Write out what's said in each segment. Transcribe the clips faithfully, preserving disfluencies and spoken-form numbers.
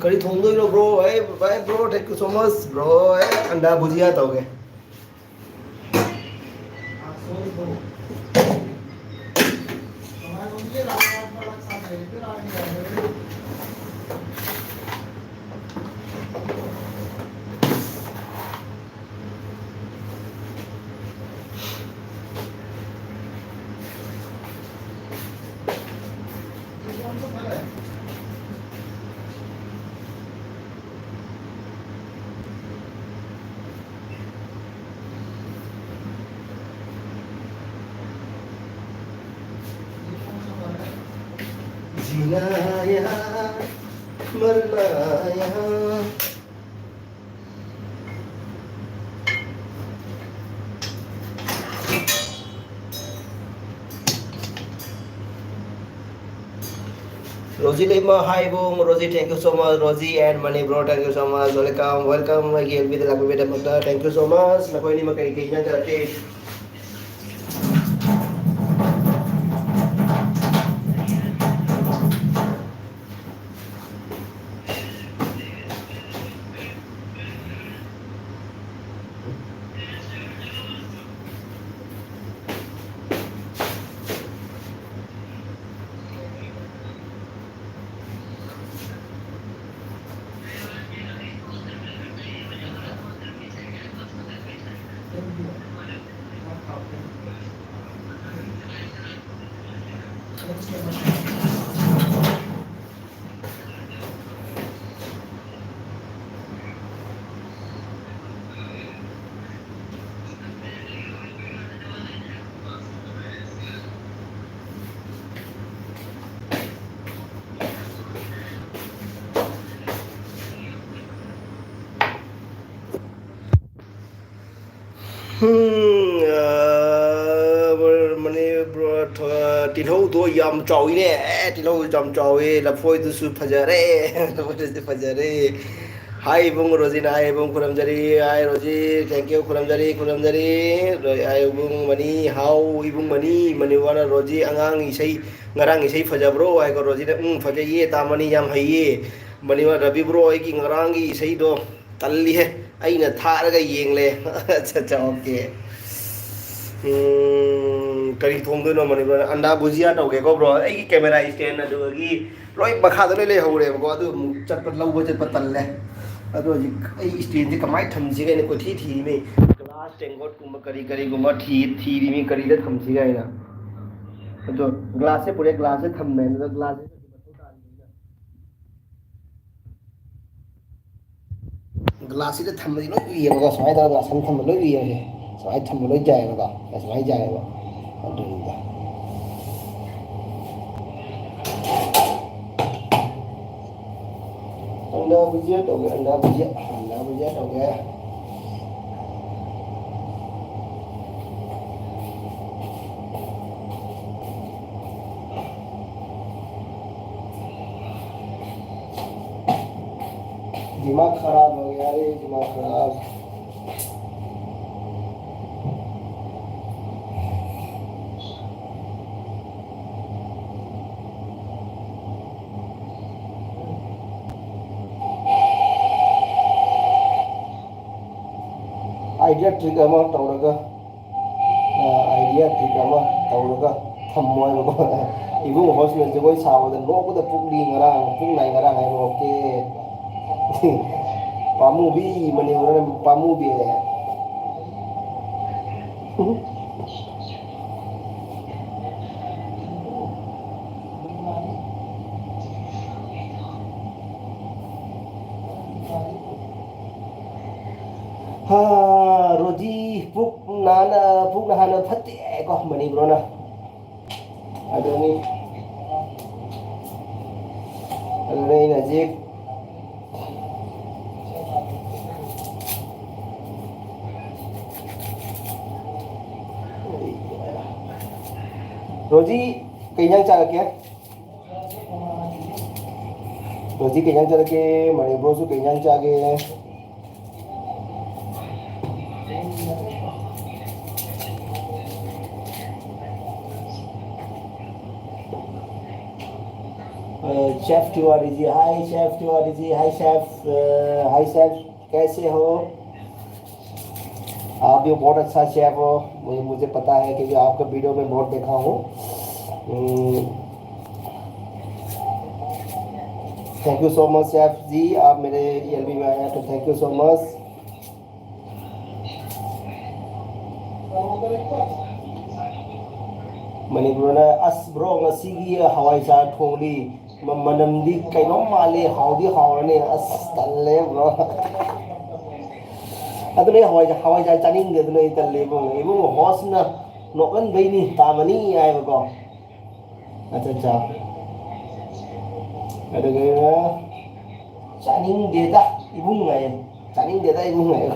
ꯀꯔꯤ ꯊꯣꯡꯗꯣꯏꯅꯣ, ꯕ꯭ꯔꯣ? ꯑꯦ, bye, bro, thank you so much, bro. ꯑꯦ, ꯑꯟꯗꯥ ꯚꯨꯖꯤꯌꯥ ꯇꯧꯒꯦ꯫ जीना यहाँ, मरना यहाँ। Rosie Lema, hi, Bung. Rosie, thank you so much. Rosie and Money Bro, thank you so much. Welcome, welcome. ꯑꯩꯒꯤ ꯑꯦꯜ ꯕꯤꯗ ꯂꯥꯛꯄꯤꯕꯒꯤꯗꯃꯛꯇ thank you so much. ꯅꯈꯣꯏ ꯑꯅꯤꯃꯛ ꯀꯔꯤ ꯀꯔꯤ ꯏꯟꯖꯥꯡ ꯆꯥꯔꯛꯀꯦ? ꯎꯝ, ꯑ, ꯃꯅꯤ-, ꯕ꯭ꯔꯣ, ꯊ-, ꯇꯤꯜꯍꯧꯗꯣ ꯌꯥꯝ ꯆꯥꯎꯏꯅꯦ꯫ ꯑꯦ, ꯇꯤꯜꯍꯧ ꯌꯥꯝ ꯆꯥꯎꯏ꯫ ꯂꯐꯣꯏꯗꯨꯁꯨ ꯐꯖꯔꯦ꯫ ꯂꯐꯣꯏꯗꯨꯁꯨ ꯐꯖꯔꯦ꯫ ꯍꯥꯏ ꯏꯕꯨꯡ ꯔꯣꯖꯤꯅ, ꯍꯥꯏ ꯏꯕꯨꯡ ꯈꯨꯔꯨꯝꯖꯔꯤ, ꯍꯥꯏ ꯔꯣꯖꯤ, thank you, ꯈꯨꯔꯨꯝꯖꯔꯤ, ꯈꯨꯔꯨꯝꯖꯔꯤ꯫ ꯍꯥꯏ ꯏꯕꯨꯡ ꯃꯅꯤ, ꯍꯥꯎ ꯏꯕꯨꯡ ꯃꯅꯤ, ꯃꯅꯤ ꯋꯥꯅ ꯔꯣꯖꯤ ꯑꯉꯥꯡ ꯏꯁꯩ, ꯉꯔꯥꯡ ꯏꯁꯩ ꯐꯖꯕ꯭ꯔꯣ? ꯍꯥꯏꯀꯣ ꯔꯣꯖꯤꯅ, ꯎꯝ, ꯐꯖꯩꯌꯦ, ꯇꯥꯃꯅꯤ ꯌꯥꯝ ꯍꯩꯌꯦ꯫ ꯃꯅꯤꯃ ꯔꯕꯤ ꯕ꯭ꯔꯣ, ꯑꯩꯒꯤ ꯉꯔꯥꯡꯒꯤ ꯏꯁꯩꯗꯣ ꯇꯜꯂꯤꯍꯦ, ꯑꯩꯅ ꯊꯥꯔꯒ ꯌꯦꯡꯂꯦ꯫ ꯑꯠꯆꯥ, ꯑꯠꯆꯥ, ꯑꯣꯀꯦ꯫ ꯎꯝ, ꯀꯔꯤ ꯊꯣꯡꯗꯣꯏꯅꯣ ꯃꯅꯤꯄꯨꯔꯗ? ꯑꯟꯗꯥ ꯚꯨꯖꯤꯌꯥ ꯇꯧꯒꯦꯀꯣ ꯕ꯭ꯔꯣ꯫ ꯑꯩꯒꯤ ꯀꯦꯃꯦꯔꯥ ꯁ꯭ꯇꯦꯟ ꯑꯗꯨꯗꯒꯤ ꯂꯣꯏ ꯃꯈꯥꯗ ꯂꯣꯏ ꯂꯩꯍꯧꯔꯦꯕꯀꯣ꯫ ꯑꯗꯨ ꯑꯃꯨꯛ ꯆꯠꯄ, ꯂꯧꯕ ꯆꯠꯄ ꯇꯜꯂꯦ꯫ ꯑꯗꯣ ꯍꯧꯖꯤꯛ ꯑꯩ ꯁ꯭ꯇꯦꯟꯁꯦ ꯀꯃꯥꯏꯅ ꯊꯝꯁꯤꯒꯦ ꯍꯥꯏꯅ ꯀꯣꯏꯊꯤ ꯊꯤꯔꯤꯃꯤ꯫ ꯒ꯭ꯂꯥꯁ ꯇꯦꯡꯀꯣꯠꯀꯨꯝꯕ ꯀꯔꯤ ꯀꯔꯤꯒꯨꯝꯕ ꯊꯤ-, ꯊꯤꯔꯤꯃꯤ, ꯀꯔꯤꯗ ꯊꯝꯁꯤꯒꯦ ꯍꯥꯏꯅ꯫ ꯑꯗꯣ ꯒ꯭ꯂꯥꯁꯁꯦ ꯄꯨꯔꯦ, ꯒ꯭ꯂꯥꯁꯁꯦ ꯊꯝꯃꯦ꯫ ꯑꯗꯨꯗ ꯒ꯭ꯂꯥꯁꯁꯦ ꯒ꯭ꯂꯥꯁꯁꯤꯗ ꯊꯝꯕꯗꯤ ꯂꯣꯏ ꯎꯏꯌꯦꯕꯀꯣ꯫ ꯁꯨꯃꯥꯏꯅ ꯇꯧꯔꯒ ꯒ꯭ꯂꯥꯁ ꯑꯃ ꯊꯝꯕ ꯂꯣꯏ ꯎꯏꯌꯦꯕꯁꯦ꯫ ꯁꯨꯃꯥꯏꯅ ꯊꯝꯕ ꯂꯣꯏ ꯌꯥꯏꯌꯦꯕꯀꯣ꯫ ꯁꯨꯃꯥꯏꯅ ꯌꯥꯏꯌꯦꯕ꯫ ꯑꯗꯨꯅꯤꯗ꯫ ꯑꯟꯗꯥ ꯕꯨꯖꯤꯌꯥ ꯇꯧꯒꯦ, ꯑꯟꯗꯥ ꯕꯨꯖꯤꯌꯥ, ꯑꯟꯗꯥ ꯕꯨꯖꯤꯌꯥ ꯇꯧꯒꯦ꯫ दिमाग खराब हो गया रे, दिमाग खराब। Idea trick ꯑꯃ ꯇꯧꯔꯒ, ꯑ, idea trick ꯑꯃ ꯇꯧꯔꯒ ꯊꯝꯃꯣ ꯍꯥꯏꯕꯀꯣ꯫ ꯏꯕꯨꯡꯉꯣ ꯍꯣꯏꯁꯤꯅ ꯖꯒꯣꯏ ꯁꯥꯕꯗ ꯅꯣꯛꯄꯗ ꯄꯨꯛꯂꯤ ꯉꯔꯥꯡ, ꯄꯨꯛ ꯅꯥꯏ ꯉꯔꯥꯡ ꯍꯥꯏꯕ꯫ ꯑꯣꯀꯦ꯫ ꯄꯥꯃꯨꯕꯤ, ꯃꯅꯤꯄꯨꯔꯗ ꯄꯥꯃꯨꯕꯤ꯫ ꯍꯥ, ꯔꯣꯖꯤ, ꯄꯨꯛ ꯅꯥꯅ, ꯄꯨꯛ ꯅꯥꯍꯟꯅ ꯐꯠꯇꯦ ꯀꯣ ꯃꯅꯤꯄꯨꯔꯅ꯫ ꯑꯗꯨꯅꯤ꯫ ꯑꯗꯨꯅ ꯑꯩꯅ ꯍꯧꯖꯤꯛ ꯔꯣꯖꯤ, ꯀꯩ ꯏꯟꯖꯥꯡ ꯆꯥꯔꯛꯀꯦ? ꯔꯣꯖꯤ, ꯀꯩ ꯏꯟꯖꯥꯡ ꯆꯥꯔꯛꯀꯦ? ꯃꯅꯤꯄꯨꯔꯁꯨ ꯀꯩ ꯏꯟꯖꯥꯡ ꯆꯥꯒꯦ? ꯑꯠꯆꯥ, शेफ तिवारी जी, हाय शेफ तिवारी जी, हाय शेफ, अ, हाय शेफ, कैसे हो? आप भी बहुत अच्छा शेफ हो, मुझे, मुझे पता है क्योंकि आपका वीडियो में बहुत देखा हूँ। Thank you so much chef ji, आप मेरे ईएलबी में आए हैं तो थैंक यू सो मच। ꯃꯅꯤꯄꯨꯔꯅ ꯑꯁ ꯕ꯭ꯔꯣ, ꯉꯁꯤꯒꯤ ꯍꯋꯥꯏꯖꯥꯔ ꯊꯣꯡꯂꯤ꯫ ꯃ-, ꯃꯅꯝꯗꯤ ꯀꯩꯅꯣꯝ ꯃꯥꯜꯂꯤ, ꯍꯥꯎꯗꯤ ꯍꯥꯎꯔꯅꯤ꯫ ꯑꯁ, ꯇꯜꯂꯦ ꯕ꯭ꯔꯣ꯫ ꯑꯗꯨꯅ ꯑꯩ ꯍꯋꯥꯏꯖꯥꯔ, ꯍꯋꯥꯏꯖꯥꯔ ꯆꯥꯅꯤꯡꯗꯦ, ꯑꯗꯨꯅ ꯑꯩ ꯇꯜꯂꯦ ꯏꯕꯨꯡꯉꯣ꯫ ꯏꯕꯨꯡꯉꯣ, ꯍꯣꯁꯅ ꯅꯣꯛꯍꯟꯕꯩꯅꯤ, ꯇꯥꯃꯅꯤ ꯍꯥꯏꯕꯀꯣ꯫ ꯑꯠꯆꯥ, ꯑꯠꯆꯥ꯫ ꯑꯗꯨꯒ ꯆꯥꯅꯤꯡꯗꯦꯗ ꯏꯕꯨꯡ ꯍꯥꯏꯌꯦ꯫ ꯆꯥꯅꯤꯡꯗꯦꯗ ꯏꯕꯨꯡ ꯍꯥꯏꯌꯦ꯫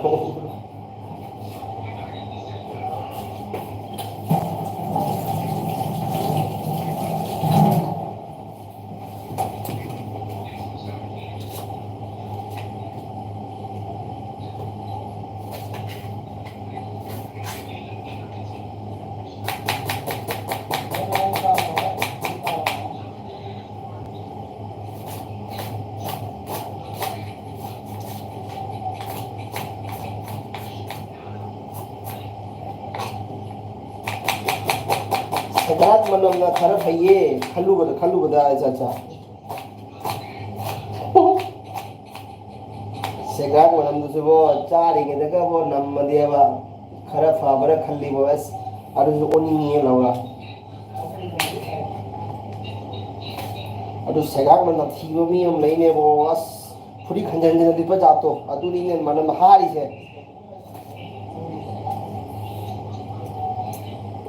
ꯁꯦꯒ꯭ꯔꯥꯛ ꯃꯅꯝꯅ ꯈꯔ ꯐꯩꯌꯦ, ꯈꯜꯂꯨꯕꯗ, ꯈꯜꯂꯨꯕꯗ, ꯑꯠꯆꯥ, ꯑꯠꯆꯥ꯫ ꯁꯦꯒ꯭ꯔꯥꯛ ꯃꯅꯝꯗꯨꯁꯨꯕꯣ, ꯆꯥꯔꯤꯉꯩꯗꯒꯕꯣ ꯅꯝꯃꯗꯤꯕ ꯈꯔ ꯐꯕ꯭ꯔꯥ ꯈꯜꯂꯤꯕꯣ, ꯑꯁ, ꯑꯗꯨꯁꯨ ꯑꯣꯟꯅꯤꯡꯉꯤꯌꯦ ꯂꯧꯔ꯫ ꯑꯗꯨ ꯁꯦꯒ꯭ꯔꯥꯛ ꯃꯅꯝ ꯊꯤꯕ ꯃꯤ ꯑꯃ ꯂꯩꯅꯦꯕꯣ, ꯑꯁ, ꯐꯨꯔꯤꯠ ꯍꯟꯖꯟ ꯍꯟꯖꯟ ꯂꯤꯠꯄ ꯖꯥꯠꯇꯣ, ꯑꯗꯨꯅꯤꯅꯦ ꯃꯅꯝ ꯍꯥꯔꯤꯁꯦ꯫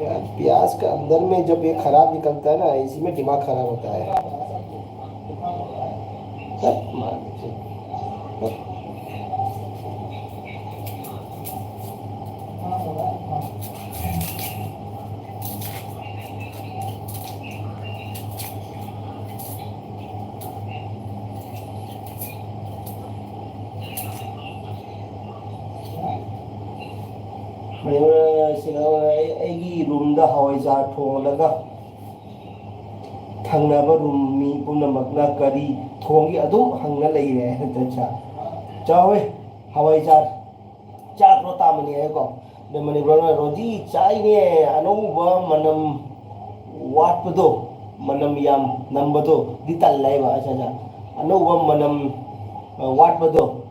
यार, प्याज का अंदर में जब ये खराब निकलता है ना, इसी में दिमाग खराब होता है। हट, मार दीजिए। हट। ꯁꯤꯗ ꯑꯩ, ꯑꯩꯒꯤ ꯔꯨꯝꯗ ꯍꯋꯥꯏꯖꯥꯔ ꯊꯣꯡꯂꯒ ꯊꯪꯅꯕ ꯔꯨꯝ ꯃꯤ ꯄꯨꯝꯅꯃꯛꯅ ꯀꯔꯤ ꯊꯣꯡꯒꯦ ꯑꯗꯨꯝ ꯍꯪꯅ ꯂꯩꯔꯦ꯫ ꯆꯥꯎꯋꯦ, ꯍꯋꯥꯏꯖꯥꯔ ꯆꯥꯗ꯭ꯔꯣ ꯇꯥꯃꯅꯤ ꯍꯥꯏꯀꯣ꯫ ꯑꯗ ꯃꯅꯤꯄꯨꯔꯅ ꯔꯣꯖꯤ ꯆꯥꯏꯅꯦ ꯑꯅꯧꯕ ꯃꯅꯝ ꯋꯥꯠꯄꯗꯣ, ꯃꯅꯝ ꯌꯥꯝ ꯅꯝꯕꯗꯣ ꯗꯤ ꯇꯜꯂꯦ ꯍꯥꯏꯕ꯫ ꯑꯠꯆꯥ, ꯑꯠꯆꯥ꯫ ꯑꯅꯧꯕ ꯃꯅꯝ, ꯑ, ꯋꯥꯠꯄꯗꯣ,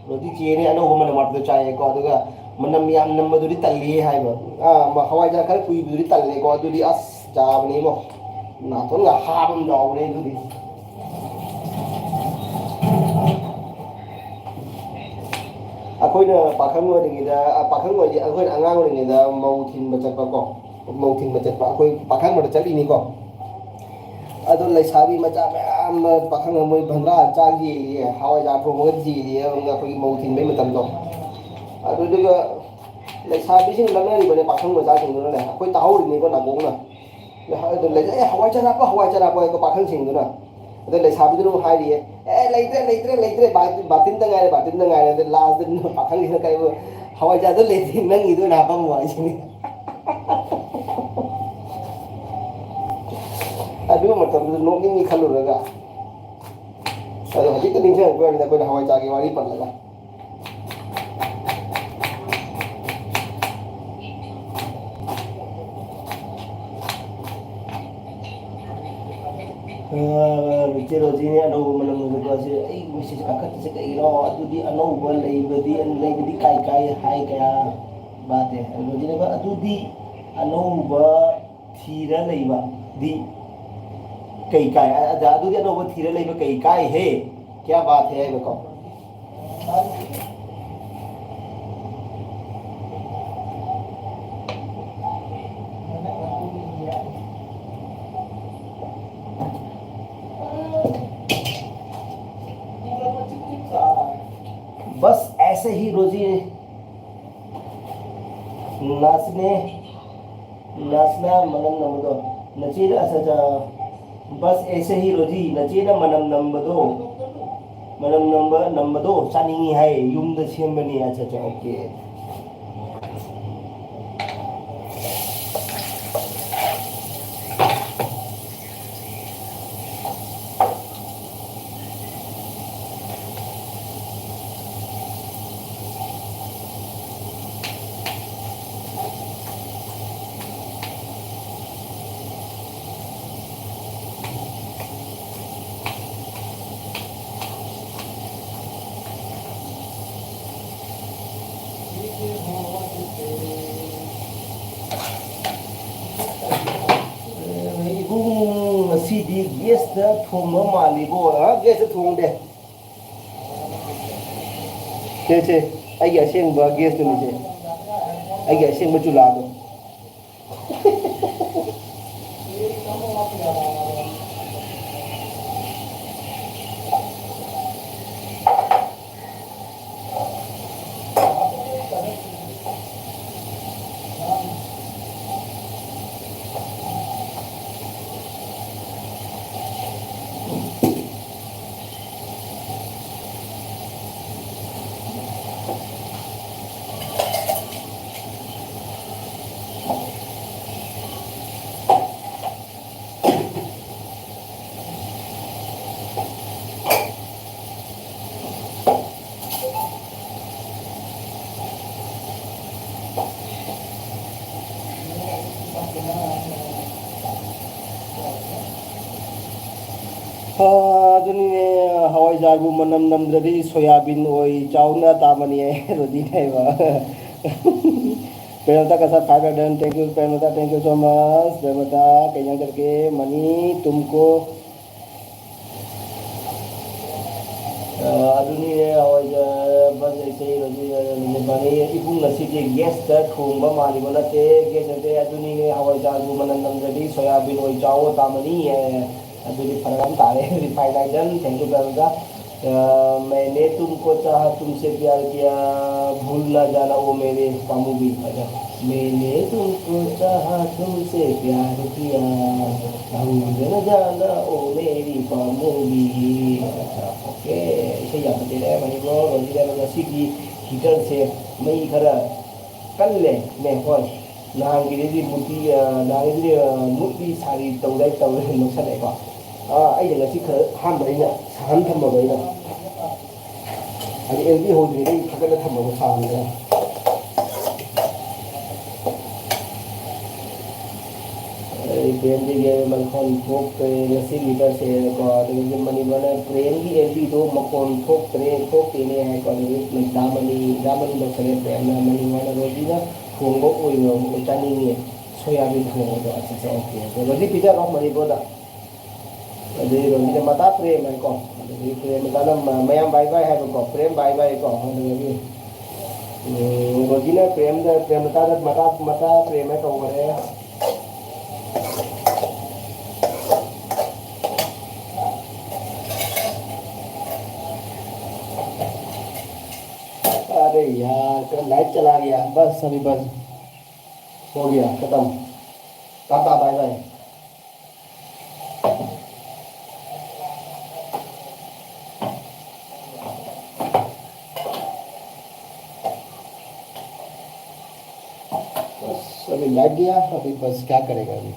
ꯔꯣꯖꯤ ꯆꯦꯅꯦ ꯑꯅꯧꯕ ꯃꯅꯝ ꯋꯥꯠꯄꯗꯣ ꯆꯥꯏꯌꯦꯀꯣ, ꯑꯗꯨꯒ ꯃꯅꯝ ꯌꯥꯝ ꯅꯝꯕꯗꯨꯗꯤ ꯇꯜꯂꯤ ꯍꯥꯏꯕ꯫ ꯑꯥ, ꯃ-, ꯍꯋꯥꯏꯖꯥꯔ ꯈꯔ ꯀꯨꯏꯕꯗꯨꯗꯤ ꯇꯜꯂꯦꯀꯣ, ꯑꯗꯨꯗꯤ ꯑꯁ ꯆꯥꯕꯅꯤꯉꯣ꯫ ꯅꯥꯇꯣꯟꯒ ꯍꯥꯕ ꯑꯃ ꯌꯥꯎꯕꯅꯦ ꯑꯗꯨꯗꯤ꯫ ꯑꯩꯈꯣꯏꯅ ꯄꯥꯈꯪ ꯑꯣꯏꯔꯤꯉꯩꯗ, ꯑ, ꯄꯥꯈꯪ ꯑꯣꯏꯔꯤ-, ꯑꯩꯈꯣꯏꯅ ꯑꯉꯥꯡ ꯑꯣꯏꯔꯤꯉꯩꯗ ꯃꯧ ꯊꯤꯟꯕ ꯆꯠꯄꯀꯣ, ꯃꯧ ꯊꯤꯟꯕ ꯆꯠꯄ, ꯑꯩꯈꯣꯏ ꯄꯥꯈꯪꯕꯗ ꯆꯠꯂꯤꯅꯤꯀꯣ꯫ ꯑꯗꯣ ꯂꯩꯁꯥꯕꯤ ꯃꯆꯥ ꯃꯌꯥꯝ ꯑꯃ ꯄꯥꯈꯪ ꯃꯣꯏ ꯚꯪꯒ꯭ꯔꯥ ꯆꯥꯒꯦꯌꯦ, ꯍꯋꯥꯏꯖꯥꯔ ꯊꯣꯡꯕꯒ ꯊꯤꯔꯤꯌꯦ, ꯑꯩꯈꯣꯏꯒꯤ ꯃꯧ ꯊꯤꯟꯕꯩ ꯃꯇꯝꯗꯣ꯫ ꯑꯗꯨꯗꯨꯒ ꯂꯩꯁꯥꯕꯤꯁꯤꯡ ꯂꯛꯅꯔꯤꯕꯅꯦ ꯄꯥꯈꯪ ꯃꯆꯥꯁꯤꯡꯗꯨꯅꯅꯦ, ꯑꯩꯈꯣꯏ ꯇꯥꯍꯧꯔꯤꯅꯤꯀꯣ ꯅꯥꯀꯣꯡꯅ꯫ ꯑꯗꯨ ꯂꯩ-, "ꯑꯦ, ꯍꯋꯥꯏ ꯆꯅꯥꯄꯣ, ꯍꯋꯥꯏ ꯆꯅꯥꯄꯣ" ꯍꯥꯏꯀꯣ ꯄꯥꯈꯪꯁꯤꯡꯗꯨꯅ꯫ ꯑꯗ ꯂꯩꯁꯥꯕꯤꯗꯨꯅ ꯑꯃꯨꯛ ꯍꯥꯏꯔꯤꯌꯦ, "ꯑꯦ, ꯂꯩꯇ꯭ꯔꯦ, ꯂꯩꯇ꯭ꯔꯦ, ꯂꯩꯇ꯭ꯔꯦ, ꯕꯥ-, ꯕꯥꯇꯤꯟꯗ ꯉꯥꯏꯔꯦ, ꯕꯥꯇꯤꯟꯗ ꯉꯥꯏꯔꯦ"꯫ ꯑꯗ ꯂꯥꯁꯇ ꯄꯥꯈꯪꯁꯤꯅ ꯀꯩ, "ꯍꯋꯥꯏꯖꯥꯔꯗꯣ ꯂꯩꯇ꯭ꯔꯦ, ꯅꯪꯒꯤꯗꯣ ꯑꯣꯏꯅ ꯍꯥꯞꯄꯝꯃꯣ" ꯍꯥꯏꯁꯤꯅꯤ꯫ ꯑꯗꯨ ꯃꯇꯝꯗꯨꯗ ꯅꯣꯛꯅꯤꯡꯉꯤ ꯈꯜꯂꯨꯔꯒ꯫ ꯑꯗꯣ ꯍꯧꯖꯤꯛꯇ ꯅꯤꯡꯁꯤꯡꯉꯛꯄ ꯋꯥꯅꯤꯗ ꯑꯩꯈꯣꯏꯅ ꯍꯋꯥꯏ ꯆꯥꯒꯤ ꯋꯥꯔꯤ ꯄꯜꯂꯒ꯫ ꯑ, ꯏꯆꯦ ꯔꯣꯖꯤꯅꯦ ꯑꯅꯧꯕ ꯃꯅꯝ ꯑꯣꯏꯕꯗꯣ ꯑꯁꯤ ꯑꯩ ꯃꯦꯁꯦꯖ ꯀꯥꯈꯠꯂꯤꯁꯦ ꯀꯩꯒꯤꯅꯣ? ꯑꯗꯨꯗꯤ ꯑꯅꯧꯕ ꯂꯩꯕꯗꯤ, ꯂꯩꯕꯗꯤ ꯀꯥꯏ ꯀꯥꯏ ꯍꯥꯏ ꯀꯌꯥ ꯕꯥꯠ ꯍꯦ꯫ ꯔꯣꯖꯤꯅꯦꯕ ꯑꯗꯨꯗꯤ ꯑꯅꯧꯕ ꯊꯤꯔ ꯂꯩꯕꯗꯤ ꯀꯩ ꯀꯥꯏ? ꯑ-, ꯑꯗ-, ꯑꯗꯨꯗꯤ ꯑꯅꯧꯕ ꯊꯤꯔ ꯂꯩꯕ ꯀꯩ ꯀꯥꯏ ꯍꯦ? ꯀꯌꯥ ꯕꯥꯠ ꯍꯦ ꯍꯥꯏꯕꯀꯣ꯫ बस ऐसे ही रोजी नाचने, नाचना मनम नमदो। नचेर अच्छा, अच्छा। बस ऐसे ही रोजी, नचेर मनम नमदो। ꯃꯅꯝ ꯅꯝꯕ, ꯅꯝꯕꯗꯣ ꯆꯥꯅꯤꯡꯉꯤ ꯍꯥꯏ, ꯌꯨꯝꯗ ꯁꯦꯝꯕꯅꯤ꯫ ꯑꯠꯆꯥ, ꯑꯠꯆꯥ, ꯑꯣꯀꯦ꯫ ꯏꯕꯨꯡ, ꯉꯁꯤꯗꯤ ꯒꯦꯁꯇ ꯊꯣꯡꯕ ꯃꯥꯜꯂꯤꯕꯣ? ꯑ, ꯒꯦꯁꯇ ꯊꯣꯡꯗꯦ꯫ ꯁꯦ, ꯁꯦ, ꯑꯩꯒꯤ ꯑꯁꯦꯡꯕ ꯒꯦꯁꯇꯨꯅꯤ ꯁꯦ꯫ ꯑꯩꯒꯤ ꯑꯁꯦꯡꯕ ꯆꯨꯂꯥꯗꯣ꯫ ꯑꯥ, ꯑꯗꯨꯅꯤꯅꯦ, ꯍꯋꯥꯏꯖꯥꯔꯕꯨ ꯃꯅꯝ ꯅꯝꯗ꯭ꯔꯗꯤ ꯁꯣꯌꯥꯕꯤꯟ ꯑꯣꯏ ꯆꯥꯎꯅ ꯇꯥꯕꯅꯤ ꯍꯥꯏ ꯔꯣꯗꯤꯅꯦ ꯍꯥꯏꯕ꯫ ꯄ꯭ꯔꯦꯃꯂꯇꯥ ꯀꯁꯥ five hundred, thank you, ꯄ꯭ꯔꯦꯃꯂꯇꯥ, thank you so much, ꯄ꯭ꯔꯦꯃꯂꯇꯥ, ꯀꯩ ꯏꯟꯖꯥꯡ ꯆꯥꯔꯛꯀꯦ? ꯃꯅꯤ, ꯇꯨꯝꯀꯣ꯫ ꯑ, ꯑꯗꯨꯅꯤꯅꯦ, ꯍꯋꯥꯏꯖꯥꯔ, ꯕꯟ ꯂꯩꯇꯦ, ꯍꯧꯖꯤꯛ, ꯑ, ꯅꯨꯃꯤꯠ ꯃꯉꯥꯅꯤ꯫ ꯏꯕꯨꯡ, ꯉꯁꯤꯗꯤ ꯒꯦꯁꯇ ꯊꯣꯡꯕ ꯃꯥꯜꯂꯤꯕ ꯅꯠꯇꯦ, ꯒꯦꯁ ꯅꯠꯇꯦ, ꯑꯗꯨꯅꯤꯅꯦ, ꯍꯋꯥꯏꯖꯥꯔꯕꯨ ꯃꯅꯝ ꯅꯝꯗ꯭ꯔꯗꯤ ꯁꯣꯌꯥꯕꯤꯟ ꯑꯣꯏ ꯆꯥꯎꯑꯣ ꯇꯥꯃꯅꯤ, ꯑꯦ, ꯑꯗꯨꯗꯤ ꯐꯔꯛ ꯑꯃ ꯇꯥꯔꯦ꯫ ꯔꯤꯐꯥꯏꯟ ꯑꯥꯏꯖꯟ, ꯊꯦꯡꯀ꯭ꯌꯨ ꯕꯦꯜꯗ꯫ ꯑ, मैंने तुमको चाहा, तुमसे प्यार किया, भूल ना जाना ओ मेरे पामू भी। अच्छा, मैंने तुमको चाहा, तुमसे प्यार किया, भूल ना जाना ओ मेरी पामू भी। अच्छा, ꯑꯣꯀꯦ, ꯏꯁꯩ ꯌꯥꯝ ꯐꯖꯩ, ꯃꯅꯤꯄꯨꯔ ꯔꯣꯖꯤꯗ ꯉꯁꯤꯒꯤ ꯍꯤꯇꯔꯁꯦ ꯃꯩ ꯈꯔ ꯀꯜꯂꯦ, ꯅꯦ, ꯍꯣꯏ꯫ ꯅꯍꯥꯟꯒꯤꯗꯨꯗꯤ ꯃꯨꯠꯄꯤ, ꯑ, ꯅꯍꯥꯟꯒꯤꯗꯨꯗꯤ, ꯑ, ꯃꯨꯠꯄꯤ ꯁꯥꯔꯤ ꯇꯧꯗꯥꯏ ꯇꯧꯔꯦ, ꯅꯣꯛꯁꯜꯂꯛꯑꯦꯀꯣ꯫ ꯑ, ꯑꯩꯅ ꯉꯁꯤ ꯈꯔ ꯑꯍꯥꯟꯕ ꯑꯩꯅ ꯁꯥꯍꯟ ꯊꯝꯃꯕ ꯑꯩꯅ꯫ ꯍꯥꯏꯗꯤ ꯑꯦꯜ ꯕꯤ ꯍꯧꯗ꯭ꯔꯤꯉꯩꯗ ꯑꯩ ꯊꯥꯒꯠꯂ ꯊꯝꯃꯕ ꯁꯥꯍꯟꯗꯅ꯫ ꯑꯩ ꯄ꯭ꯔꯦꯝꯖꯤꯒꯤ ꯃꯈꯣꯟ ꯊꯣꯛꯇ꯭ꯔꯦ ꯉꯁꯤꯒꯤꯗꯁꯦ ꯀꯣ꯫ ꯑꯗꯒꯤ ꯃꯅꯤꯕꯅ ꯄ꯭ꯔꯦꯝꯒꯤ ꯑꯦꯝꯕꯤꯗꯣ ꯃꯈꯣꯟ ꯊꯣꯛꯇ꯭ꯔꯦ, ꯊꯣꯛꯇꯦꯅꯦ ꯍꯥꯏꯀꯣ꯫ ꯑꯗꯒꯤ ꯗꯥ ꯃꯅꯤ, ꯗꯥ ꯃꯅꯤ ꯇꯧꯁꯜꯂꯦ ꯄ꯭ꯔꯦꯝꯅ꯫ ꯃꯅꯤꯕꯅ ꯔꯣꯖꯤꯅ ꯊꯣꯡꯕ ꯑꯣꯏꯅ ꯆꯥꯅꯤꯡꯉꯦ, ꯁꯣꯌꯥꯕꯤꯟ ꯊꯣꯡꯕꯗꯣ꯫ ꯑꯁꯤꯁꯦ ꯑꯣꯀꯦ꯫ ꯑꯗꯣ ꯔꯣꯖꯤ ꯄꯤꯖꯔꯣ ꯃꯅꯤꯕꯗ꯫ ꯑꯗꯒꯤ ꯔꯣꯖꯤꯅ ꯃꯇꯥ ꯄ꯭ꯔꯦꯝ ꯍꯥꯏꯀꯣ꯫ ꯑꯗꯒꯤ ꯄ꯭ꯔꯦꯝ ꯃꯇꯥꯅ ꯃ-, ꯃꯌꯥꯝ ꯕꯥꯏ ꯕꯥꯏ ꯍꯥꯏꯕꯀꯣ꯫ ꯄ꯭ꯔꯦꯝ ꯕꯥꯏ ꯕꯥꯏ ꯀꯣ꯫ ꯑꯗꯒꯤ, ꯎꯝ, ꯔꯣꯖꯤꯅ ꯄ꯭ꯔꯦꯝꯗ, ꯄ꯭ꯔꯦꯝ ꯃꯇꯥꯗ ꯃꯇꯥ, ꯃꯇꯥ ꯄ꯭ꯔꯦꯝ ꯍꯥꯏ ꯀꯧꯈꯔꯦ꯫ अरे यार, लाइट चला गया। बस, अभी बस। हो गया, खत्म। Tata, bye bye. बस, अभी लाइट गया, अभी बस क्या करेगा अभी।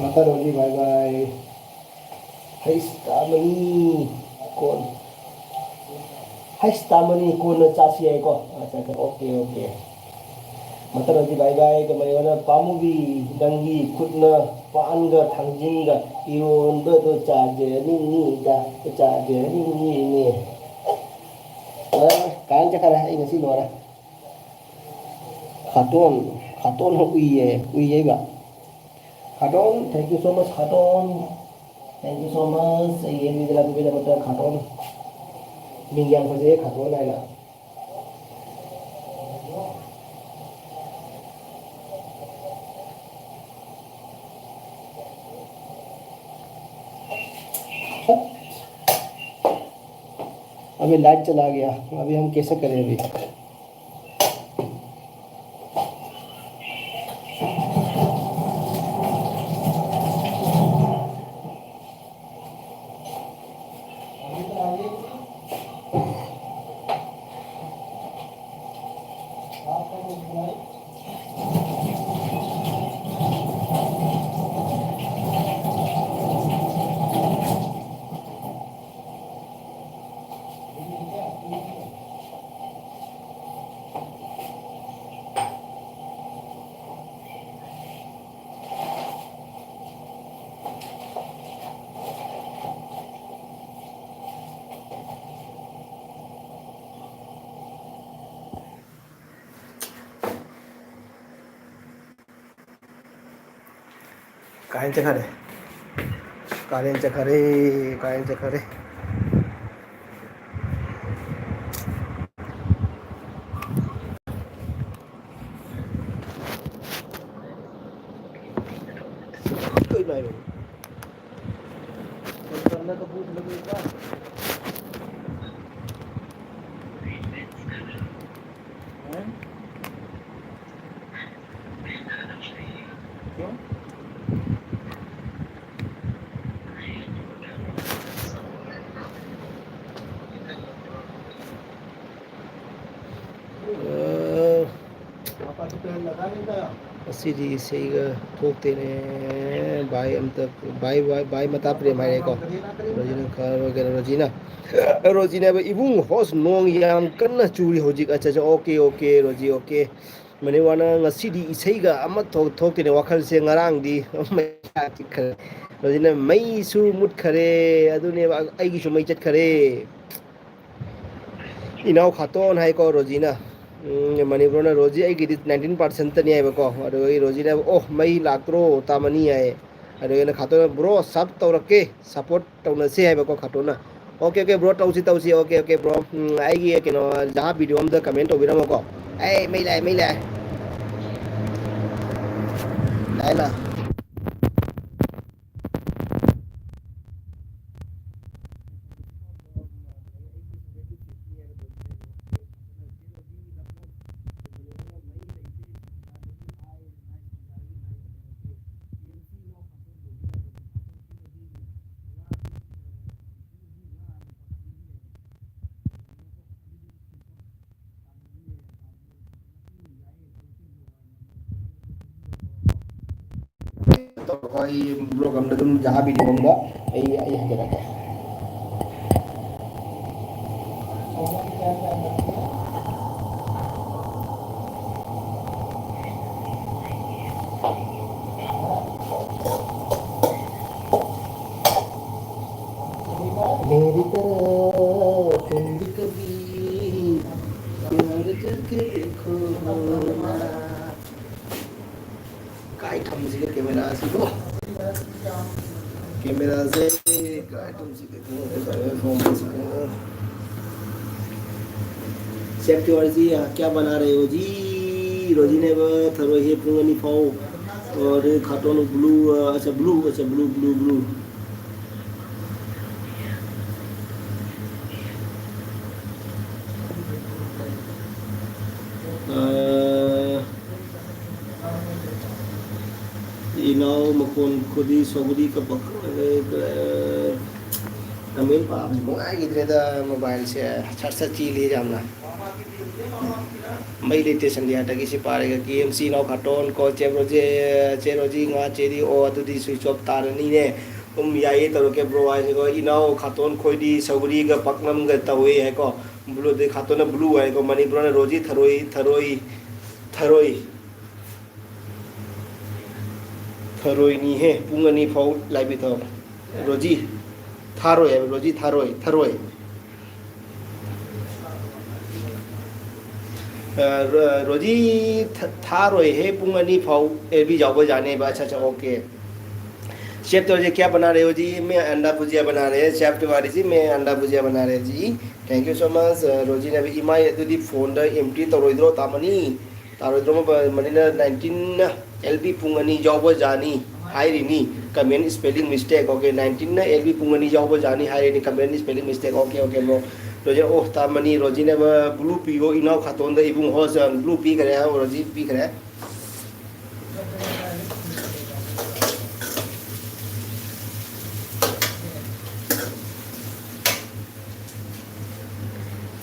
माता रोजी, बाय बाय। ꯍꯩꯁ ꯇꯥꯃꯅꯤ ꯀꯣꯟ, ꯍꯩꯁ ꯇꯥꯃꯅꯤ ꯀꯣꯟꯅ ꯆꯥꯁꯤ ꯍꯥꯏꯀꯣ꯫ ꯑꯠꯆꯥ, ꯑꯠꯆꯥ, ꯑꯣꯀꯦ, ꯑꯣꯀꯦ꯫ ꯃꯇꯝ ꯑꯁꯤ ꯕꯥꯏ ꯕꯥꯏ ꯀꯃꯥꯏꯅ ꯄꯥꯝꯃꯨꯕꯤ ꯅꯪꯒꯤ ꯈꯨꯠꯅ ꯄꯥꯟꯒ ꯊꯥꯡꯖꯤꯡꯒ ꯏꯔꯣꯟꯕꯗꯣ ꯆꯥꯖꯅꯤꯡꯉꯤꯗ, ꯆꯥꯖꯅꯤꯡꯉꯤꯅꯦ꯫ ꯑ, ꯀꯥꯏꯅ ꯆꯠꯈꯔꯦ, ꯑꯩ ꯉꯁꯤ ꯂꯣꯏꯔꯦ꯫ ꯈꯥꯇꯣꯟ, ꯈꯥꯇꯣꯟ ꯎꯏꯌꯦ, ꯎꯏꯌꯦꯕ꯫ ꯈꯥꯇꯣꯟ, thank you so much, ꯈꯥꯇꯣꯟ꯫ Thank you so much꯫ ꯑꯩꯒꯤ ꯑꯦꯝꯕꯤꯗ ꯂꯥꯛꯄꯤꯕꯒꯤꯗꯃꯛꯇ ꯈꯥꯇꯣꯟ꯫ ꯃꯤꯡ ꯌꯥꯝ ꯐꯖꯩꯌꯦ, ꯈꯥꯇꯣꯟ ꯍꯥꯏꯅ꯫ अभी लाइट चला गया, अभी हम कैसे करें अभी? ꯀꯥꯏꯅ ꯆꯠꯈꯔꯦ꯫ ꯀꯥꯔꯦꯟ ꯆꯠꯈꯔꯦ꯫ ꯀꯥꯔꯦꯟ ꯆꯠꯈꯔꯦ꯫ ꯑ, ꯉꯁꯤꯗꯤ ꯏꯁꯩꯒ ꯊꯣꯛꯇꯦꯅꯦ꯫ ꯚꯥꯏ ꯑꯝꯇ, ꯚꯥꯏ, ꯚꯥꯏ, ꯚꯥꯏ ꯃꯇꯥ ꯄ꯭ꯔꯦꯝ ꯍꯥꯏꯔꯦꯀꯣ꯫ ꯔꯣꯖꯤꯅ ꯈꯔ, ꯀꯩꯅꯣ, ꯔꯣꯖꯤꯅ, ꯔꯣꯖꯤꯅ ꯍꯥꯏꯕ, "ꯏꯕꯨꯡ, ꯍꯣꯁ, ꯅꯣꯡ ꯌꯥꯝ ꯀꯟꯅ ꯆꯨꯔꯤ ꯍꯧꯖꯤꯛ꯫ ꯑꯠꯆꯥ, ꯑꯠꯆꯥ, ꯑꯣꯀꯦ, ꯑꯣꯀꯦ, ꯔꯣꯖꯤ, ꯑꯣꯀꯦ꯫ ꯃꯅꯤꯋꯥꯅ ꯉꯁꯤꯗꯤ ꯏꯁꯩꯒ ꯑꯃ ꯊꯣꯛ-, ꯊꯣꯛꯇꯦꯅꯦ꯫ ꯋꯥꯈꯜꯁꯦ ꯉꯔꯥꯡꯗꯤ ꯃꯩ ꯆꯤꯛꯈ꯭ꯔꯦ꯫ ꯔꯣꯖꯤꯅ ꯃꯩꯁꯨ ꯃꯨꯠꯈꯔꯦ꯫ ꯑꯗꯨꯅꯦꯕ, ꯑꯩꯒꯤꯁꯨ ꯃꯩ ꯆꯠꯈꯔꯦ"꯫ ꯏꯅꯥꯎ ꯈꯥꯇꯣꯟ ꯍꯥꯏꯀꯣ ꯔꯣꯖꯤꯅ꯫ ꯎꯝ, ꯃꯅꯤꯄꯨꯔꯅ, "ꯔꯣꯖꯤ, ꯑꯩꯒꯤꯗꯤ ꯅꯥꯏꯟꯇꯤꯟ ꯄꯥꯔꯁꯦꯟꯇꯅꯤ" ꯍꯥꯏꯕꯀꯣ꯫ ꯑꯗꯨꯒ ꯑꯩ ꯔꯣꯖꯤꯅ ꯍꯥꯏꯕ, "ꯑꯣ, ꯃꯩ ꯂꯥꯛꯇ꯭ꯔꯣ? ꯇꯥꯃꯅꯤ" ꯍꯥꯏꯌꯦ꯫ ꯑꯗꯨꯒ ꯑꯩꯅ ꯈꯥꯇꯣꯟꯅ, "ꯕ꯭ꯔꯣ, ꯁꯞ ꯇꯧꯔꯛꯀꯦ, ꯁꯞꯄꯣꯔꯠ ꯇꯧꯅꯁꯦ" ꯍꯥꯏꯕꯀꯣ ꯈꯥꯇꯣꯟꯅ꯫ "ꯑꯣꯀꯦ, ꯑꯣꯀꯦ, ꯕ꯭ꯔꯣ, ꯇꯧꯁꯤ, ꯇꯧꯁꯤ꯫ Okay, okay, bro. ꯎꯝ, ꯑꯩꯒꯤ ꯀꯩꯅꯣ, ꯖꯍꯥ ꯚꯤꯗꯤꯑꯣ ꯑꯝꯗ ꯀꯃꯦꯟ ꯇꯧꯕꯤꯔꯝꯃꯣꯀꯣ"꯫ ꯑꯩ ꯃꯩ ꯂꯥꯛꯑꯦ, ꯃꯩ ꯂꯥꯛꯑꯦ꯫ ꯂꯥꯛꯑꯦ, ꯂꯥꯛꯑꯦ꯫ ꯇꯧꯔꯛꯑꯣ, ꯑꯩ ꯕ꯭ꯂꯣꯛ ꯑꯝꯗ ꯑꯗꯨꯝ ꯖꯍꯥ ꯚꯤꯗꯤꯑꯣ ꯑꯝꯗ ꯑꯩ, ꯑꯩ ꯍꯟꯖꯔꯛꯀꯦ꯫ मेरी तरह तुम भी कभी प्यार करके देखो ना। ꯀꯥꯏ ꯊꯝꯁꯤꯒꯦ ꯀꯦꯃꯦꯔꯥꯁꯤꯕꯣ? ꯀꯦꯃꯦꯔꯥꯁꯦ ꯀꯥꯏ ꯇꯧꯁꯤꯒꯦ? ꯐꯣꯟꯁꯦ ꯀꯩꯅꯣ ꯇꯧꯔꯦ, ꯐꯣꯟꯁꯦ ꯀꯩꯅꯣ꯫ ꯆꯦꯞ ꯇꯤꯋꯥꯔꯤꯁꯤ, ꯀꯌꯥ ꯕꯅꯥ ꯔꯍꯦ ꯍꯣ ꯖꯤ? ꯔꯣꯖꯤꯅꯦꯕ ꯊꯔꯣꯏ ꯍꯦ ꯄꯨꯡ ꯑꯅꯤ ꯐꯥꯎ꯫ ꯑꯣꯔ ꯈꯥꯇꯣꯟ ꯕ꯭ꯂꯨ, ꯑ, ꯑꯆꯥ, ꯕ꯭ꯂꯨ, ꯑꯆꯥ, ꯕ꯭ꯂꯨ, ꯕ꯭ꯂꯨ, ꯕ꯭ꯂꯨ꯫ ꯑ, ꯏꯅꯥꯎ ꯃꯈꯣꯟ ꯈꯨꯗꯤ ꯁꯧꯒꯔꯤ ꯀꯄꯛ, ꯑ, ꯀꯃꯦꯟ ꯄꯥꯕꯁꯤ ꯅꯨꯡꯉꯥꯏꯈꯤꯗ꯭ꯔꯦꯗ, ꯃꯣꯕꯥꯏꯜꯁꯦ ꯁꯠ ꯁꯠ ꯆꯦꯜꯂꯤ ꯌꯥꯝꯅ꯫ ꯃꯩ ꯂꯩꯇꯦ ꯁꯟꯗꯤꯌꯥꯗꯒꯤ ꯁꯤ ꯄꯥꯔꯒ ꯀꯦ ꯑꯦꯝ ꯁꯤ ꯏꯅꯥꯎ ꯈꯥꯇꯣꯟ ꯀꯣ ꯆꯦ ꯔꯣꯖꯦ, ꯆꯦ ꯔꯣꯖꯤ ꯉꯥ ꯆꯦꯔꯤ ꯑꯣ ꯑꯗꯨꯗꯤ ꯁ꯭ꯋꯤꯆ ꯑꯣꯐ ꯇꯥꯔꯅꯤꯅꯦ꯫ ꯎꯝ, ꯌꯥꯏꯌꯦ, ꯇꯧꯔꯛꯀꯦ ꯕ꯭ꯔꯣ ꯍꯥꯏꯁꯤꯀꯣ꯫ ꯏꯅꯥꯎ ꯈꯥꯇꯣꯟ ꯈꯣꯏꯗꯤ ꯁꯧꯒꯔꯤꯒ ꯄꯥꯛꯅꯝꯒ ꯇꯧꯋꯦ ꯍꯥꯏꯀꯣ꯫ ꯕ꯭ꯂꯨꯗꯤ ꯈꯥꯇꯣꯟꯅ ꯕ꯭ꯂꯨ ꯍꯥꯏꯀꯣ꯫ ꯃꯅꯤꯄꯨꯔꯅ ꯔꯣꯖꯤ ꯊꯔꯣꯏ, ꯊꯔꯣꯏ, ꯊꯔꯣꯏ꯫ ꯊꯔꯣꯏꯅꯤꯍꯦ, ꯄꯨꯡ ꯑꯅꯤ ꯐꯥꯎ ꯂꯥꯏꯕꯤ ꯊꯥꯎ꯫ ꯔꯣꯖꯤ ꯊꯥꯔꯣꯏ ꯍꯥꯏꯕ, ꯔꯣꯖꯤ ꯊꯥꯔꯣꯏ, ꯊꯔꯣꯏ꯫ ꯑ, ꯔ-, ꯔꯣꯖꯤ ꯊ-, ꯊꯥꯔꯣꯏꯍꯦ, ꯄꯨꯡ ꯑꯅꯤ ꯐꯥꯎ ꯑꯦꯜ ꯕꯤ ꯌꯥꯎꯕ ꯌꯥꯅꯦꯕ꯫ ꯑꯆꯥ, ꯑꯆꯥ, ꯑꯣꯀꯦ꯫ ꯆꯦꯞ ꯇꯧꯔꯁꯦ, ꯀꯌꯥ ꯕꯅꯥ ꯔꯍꯦ ꯍꯣ ꯖꯤ? ꯃꯦ ꯑꯟꯗꯥ ꯚꯨꯖꯤꯌꯥ ꯕꯅꯥ ꯔꯍꯦ꯫ ꯆꯦꯞ ꯇꯤꯋꯥꯔꯤ ꯖꯤ, ꯃꯦ ꯑꯟꯗꯥ ꯚꯨꯖꯤꯌꯥ ꯕꯅꯥ ꯔꯍꯦ ꯖꯤ꯫ Thank you so much꯫ ꯑ, ꯔꯣꯖꯤꯅ ꯍꯥꯏꯕ, ꯏꯃꯥꯏ, ꯑꯗꯨꯗꯤ ꯐꯣꯟꯗ ꯑꯦꯝꯇꯤ ꯇꯧꯔꯣꯏꯗ꯭ꯔꯣ, ꯇꯥꯃꯅꯤ? ꯇꯥꯔꯣꯏꯗ꯭ꯔꯣ? ꯃ-, ꯃꯅꯤꯅ ꯅꯥꯏꯟꯇꯤꯟ ꯑꯦꯜ ꯕꯤ ꯄꯨꯡ ꯑꯅꯤ ꯌꯥꯎꯕ ꯌꯥꯅꯤ ꯍꯥꯏꯔꯤꯅꯤ꯫ Comment spelling mistake, okay, ꯅꯥꯏꯟꯇꯤꯟꯅ ꯑꯦꯜ ꯕꯤ ꯄꯨꯡ ꯑꯅꯤ ꯌꯥꯎꯕ ꯌꯥꯅꯤ ꯍꯥꯏꯔꯤꯅꯤ꯫ Comment spelling mistake, okay, okay, bro꯫ Rosie, ꯑꯣ, ꯇꯥꯃꯅꯤ, ꯔꯣꯖꯤꯅ ꯍꯥꯏꯕ, ꯕ꯭ꯂꯨ ꯄꯤꯌꯣ, ꯏꯅꯥꯎ ꯈꯥꯇꯣꯟꯗ ꯏꯕꯨꯡꯉꯣ, ꯆ-, ꯕ꯭ꯂꯨ ꯄꯤꯈ꯭ꯔꯦ, ꯔꯣꯖꯤ ꯄꯤꯈ꯭ꯔꯦ꯫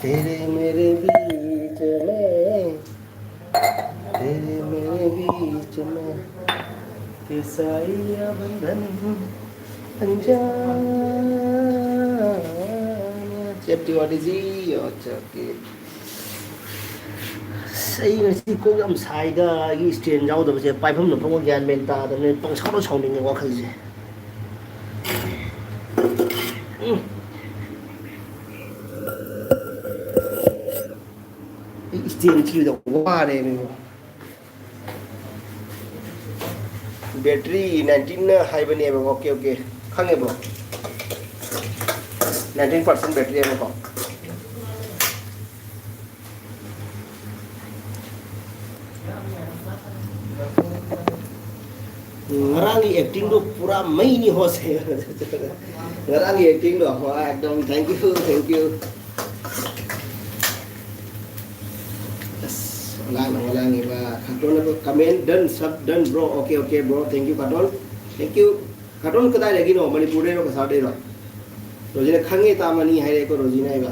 तेरे मेरे बीच में, तेरे मेरे बीच में कैसा ये बंधन अनजाना। ꯆꯦꯞ ꯇꯤꯋꯥꯔꯤꯖꯤ, ꯑꯆꯥ, ꯑꯣꯀꯦ꯫ ꯑꯁ, ꯑꯩ ꯉꯁꯤ ꯀꯣꯛ ꯌꯥꯝ ꯁꯥꯏꯗ, ꯑꯩꯒꯤ stand ꯌꯥꯎꯗꯕꯁꯦ꯫ ꯄꯥꯏꯐꯝ ꯂꯧꯐꯝꯒ ꯒ꯭ꯌꯥꯟ ꯃꯦꯟ ꯇꯥꯗꯕꯅꯦ, ꯄꯪꯁꯥꯎꯗ ꯁꯥꯎꯅꯤꯡꯉꯦ ꯋꯥꯈꯜꯁꯦ꯫ ꯎꯝ꯫ ꯑꯩ stand ꯊꯤꯕꯗ ꯋꯥꯔꯦꯃꯤ꯫ ꯕꯦꯇ꯭ꯔꯤ ꯅꯥꯏꯟꯇꯤꯟ ꯍꯥꯏꯕꯅꯦꯕ꯫ ꯑꯣꯀꯦ, ꯑꯣꯀꯦ, ꯈꯪꯉꯦ ꯕ꯭ꯔꯣ꯫ ꯅꯥꯏꯟꯇꯤꯟ ꯄꯥꯔꯁꯦꯟ ꯕꯦꯇ꯭ꯔꯤ ꯍꯥꯏꯕꯀꯣ꯫ ꯎꯝ, ꯉꯔꯥꯡꯒꯤ ꯑꯦꯛꯇꯤꯡꯗꯣ ꯄꯨꯔꯥ ꯃꯩꯅꯤ ꯍꯣꯁ꯫ ꯉꯔꯥꯡꯒꯤ ꯑꯦꯛꯇꯤꯡꯗꯣ ꯍꯣꯏ, ꯑꯦꯛꯗꯝ thank you, thank you꯫ ꯑꯁ, ꯑꯣꯂꯥꯡꯅ ꯑꯣꯂꯥꯡꯉꯤꯕ ꯈꯥꯇꯣꯟꯅꯕ comment done, sub done, bro, okay, okay, bro, thank you, ꯈꯥꯇꯣꯟ, thank you꯫ ꯈꯥꯇꯣꯟ ꯀꯗꯥꯏꯗꯒꯤꯅꯣ? ꯃꯅꯤꯄꯨꯔꯗꯩꯔꯣ, ꯀꯁꯥꯔꯗꯩꯔꯣ? ꯔꯣꯖꯤꯅ ꯈꯪꯉꯦ ꯇꯥꯃꯅꯤ ꯍꯥꯏꯔꯦꯀꯣ, ꯔꯣꯖꯤꯅ ꯑꯩꯒ꯫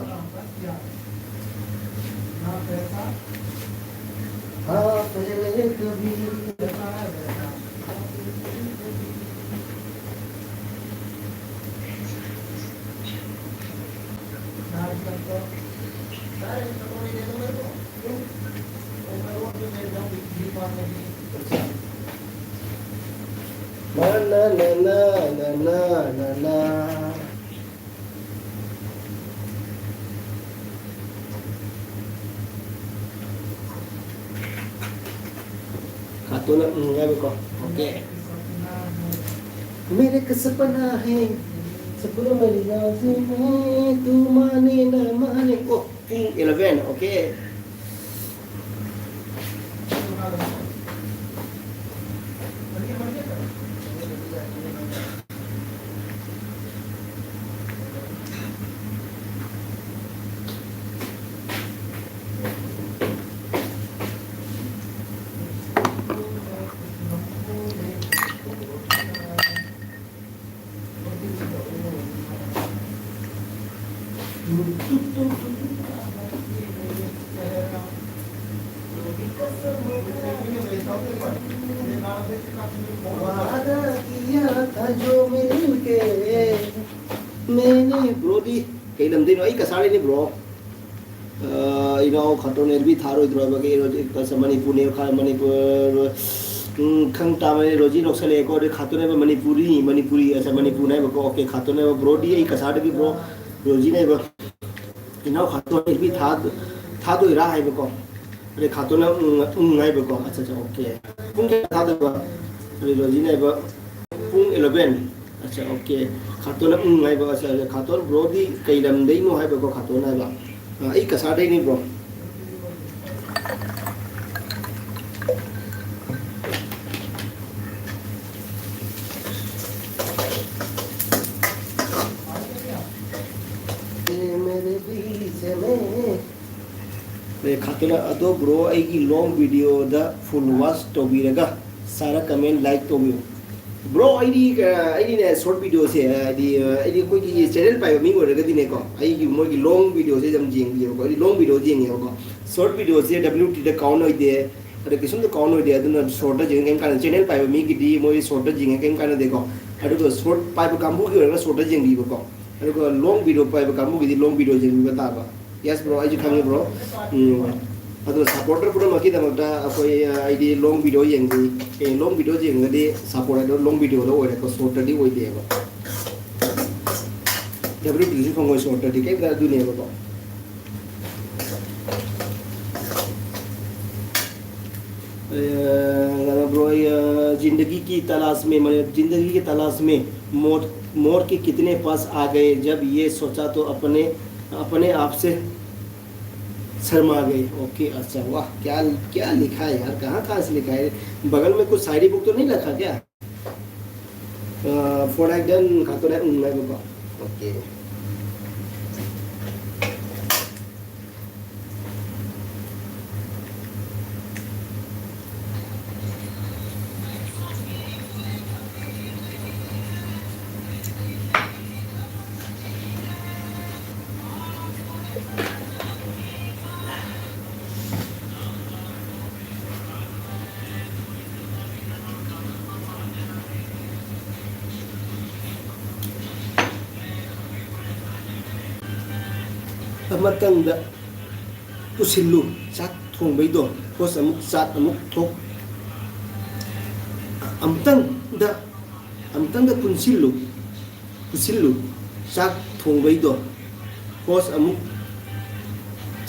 ꯈꯥꯇꯣꯟꯅ ꯎꯝ ꯍꯥꯏꯕꯀꯣ꯫ ꯑꯣꯀꯦ꯫ मेरे एक सपना है, सपना मेरी राजी में, तू माने ना माने। ꯑꯣ, ꯄꯨꯡ eleven, ꯑꯣꯀꯦ꯫ वादा किया था जो मिलके मैंने, bro ꯗꯤ ꯀꯩ ꯂꯝꯗꯩꯅꯣ? ꯑꯩ ꯀꯁꯥꯔꯗꯩꯅꯦ bro꯫ ꯑ, ꯏꯅꯥꯎ ꯈꯥꯇꯣꯟ ꯑꯦꯜꯕꯤ ꯊꯥꯔꯣꯏꯗ꯭ꯔꯣ ꯍꯥꯏꯕꯒꯤ ꯔꯣꯖꯤ ꯀꯁꯥ ꯃꯅꯤꯄꯨꯔꯅꯦ, ꯈꯥ-, ꯃꯅꯤꯄꯨꯔ, ꯎꯝ, ꯈꯪ ꯇꯥꯕꯅꯤ ꯔꯣꯖꯤ ꯅꯣꯛꯁꯜꯂꯛꯑꯦꯀꯣ꯫ ꯑꯗꯩ ꯈꯥꯇꯣꯟ ꯍꯥꯏꯕ ꯃꯅꯤꯄꯨꯔꯤ, ꯃꯅꯤꯄꯨꯔꯤ, ꯑꯁꯥ ꯃꯅꯤꯄꯨꯔ ꯍꯥꯏꯕꯀꯣ꯫ ꯑꯣꯀꯦ, ꯈꯥꯇꯣꯟ ꯍꯥꯏꯕ bro ꯗꯤ ꯑꯩ ꯀꯁꯥꯔꯗꯒꯤ bro ꯔꯣꯖꯤꯅ ꯍꯥꯏꯕ ꯏꯅꯥꯎ ꯈꯥꯇꯣꯟ ꯑꯦꯜꯕꯤ ꯊꯥ-, ꯊꯥꯗꯣꯏꯔꯥ ꯍꯥꯏꯕꯀꯣ꯫ ꯑꯗꯩ ꯈꯥꯇꯣꯟꯅ ꯎꯝ, ꯎꯝ ꯍꯥꯏꯕꯀꯣ꯫ ꯑꯠꯆꯥ, ꯑꯠꯆꯥ, ꯑꯣꯀꯦ꯫ ꯄꯨꯡ ꯀꯌꯥ ꯊꯥꯗꯣꯏꯕ? ꯑꯗꯨꯗꯣ ꯍꯧꯖꯤꯛ ꯍꯥꯏꯕ ꯄꯨꯡ eleven꯫ ꯑꯠꯆꯥ, ꯑꯣꯀꯦ꯫ ꯈꯥꯇꯣꯟꯅ ꯎꯝ ꯍꯥꯏꯕ꯫ ꯑꯠꯆꯥ, ꯑꯠꯆꯥ, ꯈꯥꯇꯣꯟ ꯕ꯭ꯔꯣꯗꯤ ꯀꯩ ꯂꯝꯗꯩꯅꯣ ꯍꯥꯏꯕꯀꯣ, ꯈꯥꯇꯣꯟ ꯍꯥꯏꯕ꯫ ꯑ, ꯑꯩ ꯀꯁꯥꯔꯗꯩꯅꯤ ꯕ꯭ꯔꯣ꯫ ꯑꯦ, ꯈꯥꯇꯣꯟꯅ ꯑꯗꯣ ꯕ꯭ꯔꯣ ꯑꯩꯒꯤ ꯂꯣꯡ ꯚꯤꯗꯤꯑꯣꯗ ꯐꯨꯜ ꯋꯥꯆ ꯇꯧꯕꯤꯔꯒ ꯁꯥꯔ ꯀꯃꯦꯟ ꯂꯥꯏꯛ ꯇꯧꯕꯤꯌꯨ꯫ ꯕ꯭ꯔꯣ ꯑꯩꯗꯤ ꯑ, ꯑꯩꯗꯤꯅꯦ ꯁꯣꯔꯠ ꯚꯤꯗꯤꯑꯣꯁꯦ ꯑ, ꯍꯥꯏꯗꯤ ꯑ, ꯑꯩꯗꯤ ꯑꯩꯈꯣꯏꯒꯤ ꯆꯦꯅꯦꯜ ꯄꯥꯏꯕ ꯃꯤ ꯑꯣꯏꯔꯒꯗꯤꯅꯦꯀꯣ, ꯑꯩꯒꯤ ꯃꯣꯏꯒꯤ ꯂꯣꯡ ꯚꯤꯗꯤꯑꯣꯁꯦ ꯌꯥꯝ ꯌꯦꯡꯕꯤꯌꯦꯕꯀꯣ꯫ ꯑꯩꯗꯤ ꯂꯣꯡ ꯚꯤꯗꯤꯑꯣ ꯌꯦꯡꯉꯦꯕꯀꯣ꯫ ꯁꯣꯔꯠ ꯚꯤꯗꯤꯑꯣꯁꯦ W T ꯗ ꯀꯥꯎꯟ ꯑꯣꯏꯗꯦ꯫ ꯑꯗ ꯀꯩꯁꯨꯝꯇ ꯀꯥꯎꯟ ꯑꯣꯏꯗꯦ꯫ ꯑꯗꯨꯅ ꯁꯣꯔꯠꯇ ꯌꯦꯡꯉ ꯀꯩꯝ ꯀꯥꯟꯅꯗꯦ꯫ ꯆꯦꯅꯦꯜ ꯄꯥꯏꯕ ꯃꯤꯒꯤꯗꯤ ꯃꯣꯏ ꯁꯣꯔꯠꯇ ꯌꯦꯡꯉ ꯀꯩꯝ ꯀꯥꯟꯅꯗꯦꯀꯣ꯫ ꯑꯗꯨꯒ ꯁꯣꯔꯠ ꯄꯥꯏꯕ ꯀꯥꯡꯕꯨꯒꯤ ꯑꯣꯏꯔꯒ ꯁꯣꯔꯠꯇ ꯌꯦꯡꯕꯤꯕꯀꯣ꯫ ꯑꯗꯨꯒ ꯂꯣꯡ ꯚꯤꯗꯤꯑꯣ ꯄꯥꯏꯕ ꯀꯥꯡꯕꯨꯒꯤꯗꯤ ꯂꯣꯡ ꯚꯤꯗꯤꯑꯣ ꯌꯦꯡꯕꯤꯕ ꯇꯥꯕ꯫ Yes bro, ꯑꯩꯁꯨ ꯈꯪꯉꯤ bro꯫ ꯎꯝ꯫ ꯑꯗꯨꯅ ꯁꯞꯄꯣꯔꯇꯔ ꯄꯨꯝꯅꯃꯛꯀꯤꯗꯃꯛꯇ ꯑꯩꯈꯣꯏ, ꯑ, ꯑꯩꯗꯤ ꯂꯣꯡ ꯚꯤꯗꯤꯑꯣ ꯌꯦꯡꯕꯤ-, ꯑꯦ, ꯂꯣꯡ ꯚꯤꯗꯤꯑꯣ ꯌꯦꯡꯉꯒꯗꯤ ꯁꯞꯄꯣꯔꯠ ꯍꯥꯏꯗꯣ ꯂꯣꯡ ꯚꯤꯗꯤꯑꯣꯗ ꯑꯣꯏꯔꯦꯀꯣ, ꯁꯣꯔꯠꯇꯗꯤ ꯑꯣꯏꯗꯦꯕ꯫ W T ꯁꯨ ꯐꯪꯉꯣꯏ ꯁꯣꯔꯠꯇꯗꯤ, ꯀꯩꯝꯇ ꯑꯗꯨꯅꯦꯕꯀꯣ꯫ अ, ब्रो, अ, जिंदगी की तलाश में, मतलब, जिंदगी की तलाश में मोर, मोर के कितने पास आ गए, जब ये सोचा तो अपने, अपने आप से शर्मा गए। ओके, अच्छा, वाह, क्या, क्या लिखा है यार, कहाँ, कहाँ से लिखा है? बगल में कुछ शायरी बुक तो नहीं रखा क्या? ꯑ, ꯐꯣꯔ ꯂꯥꯏꯛ ꯗꯟ ꯈꯛꯇꯅꯦ, ꯎꯝ ꯍꯥꯏꯕꯀꯣ꯫ ꯑꯣꯀꯦ꯫ ꯑꯃꯇꯪꯗ ꯄꯨꯁꯤꯜꯂꯨ꯫ ꯆꯥꯛ ꯊꯣꯡꯕꯩꯗꯣ꯫ ꯍꯣꯁ ꯑꯃꯨꯛ ꯆꯥꯠ ꯑꯃꯨꯛ ꯊꯣꯛ꯫ ꯑꯃꯇꯪꯗ, ꯑꯃꯇꯪꯗ ꯄꯨꯟꯁꯤꯜꯂꯨ꯫ ꯄꯨꯁꯤꯜꯂꯨ꯫ ꯆꯥꯛ ꯊꯣꯡꯕꯩꯗꯣ꯫ ꯍꯣꯁ ꯑꯃꯨꯛ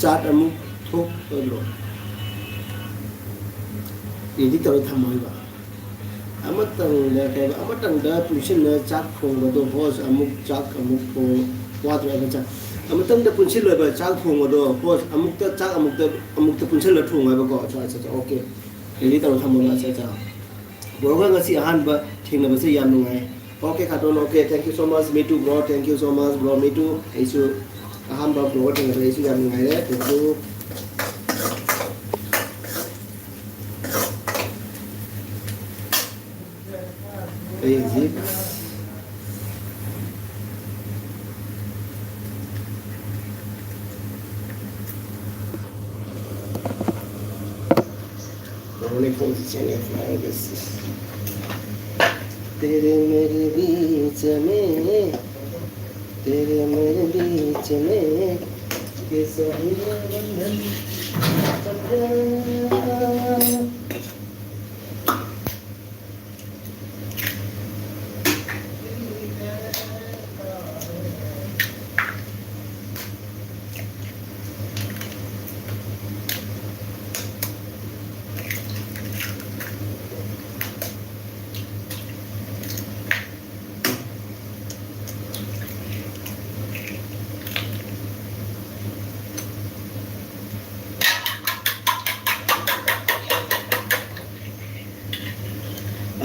ꯆꯥꯠ ꯑꯃꯨꯛ ꯊꯣꯛ ꯑꯣꯏꯕ꯭ꯔꯣ? ꯔꯦꯗꯤ ꯇꯧꯔ ꯊꯝꯃꯣ ꯍꯥꯏꯕ꯫ ꯑꯃꯇꯪꯗ ꯀꯩ ꯍꯥꯏꯕ, ꯑꯃꯇꯪꯗ ꯄꯨꯟꯁꯤꯟꯅ ꯆꯥꯛ ꯊꯣꯡꯕꯗꯣ ꯍꯣꯁ ꯑꯃꯨꯛ ꯆꯥꯛ ꯑꯃꯨꯛ ꯊꯣꯡ ꯋꯥꯗ꯭ꯔꯣ ꯍꯥꯏꯕ ꯆꯥꯛ? ꯑꯃꯇꯪꯗ ꯄꯨꯟꯁꯤꯜꯂꯣꯏꯕ ꯆꯥꯛ ꯊꯣꯡꯕꯗꯣ ꯍꯣꯁ ꯑꯃꯨꯛꯇ ꯆꯥꯛ ꯑꯃꯨꯛꯇ ꯑꯃꯨꯛꯇ ꯄꯨꯟꯁꯤꯜꯂ ꯊꯣꯡꯉꯣ ꯍꯥꯏꯕꯀꯣ꯫ ꯑꯠꯆꯥ, ꯑꯠꯆꯥ, ꯑꯠꯆꯥ, ꯑꯣꯀꯦ꯫ ꯔꯦꯗꯤ ꯇꯧꯔ ꯊꯝꯃꯣꯕ꯫ ꯑꯠꯆꯥ, ꯑꯠꯆꯥ꯫ ꯕ꯭ꯔꯣꯒ ꯉꯁꯤ ꯑꯍꯥꯟꯕ ꯊꯦꯡꯅꯕꯁꯦ ꯌꯥꯝ ꯅꯨꯡꯉꯥꯏ꯫ ꯑꯣꯀꯦ, ꯈꯥꯇꯣꯟ, okay, thank you so much, me too bro, thank you so much bro, me too꯫ ꯑꯩꯁꯨ ꯑꯍꯥꯟꯕ ꯕ꯭ꯔꯣꯒ ꯊꯦꯡꯅꯕꯗ ꯑꯩꯁꯨ ꯌꯥꯝ ꯅꯨꯡꯉꯥꯏꯔꯦ꯫ Thank you꯫ ꯑꯩ ꯍꯧꯖꯤꯛ ꯕ꯭ꯔꯣꯒꯤ ꯐꯣꯟꯁꯤ ꯆꯦꯟꯅꯩ ꯍꯥꯏꯔꯒ ꯁꯤ꯫ तेरे मेरे बीच में, तेरे मेरे बीच में, ये साहिल बंधन बन गया।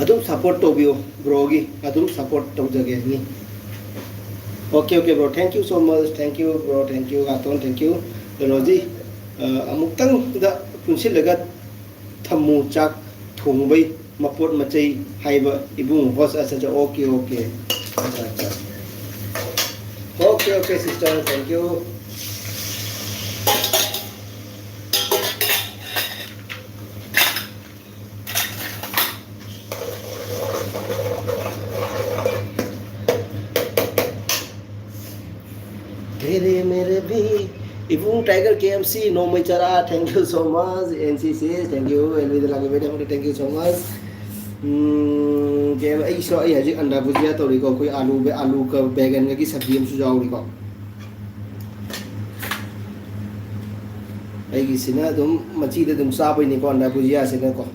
ꯑꯗꯨꯝ ꯁꯞꯄꯣꯔꯠ ꯇꯧꯕꯤꯌꯨ꯫ ꯕ꯭ꯔꯣꯒꯤ ꯑꯗꯨꯝ ꯁꯞꯄꯣꯔꯠ ꯇꯧꯖꯒꯦ꯫ ꯃꯤ okay, okay, bro, thank you so much, thank you bro, thank you ꯒꯥꯇꯣꯟ, thank you꯫ ꯀꯩꯅꯣꯗꯤ, ꯑ, ꯑꯃꯨꯛꯇꯪꯗ ꯄꯨꯟꯁꯤꯜꯂꯒ ꯊꯝꯃꯨ ꯆꯥꯛ ꯊꯣꯡꯕꯩ ꯃꯄꯣꯠ ꯃꯆꯩ ꯍꯥꯏꯕ ꯏꯕꯨꯡ ꯍꯣꯁ꯫ ꯑꯠꯆꯥ, ꯑꯠꯆꯥ, ꯑꯣꯀꯦ, ꯑꯣꯀꯦ꯫ ꯑꯠꯆꯥ, ꯑꯠꯆꯥ꯫ Okay, okay, sister, thank you꯫ तेरे मेरे भी, ꯏꯕꯨꯡ Tiger K M C ꯅꯣꯡꯃꯩ ꯆꯔꯥ, thank you so much, N C C, thank you, ꯑꯦꯜꯕꯤꯗ ꯂꯥꯛꯄꯤꯕꯒꯤꯗꯃꯛꯇ thank you so much꯫ ꯎꯝ, ꯀꯩ ꯍꯥꯏꯕ, ꯑꯩꯁꯨ, ꯑꯩ ꯍꯧꯖꯤꯛ ꯑꯟꯗꯥ ꯚꯨꯖꯤꯌꯥ ꯇꯧꯔꯤꯀꯣ, ꯑꯩꯈꯣꯏ ꯑꯂꯨ, ꯑꯂꯨꯒ ꯕꯦꯒꯟꯒꯒꯤ ꯁꯕꯖꯤ ꯑꯃꯁꯨ ꯌꯥꯎꯔꯤꯀꯣ꯫ ꯑꯩꯒꯤꯁꯤꯅ ꯑꯗꯨꯝ ꯃꯆꯤꯗ ꯑꯗꯨꯝ ꯆꯥꯕꯩꯅꯤꯀꯣ, ꯑꯟꯗꯥ ꯚꯨꯖꯤꯌꯥꯁꯤꯅꯀꯣ꯫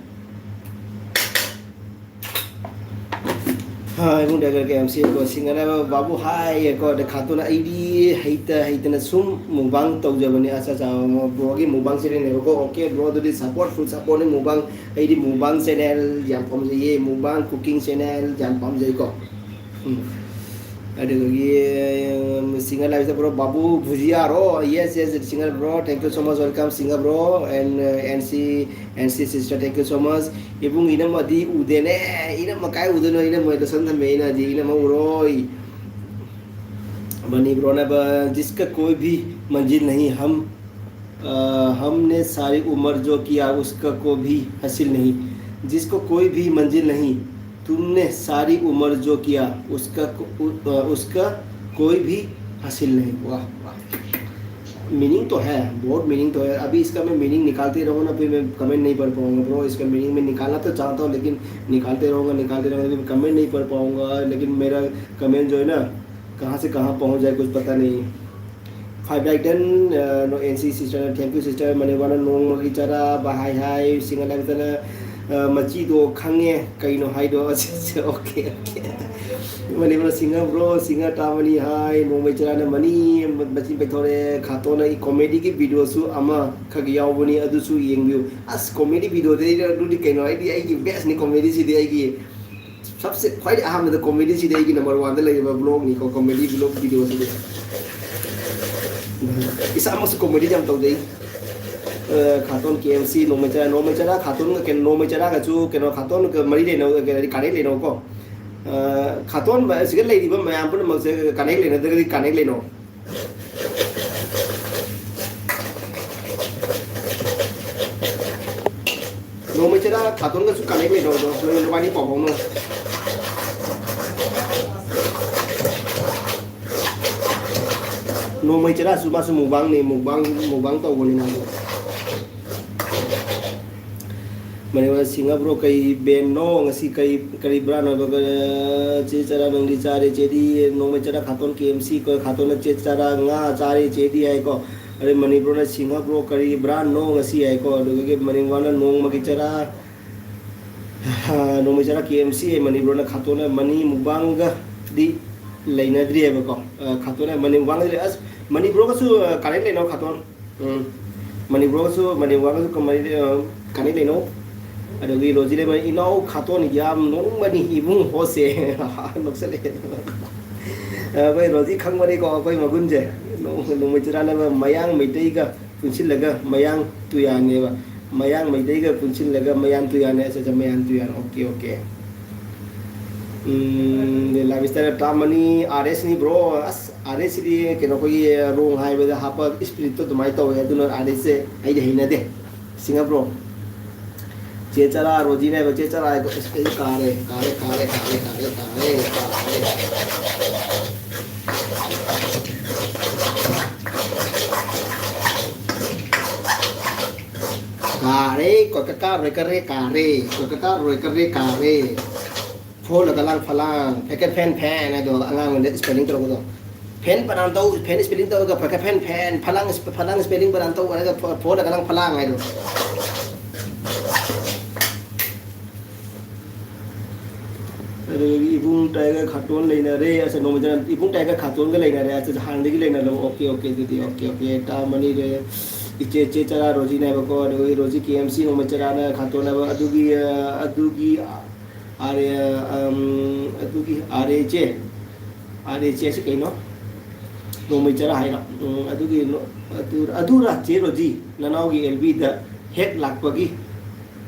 ꯍꯥꯏ, ꯏꯕꯨꯡ ꯗꯥꯏꯒꯔꯒꯤ ꯑꯦꯝ ꯁꯤ ꯀꯣ, ꯁꯤꯡꯒꯅ ꯕꯥꯕꯨ ꯍꯥꯏ ꯀꯣ, ꯑꯗ ꯈꯥꯇꯨꯅ ꯑꯩꯗꯤ ꯍꯩꯇ ꯍꯩꯇꯅ ꯁꯨꯝ ꯃꯨꯛꯕꯥꯡ ꯇꯧꯖꯕꯅꯤ꯫ ꯑꯆꯥ, ꯑꯆꯥ, ꯕ꯭ꯔꯣꯒꯤ ꯃꯨꯛꯕꯥꯡ ꯆꯦꯅꯦꯜꯅꯦꯕꯀꯣ꯫ ꯑꯣꯀꯦ ꯕ꯭ꯔꯣ, ꯑꯗꯨꯗꯤ ꯁꯞꯄꯣꯔꯠ, ꯐꯨꯜ ꯁꯞꯄꯣꯔꯠꯅꯤ ꯃꯨꯛꯕꯥꯡ꯫ ꯑꯩꯗꯤ ꯃꯨꯛꯕꯥꯡ ꯆꯦꯅꯦꯜ ꯌꯥꯝ ꯄꯥꯝꯖꯩꯌꯦ, ꯃꯨꯛꯕꯥꯡ ꯀꯨꯀꯤꯡ ꯆꯦꯅꯦꯜ ꯌꯥꯝ ꯄꯥꯝꯖꯩꯀꯣ꯫ ꯎꯝ꯫ ꯑꯗꯨꯗꯒꯤ, ꯎꯝ, ꯁꯤꯡꯒꯔ ꯂꯥꯏꯕꯤꯗ ꯕ꯭ꯔꯣ, ꯕꯥꯕꯨ ꯚꯨꯖꯤꯌꯥꯔꯣ? Yes, yes, singer bro, thank you so much, welcome singer bro, and, uh, N C, N C sister, thank you so much. ꯏꯕꯨꯡ ꯏꯅꯝꯃꯗꯤ ꯎꯗꯦꯅꯦ, ꯏꯅꯝꯃ ꯀꯥꯏ ꯎꯗꯣꯏꯅꯣ? ꯏꯅꯝꯃ ꯂꯣꯏꯁꯟ ꯊꯝꯃꯦ ꯑꯩꯅꯗꯤ, ꯏꯅꯝꯃ ꯎꯔꯣꯏ꯫ ꯃꯅꯤ ꯕ꯭ꯔꯣꯅ ꯕ-, जिसका कोई भी मंजिल नहीं, हम, अ, हमने सारी उम्र जो किया, उसका को भी हासिल नहीं। जिसको कोई भी मंजिल नहीं, तुमने सारी उम्र जो किया, उसका को-, उ-, अ, उसका कोई भी हासिल नहीं। वाह, वाह। मीनिंग तो है, बहुत मीनिंग तो है। अभी इसका मैं मीनिंग निकालते रहूँ ना, फिर मैं कमेंट नहीं पढ़ पाऊंगा ब्रो। इसका मीनिंग मैं निकालना तो चाहता हूँ, लेकिन निकालते रहूँगा, निकालते रहूँगा, लेकिन कमेंट नहीं पढ़ पाऊंगा। लेकिन मेरा कमेंट जो है ना, कहाँ से कहाँ पहुँच जाए, कुछ पता नहीं। Five like ten, uh, no, N C sister, thank you sister. ꯃꯅꯤꯕꯥꯅ ꯅꯣꯡꯃꯒꯤ ꯆꯔꯥ, ꯕꯍꯥꯏ ꯍꯥꯏ, ꯁꯤꯡꯒ ꯂꯥꯏꯕꯗꯅ, uh, ꯃꯆꯤꯗꯣ ꯈꯪꯉꯦ, ꯀꯩꯅꯣ ꯍꯥꯏꯗꯣ꯫ Okay, okay. ꯃꯅꯤꯕꯥꯅ ꯁꯤꯡꯒ ꯕ꯭ꯔꯣ, ꯁꯤꯡꯒ ꯇꯥꯕꯅꯤ ꯍꯥꯏ, ꯅꯣꯡꯃꯩ ꯆꯔꯥꯅ ꯃꯅꯤ, ꯃꯆꯤꯟ ꯄꯩꯊꯧꯔꯛꯑꯦ, ꯈꯥꯇꯣꯟꯅ ꯀꯣꯃꯦꯗꯤꯒꯤ ꯚꯤꯗꯤꯑꯣꯁꯨ ꯑꯃꯈꯛ ꯌꯥꯎꯕꯅꯤ, ꯑꯗꯨꯁꯨ ꯌꯦꯡꯕꯤꯌꯨ꯫ ꯑꯁ, ꯀꯣꯃꯦꯗꯤ ꯚꯤꯗꯤꯑꯣꯗꯤ ꯑꯩ, ꯑꯗꯨꯗꯤ ꯀꯩꯅꯣ, ꯑꯩꯗꯤ ꯑꯩꯒꯤ ꯕꯦꯁꯅꯤ ꯀꯣꯃꯦꯗꯤꯁꯤꯗꯤ ꯑꯩꯒꯤ꯫ ꯁꯕꯁꯦ ꯈ꯭ꯋꯥꯏꯗꯒꯤ ꯑꯍꯥꯟꯕꯗ ꯀꯣꯃꯦꯗꯤꯁꯤꯗꯤ ꯑꯩꯒꯤ ꯅꯝꯕꯔ ꯋꯥꯟꯗ ꯂꯩꯔꯤꯕ ꯕ꯭ꯂꯣꯒꯅꯤꯀꯣ, ꯀꯣꯃꯦꯗꯤ ꯕ꯭ꯂꯣꯒ ꯚꯤꯗꯤꯑꯣꯁꯤꯗꯤ꯫ ꯏꯁꯥꯃꯛꯁꯨ ꯀꯣꯃꯦꯗꯤ ꯌꯥꯝ ꯇꯧꯖꯩ꯫ ꯑ, ꯈꯥꯇꯣꯟ ꯀꯦ ꯑꯦꯝ ꯁꯤ, ꯅꯣꯡꯃꯩ ꯆꯔꯥ, ꯅꯣꯡꯃꯩ ꯆꯔꯥ ꯈꯥꯇꯣꯟꯒ ꯀꯩꯅꯣ, ꯅꯣꯡꯃꯩ ꯆꯔꯥꯒꯁꯨ ꯀꯩꯅꯣ, ꯈꯥꯇꯣꯟꯒ ꯃꯔꯤ ꯂꯩꯅꯧ, ꯀꯩꯅꯣ, ꯀꯥꯅꯦꯛ ꯂꯩꯅꯧꯀꯣ꯫ ꯑ, ꯈꯥꯇꯣꯟ ꯑꯁꯤꯒ ꯂꯩꯔꯤꯕ ꯃꯌꯥꯝ ꯄꯨꯝꯅꯃꯛꯁꯦ ꯀꯥꯅꯦꯛ ꯂꯩꯅꯗ꯭ꯔꯒꯗꯤ ꯀꯥꯅꯦꯛ ꯂꯩꯅꯧ꯫ ꯅꯣꯡꯃꯩ ꯆꯔꯥ ꯈꯥꯇꯣꯟꯒꯁꯨ ꯀꯥꯅꯦꯛ ꯂꯩꯅꯧꯗꯣ, ꯅꯣꯏ ꯅꯕꯥꯅꯤ ꯄꯥꯎ ꯐꯥꯎꯅꯧ꯫ ꯅꯣꯡꯃꯩ ꯆꯔꯥꯁꯨ ꯃꯥꯁꯨ ꯃꯨꯛꯕꯥꯡꯅꯦ, ꯃꯨꯛꯕꯥꯡ, ꯃꯨꯛꯕꯥꯡ ꯇꯧꯕꯅꯤ ꯃꯥꯁꯨ꯫ ꯃꯅꯤꯕꯥꯅ ꯁꯤꯡꯒ ꯕ꯭ꯔꯣ ꯀꯩ ꯕꯦꯟꯅꯣ? ꯉꯁꯤ ꯀꯔꯤ, ꯀꯔꯤ ꯕ꯭ꯔꯥꯟ ꯑꯣꯏꯕ? ꯆꯦ ꯆꯔꯥ ꯅꯪꯗꯤ ꯆꯥꯔꯦ, ꯆꯦꯗꯤ ꯅꯣꯡꯃꯩ ꯆꯔꯥ ꯈꯥꯇꯣꯟ ꯀꯦ ꯑꯦꯝ ꯁꯤ, ꯈꯥꯇꯣꯟꯅ ꯆꯦ ꯆꯔꯥ ꯉꯥ ꯆꯥꯔꯦ, ꯆꯦꯗꯤ ꯍꯥꯏꯀꯣ꯫ ꯑꯗꯩ ꯃꯅꯤꯄꯨꯔꯅ ꯁꯤꯡꯒ ꯕ꯭ꯔꯣ ꯀꯔꯤ ꯕ꯭ꯔꯥꯟꯅꯣ ꯉꯁꯤ ꯍꯥꯏꯀꯣ꯫ ꯑꯗꯨꯗꯒꯤ ꯃꯅꯤꯕꯥꯅ ꯅꯣꯡꯃꯒꯤ ꯆꯔꯥ ꯅꯣꯡꯃꯩ ꯆꯔꯥ ꯀꯦ ꯑꯦꯝ ꯁꯤ ꯃꯅꯤꯄꯨꯔꯅ ꯈꯥꯇꯣꯟꯅ ꯃꯅꯤ ꯃꯨꯛꯕꯥꯡꯒꯗꯤ ꯂꯩꯅꯗ꯭ꯔꯤꯑꯕꯀꯣ꯫ ꯈꯥꯇꯣꯟꯅ ꯃꯅꯤ ꯃꯨꯛꯕꯥꯡꯒꯗꯤ ꯂꯩ꯫ ꯑꯁ, ꯃꯅꯤꯄꯨꯔꯒꯁꯨ ꯀꯅꯦꯛ ꯂꯩꯅꯧ ꯈꯥꯇꯣꯟ꯫ ꯎꯝ꯫ ꯃꯅꯤꯄꯨꯔꯒꯁꯨ, ꯃꯅꯤꯄꯨꯔꯒꯁꯨ ꯀꯃꯥꯏ-, ꯑ, ꯀꯅꯦꯛ ꯂꯩꯅꯧ꯫ ꯑꯗꯨꯒꯤ ꯔꯣꯖꯤ ꯂꯩꯃ ꯏꯅꯥꯎ ꯈꯥꯇꯣꯟ ꯌꯥꯝ ꯅꯣꯛꯅꯤꯡꯕꯅꯤ ꯏꯕꯨꯡ ꯍꯣꯁꯦ꯫ ꯅꯣꯛꯁꯜꯂꯛꯑꯦ꯫ ꯑ, ꯑꯩꯈꯣꯏ ꯔꯣꯖꯤ ꯈꯪꯕꯅꯤꯀꯣ ꯑꯩꯈꯣꯏ ꯃꯒꯨꯟꯁꯦ꯫ ꯅꯣꯡ-, ꯅꯣꯡꯃꯩ ꯆꯔꯥꯅꯕ ꯃꯌꯥꯡ ꯃꯩꯇꯩꯒ ꯄꯨꯟꯁꯤꯜꯂꯒ ꯃꯌꯥꯡ ꯇꯨꯌꯥꯟꯅꯦꯕ꯫ ꯃꯌꯥꯡ ꯃꯩꯇꯩꯒ ꯄꯨꯟꯁꯤꯜꯂꯒ ꯃꯌꯥꯡ ꯇꯨꯌꯥꯟꯅꯦ꯫ ꯑꯁ, ꯑꯁ, ꯃꯌꯥꯡ ꯇꯨꯌꯥꯟ꯫ Okay, okay. Um, lifestyle ꯇꯔꯥꯃꯅꯤ ꯑꯥꯔ ꯑꯦꯁꯅꯤ ꯕ꯭ꯔꯣ꯫ ꯑꯁ, ꯑꯥꯔ ꯑꯦꯁꯁꯤꯗꯤ ꯀꯩꯅꯣ ꯑꯩꯈꯣꯏꯒꯤ ꯔꯣꯡ ꯍꯥꯏꯕꯗ ꯍꯥꯞꯄ ꯏꯁꯄꯤꯔꯤꯠꯇꯣ ꯑꯗꯨꯃꯥꯏꯅ ꯇꯧꯋꯦ, ꯑꯗꯨꯅ ꯑꯥꯔ ꯑꯦꯁꯁꯦ ꯑꯩꯗꯤ ꯍꯩꯅꯗꯦ꯫ ꯁꯤꯡꯉ ꯕ꯭ꯔꯣ꯫ ꯆꯦ ꯆꯔꯥ ꯔꯣꯖꯤꯅꯦꯕ, ꯆꯦ ꯆꯔꯥ ꯍꯥꯏꯀꯣ꯫ ꯑꯁ, ꯑꯩ ꯀꯥꯔꯦ, ꯀꯥꯔꯦ, ꯀꯥꯔꯦ꯫ ꯀꯥꯔꯦ, ꯀꯣꯏꯀ ꯀꯥꯔꯣꯏ ꯀꯔꯦ, ꯀꯥꯔꯦ, ꯀꯣꯏꯀ ꯀꯥꯔꯣꯏ ꯀꯔꯦ, ꯀꯥꯔꯦ꯫ ꯐꯣꯜꯂꯒ ꯂꯥꯡ ꯐꯂꯥꯡ, ꯐꯦꯀꯦꯠ ꯐꯦꯟ ꯐꯦꯟ ꯍꯥꯏꯗꯣ ꯑꯉꯥꯡ ꯑꯣꯏꯅ ꯏꯁꯄꯦꯂꯤꯡ ꯇꯧꯔꯛꯄꯗꯣ꯫ ꯐꯦꯟ ꯕꯅꯥꯟ ꯇꯧ, ꯐꯦꯟ ꯏꯁꯄꯦꯂꯤꯡ ꯇꯧꯔꯒ ꯐꯦꯀꯦꯠ ꯐꯦꯟ ꯐꯦꯟ, ꯐꯂꯥꯡ ꯏꯁ-, ꯐꯂꯥꯡ ꯏꯁꯄꯦꯂꯤꯡ ꯕꯅꯥꯟ ꯇꯧ ꯍꯥꯏꯔꯒ ꯐꯣ-, ꯐꯣꯜꯂꯒ ꯂꯥꯡ ꯐꯂꯥꯡ ꯍꯥꯏꯗꯣ꯫ ꯑꯗꯨꯗꯒꯤ ꯏꯕꯨꯡ ꯇꯥꯏꯒꯔ ꯈꯥꯇꯣꯟ ꯂꯩꯅꯔꯦ꯫ ꯑꯁ, ꯅꯣꯡꯃꯩ ꯆꯔꯥ ꯏꯕꯨꯡ ꯇꯥꯏꯒꯔ ꯈꯥꯇꯣꯟꯒ ꯂꯩꯅꯔꯦ꯫ ꯑꯁ, ꯍꯥꯟꯅꯗꯒꯤ ꯂꯩꯅꯔꯕ꯫ ꯑꯣꯀꯦ, ꯑꯣꯀꯦ, ꯑꯗꯨꯗꯤ ꯑꯣꯀꯦ, ꯑꯣꯀꯦ꯫ ꯇꯥ ꯃꯅꯤꯔꯦ꯫ ꯏꯆꯦ, ꯏꯆꯦ ꯆꯔꯥ ꯔꯣꯖꯤꯅꯦꯕꯀꯣ, ꯑꯗꯨꯗꯒꯤ ꯔꯣꯖꯤ ꯀꯦ ꯑꯦꯝ ꯁꯤ ꯅꯣꯡꯃꯩ ꯆꯔꯥꯅ ꯈꯥꯇꯣꯟ ꯍꯥꯏꯕ꯫ ꯑꯗꯨꯒꯤ, ꯑ, ꯑꯗꯨꯒꯤ, ꯑ, ꯑꯥꯔ ꯑꯦ, ꯑꯝ, ꯑꯗꯨꯒꯤ ꯑꯥꯔ ꯑꯦ ꯆꯦ, ꯑꯥꯔ ꯑꯦ ꯆꯦ ꯑꯁꯤ ꯀꯩꯅꯣ? ꯅꯣꯡꯃꯩ ꯆꯔꯥ ꯍꯥꯏꯔꯣ? ꯎꯝ, ꯑꯗꯨꯒꯤ ꯅꯣ-, ꯑꯗꯨ-, ꯑꯗꯨꯔ ꯆꯦ ꯔꯣꯖꯤ, ꯅꯅꯥꯎꯒꯤ ꯑꯦꯜ ꯕꯤꯗ ꯍꯦꯛ ꯂꯥꯛꯄꯒꯤ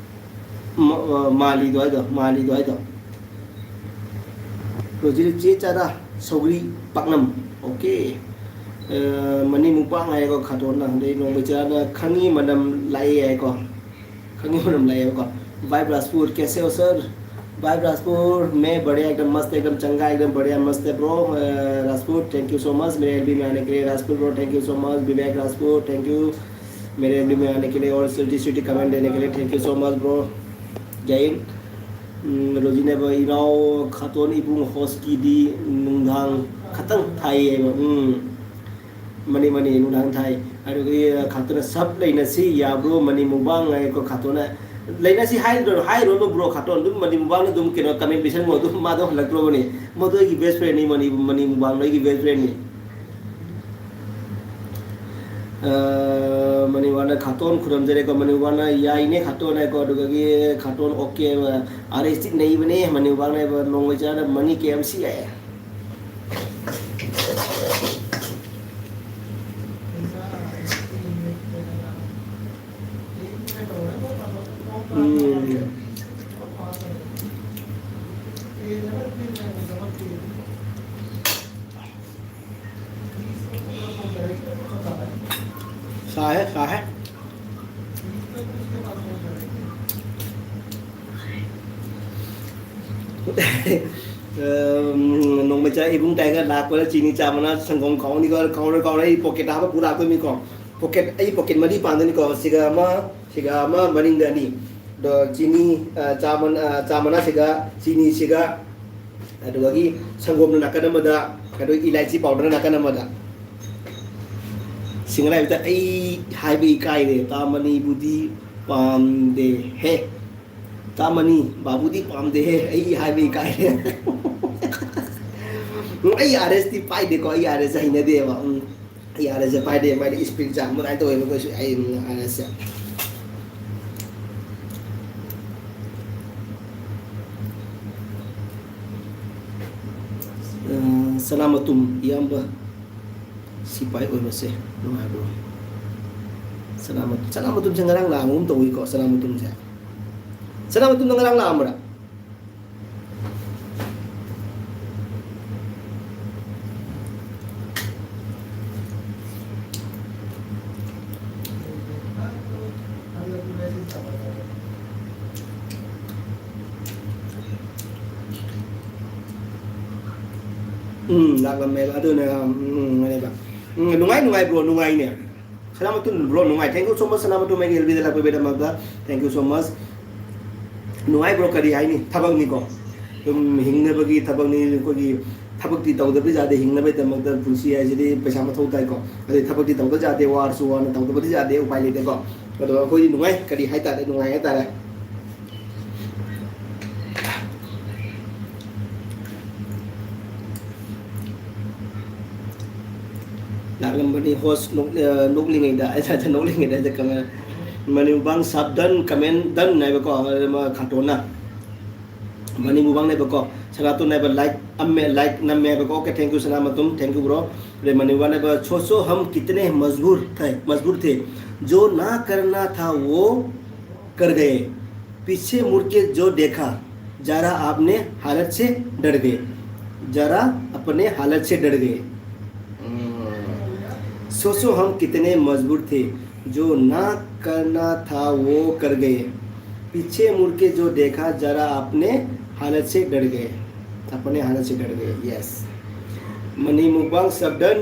ꯃ-, ꯑ, ꯃꯥꯜꯂꯤꯗꯣ ꯍꯥꯏꯗꯣ, ꯃꯥꯜꯂꯤꯗꯣ ꯍꯥꯏꯗꯣ꯫ ꯔꯣꯖꯤꯅ ꯆꯦ ꯆꯔꯥ ꯁꯧꯒ꯭ꯔꯤ ꯄꯥꯛꯅꯝ꯫ ꯑꯣꯀꯦ꯫ ꯑ, ꯃꯅꯤ ꯃꯨꯛꯕꯥꯡ ꯍꯥꯏꯀꯣ, ꯈꯥꯇꯣꯟꯅ꯫ ꯑꯗꯩ ꯅꯣꯡꯃꯩ ꯆꯔꯥꯅ ꯈꯪꯉꯤ ꯃꯅꯝ ꯂꯥꯛꯑꯦ ꯍꯥꯏꯀꯣ꯫ ꯈꯪꯉꯤ ꯃꯅꯝ ꯂꯥꯛꯑꯦꯕꯀꯣ꯫ Vibe Rajpur, कैसे हो sir? Vibe Rajpur, मैं बढ़िया, एकदम मस्त, एकदम चंगा, एकदम बढ़िया, मस्त है bro। A, Rajput, thank you so much मेरे एलबी में आने के लिए। Rajput bro, thank you so much। Vivek Rajput, thank you मेरे एलबी में आने के लिए और स्वीटी स्वीटी कमेंट देने के लिए, thank you so much bro। जय हिंद। ꯎꯝ, ꯔꯣꯖꯤꯅꯦꯕ ꯏꯅꯥꯎ ꯈꯥꯇꯣꯟ ꯏꯕꯨꯡ ꯍꯣꯁꯀꯤꯗꯤ ꯅꯨꯡꯗꯥꯡ ꯈꯛꯇꯪ ꯊꯥꯏꯌꯦꯕ꯫ ꯎꯝ꯫ ꯃꯅꯤ, ꯃꯅꯤ, ꯅꯨꯡꯗꯥꯡ ꯊꯥꯏ꯫ ꯑꯗꯨꯒꯤ ꯈꯥꯇꯣꯟꯅ ꯁꯞ ꯂꯩꯅꯁꯤ ꯌꯥꯕ꯭ꯔꯣ? ꯃꯅꯤ ꯃꯨꯛꯕꯥꯡ ꯍꯥꯏꯀꯣ ꯈꯥꯇꯣꯟꯅ꯫ ꯂꯩꯅꯁꯤ ꯍꯥꯏꯔꯨꯔꯣ, ꯍꯥꯏꯔꯨꯔꯣ ꯕ꯭ꯔꯣ ꯈꯥꯇꯣꯟ, ꯑꯗꯨꯝ ꯃꯅꯤ ꯃꯨꯕꯥꯡꯅ ꯑꯗꯨꯝ ꯀꯩꯅꯣ ꯀꯃꯦꯟ ꯄꯤꯁꯟꯈꯣ, ꯑꯗꯨꯝ ꯃꯥꯗꯣ ꯍꯜꯂꯛꯇ꯭ꯔꯣꯕꯅꯤ꯫ ꯃꯗꯨ ꯑꯩꯒꯤ ꯕꯦꯁ ꯐ꯭ꯔꯦꯟꯅꯤ, ꯃꯅꯤ, ꯃꯅꯤ ꯃꯨꯕꯥꯡꯅ ꯑꯩꯒꯤ ꯕꯦꯁ ꯐ꯭ꯔꯦꯟꯅꯤ꯫ ꯑ, ꯃꯅꯤ ꯃꯨꯕꯥꯡꯅ ꯈꯥꯇꯣꯟ ꯈꯨꯔꯨꯝꯖꯔꯦꯀꯣ, ꯃꯅꯤ ꯃꯨꯕꯥꯡꯅ ꯌꯥꯏꯅꯦ ꯈꯥꯇꯣꯟ ꯍꯥꯏꯀꯣ, ꯑꯗꯨꯗꯒꯤ ꯈꯥꯇꯣꯟ ꯑꯣꯀꯦ, ꯑꯥꯔ ꯑꯦꯁ ꯇꯤ ꯅꯩꯕꯅꯦ, ꯃꯅꯤ ꯃꯨꯕꯥꯡꯅ ꯍꯥꯏꯕ ꯅꯣꯡꯃꯩ ꯆꯥꯅ ꯃꯅꯤ ꯀꯦ ꯑꯦꯝ ꯁꯤ ꯍꯥꯏ꯫ ꯎꯝ꯫ ꯁꯥꯏꯍꯦ, ꯁꯥꯏꯍꯦ꯫ ꯎꯝ, ꯅꯣꯡꯃꯩ ꯆꯥ ꯏꯕꯨꯡ ꯇꯥꯏꯒꯔ ꯂꯥꯛꯄꯗ ꯆꯤꯅꯤ ꯆꯥ ꯃꯅꯥ ꯁꯪꯒꯣꯝ ꯀꯥꯎꯅꯤꯀꯣ, ꯀꯥꯎꯔꯣꯏ, ꯀꯥꯎꯔꯣꯏ, ꯑꯩ ꯄꯣꯀꯦꯠꯇ ꯍꯥꯞꯄ ꯄꯨꯔꯥ ꯂꯥꯛꯇꯣꯏꯅꯤꯀꯣ꯫ ꯄꯣꯀꯦꯠ, ꯑꯩ ꯄꯣꯀꯦꯠ ꯃꯔꯤ ꯄꯥꯟꯗꯣꯏꯅꯤꯀꯣ꯫ ꯁꯤꯒ ꯑꯃ, ꯁꯤꯒ ꯑꯃ, ꯃꯅꯤꯡꯗ ꯑꯅꯤ꯫ ꯑꯗꯣ ꯆꯤꯅꯤ, ꯑ, ꯆꯥ ꯃꯟ-, ꯑ, ꯆꯥ ꯃꯅꯥꯁꯤꯒ, ꯆꯤꯅꯤꯁꯤꯒ, ꯑꯗꯨꯗꯒꯤ ꯁꯪꯒꯣꯝꯅ ꯅꯥꯀꯟ ꯑꯃꯗ, ꯑꯗꯨ ꯏꯂꯥꯏꯆꯤ ꯄꯥꯎꯗꯔꯅ ꯅꯥꯀꯟ ꯑꯃꯗ꯫ ꯁꯤꯡꯒꯔꯥꯏꯕꯗ ꯑꯩ ꯍꯥꯏꯕ ꯏꯀꯥꯏꯔꯦ, ꯇꯥ ꯃꯅꯤꯕꯨꯗꯤ ꯄꯥꯝꯗꯦ ꯍꯦ꯫ ꯇꯥ ꯃꯅꯤ, ꯕꯥꯕꯨꯗꯤ ꯄꯥꯝꯗꯦ ꯍꯦ, ꯑꯩ ꯍꯥꯏꯕ ꯏꯀꯥꯏꯔꯦ꯫ ꯎꯝ, ꯑꯩ ꯑꯥꯔ ꯑꯦꯁ ꯇꯤ ꯄꯥꯏꯗꯦꯀꯣ, ꯑꯩ ꯑꯥꯔ ꯑꯦꯁ ꯍꯩꯅꯗꯦꯕ꯫ ꯎꯝ꯫ ꯑꯩ ꯑꯥꯔ ꯑꯦꯁꯁꯦ ꯄꯥꯏꯗꯦ, ꯃꯥꯏꯗꯤ ꯏꯁꯄꯤꯠ ꯆꯥꯡ ꯑꯗꯨꯃꯥꯏꯅ ꯇꯧꯋꯦꯕ ꯑꯩꯈꯣꯏꯁꯨ, ꯑꯩ ꯑꯥꯔ ꯑꯦꯁꯁꯦ꯫ ꯑ, ꯁꯅꯥꯃꯇꯨꯝ ꯏꯌꯥꯝꯕ ꯁꯤꯄꯥꯏ ꯑꯣꯏꯕꯁꯦ ꯅꯨꯡꯉꯥꯏꯕ꯭ꯔꯣ? ꯁꯅꯥꯃ-, ꯁꯅꯥꯃꯇꯨꯝꯁꯦ ꯉꯔꯥꯡ ꯂꯥꯛꯑꯝꯒꯨꯝ ꯇꯧꯏꯀꯣ, ꯁꯅꯥꯃꯇꯨꯝꯁꯦ꯫ ꯁꯅꯥꯃꯇꯨꯝꯗ ꯉꯔꯥꯡ ꯂꯥꯛꯑꯝꯕ꯭ꯔꯥ? ꯎꯝ, ꯂꯥꯛꯂꯝꯃꯦꯕ꯫ ꯑꯗꯨꯅ, ꯎꯝ, ꯎꯝ, ꯎꯝ, ꯅꯨꯡꯉꯥꯏ, ꯅꯨꯡꯉꯥꯏ, ꯕ꯭ꯔꯣ, ꯅꯨꯡꯉꯥꯏꯅꯦ꯫ ꯁꯅꯥꯃꯇꯨꯝ, ꯕ꯭ꯔꯣ, ꯅꯨꯡꯉꯥꯏ꯫ Thank you so much, ꯁꯅꯥꯃꯇꯨꯝ, ꯑꯩꯒꯤ ꯑꯦꯜ ꯕꯤꯗ ꯂꯥꯛꯄꯤꯕꯒꯤꯗꯃꯛꯇ꯫ Thank you so much꯫ ꯅꯨꯡꯉꯥꯏ, ꯕ꯭ꯔꯣ, ꯀꯔꯤ ꯍꯥꯏꯅꯤ? ꯊꯕꯛꯅꯤꯀꯣ꯫ ꯑꯗꯨꯝ ꯍꯤꯡꯅꯕꯒꯤ ꯊꯕꯛꯅꯤ, ꯑꯩꯈꯣꯏꯒꯤ ꯊꯕꯛꯇꯤ ꯇꯧꯗꯕ ꯌꯥꯗꯦ, ꯍꯤꯡꯅꯕꯒꯤꯗꯃꯛꯇ ꯄꯨꯟꯁꯤ ꯍꯥꯏꯁꯤꯗꯤ ꯄꯩꯁꯥ ꯃꯊꯧ ꯇꯥꯏꯀꯣ꯫ ꯑꯗꯩ ꯊꯕꯛꯇꯤ ꯇꯧꯗꯕ ꯌꯥꯗꯦ, ꯋꯥꯔꯁꯨ ꯋꯥꯅ ꯇꯧꯗꯕꯗꯤ ꯌꯥꯗꯦ, ꯎꯄꯥꯏ ꯂꯩꯇꯦꯀꯣ꯫ ꯑꯗꯣ ꯑꯩꯈꯣꯏꯗꯤ ꯅꯨꯡꯉꯥꯏ, ꯀꯔꯤ ꯍꯥꯏꯇꯥꯔꯦ, ꯅꯨꯡꯉꯥꯏ ꯍꯥꯏꯇꯥꯔꯦ꯫ ꯂꯥꯛꯂꯝꯕꯅꯤ ꯍꯣꯁ ꯅꯣꯛꯂꯤꯉꯩꯗ, ꯑꯩ ꯅꯣꯛꯂꯤꯉꯩꯗ ꯃꯅꯤꯕꯥꯡ ꯁꯥꯞ ꯗꯟ, ꯀꯃꯦꯟ ꯗꯟ ꯍꯥꯏꯕꯀꯣ, ꯈꯥꯇꯣꯟꯅ ꯃꯅꯤꯕꯨꯕꯥꯡꯅꯦꯕꯀꯣ, ꯁꯅꯥꯇꯣꯟ ꯍꯥꯏꯕ ꯂꯥꯏꯛ ꯑꯃ, ꯂꯥꯏꯛ ꯅꯝꯃꯦ ꯍꯥꯏꯕꯀꯣ꯫ Okay, thank you ꯁꯅꯥꯃꯇꯨꯝ, thank you bro꯫ ꯔꯦ ꯃꯅꯤꯕꯨꯕꯥꯡꯅꯦꯕ, सोचो हम कितने मजबूर थे, मजबूर थे, जो ना करना था वो कर गए, पीछे मुड़ के जो देखा, जरा आपने हालत से डर गए, जरा अपने हालत से डर गए। सोचो हम कितने मजबूर थे, जो ना करना था वो कर गए, पीछे मुड़ के जो देखा, जरा अपने हालत से डर गए, अपने हालत से डर गए। Yes. ꯃꯅꯤ ꯃꯨꯛꯕꯥꯡ ꯁꯕ ꯗꯟ,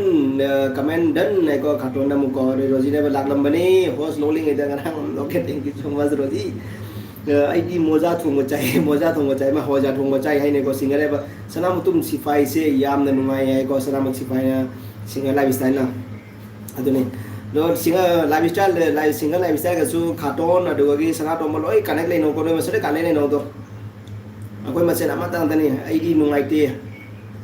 ꯀꯃꯦꯟ ꯗꯟ ꯍꯥꯏꯀꯣ, ꯈꯥꯇꯣꯟꯅ ꯑꯃꯨꯛꯀꯣ꯫ ꯑꯗꯩ ꯔꯣꯖꯤꯅꯦꯕ ꯂꯥꯛꯂꯝꯕꯅꯤ ꯍꯣꯁ ꯅꯣꯛꯂꯤꯉꯩꯗ ꯉꯔꯥꯡ꯫ Okay, thank you so much Rosie. ꯑꯩꯗꯤ ꯃꯣꯖꯥ ꯊꯣꯡꯕ ꯆꯥꯏ, ꯃꯣꯖꯥ ꯊꯣꯡꯕ ꯆꯥꯏ, ꯃꯥ ꯍꯣꯖꯥ ꯊꯣꯡꯕ ꯆꯥꯏ ꯍꯥꯏꯅꯀꯣ꯫ ꯁꯤꯡꯒꯔ ꯍꯥꯏꯕ ꯁꯅꯥꯃꯇꯨꯝ ꯁꯤꯐꯥꯏꯁꯦ ꯌꯥꯝꯅ ꯅꯨꯡꯉꯥꯏ ꯍꯥꯏꯀꯣ꯫ ꯁꯅꯥꯃꯇꯨꯝ ꯁꯤꯐꯥꯏꯅ ꯁꯤꯡꯒꯔ ꯂꯥꯏꯐ ꯏꯁꯇꯥꯏꯜꯅ ꯑꯗꯨꯅꯤ꯫ ꯑꯗꯣ singer lifestyle, life singer ꯂꯥꯏꯐ ꯏꯁꯇꯥꯏꯜꯒꯁꯨ ꯈꯥꯇꯣꯟ ꯑꯗꯨꯗꯒꯤ ꯁꯅꯥꯇꯣꯝꯕ ꯂꯣꯏ ꯀꯅꯦꯛ ꯂꯩꯅꯧꯀꯣ, ꯅꯣꯏ ꯃꯁꯦꯟꯗ ꯀꯅꯦꯛ ꯂꯩꯅꯧꯗꯣ꯫ ꯑꯩꯈꯣꯏ ꯃꯁꯦꯟ ꯑꯃꯇ ꯉꯥꯛꯇꯅꯤ꯫ ꯑꯩꯗꯤ ꯅꯨꯡꯉꯥꯏꯇꯦ,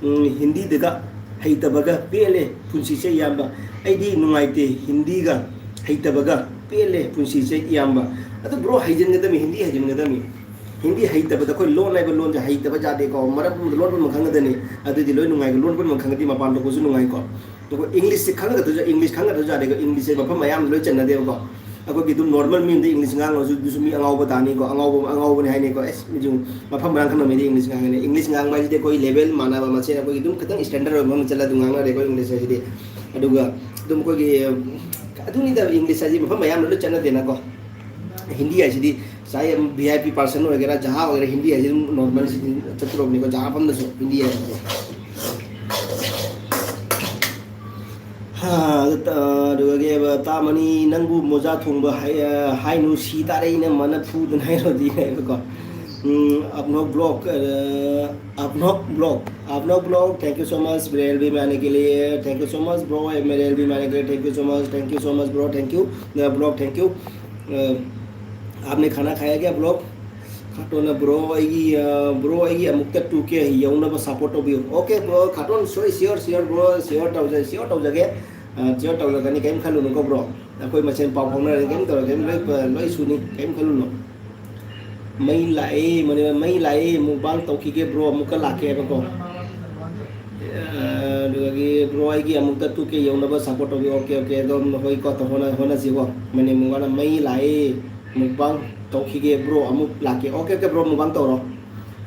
ꯎꯝ, ꯍꯤꯟꯗꯤꯗꯒ ꯍꯩꯇꯕꯒ ꯄꯦꯜꯂꯦ ꯄꯨꯟꯁꯤꯁꯦ ꯏꯌꯥꯝꯕ꯫ ꯑꯩꯗꯤ ꯅꯨꯡꯉꯥꯏꯇꯦ ꯍꯤꯟꯗꯤꯒ ꯍꯩꯇꯕꯒ ꯄꯦꯜꯂꯦ ꯄꯨꯟꯁꯤꯁꯦ ꯏꯌꯥꯝꯕ꯫ ꯑꯗꯨ ꯕ꯭ꯔꯣ ꯍꯩꯖꯤꯟꯒꯗꯕꯅꯤ, ꯍꯤꯟꯗꯤ ꯍꯩꯖꯤꯟꯒꯗꯕꯅꯤ꯫ ꯍꯤꯟꯗꯤ ꯍꯩꯇꯕꯗ ꯑꯩꯈꯣꯏ ꯂꯣꯟ ꯍꯥꯏꯕ ꯂꯣꯟꯁꯦ ꯍꯩꯇꯕ ꯌꯥꯗꯦꯀꯣ꯫ ꯃꯔꯝ ꯄꯨꯝꯅꯃꯛꯇ ꯂꯣꯟ ꯄꯨꯝꯅꯃꯛ ꯈꯪꯒꯗꯕꯅꯤ꯫ ꯑꯗꯨꯗꯤ ꯂꯣꯏ ꯅꯨꯡꯉꯥꯏꯀꯣ꯫ ꯂꯣꯟ ꯄꯨꯝꯅꯃꯛ ꯈꯪꯉꯗꯤ ꯃꯄꯥꯟ ꯊꯣꯛꯄꯁꯨ ꯅꯨꯡꯉꯥꯏꯀꯣ꯫ ꯑꯗꯨꯒ ꯏꯪꯂꯤꯁꯁꯦ ꯈꯪꯒꯗꯕꯁꯨ, ꯏꯪꯂꯤꯁ ꯈꯪꯒꯗꯕꯁꯨ ꯌꯥꯗꯦꯀꯣ꯫ ꯏꯪꯂꯤꯁꯁꯦ ꯃꯐꯝ ꯃꯌꯥꯝꯗ ꯂꯣꯏ ꯆꯟꯅꯗꯦꯕꯀꯣ꯫ ꯑꯩꯈꯣꯏꯒꯤ ꯑꯗꯨꯝ ꯅꯣꯔꯃꯦꯜ ꯃꯤ ꯑꯃꯗ ꯏꯪꯂꯤꯁ ꯉꯥꯡꯉꯁꯨ ꯑꯗꯨꯁꯨ ꯃꯤ ꯑꯉꯥꯎꯕ ꯇꯥꯅꯤꯀꯣ꯫ ꯑꯉꯥꯎꯕ, ꯑꯉꯥꯎꯕꯅꯤ ꯍꯥꯏꯅꯤꯀꯣ꯫ ꯑꯦꯁ, ꯃꯤꯁꯨ ꯃꯐꯝ ꯃꯔꯥꯡ ꯈꯪꯗꯕ ꯃꯤꯗꯤ ꯏꯪꯂꯤꯁ ꯉꯥꯡꯒꯅꯤ꯫ ꯏꯪꯂꯤꯁ ꯉꯥꯡꯕ ꯍꯥꯏꯁꯤꯗꯤ ꯑꯩꯈꯣꯏ ꯂꯦꯕꯦꯜ ꯃꯥꯟꯅꯕ ꯃꯁꯦꯟ ꯑꯩꯈꯣꯏꯒꯤ ꯑꯗꯨꯝ ꯈꯤꯇꯪ ꯁ꯭ꯇꯦꯟꯗꯔꯠ ꯑꯣꯏꯕ ꯑꯃ ꯆꯠꯂ ꯑꯗꯨꯝ ꯉꯥꯡꯅꯔꯦꯀꯣ ꯏꯪꯂꯤꯁ ꯍꯥꯏꯁꯤꯗꯤ꯫ ꯑꯗꯨꯒ ꯑꯗꯨꯝ ꯑꯩꯈꯣꯏꯒꯤ, ꯑꯗꯨꯅꯤꯗ ꯏꯪꯂꯤꯁ ꯍꯥꯏꯁꯤ ꯃꯐꯝ ꯃꯌꯥꯝꯗ ꯂꯣꯏ ꯆꯠꯅꯗꯦꯅꯀꯣ꯫ ꯍꯤꯟꯗꯤ ꯍꯥꯏꯁꯤꯗꯤ ꯆꯥꯍꯦ ꯚꯤ ꯑꯥꯏ ꯄꯤ ꯄꯥꯔꯁꯟ ꯑꯣꯏꯒꯦꯔꯥ, ꯖꯍꯥ ꯑꯣꯏꯒꯦꯔꯥ, ꯍꯤꯟꯗꯤ ꯍꯥꯏꯁꯤ ꯑꯗꯨꯝ ꯅꯣꯔꯃꯦꯜ ꯁꯤꯗꯤ ꯆꯠꯇ꯭ꯔꯣꯕꯅꯤꯀꯣ, ꯖꯍꯥ ꯃꯐꯝꯗꯁꯨ ꯍꯤꯟꯗꯤ ꯍꯥꯏꯁꯤꯗꯤ꯫ ꯍꯥ, ꯑꯗꯨ ꯇ-, ꯑꯗꯨꯗꯒꯤ ꯇꯥꯃꯅꯤ, "ꯅꯪꯕꯨ ꯃꯣꯖꯥ ꯊꯣꯡꯕ ꯍꯥꯏ-, ꯍꯥꯏꯅꯨ, ꯁꯤ ꯇꯥꯔꯦ, ꯏꯅꯝꯃꯅ ꯐꯨꯗꯅ ꯍꯥꯏꯔꯣꯗꯤ" ꯍꯥꯏꯕꯀꯣ꯫ ꯎꯝ, ꯑꯞꯅꯣꯛ ꯕ꯭ꯂꯣꯛ, ꯑ, ꯑꯞꯅꯣꯛ ꯕ꯭ꯂꯣꯛ, ꯑꯞꯅꯣꯛ ꯕ꯭ꯂꯣꯛ, thank you so much, मेरे एलबी में आने के लिए, thank you so much, bro, मेरे एलबी में आने के लिए, thank you so much, thank you so much, bro, thank you, a, block, thank you। ꯑ, आपने खाना खाया क्या bro? ꯈꯥꯇꯣꯟꯅ bro ꯑꯩꯒꯤ, ꯑ, bro ꯑꯩꯒꯤ ꯑꯃꯨꯛꯇ two K ꯌꯧꯅꯕ support ꯇꯧꯕꯤꯌꯨ꯫ Okay bro, ꯈꯥꯇꯣꯟ ꯁꯣꯏ sure, sure bro, sure ꯇꯧꯖ-, sure ꯇꯧꯖꯒꯦ꯫ ꯑ, sure ꯇꯧꯖꯒꯅꯤ, ꯀꯩꯝ ꯈꯜꯂꯨꯅꯨꯀꯣ bro꯫ ꯑꯩꯈꯣꯏ ꯃꯁꯦꯟ ꯄꯥꯎ ꯐꯥꯎꯅꯔꯗꯤ ꯀꯩꯝ ꯇꯧꯔꯣꯏ, ꯀꯩꯝ ꯂꯣꯏ, ꯂꯣꯏ ꯁꯨꯅꯤ, ꯀꯩꯝ ꯈꯜꯂꯨꯅꯨ꯫ ꯃꯩ ꯂꯥꯛꯑꯦ, ꯃꯅꯤ-, ꯃꯩ ꯂꯥꯛꯑꯦ, mukbang ꯇꯧꯈꯤꯒꯦ bro, ꯑꯃꯨꯛꯀ ꯂꯥꯛꯀꯦ ꯍꯥꯏꯕꯀꯣ꯫ ꯑ, ꯑꯗꯨꯗꯒꯤ bro ꯑꯩꯒꯤ ꯑꯃꯨꯛꯇ two K ꯌꯧꯅꯕ support ꯇꯧꯕꯤꯌꯨ꯫ Okay, okay, ꯑꯗꯨꯝ ꯍꯣꯏꯀꯣ, ꯍꯣꯠꯅ-, ꯍꯣꯠꯅꯁꯤꯀꯣ꯫ ꯃꯅꯤ mukbangꯅ ꯃꯩ ꯂꯥꯛꯑꯦ, mukbang ꯇꯧꯈꯤꯒꯦ bro, ꯑꯃꯨꯛ ꯂꯥꯛꯀꯦ꯫ Okay, okay bro, mukbang ꯇꯧꯔꯣ꯫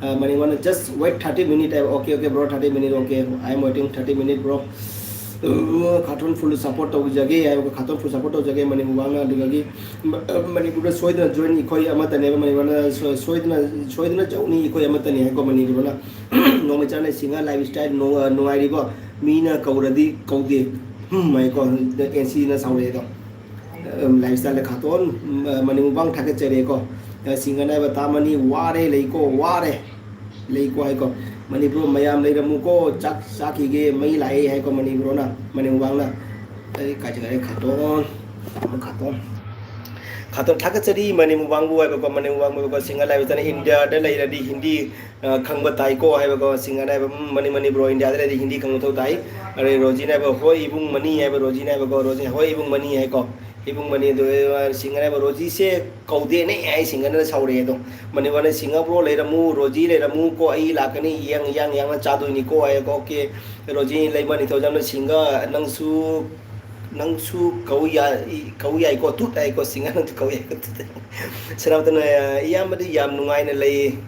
ꯑ, money mukbangꯅ just wait thirty minute ꯍꯥꯏꯕ꯫ Okay, okay bro, thirty minute, okay, I am waiting thirty minute bro꯫ ꯑ, ꯈꯥꯇꯣꯟ full support ꯇꯧꯖꯒꯦ ꯍꯥꯏꯕ, ꯈꯥꯇꯣꯟ full support ꯇꯧꯖꯒꯦ ꯃꯅꯤ mukbangꯅ꯫ ꯑꯗꯨꯗꯒꯤ ꯃ-, ꯑ, ꯃꯅꯤꯄꯨꯔꯗ ꯁꯣꯏꯗꯅ join ꯑꯩꯈꯣꯏ ꯑꯃꯠꯇꯅꯦꯕ, ꯃꯅꯤꯄꯨꯔꯗ ꯁꯣ-, ꯁꯣꯏꯗꯅ, ꯁꯣꯏꯗꯅ ꯇꯧꯅꯤ ꯑꯩꯈꯣꯏ ꯑꯃꯠꯇꯅꯤ ꯍꯥꯏꯀꯣ ꯃꯅꯤꯄꯨꯔꯅ꯫ ꯅꯣꯡꯃꯩ ꯆꯥꯅ ꯁꯤꯡꯍ lifestyle ꯅꯨꯡ-, ꯑ, ꯅꯨꯡꯉꯥꯏꯔꯤꯕꯣ? ꯃꯤꯅ ꯀꯧꯔꯗꯤ ꯀꯧꯗꯦ꯫ ꯍꯨꯝ ꯍꯥꯏꯀꯣ, ꯑꯦꯟ ꯁꯤꯅ ꯁꯥꯎꯔꯛꯑꯦꯗꯣ꯫ ꯑ, lifestyle ꯈꯥꯇꯣꯟ, ꯑ, ꯃꯅꯤ mukbang ꯊꯥꯒꯠꯆꯔꯤꯀꯣ꯫ ꯑ, ꯁꯤꯡꯍ ꯅꯥꯏꯕ ꯇꯥꯃꯅꯤ, ꯋꯥꯔꯦ, ꯂꯩꯀꯣ, ꯋꯥꯔꯦ꯫ ꯂꯩꯀꯣ ꯍꯥꯏꯀꯣ꯫ ꯃꯅꯤꯄꯨꯔ ꯃꯌꯥꯝ ꯂꯩꯔꯝꯃꯨꯀꯣ, ꯆꯥꯛ ꯆꯥꯈꯤꯒꯦ, ꯃꯩ ꯂꯥꯛꯑꯦ ꯍꯥꯏꯀꯣ ꯃꯅꯤꯄꯨꯔꯅ, ꯃꯅꯤ mukbangꯅ꯫ ꯑꯩ ꯀꯥꯏ ꯆꯠꯈ꯭ꯔꯦ? ꯈꯥꯇꯣꯟ, ꯈꯥꯇꯣꯟ꯫ ꯈꯥꯇꯣꯟ ꯊꯥꯒꯠꯆꯔꯤ ꯃꯅꯤ mukbangꯕꯨ ꯍꯥꯏꯕꯀꯣ, ꯃꯅꯤ mukbangꯕꯨ ꯍꯥꯏꯕꯀꯣ꯫ ꯁꯤꯡꯍ ꯂꯥꯏꯕ ꯆꯠꯅ ꯏꯟꯗꯤꯌꯥꯗ ꯂꯩꯔꯗꯤ ꯍꯤꯟꯗꯤ, ꯑ, ꯈꯪꯕ ꯇꯥꯏꯀꯣ ꯍꯥꯏꯕꯀꯣ꯫ ꯁꯤꯡꯍꯅ ꯍꯥꯏꯕ, "ꯎꯝ, ꯃꯅꯤ, ꯃꯅꯤ bro, ꯏꯟꯗꯤꯌꯥꯗ ꯂꯩꯔꯗꯤ ꯍꯤꯟꯗꯤ ꯈꯪꯕ ꯃꯊꯧ ꯇꯥꯏ꯫" ꯑꯗꯩ ꯔꯣꯖꯤꯅ ꯍꯥꯏꯕ, "ꯍꯣꯏ ꯏꯕꯨꯡ ꯃꯅꯤ" ꯍꯥꯏꯕ, ꯔꯣꯖꯤꯅ ꯍꯥꯏꯕꯀꯣ, ꯔꯣꯖꯤ, "ꯍꯣꯏ ꯏꯕꯨꯡ ꯃꯅꯤ" ꯍꯥꯏꯀꯣ꯫ ꯏꯕꯨꯡ ꯃꯅꯤ ꯑꯗꯨ, ꯑ, ꯁꯤꯡꯍꯅ ꯍꯥꯏꯕ, "ꯔꯣꯖꯤꯁꯦ ꯀꯧꯗꯦꯅꯦ" ꯍꯥꯏ, ꯁꯤꯡꯍꯅ ꯁꯥꯎꯔꯛꯑꯦ ꯑꯗꯣ꯫ ꯃꯅꯤ mukbangꯅ, "ꯁꯤꯡꯍ bro ꯂꯩꯔꯝꯃꯨ, ꯔꯣꯖꯤ ꯂꯩꯔꯝꯃꯨ ꯀꯣ, ꯑꯩ ꯂꯥꯛꯀꯅꯤ, ꯌꯥꯡ, ꯌꯥꯡ, ꯌꯥꯡꯅ ꯆꯥꯗꯣꯏꯅꯤꯀꯣ" ꯍꯥꯏꯀꯣ꯫ "Okay, ꯔꯣꯖꯤ ꯂꯩꯃ ꯅꯤꯡꯊꯧꯖꯝꯅ ꯁꯤꯡꯍ ꯅꯪꯁꯨ, ꯅꯪꯁꯨ ꯀꯧ ꯌꯥ-, ꯀꯧ ꯌꯥꯏꯀꯣ, ꯇꯨꯠ ꯍꯥꯏꯀꯣ, ꯁꯤꯡꯍ ꯅꯪꯁꯨ ꯀꯧ ꯌꯥꯏꯀꯣ, ꯇꯨꯠ ꯍꯥꯏꯀꯣ꯫" ꯁꯅꯥꯇꯣꯟꯅ, "ꯏꯌꯥꯝꯕꯗꯤ ꯌꯥꯝ ꯅꯨꯡꯉꯥꯏꯅ ꯂꯩ꯫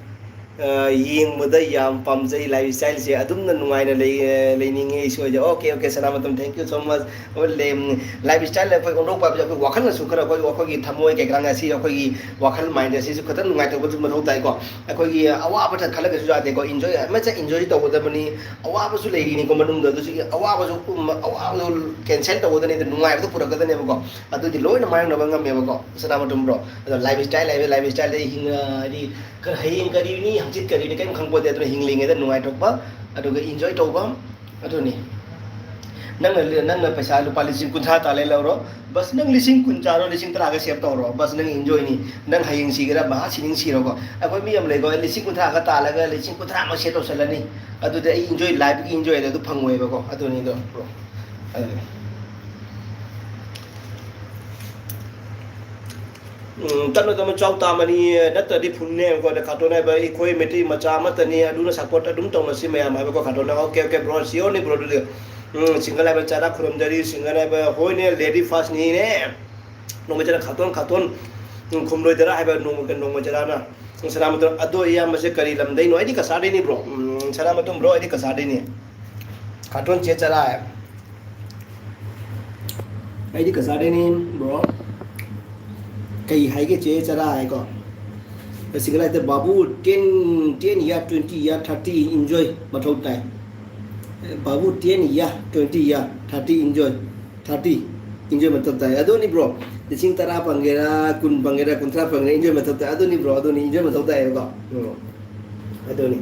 ꯑ, ꯌꯦꯡꯕꯗ ꯌꯥꯝ ꯄꯥꯝꯖꯩ lifestyleꯁꯦ, ꯑꯗꯨꯝꯅ ꯅꯨꯡꯉꯥꯏꯅ ꯂꯩ-, ꯑ, ꯂꯩꯅꯤꯡꯉꯦ ꯑꯩꯁꯨ" ꯍꯥꯏꯁꯦ꯫ Okay, okay, ꯁꯅꯥꯃꯇꯝ, thank you so much꯫ ꯑꯩꯈꯣꯏ ꯂꯦꯝ-, lifestyle ꯑꯩꯈꯣꯏ ꯑꯣꯟꯊꯣꯛꯄ ꯍꯥꯏꯕꯁꯦ ꯑꯩꯈꯣꯏ ꯋꯥꯈꯜꯅꯁꯨ ꯈꯔ ꯑꯩꯈꯣꯏ, ꯑꯩꯈꯣꯏꯒꯤ ꯊꯃꯣꯏ ꯀꯩꯀꯥ ꯑꯁꯤ, ꯑꯩꯈꯣꯏꯒꯤ ꯋꯥꯈꯜ mind ꯑꯁꯤꯁꯨ ꯈꯤꯇꯪ ꯅꯨꯡꯉꯥꯏꯊꯣꯛꯄꯁꯨ ꯃꯊꯧ ꯇꯥꯏꯀꯣ꯫ ꯑꯩꯈꯣꯏꯒꯤ ꯑꯋꯥꯕꯇ ꯈꯜꯂꯒꯁꯨ ꯌꯥꯗꯦꯀꯣ, enjoy, ꯃꯆꯥ enjoy ꯇꯧꯒꯗꯕꯅꯤ꯫ ꯑꯋꯥꯕꯁꯨ ꯂꯩꯔꯤꯅꯤꯀꯣ ꯃꯅꯨꯡꯗ, ꯑꯗꯨꯁꯨ ꯑꯋꯥꯕꯁꯨ, ꯑꯋꯥꯕꯗꯨ cancel ꯇꯧꯒꯗꯕꯅꯤ, ꯑꯗꯨ ꯅꯨꯡꯉꯥꯏꯕꯗꯨ ꯄꯨꯔꯛꯀꯗꯕꯅꯦꯕꯀꯣ꯫ ꯑꯗꯨꯗꯤ ꯂꯣꯏꯅ ꯃꯥꯌꯣꯛꯅꯕ ꯉꯝꯃꯦꯕꯀꯣ, ꯁꯅꯥꯃꯇꯝ bro꯫ ꯑꯗꯣ lifestyle ꯍꯥꯏꯕ, lifestyleꯗ ꯍꯤꯡ-, ꯍꯥꯏꯗꯤ ꯈꯔ ꯍꯌꯦꯡ ꯀꯔꯤꯅꯤ, ꯍꯪꯆꯤꯠ ꯀꯔꯤꯅꯤ, ꯀꯔꯤꯝ ꯈꯪꯄꯣꯠꯇꯦ꯫ ꯑꯗꯨꯅ ꯍꯤꯡꯂꯤꯉꯩꯗ ꯅꯨꯡꯉꯥꯏꯊꯣꯛꯄ, ꯑꯗꯨꯒ enjoy ꯇꯧꯕ, ꯑꯗꯨꯅꯤ꯫ ꯅꯪꯅ ꯅꯪꯅ ꯄꯩꯁꯥ ꯂꯨꯄꯥ ꯂꯤꯁꯤꯡ ꯀꯨꯟꯊ꯭ꯔꯥ ꯇꯥꯜꯂꯦ ꯂꯧꯔꯣ, ꯕꯁ, ꯅꯪ ꯂꯤꯁꯤꯡ ꯀꯨꯟ ꯆꯥꯔꯣ, ꯂꯤꯁꯤꯡ ꯇꯔꯥꯒ save ꯇꯧꯔꯣ, ꯕꯁ, ꯅꯪ enjoyꯅꯤ꯫ ꯅꯪ ꯍꯌꯦꯡ ꯁꯤꯒꯦꯔꯥ, ꯃꯍꯥ ꯁꯤꯅꯤꯡ ꯁꯤꯔꯣꯀꯣ꯫ ꯑꯩꯈꯣꯏ ꯃꯤ ꯑꯃ ꯂꯩꯀꯣ, ꯂꯤꯁꯤꯡ ꯀꯨꯟꯊ꯭ꯔꯥꯒ ꯇꯥꯜꯂꯒ ꯂꯤꯁꯤꯡ ꯀꯨꯟꯊ꯭ꯔꯥꯃꯛ save ꯇꯧꯁꯜꯂꯅꯤ, ꯑꯗꯨꯗꯤ ꯑꯩ enjoy, lifeꯀꯤ enjoyꯗ ꯑꯗꯨ ꯐꯪꯉꯣꯏꯕꯀꯣ꯫ ꯑꯗꯨꯅꯤꯗꯣ bro, ꯑꯗꯨꯅꯤ꯫ ꯎꯝ, ꯇꯞꯅ ꯇꯞꯅ ꯆꯥꯎ ꯇꯥꯕꯅꯤ, ꯅꯠꯇ꯭ꯔꯗꯤ ꯐꯨꯟꯅꯦꯕꯀꯣ꯫ ꯑꯗ ꯈꯥꯇꯣꯟ ꯍꯥꯏꯕ ꯑꯩꯈꯣꯏ ꯃꯩꯇꯩ ꯃꯆꯥ ꯑꯃꯠꯇꯅꯤ, ꯑꯗꯨꯅ support ꯑꯗꯨꯝ ꯇꯧꯅꯁꯤ ꯃꯌꯥꯝ ꯍꯥꯏꯕꯀꯣ꯫ ꯈꯥꯇꯣꯟꯅ okay, okay bro, sure ꯅꯤ bro꯫ ꯑꯗꯨꯗꯤ ꯎꯝ, single ꯍꯥꯏꯕ ꯆꯔꯥ ꯈꯨꯔꯨꯝꯖꯔꯤ, single ꯍꯥꯏꯕ ꯍꯣꯏꯅꯦ, lady first ꯅꯤꯅꯦ꯫ ꯅꯣꯡꯃꯩ ꯆꯔꯥ ꯈꯥꯇꯣꯟ, ꯈꯥꯇꯣꯟ, ꯎꯝ, ꯈꯨꯝꯂꯣꯏꯗꯔꯥ ꯍꯥꯏꯕ ꯅꯣꯡꯃ, ꯅꯣꯡꯃꯩ ꯆꯔꯥꯅ꯫ ꯁꯅꯥꯃꯇꯣꯟ, ꯑꯗꯣ ꯏꯌꯥꯝꯕꯁꯦ ꯀꯔꯤ ꯂꯝꯗꯩꯅꯣ? ꯑꯩꯗꯤ ꯀꯁꯥꯔꯗꯩꯅꯤ bro꯫ ꯎꯝ, ꯁꯅꯥꯃꯇꯣꯟ bro, ꯑꯩꯗꯤ ꯀꯁꯥꯔꯗꯩꯅꯤ꯫ ꯈꯥꯇꯣꯟ ꯆꯦ ꯆꯔꯥ ꯍꯥꯏ꯫ ꯑꯩꯗꯤ ꯀꯁꯥꯔꯗꯩꯅꯤ bro꯫ ꯀꯩ ꯍꯥꯏꯒꯦ ꯆꯦ ꯆꯔꯥ ꯍꯥꯏꯀꯣ? Single ꯍꯥꯏꯗꯤ ꯕꯥꯕꯨ ten, ten year, twenty year, thirty enjoy ꯃꯊꯧ ꯇꯥꯏ꯫ ꯕꯥꯕꯨ ten year, twenty year, thirty enjoy, thirty enjoy ꯃꯊꯧ ꯇꯥꯏ꯫ ꯑꯗꯨꯅꯤ bro, ꯂꯤꯁꯤꯡ ꯇꯔꯥ ꯐꯪꯒꯦꯔꯥ, ꯀꯨꯟ ꯐꯪꯒꯦꯔꯥ, ꯀꯨꯟꯊ꯭ꯔꯥ ꯐꯪꯒꯦꯔꯥ, enjoy ꯃꯊꯧ ꯇꯥꯏ꯫ ꯑꯗꯨꯅꯤ bro, ꯑꯗꯨꯅꯤ enjoy ꯃꯊꯧ ꯇꯥꯏꯌꯦꯕꯀꯣ꯫ ꯎꯝ, ꯑꯗꯨꯅꯤ꯫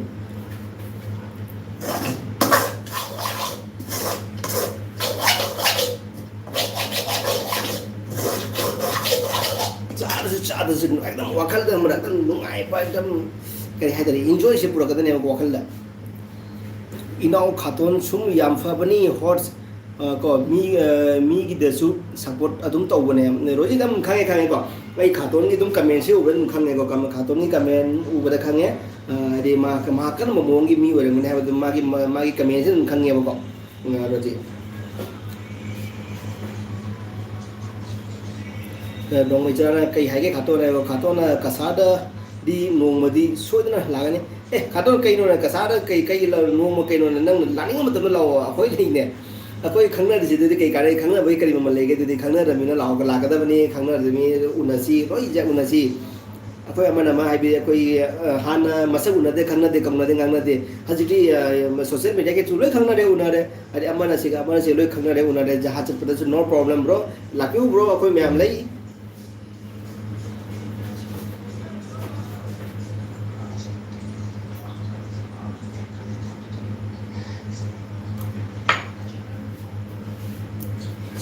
ꯆꯥꯔꯁꯨ ꯆꯥꯗ꯭ꯔꯁꯨ ꯑꯦꯛꯗꯝ ꯋꯥꯈꯜꯗ ꯑꯃ ꯑꯦꯛꯗꯝ ꯅꯨꯡꯉꯥꯏꯕ, ꯑꯦꯛꯗꯝ ꯀꯔꯤ ꯍꯥꯏꯇꯥꯔꯦ, enjoyꯁꯦ ꯄꯨꯔꯛꯀꯗꯣꯏꯅꯦꯕꯀꯣ ꯋꯥꯈꯜꯗ꯫ ꯏꯅꯥꯎ ꯈꯥꯇꯣꯟ ꯁꯨꯝ ꯌꯥꯝ ꯐꯕꯅꯤ, ꯍꯣꯔꯁ, ꯑ, ꯀꯣ, ꯃꯤ, ꯑ, ꯃꯤꯒꯤꯗꯁꯨ support ꯑꯗꯨꯝ ꯇꯧꯕꯅꯦ꯫ ꯔꯣꯖꯤꯠ ꯑꯗꯨꯝ ꯈꯪꯉꯦ, ꯈꯪꯉꯦꯀꯣ꯫ ꯑꯩ ꯈꯥꯇꯣꯟꯒꯤ ꯑꯗꯨꯝ commentꯁꯦ ꯎꯕꯗ ꯑꯗꯨꯝ ꯈꯪꯉꯦꯀꯣ꯫ ꯀꯝ-, ꯈꯥꯇꯣꯟꯒꯤ comment ꯎꯕꯗ ꯈꯪꯉꯦ꯫ ꯑ, ꯍꯥꯏꯗꯤ ꯃꯥ, ꯃꯥ ꯀꯔꯝꯕ ꯃꯑꯣꯡꯒꯤ ꯃꯤ ꯑꯣꯏꯔꯝꯒꯅꯤ ꯍꯥꯏꯕꯗꯨ ꯃꯥꯒꯤ, ꯃꯥ-, ꯃꯥꯒꯤ commentꯁꯦ ꯑꯗꯨꯝ ꯈꯪꯉꯦꯕꯀꯣ꯫ ꯎꯝ, ꯔꯣꯖꯤꯠ꯫ ꯑ, ꯅꯣꯡꯃꯩ ꯆꯔꯥꯅ ꯀꯩ ꯍꯥꯏꯒꯦ ꯈꯥꯇꯣꯟ ꯍꯥꯏꯕ? ꯈꯥꯇꯣꯟꯅ ꯀꯁꯥꯔꯗꯗꯤ ꯅꯣꯡꯃꯗꯤ ꯁꯣꯏꯗꯅ ꯂꯥꯛꯀꯅꯤ꯫ ꯑꯦ, ꯈꯥꯇꯣꯟ ꯀꯩꯅꯣꯅꯦ, ꯀꯁꯥꯔꯗ ꯀꯩ, ꯀꯩꯒꯤ ꯂ-, ꯅꯣꯡꯃ ꯀꯩꯅꯣꯅꯦ, ꯅꯪꯅ ꯂꯥꯛꯅꯤꯡꯕ ꯃꯇꯝꯗ ꯂꯥꯛꯑꯣ, ꯑꯩꯈꯣꯏ ꯂꯩꯅꯦ꯫ ꯑꯩꯈꯣꯏ ꯈꯪꯅꯔꯤꯁꯤꯗꯗꯤ ꯀꯩ ꯀꯥꯟꯅꯩ? ꯈꯪꯅꯕꯒꯤ ꯀꯔꯤ ꯃꯃꯜ ꯂꯩꯒꯦ? ꯑꯗꯨꯗꯤ ꯈꯪꯅꯗꯕꯅꯤꯅ ꯂꯥꯛꯑꯣ, ꯂꯥꯛꯀꯗꯕꯅꯤ, ꯈꯪꯅꯗꯕꯅꯤ, ꯎꯅꯁꯤ, ꯂꯣꯏ ꯖ-, ꯎꯅꯁꯤ꯫ ꯑꯩꯈꯣꯏ ꯑꯃꯅ ꯑꯃ ꯍꯥꯏꯕꯗꯤ ꯑꯩꯈꯣꯏꯒꯤ, ꯑ, ꯍꯥꯟꯅ ꯃꯁꯛ ꯎꯅꯗꯦ, ꯈꯪꯅꯗꯦ, ꯀꯧꯅꯗꯦ, ꯉꯥꯡꯅꯗꯦ꯫ ꯍꯧꯖꯤꯛꯇꯤ, ꯑ, social mediaꯒꯤ through ꯂꯣꯏ ꯈꯪꯅꯔꯦ, ꯎꯅꯔꯦ꯫ ꯍꯥꯏꯗꯤ ꯑꯃꯅ ꯁꯤꯒ ꯑꯃꯅ ꯁꯤꯒ ꯂꯣꯏ ꯈꯪꯅꯔꯦ, ꯎꯅꯔꯦ꯫ ꯖꯍꯥꯖ ꯆꯠꯄꯗꯁꯨ no problem bro, ꯂꯥꯛꯄꯤꯌꯨ bro, ꯑꯩꯈꯣꯏ ꯃꯌꯥꯝ ꯂꯩ꯫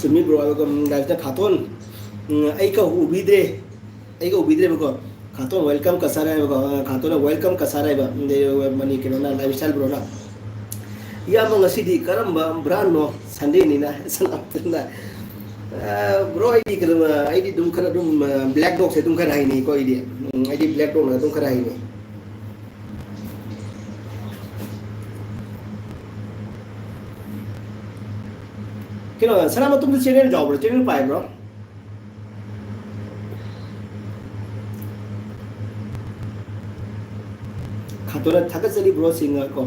ꯆꯨꯝꯃꯤ ꯕ꯭ꯔꯣ, ꯑꯗꯨꯒ ꯂꯥꯏꯐꯇ ꯈꯥꯇꯣꯟ, ꯎꯝ, ꯑꯩꯒ ꯎꯕꯤꯗ꯭ꯔꯦ, ꯑꯩꯒ ꯎꯕꯤꯗ꯭ꯔꯦꯕꯀꯣ꯫ ꯈꯥꯇꯣꯟ welcome ꯀꯁꯥꯔ ꯍꯥꯏꯕꯀꯣ, ꯑ, ꯈꯥꯇꯣꯟꯅ welcome ꯀꯁꯥꯔ ꯍꯥꯏꯕ, ꯎꯝ, ꯃꯅꯤ ꯀꯩꯅꯣꯅ, ꯂꯥꯏꯐ ꯁ꯭ꯇꯥꯏꯜ ꯕ꯭ꯔꯣꯅ꯫ ꯏꯌꯥꯝꯕ ꯉꯁꯤꯗꯤ ꯀꯔꯝꯕ brandꯅꯣ? Sundayꯅꯤꯅ, ꯁꯅꯥꯄꯇꯤꯅ꯫ ꯑ, ꯕ꯭ꯔꯣ, ꯑꯩꯗꯤ ꯀꯩꯅꯣ, ꯑ, ꯑꯩꯗꯤ ꯑꯗꯨꯝ ꯈꯔ ꯑꯗꯨꯝ, ꯑ, black dogꯁꯦ ꯑꯗꯨꯝ ꯈꯔ ꯍꯩꯅꯩꯀꯣ ꯑꯩꯗꯤ꯫ ꯎꯝ, ꯑꯩꯗꯤ black dogꯅ ꯑꯗꯨꯝ ꯈꯔ ꯍꯩꯅꯩ꯫ ꯀꯩꯅꯣ, ꯁꯅꯥꯃꯇꯨꯝꯗ channel ꯌꯥꯎꯕ꯭ꯔꯣ? Channel ꯄꯥꯏꯕ꯭ꯔꯣ? ꯈꯥꯇꯣꯟꯅ ꯊꯥꯒꯠꯆꯔꯤ ꯕ꯭ꯔꯣ ꯁꯤꯡꯉ ꯀꯣ꯫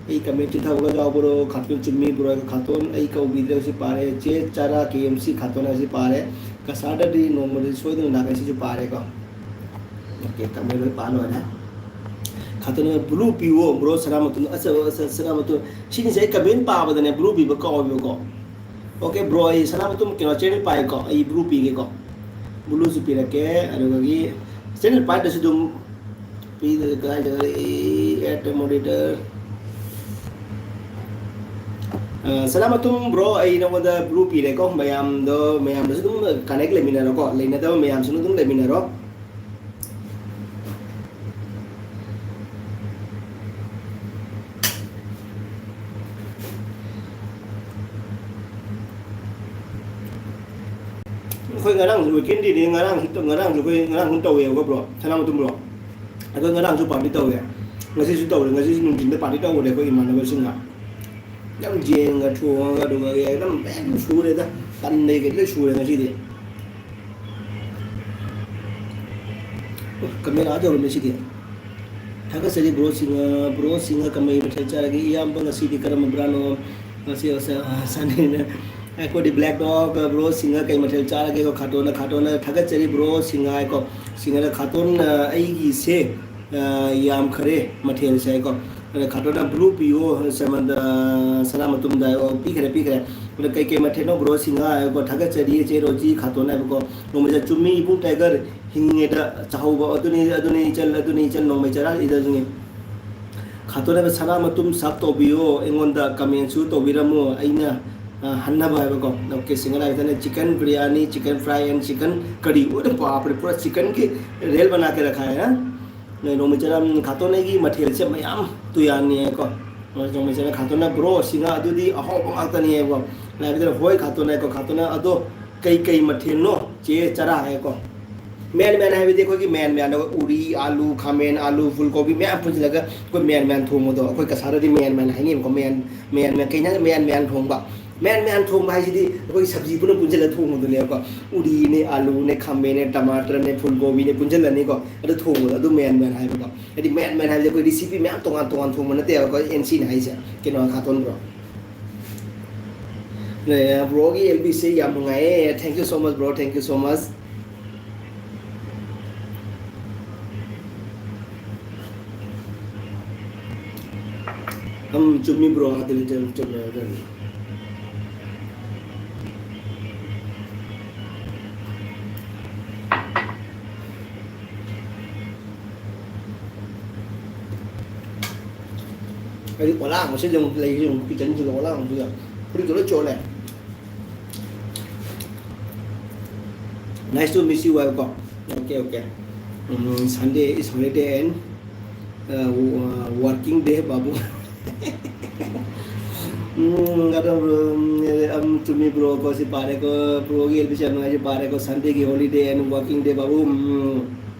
ꯑꯩ comment ꯊꯥꯕꯒ ꯌꯥꯎꯕ꯭ꯔꯣ? ꯈꯥꯇꯣꯟ ꯆꯨꯝꯃꯤ ꯕ꯭ꯔꯣ꯫ ꯈꯥꯇꯣꯟ ꯑꯩ ꯀꯧꯕꯤꯗ꯭ꯔꯦ ꯁꯤ ꯄꯥꯔꯦ꯫ ꯆꯦ ꯆꯥꯔꯥ ꯀꯦ ꯑꯦꯝ ꯁꯤ ꯈꯥꯇꯣꯟ ꯍꯥꯏꯁꯤ ꯄꯥꯔꯦ꯫ ꯀꯁꯥꯔꯗꯗꯤ ꯅꯣꯡꯃꯗꯤ ꯁꯣꯏꯗꯅ ꯂꯥꯛꯀꯅꯤ ꯁꯤꯁꯨ ꯄꯥꯔꯦꯀꯣ꯫ Okay, comment ꯂꯣꯏ ꯄꯥ ꯂꯣꯏꯔꯦ꯫ ꯈꯥꯇꯣꯟꯅ blue ꯄꯤꯌꯣ ꯕ꯭ꯔꯣ ꯁꯅꯥꯃꯇꯨꯝ꯫ ꯑꯁ, ꯑꯁ, ꯁꯅꯥꯃꯇꯨꯝ꯫ ꯁꯤꯒꯤꯁꯦ ꯑꯩ comment ꯄꯥꯕꯗꯅꯦ blue ꯄꯤꯕ ꯀꯥꯎꯋꯦꯕꯀꯣ꯫ Okay ꯕ꯭ꯔꯣ, ꯑꯩ ꯁꯅꯥꯃꯇꯨꯝ ꯀꯩꯅꯣ channel ꯄꯥꯏꯀꯣ, ꯑꯩ blue ꯄꯤꯒꯦꯀꯣ꯫ Blueꯁꯨ ꯄꯤꯔꯛꯀꯦ, ꯑꯗꯨꯗꯒꯤ channel ꯄꯥꯏꯗꯁꯨ ꯑꯗꯨꯝ ꯄꯤꯗ ꯀꯥꯏꯗ, add moderator꯫ ꯑ, ꯁꯅꯥꯃꯇꯨꯝ ꯕ꯭ꯔꯣ, ꯑꯩ ꯅꯉꯣꯟꯗ blue ꯄꯤꯔꯦꯀꯣ꯫ ꯃꯌꯥꯝꯗꯣ, ꯃꯌꯥꯝꯗꯁꯨ ꯑꯗꯨꯝ connect ꯂꯩꯃꯤꯟꯅꯔꯣꯀꯣ, ꯂꯩꯅꯗꯕ ꯃꯌꯥꯝꯁꯨ ꯑꯗꯨꯝ ꯂꯩꯃꯤꯟꯅꯔꯣ꯫ ꯑꯩꯈꯣꯏ ꯉꯔꯥꯡꯁꯨ weekend dayꯅꯤ, ꯉꯔꯥꯡꯁꯨ, ꯉꯔꯥꯡꯁꯨ ꯑꯩꯈꯣꯏ ꯉꯔꯥꯡꯁꯨ ꯇꯧꯋꯦꯕꯀꯣ ꯕ꯭ꯔꯣ, ꯁꯅꯥꯃꯇꯨꯝ ꯕ꯭ꯔꯣ꯫ ꯑꯩꯈꯣꯏ ꯉꯔꯥꯡꯁꯨ party ꯇꯧꯋꯦ, ꯉꯁꯤꯁꯨ ꯇꯧꯔꯦ, ꯉꯁꯤꯁꯨ ꯅꯨꯡꯊꯤꯟꯗ party ꯇꯧꯕꯅꯦ ꯑꯩꯈꯣꯏ ꯏꯃꯥꯟꯅꯕꯁꯤꯡꯒ꯫ ꯌꯥꯝ ꯌꯦꯟꯒ ꯊꯣꯡꯉꯒ ꯑꯗꯨꯒ ꯑꯗꯨꯝ ꯃꯌꯥꯝ ꯁꯨꯔꯦꯗ, ꯇꯟꯗꯩ ꯀꯩꯗꯩ ꯂꯣꯏ ꯁꯨꯔꯦ ꯉꯁꯤꯗꯤ꯫ ꯀꯃꯦꯟ ꯑꯥ ꯌꯧꯔꯝꯃꯦ ꯁꯤꯗꯤ꯫ ꯊꯥꯒꯠꯆꯔꯤ ꯕ꯭ꯔꯣ ꯁꯤꯡꯍ, ꯕ꯭ꯔꯣ ꯁꯤꯡꯍ ꯀꯃꯩ ꯃꯊꯦꯜ ꯆꯥꯔꯒꯦ? ꯏꯌꯥꯝꯕ ꯉꯁꯤꯗꯤ ꯀꯔꯝꯕ brandꯅꯣ? ꯉꯁꯤ ꯑꯁ, ꯑ, Sundayꯅ꯫ ꯑꯩꯈꯣꯏꯗꯤ black dog, ꯕ꯭ꯔꯣ ꯁꯤꯡꯍ ꯀꯩ ꯃꯊꯦꯜ ꯆꯥꯔꯒꯦ? ꯈꯥꯇꯣꯟꯅ, ꯈꯥꯇꯣꯟꯅ ꯊꯥꯒꯠꯆꯔꯤ ꯕ꯭ꯔꯣ ꯁꯤꯡꯍ ꯍꯥꯏꯀꯣ꯫ ꯁꯤꯡꯍꯅ ꯈꯥꯇꯣꯟ, ꯑ, ꯑꯩꯒꯤꯁꯦ, ꯑ, ꯌꯥꯝꯈꯔꯦ ꯃꯊꯦꯜꯁꯦ ꯍꯥꯏꯀꯣ꯫ ꯑꯗ ꯈꯥꯇꯣꯟꯅ blue ꯄꯤꯌꯣ, ꯁꯃꯟꯗ, ꯁꯅꯥꯃꯇꯨꯝꯗ ꯍꯥꯏꯀꯣ꯫ ꯄꯤꯈꯔꯦ, ꯄꯤꯈꯔꯦ꯫ ꯑꯗ ꯀꯩꯀꯩ ꯃꯊꯦꯜꯅꯣ ꯕ꯭ꯔꯣ ꯁꯤꯡꯍ ꯍꯥꯏꯀꯣ꯫ ꯊꯥꯒꯠꯆꯔꯤ ꯏꯆꯦ ꯔꯣꯖꯤ ꯈꯥꯇꯣꯟ ꯍꯥꯏꯕꯀꯣ꯫ ꯅꯣꯡꯃꯩꯗ ꯆꯨꯝꯃꯤ ꯏꯕꯨꯡ tiger ꯍꯤꯡꯉꯤꯉꯩꯗ ꯆꯥꯍꯧꯕ꯫ ꯑꯗꯨꯅꯤ, ꯑꯗꯨꯅꯤ ꯏꯆꯜ, ꯑꯗꯨꯅꯤ ꯏꯆꯜ ꯅꯣꯡꯃꯩ ꯆꯔꯥ ꯏꯗ ꯑꯗꯨꯅꯤ꯫ ꯈꯥꯇꯣꯟ ꯍꯥꯏꯕ ꯁꯅꯥꯃꯇꯨꯝ sub ꯇꯧꯕꯤꯌꯣ, ꯑꯩꯉꯣꯟꯗ commentꯁꯨ ꯇꯧꯕꯤꯔꯝꯃꯨ꯫ ꯑꯩꯅ, ꯑ, ꯍꯟꯅꯕ ꯍꯥꯏꯕꯀꯣ꯫ Okay, single item ꯅ chicken biryani, chicken fry and chicken curry꯫ ꯑꯣꯏꯅ ꯄꯥꯞꯄ꯭ꯔꯦ, ꯄꯨꯔꯥ chicken ꯒꯤ reel ꯕꯅꯥ ꯀꯦ ꯔꯈꯥ ꯍꯥꯏ, ꯍꯥ? ꯅꯣꯡꯃꯩ ꯆꯅꯝ ꯈꯥꯇꯣꯟ ꯑꯩꯒꯤ ꯃꯊꯦꯜꯁꯦ ꯃꯌꯥꯝ ꯇꯨꯌꯥꯟꯅꯤꯀꯣ꯫ ꯅꯣꯡꯃꯩ ꯆꯅꯝ ꯈꯥꯇꯣꯟꯅ, "Bro, ꯁꯤ ꯉꯥ ꯑꯗꯨꯗꯤ ꯑꯍꯥꯎꯕ ꯉꯥꯛꯇꯅꯤꯀꯣ?" ꯍꯥꯏꯕꯗꯨꯗ, "ꯍꯣꯏ ꯈꯥꯇꯣꯟ" ꯍꯥꯏꯀꯣ꯫ ꯈꯥꯇꯣꯟꯅ, "ꯑꯗꯣ ꯀꯩ ꯀꯩ ꯃꯊꯦꯜꯅꯣ ꯆꯦ ꯆꯔꯥ?" ꯍꯥꯏꯀꯣ꯫ ꯃꯦꯟ ꯃꯦꯟ ꯍꯥꯏꯕꯗꯤ ꯑꯩꯈꯣꯏꯒꯤ ꯃꯦꯟ ꯃꯦꯟ, ꯎꯔꯤ, ꯑꯥꯂꯨ, ꯈꯥꯃꯦꯟ, ꯑꯥꯂꯨ, ꯐꯨꯜ ꯀꯣꯕꯤ ꯃꯌꯥꯝ ꯄꯨꯟꯁꯤꯜꯂꯒ ꯑꯩꯈꯣꯏ ꯃꯦꯟ ꯃꯦꯟ ꯊꯣꯡꯕꯗꯣ, ꯑꯩꯈꯣꯏ ꯀꯁꯥꯔꯗꯗꯤ ꯃꯦꯟ ꯃꯦꯟ ꯍꯥꯏꯅꯩꯕꯀꯣ꯫ ꯃꯦꯟ, ꯃꯦꯟ ꯃꯦꯟ, ꯀꯩꯅꯣ ꯃꯦꯟ ꯃꯦꯟ ꯊꯣꯡꯕ꯫ ꯃꯦꯟ ꯃꯦꯟ ꯊꯣꯡꯕ ꯍꯥꯏꯁꯤꯗꯤ ꯑꯩꯈꯣꯏꯒꯤ ꯁꯕꯖꯤ ꯄꯨꯟꯅ ꯄꯨꯟꯁꯤꯜꯂꯒ ꯊꯣꯡꯕꯗꯨꯅꯦꯕꯀꯣ꯫ ꯎꯔꯤꯅꯦ, ꯑꯥꯂꯨꯅꯦ, ꯈꯥꯃꯦꯟꯅꯦ, ꯇꯃꯥꯇꯔꯅꯦ, ꯐꯨꯜ ꯀꯣꯕꯤꯅꯦ ꯄꯨꯟꯁꯤꯜꯂꯅꯤꯀꯣ꯫ ꯑꯗꯨ ꯊꯣꯡꯕꯗꯣ, ꯑꯗꯨ ꯃꯦꯟ ꯃꯦꯟ ꯍꯥꯏꯕꯀꯣ꯫ ꯍꯥꯏꯗꯤ ꯃꯦꯟ ꯃꯦꯟ ꯍꯥꯏꯕꯁꯦ ꯑꯩꯈꯣꯏ recipe ꯃꯌꯥꯝ ꯇꯣꯉꯥꯟ ꯇꯣꯉꯥꯟ ꯊꯣꯡꯕ ꯅꯠꯇꯦꯕꯀꯣ, ꯑꯦꯟ ꯁꯤꯅ ꯍꯥꯏꯁꯦ꯫ ꯀꯩꯅꯣ, ꯈꯥꯇꯣꯟ bro꯫ ꯕ꯭ꯔꯣꯒꯤ ꯑꯦꯜ ꯕꯤꯁꯦ ꯌꯥꯝ ꯅꯨꯡꯉꯥꯏꯌꯦ꯫ Thank you so much, bro. Thank you so much. ꯎꯝ, ꯆꯨꯝꯃꯤ bro, ꯑꯗꯨꯅꯤ, ꯆꯨꯝꯃꯤ, ꯆꯨꯝꯃꯤ, ꯑꯗꯨꯅꯤ꯫ ꯑꯩꯗꯤ ꯑꯣꯂꯥꯡꯕꯁꯤꯗ ꯑꯃꯨꯛ ꯂꯩꯔꯤ, ꯑꯃꯨꯛ kitchenꯁꯤꯗ ꯑꯣꯂꯥꯡꯕꯁꯤꯗ ꯐꯨꯔꯤꯠꯇꯨ ꯂꯣꯏ ꯆꯣꯠꯂꯦ꯫ Nice to meet you ꯍꯥꯏꯕꯀꯣ꯫ Okay, okay. Um, Sunday is holiday and, uh, working day, ꯕꯥꯕꯨ꯫ ꯎꯝ, ꯑꯗꯣ, ꯎꯝ, ꯆꯨꯝꯃꯤ bro ꯀꯣ, ꯁꯤ ꯄꯥꯔꯦꯀꯣ, broꯒꯤ ꯑꯦꯜ ꯕꯤ ꯁꯤ ꯌꯥꯝ ꯅꯨꯡꯉꯥꯏ, ꯁꯤ ꯄꯥꯔꯦꯀꯣ, Sundayꯒꯤ holiday and working day, ꯕꯥꯕꯨ꯫ ꯎꯝ,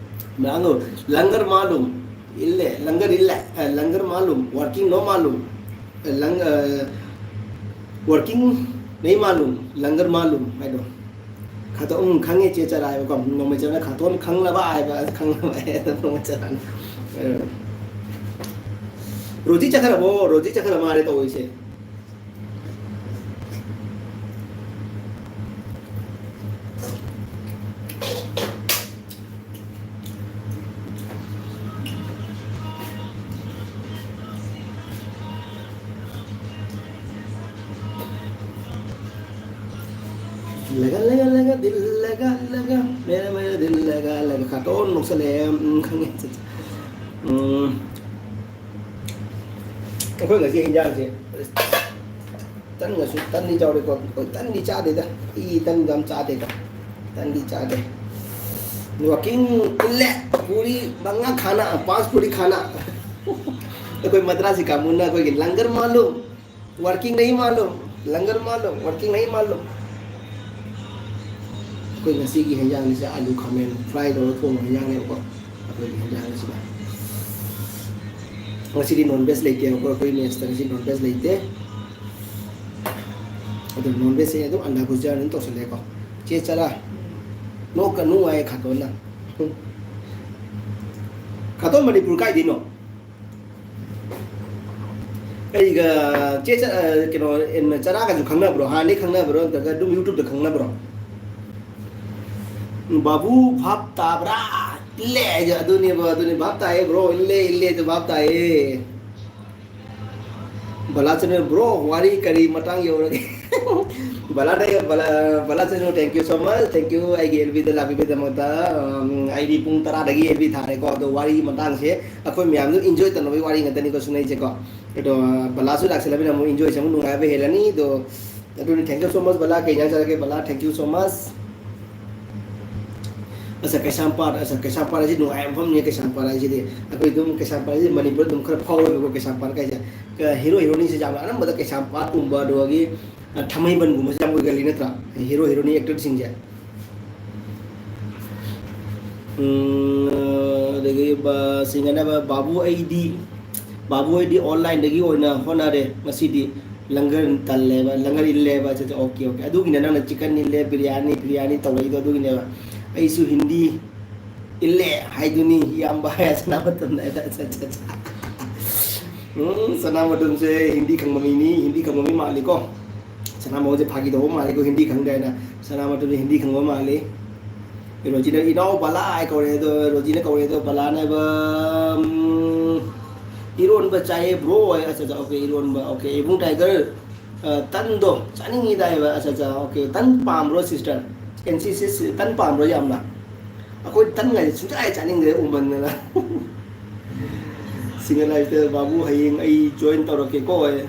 ꯅꯪ ꯂꯪꯒꯔ ꯃꯥꯂꯨꯝ꯫ ꯏꯜꯂꯦ, ꯂꯪꯒꯔ ꯏꯜꯂꯦ, ꯑ, ꯂꯪꯒꯔ ꯃꯥꯂꯨꯝ, working no ꯃꯥꯂꯨꯝ, ꯑ, ꯂꯪ-, ꯑ, working ꯅꯩ ꯃꯥꯂꯨꯝ, ꯂꯪꯒꯔ ꯃꯥꯂꯨꯝ ꯍꯥꯏꯗꯣ꯫ ꯈꯇ-, ꯎꯝ, ꯈꯪꯉꯦ ꯆꯦ ꯆꯔꯥ ꯍꯥꯏꯕꯀꯣ, ꯅꯣꯡꯃꯩ ꯆꯔꯥꯅ ꯈꯥꯇꯣꯟ ꯈꯪꯂꯕ ꯍꯥꯏꯕ, ꯈꯪꯂꯕ ꯍꯥꯏꯗꯣ ꯅꯣꯡꯃꯩ ꯆꯔꯥꯅ꯫ ꯑ, ꯔꯣꯖꯤ ꯆꯠꯈ꯭ꯔꯕꯣ? ꯔꯣꯖꯤ ꯆꯠꯈ꯭ꯔ ꯃꯥꯜꯂꯦ ꯇꯧꯔꯤꯁꯦ꯫ ꯂꯒ, ꯂꯒ, ꯂꯒ, ꯗꯤꯜ ꯂꯒ, ꯂꯒ, ꯃꯦꯔꯥ, ꯃꯦꯔꯥ, ꯗꯤꯜ ꯂꯒ, ꯂꯒ꯫ ꯈꯥꯇꯣꯟ ꯅꯣꯛꯁꯜꯂꯛꯑꯦ꯫ ꯎꯝ, ꯈꯪꯉꯦ꯫ ꯎꯝ꯫ ꯑꯩꯈꯣꯏ ꯉꯁꯤ ꯍꯤꯟꯖꯥꯡꯁꯦ ꯇꯟꯒꯁꯨ, ꯇꯟꯗꯤ ꯆꯥꯎꯔꯦꯀꯣ, ꯑꯩꯈꯣꯏ ꯇꯟꯗꯤ ꯆꯥꯗꯦꯗ, ꯑꯩ ꯇꯟꯗꯤ ꯌꯥꯝ ꯆꯥꯗꯦꯀꯣ, ꯇꯟꯗꯤ ꯆꯥꯗꯦ꯫ ꯋꯥꯀꯤꯡ ꯏꯜꯂꯦ, ꯄꯨꯔꯤ ꯃꯉꯥ ꯈꯥꯅ, ꯄꯥꯁ ꯄꯨꯔꯤ ꯈꯥꯅ꯫ ꯑꯩꯈꯣꯏ ꯃꯗ꯭ꯔꯥꯁꯤ ꯀꯥꯡꯕꯨꯅ ꯑꯩꯈꯣꯏꯒꯤ ꯂꯪꯒꯔ ꯃꯥꯜꯂꯨ, ꯋꯥꯔꯀꯤꯡ ꯅꯍꯤ ꯃꯥꯜꯂꯨ, ꯂꯪꯒꯔ ꯃꯥꯜꯂꯨ, ꯋꯥꯔꯀꯤꯡ ꯅꯍꯤ ꯃꯥꯜꯂꯨ꯫ ꯑꯩꯈꯣꯏ ꯉꯁꯤꯒꯤ ꯍꯦꯟꯖꯥꯡꯁꯦ ꯑꯥꯂꯨ ꯈꯥꯃꯦꯟ ꯐ꯭ꯔꯥꯏ ꯇꯧꯔꯒ ꯊꯣꯡꯕ ꯍꯦꯟꯖꯥꯡꯅꯦꯕꯀꯣ꯫ ꯑꯩꯈꯣꯏꯒꯤ ꯍꯦꯟꯖꯥꯡꯁꯤꯗ ꯉꯁꯤꯗꯤ ꯅꯣꯟ ꯚꯦꯖ ꯂꯩꯇꯦꯕꯀꯣ, ꯑꯩꯈꯣꯏ ꯃꯦꯁꯇ ꯉꯁꯤ ꯅꯣꯟ ꯚꯦꯖ ꯂꯩꯇꯦ꯫ ꯑꯗꯨ ꯅꯣꯟ ꯚꯦꯖꯁꯦ ꯑꯗꯨꯝ ꯑꯟꯗꯥ ꯈꯨꯖꯥ ꯑꯗꯨꯝ ꯇꯧꯁꯜꯂꯦꯀꯣ꯫ ꯆꯦ ꯆꯔꯥ, ꯅꯣꯛꯀꯅꯨ ꯍꯥꯏꯌꯦ ꯈꯥꯇꯣꯟꯅ꯫ ꯈꯥꯇꯣꯟ, ꯃꯅꯤꯄꯨꯔ ꯀꯥꯏꯗꯩꯅꯣ? ꯑꯩꯒ ꯆꯦ ꯆ-, ꯑ, ꯀꯩꯅꯣ, ꯑꯦꯟ, ꯆꯔꯥꯒꯁꯨ ꯈꯪꯅꯕ꯭ꯔꯣ? ꯍꯥꯟꯅꯗꯩ ꯈꯪꯅꯕ꯭ꯔꯣ? ꯅꯠꯇ꯭ꯔꯒ ꯑꯗꯨꯝ YouTube-ꯇ ꯈꯪꯅꯕ꯭ꯔꯣ? ꯕꯥꯕꯨ ꯚꯥꯞ ꯇꯥꯕ꯭ꯔꯥ? ꯏꯜꯂꯦ ꯍꯥꯏꯁꯦ ꯑꯗꯨꯅꯦꯕ, ꯑꯗꯨꯅꯦ ꯚꯥꯞ ꯇꯥꯏꯌꯦ bro, ꯏꯜꯂꯦ, ꯏꯜꯂꯦ ꯑꯗꯨ ꯚꯥꯞ ꯇꯥꯏꯌꯦ꯫ ꯕꯂꯥ channel bro, ꯋꯥꯔꯤ ꯀꯔꯤ ꯃꯇꯥꯡ ꯌꯧꯔꯒꯦ? ꯕꯂꯥꯗ, ꯕꯂꯥ, ꯕꯂꯥ channel, thank you so much, thank you ꯑꯩꯒꯤ L B-ꯗ ꯂꯥꯛꯄꯤꯕꯒꯤꯗꯃꯛꯇ꯫ ꯎꯝ, ꯑꯩꯗꯤ ꯄꯨꯡ ꯇꯔꯥꯗꯒꯤ L B ꯊꯥꯔꯦꯀꯣ, ꯑꯗꯣ ꯋꯥꯔꯤꯒꯤ ꯃꯇꯥꯡꯁꯦ ꯑꯩꯈꯣꯏ ꯃꯌꯥꯝꯗꯣ enjoy ꯇꯧꯅꯕꯒꯤ ꯋꯥꯔꯤ ꯉꯥꯛꯇꯅꯤꯀꯣ ꯁꯨꯅꯩꯁꯦꯀꯣ꯫ ꯑꯗꯣ ꯕꯂꯥꯁꯨ ꯂꯥꯛꯁꯜꯂꯕꯅꯤꯅ ꯑꯃꯨꯛ enjoyꯁꯦ ꯑꯃꯨꯛ ꯅꯨꯡꯉꯥꯏꯕ ꯍꯦꯜꯂꯅꯤ꯫ ꯑꯗꯣ ꯑꯗꯨꯅꯤ, thank you so much ꯕꯂꯥ꯫ ꯀꯩ ꯏꯟꯖꯥꯡ ꯆꯥꯔꯒꯦ ꯕꯂꯥ? Thank you so much꯫ ꯑꯁ, ꯀꯩꯁꯥꯝꯄꯥꯠ, ꯑꯁ, ꯀꯩꯁꯥꯝꯄꯥꯠ ꯍꯥꯏꯁꯤ ꯅꯨꯡꯉꯥꯏꯕ ꯃꯐꯝꯅꯤ꯫ ꯀꯩꯁꯥꯝꯄꯥꯠ ꯍꯥꯏꯁꯤꯗꯤ ꯑꯩꯈꯣꯏ ꯑꯗꯨꯝ, ꯀꯩꯁꯥꯝꯄꯥꯠ ꯍꯥꯏꯁꯤ ꯃꯅꯤꯄꯨꯔꯗ ꯑꯗꯨꯝ ꯈꯔ ꯐꯥꯎꯔꯦꯕꯀꯣ꯫ ꯀꯩꯁꯥꯝꯄꯥꯠ ꯀꯥꯏꯁꯦ ꯀ-, hero heroineꯁꯦ ꯌꯥꯝꯅ ꯑꯅꯝꯕꯗ ꯀꯩꯁꯥꯝꯄꯥꯠꯀꯨꯝꯕ, ꯑꯗꯨꯗꯒꯤ, ꯑ, ꯊꯥꯡꯃꯩꯕꯟꯒꯨꯝꯕꯁꯦ ꯌꯥꯝ ꯑꯣꯏꯒꯜꯂꯤ ꯅꯠꯇ꯭ꯔꯥ, hero heroine actorꯁꯤꯡꯁꯦ? ꯎꯝ, ꯑꯗꯒꯤ ꯕ-, ꯁꯤꯡꯒꯅꯕ ꯕꯥꯕꯨ ꯑꯩꯗꯤ, ꯕꯥꯕꯨ ꯑꯩꯗꯤ onlineꯗꯒꯤ ꯑꯣꯏꯅ ꯍꯣꯠꯅꯔꯦ ꯉꯁꯤꯗꯤ꯫ ꯂꯪꯒꯔ ꯇꯜꯂꯦꯕ, ꯂꯪꯒꯔ ꯏꯜꯂꯦꯕ꯫ ꯑꯆꯥ, ꯑꯆꯥ, okay, okay꯫ ꯑꯗꯨꯒꯤꯅꯦ ꯅꯪꯅ chicken ꯏꯜꯂꯦ, ꯕꯤꯔꯌꯥꯅꯤ, ꯕꯤꯔꯌꯥꯅꯤ ꯇꯧꯔꯛꯏꯗꯣ ꯑꯗꯨꯒꯤꯅꯦꯕ꯫ ꯑꯩꯁꯨ ꯍꯤꯟꯗꯤ ꯏꯜꯂꯦ ꯍꯥꯏꯗꯨꯅꯤ, ꯏꯌꯥꯝꯕ ꯍꯥꯏ ꯁꯅꯥꯃꯇꯣꯟ ꯍꯥꯏꯗ꯫ ꯑꯆꯥ, ꯑꯆꯥ, ꯑꯆꯥ꯫ ꯎꯝ, ꯁꯅꯥꯃꯇꯣꯟꯁꯦ ꯍꯤꯟꯗꯤ ꯈꯪꯕ ꯃꯤꯅꯤ, ꯍꯤꯟꯗꯤ ꯈꯪꯕ ꯃꯤ ꯃꯥꯜꯂꯤꯀꯣ꯫ ꯁꯅꯥꯃꯣꯍꯣꯟꯁꯦ ꯐꯥꯒꯤ ꯇꯧꯕ ꯃꯥꯜꯂꯤꯀꯣ, ꯍꯤꯟꯗꯤ ꯈꯪꯗꯦ ꯍꯥꯏꯅ꯫ ꯁꯅꯥꯃꯇꯣꯟꯁꯦ ꯍꯤꯟꯗꯤ ꯈꯪꯕ ꯃꯥꯜꯂꯤ꯫ ꯔꯣꯖꯤꯅ ꯏꯅꯥꯎ ꯕꯂꯥ ꯍꯥꯏ ꯀꯧꯔꯦ ꯑꯗꯣ, ꯔꯣꯖꯤꯅ ꯀꯧꯔꯦ ꯑꯗꯣ, ꯕꯂꯥꯅ ꯍꯥꯏꯕ, ꯎꯝ, "ꯏꯔꯣꯟꯕ ꯆꯥꯏꯌꯦ bro" ꯍꯥꯏ꯫ ꯑꯠꯆꯥ, ꯑꯠꯆꯥ, okay, ꯏꯔꯣꯟꯕ, okay꯫ ꯏꯕꯨꯡ Tiger, ꯑ, ꯇꯟꯗꯣ ꯆꯥꯅꯤꯡꯉꯤꯗ ꯍꯥꯏꯕ꯫ ꯑꯠꯆꯥ, ꯑꯠꯆꯥ, okay꯫ ꯇꯟ ꯄꯥꯝꯕ꯭ꯔꯣ sister? N C C ꯇꯟ ꯄꯥꯝꯕ꯭ꯔꯣ ꯌꯥꯝꯅ? ꯑꯩꯈꯣꯏ ꯇꯟꯒꯥꯏꯁꯦ ꯁꯨꯡꯆꯥ ꯍꯦꯛ ꯆꯥꯅꯤꯡꯗꯦ ꯎꯃꯟꯗꯅ꯫ ꯁꯤꯡꯒ ꯂꯥꯏꯐꯇ ꯕꯥꯕꯨ ꯍꯌꯦꯡ ꯑꯩ join ꯇꯧꯔꯛꯀꯦꯀꯣ꯫ ꯑꯦ,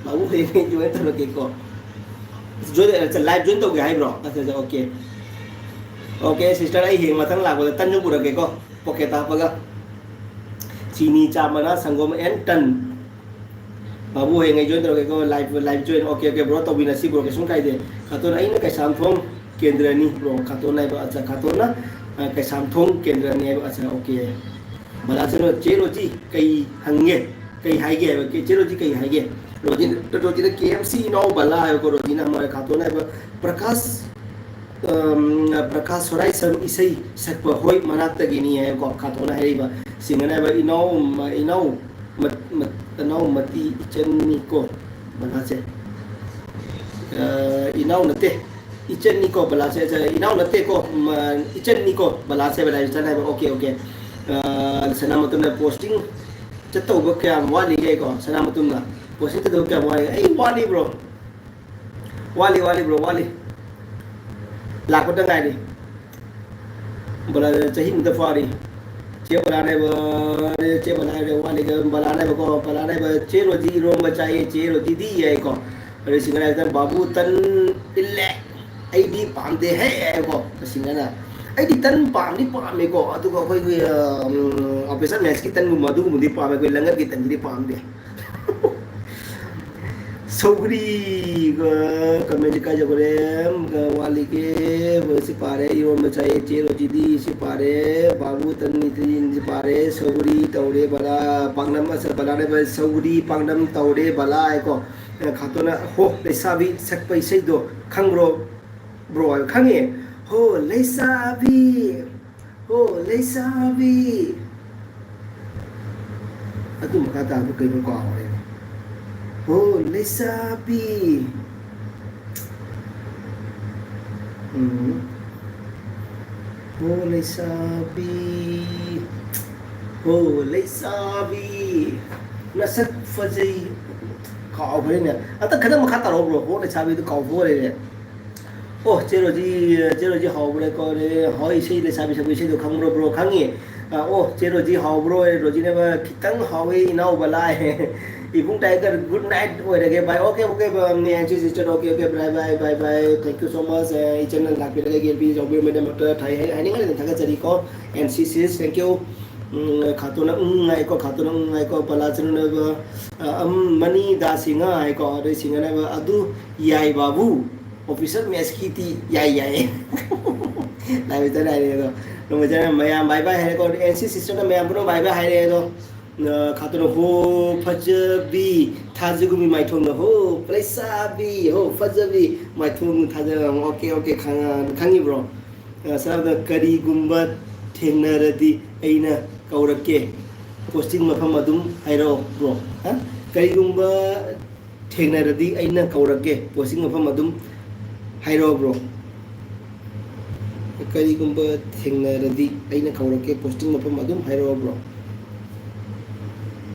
ꯕꯥꯕꯨ ꯍꯌꯦꯡ ꯖꯣꯏꯟ ꯇꯧꯔꯛꯀꯦꯀꯣ꯫ ꯖꯣꯏꯟ, ꯂꯥꯏꯚ ꯖꯣꯏꯟ ꯇꯧꯒꯦ ꯍꯥꯏꯕ꯭ꯔꯣ? ꯑꯠꯆꯥ, ꯑꯠꯆꯥ, ꯑꯣꯀꯦ꯫ ꯑꯣꯀꯦ, ꯁꯤꯁꯇꯔ, ꯑꯩ ꯍꯌꯦꯡ ꯃꯊꯪ ꯂꯥꯛꯄꯗ ꯇꯟꯁꯨ ꯄꯨꯔꯛꯀꯦꯀꯣ, ꯄꯣꯀꯦꯠꯇ ꯍꯥꯞꯄꯒ꯫ ꯆꯤꯅꯤ, ꯆꯥ ꯃꯅꯥ, ꯁꯪꯒꯣꯝ and ꯇꯟ꯫ ꯕꯥꯕꯨ, ꯍꯌꯦꯡ ꯑꯩ ꯖꯣꯏꯟ ꯇꯧꯔꯛꯀꯦꯀꯣ, live, live join. Okay, okay, bro, ꯇꯧꯕꯤꯅꯁꯤ, ꯕ꯭ꯔꯣ, ꯀꯩꯁꯨꯝ ꯀꯥꯏꯗꯦ꯫ ꯈꯥꯇꯣꯟ, ꯑꯩꯅ ꯀꯩꯁꯥꯝꯊꯣꯡ ꯀꯦꯟꯗ꯭ꯔꯅꯤ, ꯕ꯭ꯔꯣ꯫ ꯈꯥꯇꯣꯟ ꯍꯥꯏꯕ, ꯑꯠꯆꯥ, ꯈꯥꯇꯣꯟꯅ, ꯑ, ꯀꯩꯁꯥꯝꯊꯣꯡ ꯀꯦꯟꯗ꯭ꯔꯅꯤ ꯍꯥꯏꯕ, ꯑꯠꯆꯥ, ꯑꯣꯀꯦ꯫ ꯕꯂꯥ ꯆꯦ ꯔꯣ-, ꯆꯦ ꯔꯣꯖꯤ ꯀꯩ ꯍꯪꯒꯦ? ꯀꯩ ꯍꯥꯏꯒꯦ ꯍꯥꯏꯕ? ꯀꯦ-, ꯆꯦ ꯔꯣꯖꯤ ꯀꯩ ꯍꯥꯏꯒꯦ? ꯔꯣꯖꯤ-, ꯔꯣꯖꯤꯅ ꯀꯦ ꯑꯦꯝ ꯁꯤ ꯏꯅꯥꯎ ꯕꯂꯥ ꯍꯥꯏꯕꯀꯣ, ꯔꯣꯖꯤꯅ ꯍꯪꯕ, ꯈꯥꯇꯣꯟ ꯍꯥꯏꯕ ꯄ꯭ꯔꯀꯥꯁ, ꯑꯝ, ꯄ꯭ꯔꯀꯥꯁ ꯁꯣꯔꯥꯏꯁꯝ ꯏꯁꯩ ꯁꯛꯄ ꯍꯣꯏ ꯃꯅꯥꯛꯇꯒꯤꯅꯤ ꯍꯥꯏꯕꯀꯣ, ꯈꯥꯇꯣꯟꯅ ꯍꯥꯏꯔꯛꯏꯕ꯫ ꯁꯤꯡꯒꯅ ꯍꯥꯏꯕ ꯏꯅꯥꯎ ꯃ-, ꯏꯅꯥꯎ ꯃ-, ꯃ-, ꯏꯅꯥꯎ ꯃꯇꯤ ꯏꯆꯟꯅꯤꯀꯣ ꯕꯂꯥꯁꯦ꯫ ꯑ, ꯏꯅꯥꯎ ꯅꯠꯇꯦ, ꯏꯆꯟꯅꯤꯀꯣ ꯕꯂꯥꯁꯦ, ꯏꯆꯟ-, ꯏꯅꯥꯎ ꯅꯠꯇꯦꯀꯣ, ꯃ-, ꯏꯆꯟꯅꯤꯀꯣ ꯕꯂꯥꯁꯦ, ꯕꯂꯥ ꯏꯆꯟ ꯍꯥꯏꯕ, ꯑꯣꯀꯦ, ꯑꯣꯀꯦ꯫ ꯑ, ꯁꯅꯥꯃꯇꯨꯝꯅ ꯄꯣꯁꯇꯤꯡ ꯆꯠꯇꯧꯕ ꯀꯌꯥꯝ ꯋꯥꯠꯂꯤꯒꯦꯀꯣ? ꯁꯅꯥꯃꯇꯨꯝꯅ ꯄꯣꯁꯇꯤꯡ ꯆꯠꯇꯧꯕ ꯀꯌꯥꯝ ꯋꯥꯠꯂꯤ? ꯑꯩ ꯋꯥꯠꯂꯤ, ꯕ꯭ꯔꯣ꯫ ꯋꯥꯠꯂꯤ, ꯋꯥꯠꯂꯤ, ꯕ꯭ꯔꯣ, ꯋꯥꯠꯂꯤ꯫ ꯂꯥꯛꯄꯇ ꯉꯥꯏꯔꯤ꯫ ꯕꯂꯥ ꯆꯍꯤꯃꯨꯛꯇ ꯐꯥꯔꯤ꯫ ꯆꯦ ꯕꯂꯥꯅ ꯍꯥꯏꯕ, ꯆꯦ ꯕꯂꯥꯅ ꯍꯥꯏꯕ ꯋꯥꯠꯂꯤꯒ, ꯕꯂꯥꯅ ꯍꯥꯏꯕꯀꯣ, ꯕꯂꯥꯅ ꯍꯥꯏꯕ, "ꯆꯦ ꯔꯣꯖꯤ ꯏꯔꯣꯝꯕ ꯆꯥꯏꯌꯦ, ꯆꯦ ꯔꯣꯖꯤꯗꯤ" ꯌꯥꯏꯀꯣ꯫ ꯑꯗꯩ ꯁꯤꯡꯒꯅ ꯍꯥꯏꯕꯗ, "ꯕꯥꯕꯨ ꯇꯟ ꯏꯜꯂꯦ, ꯑꯩꯗꯤ ꯄꯥꯝꯗꯦ ꯍꯦ" ꯍꯥꯏꯀꯣ꯫ ꯁꯤꯡꯒꯅ, "ꯑꯩꯗꯤ ꯇꯟ ꯄꯥꯝꯗꯤ ꯄꯥꯝꯃꯦꯀꯣ, ꯑꯗꯨꯒ ꯑꯩꯈꯣꯏꯒꯤ, ꯑ, ꯎꯝ, ꯑꯣꯄꯔꯦꯁꯟ ꯃꯦꯁꯀꯤ ꯇꯟꯒꯨꯝꯕ ꯑꯗꯨꯒꯨꯝꯕꯗꯤ ꯄꯥꯝꯃꯦ, ꯑꯩꯈꯣꯏ ꯂꯪꯒꯠꯀꯤ ꯇꯟꯗꯤ ꯄꯥꯝꯗꯦ"꯫ ꯁꯧꯒ꯭ꯔꯤ, ꯑ, ꯀꯃꯦꯟꯁꯦ ꯀꯥꯏ ꯆꯠꯈ꯭ꯔꯦ? ꯑ, ꯋꯥꯠꯂꯤꯒꯦ? ꯁꯤ ꯄꯥꯔꯦ, ꯏꯔꯣꯟꯕ ꯆꯥꯏꯌꯦ, ꯆꯦ ꯔꯣꯖꯤꯗꯤ ꯁꯤ ꯄꯥꯔꯦ, ꯕꯥꯕꯨ ꯇꯟ ꯅꯤꯇ꯭ꯔꯤꯟ ꯁꯤ ꯄꯥꯔꯦ, ꯁꯧꯒ꯭ꯔꯤ ꯇꯧꯔꯦ ꯕꯂꯥ, ꯄꯥꯛꯅꯝ ꯑꯆꯥꯔ ꯕꯂꯥꯅ ꯁꯧꯒ꯭ꯔꯤ ꯄꯥꯛꯅꯝ ꯇꯧꯔꯦ ꯕꯂꯥ ꯍꯥꯏꯀꯣ꯫ ꯑ, ꯈꯥꯇꯣꯟꯅ, "ꯍꯣ, ꯂꯩꯁꯥꯕꯤ" ꯁꯛꯄ ꯏꯁꯩꯗꯣ ꯈꯪꯕ꯭ꯔꯣ? ꯕ꯭ꯔꯣ ꯍꯥꯏꯕ ꯈꯪꯉꯦ꯫ "ꯍꯣ, ꯂꯩꯁꯥꯕꯤ"꯫ ꯍꯣ ꯂꯩꯁꯥꯕꯤ꯫ ꯑꯗꯨ ꯃꯈꯥ ꯇꯥꯕꯗꯨ ꯀꯩꯅꯣ ꯀꯥꯎꯔꯦꯅꯦ꯫ ꯍꯣ ꯂꯩꯁꯥꯕꯤ꯫ ꯎꯝ꯫ ꯍꯣ ꯂꯩꯁꯥꯕꯤ꯫ ꯍꯣ ꯂꯩꯁꯥꯕꯤ꯫ ꯅꯁꯛ ꯐꯖꯩ꯫ ꯀꯥꯎꯈ꯭ꯔꯦꯅꯦ꯫ ꯑꯝꯇ ꯈꯤꯇꯪ ꯃꯈꯥ ꯇꯥꯔꯛꯑꯣ ꯕ꯭ꯔꯣ꯫ ꯍꯣ ꯂꯩꯁꯥꯕꯤꯗꯨ ꯀꯥꯎꯊꯣꯛꯈ꯭ꯔꯦꯅꯦ꯫ ꯑꯣ, ꯆꯦ ꯔꯣꯖꯤ, ꯆꯦ ꯔꯣꯖꯤ ꯍꯥꯎꯕ꯭ꯔꯥ ꯀꯧꯔꯦ꯫ ꯍꯣꯏ, ꯏꯁꯩ ꯂꯩꯁꯥꯕꯤ ꯁꯛꯄ ꯏꯁꯩꯗꯣ ꯈꯪꯕ꯭ꯔꯣ ꯕ꯭ꯔꯣ? ꯈꯪꯉꯤ꯫ ꯑꯣ, ꯆꯦ ꯔꯣꯖꯤ ꯍꯥꯎꯕ꯭ꯔꯣ? ꯑꯦ, ꯔꯣꯖꯤꯅꯦꯕ, "ꯈꯤꯇꯪ ꯍꯥꯎꯋꯦ ꯏꯅꯥꯎ ꯕꯂꯥ"꯫ ꯍꯥꯏ꯫ ꯏꯕꯨꯡ tiger, good night ꯑꯣꯏꯔꯒꯦ꯫ Bye, okay, okay, bye, and C sister, okay, okay, bye, bye, bye, bye, thank you so much꯫ ꯑꯦ, ꯏꯆꯟꯅ ꯂꯥꯛꯄꯤꯔꯒ ꯌꯦꯡꯕꯤ ꯌꯥꯎꯕꯤꯔꯝꯕꯩꯗꯃꯛꯇ ꯊꯥꯏ-, ꯍꯥꯏ-, ꯍꯥꯏꯅꯤꯡꯉꯥꯏ ꯂꯩꯇꯅ ꯊꯥꯒꯠꯆꯔꯤꯀꯣ꯫ N C sis, thank you꯫ ꯎꯝ, ꯈꯥꯇꯣꯟꯅ ꯎꯝ ꯉꯥꯏꯀꯣ, ꯈꯥꯇꯣꯟꯅ ꯎꯝ ꯉꯥꯏꯀꯣ, ꯕꯂꯥ ꯆꯅꯨꯅꯕ, ꯑ, ꯑꯝ, ꯃꯅꯤ ꯗꯥ ꯁꯤꯡꯍ ꯍꯥꯏꯀꯣ, ꯑꯗꯩ ꯁꯤꯡꯍꯅꯕ ꯑꯗꯨ ꯌꯥꯏ ꯕꯥꯕꯨ꯫ Official match ꯀꯤꯗꯤ ꯌꯥꯏ, ꯌꯥꯏ꯫ ꯂꯥꯏꯕ ꯆꯠꯂꯦ ꯍꯥꯏꯔꯦ ꯑꯗꯣ꯫ ꯅꯣꯡꯃꯩ ꯆꯠꯂꯦ, ꯃꯌꯥꯝ bye bye ꯍꯥꯏꯔꯦꯀꯣ꯫ ꯑꯦꯟ ꯁꯤ sister ꯅ ꯃꯌꯥꯝ ꯄꯨꯝꯅꯃꯛ bye bye ꯍꯥꯏꯔꯦ ꯑꯗꯣ꯫ ꯑ, ꯈꯥꯇꯣꯟꯅ ꯍꯣ ꯐꯖꯕꯤ, ꯊꯥꯖꯒꯨꯝꯕꯤ ꯃꯥꯏꯊꯣꯡꯗ ꯍꯣ ꯂꯩꯁꯥꯕꯤ, ꯍꯣ ꯐꯖꯕꯤ, ꯃꯥꯏꯊꯣꯡ ꯊꯥꯖ-, okay, okay, ꯈꯪ-, ꯈꯪꯉꯤꯕ꯭ꯔꯣ? ꯑ, ꯁꯅꯥꯇꯣꯟ, ꯀꯔꯤꯒꯨꯝꯕ ꯊꯦꯡꯅꯔꯗꯤ ꯑꯩꯅ ꯀꯧꯔꯛꯀꯦ꯫ Posting ꯃꯐꯝ ꯑꯗꯨꯝ ꯍꯥꯏꯔꯛꯑꯣ, bro꯫ ꯍꯥ? ꯀꯔꯤꯒꯨꯝꯕ ꯊꯦꯡꯅꯔꯗꯤ ꯑꯩꯅ ꯀꯧꯔꯛꯀꯦ꯫ Posting ꯃꯐꯝ ꯑꯗꯨꯝ ꯍꯥꯏꯔꯛꯑꯣ, bro꯫ ꯀꯔꯤꯒꯨꯝꯕ ꯊꯦꯡꯅꯔꯗꯤ ꯑꯩꯅ ꯀꯧꯔꯛꯀꯦ꯫ Posting ꯃꯐꯝ ꯑꯗꯨꯝ ꯍꯥꯏꯔꯛꯑꯣ, bro꯫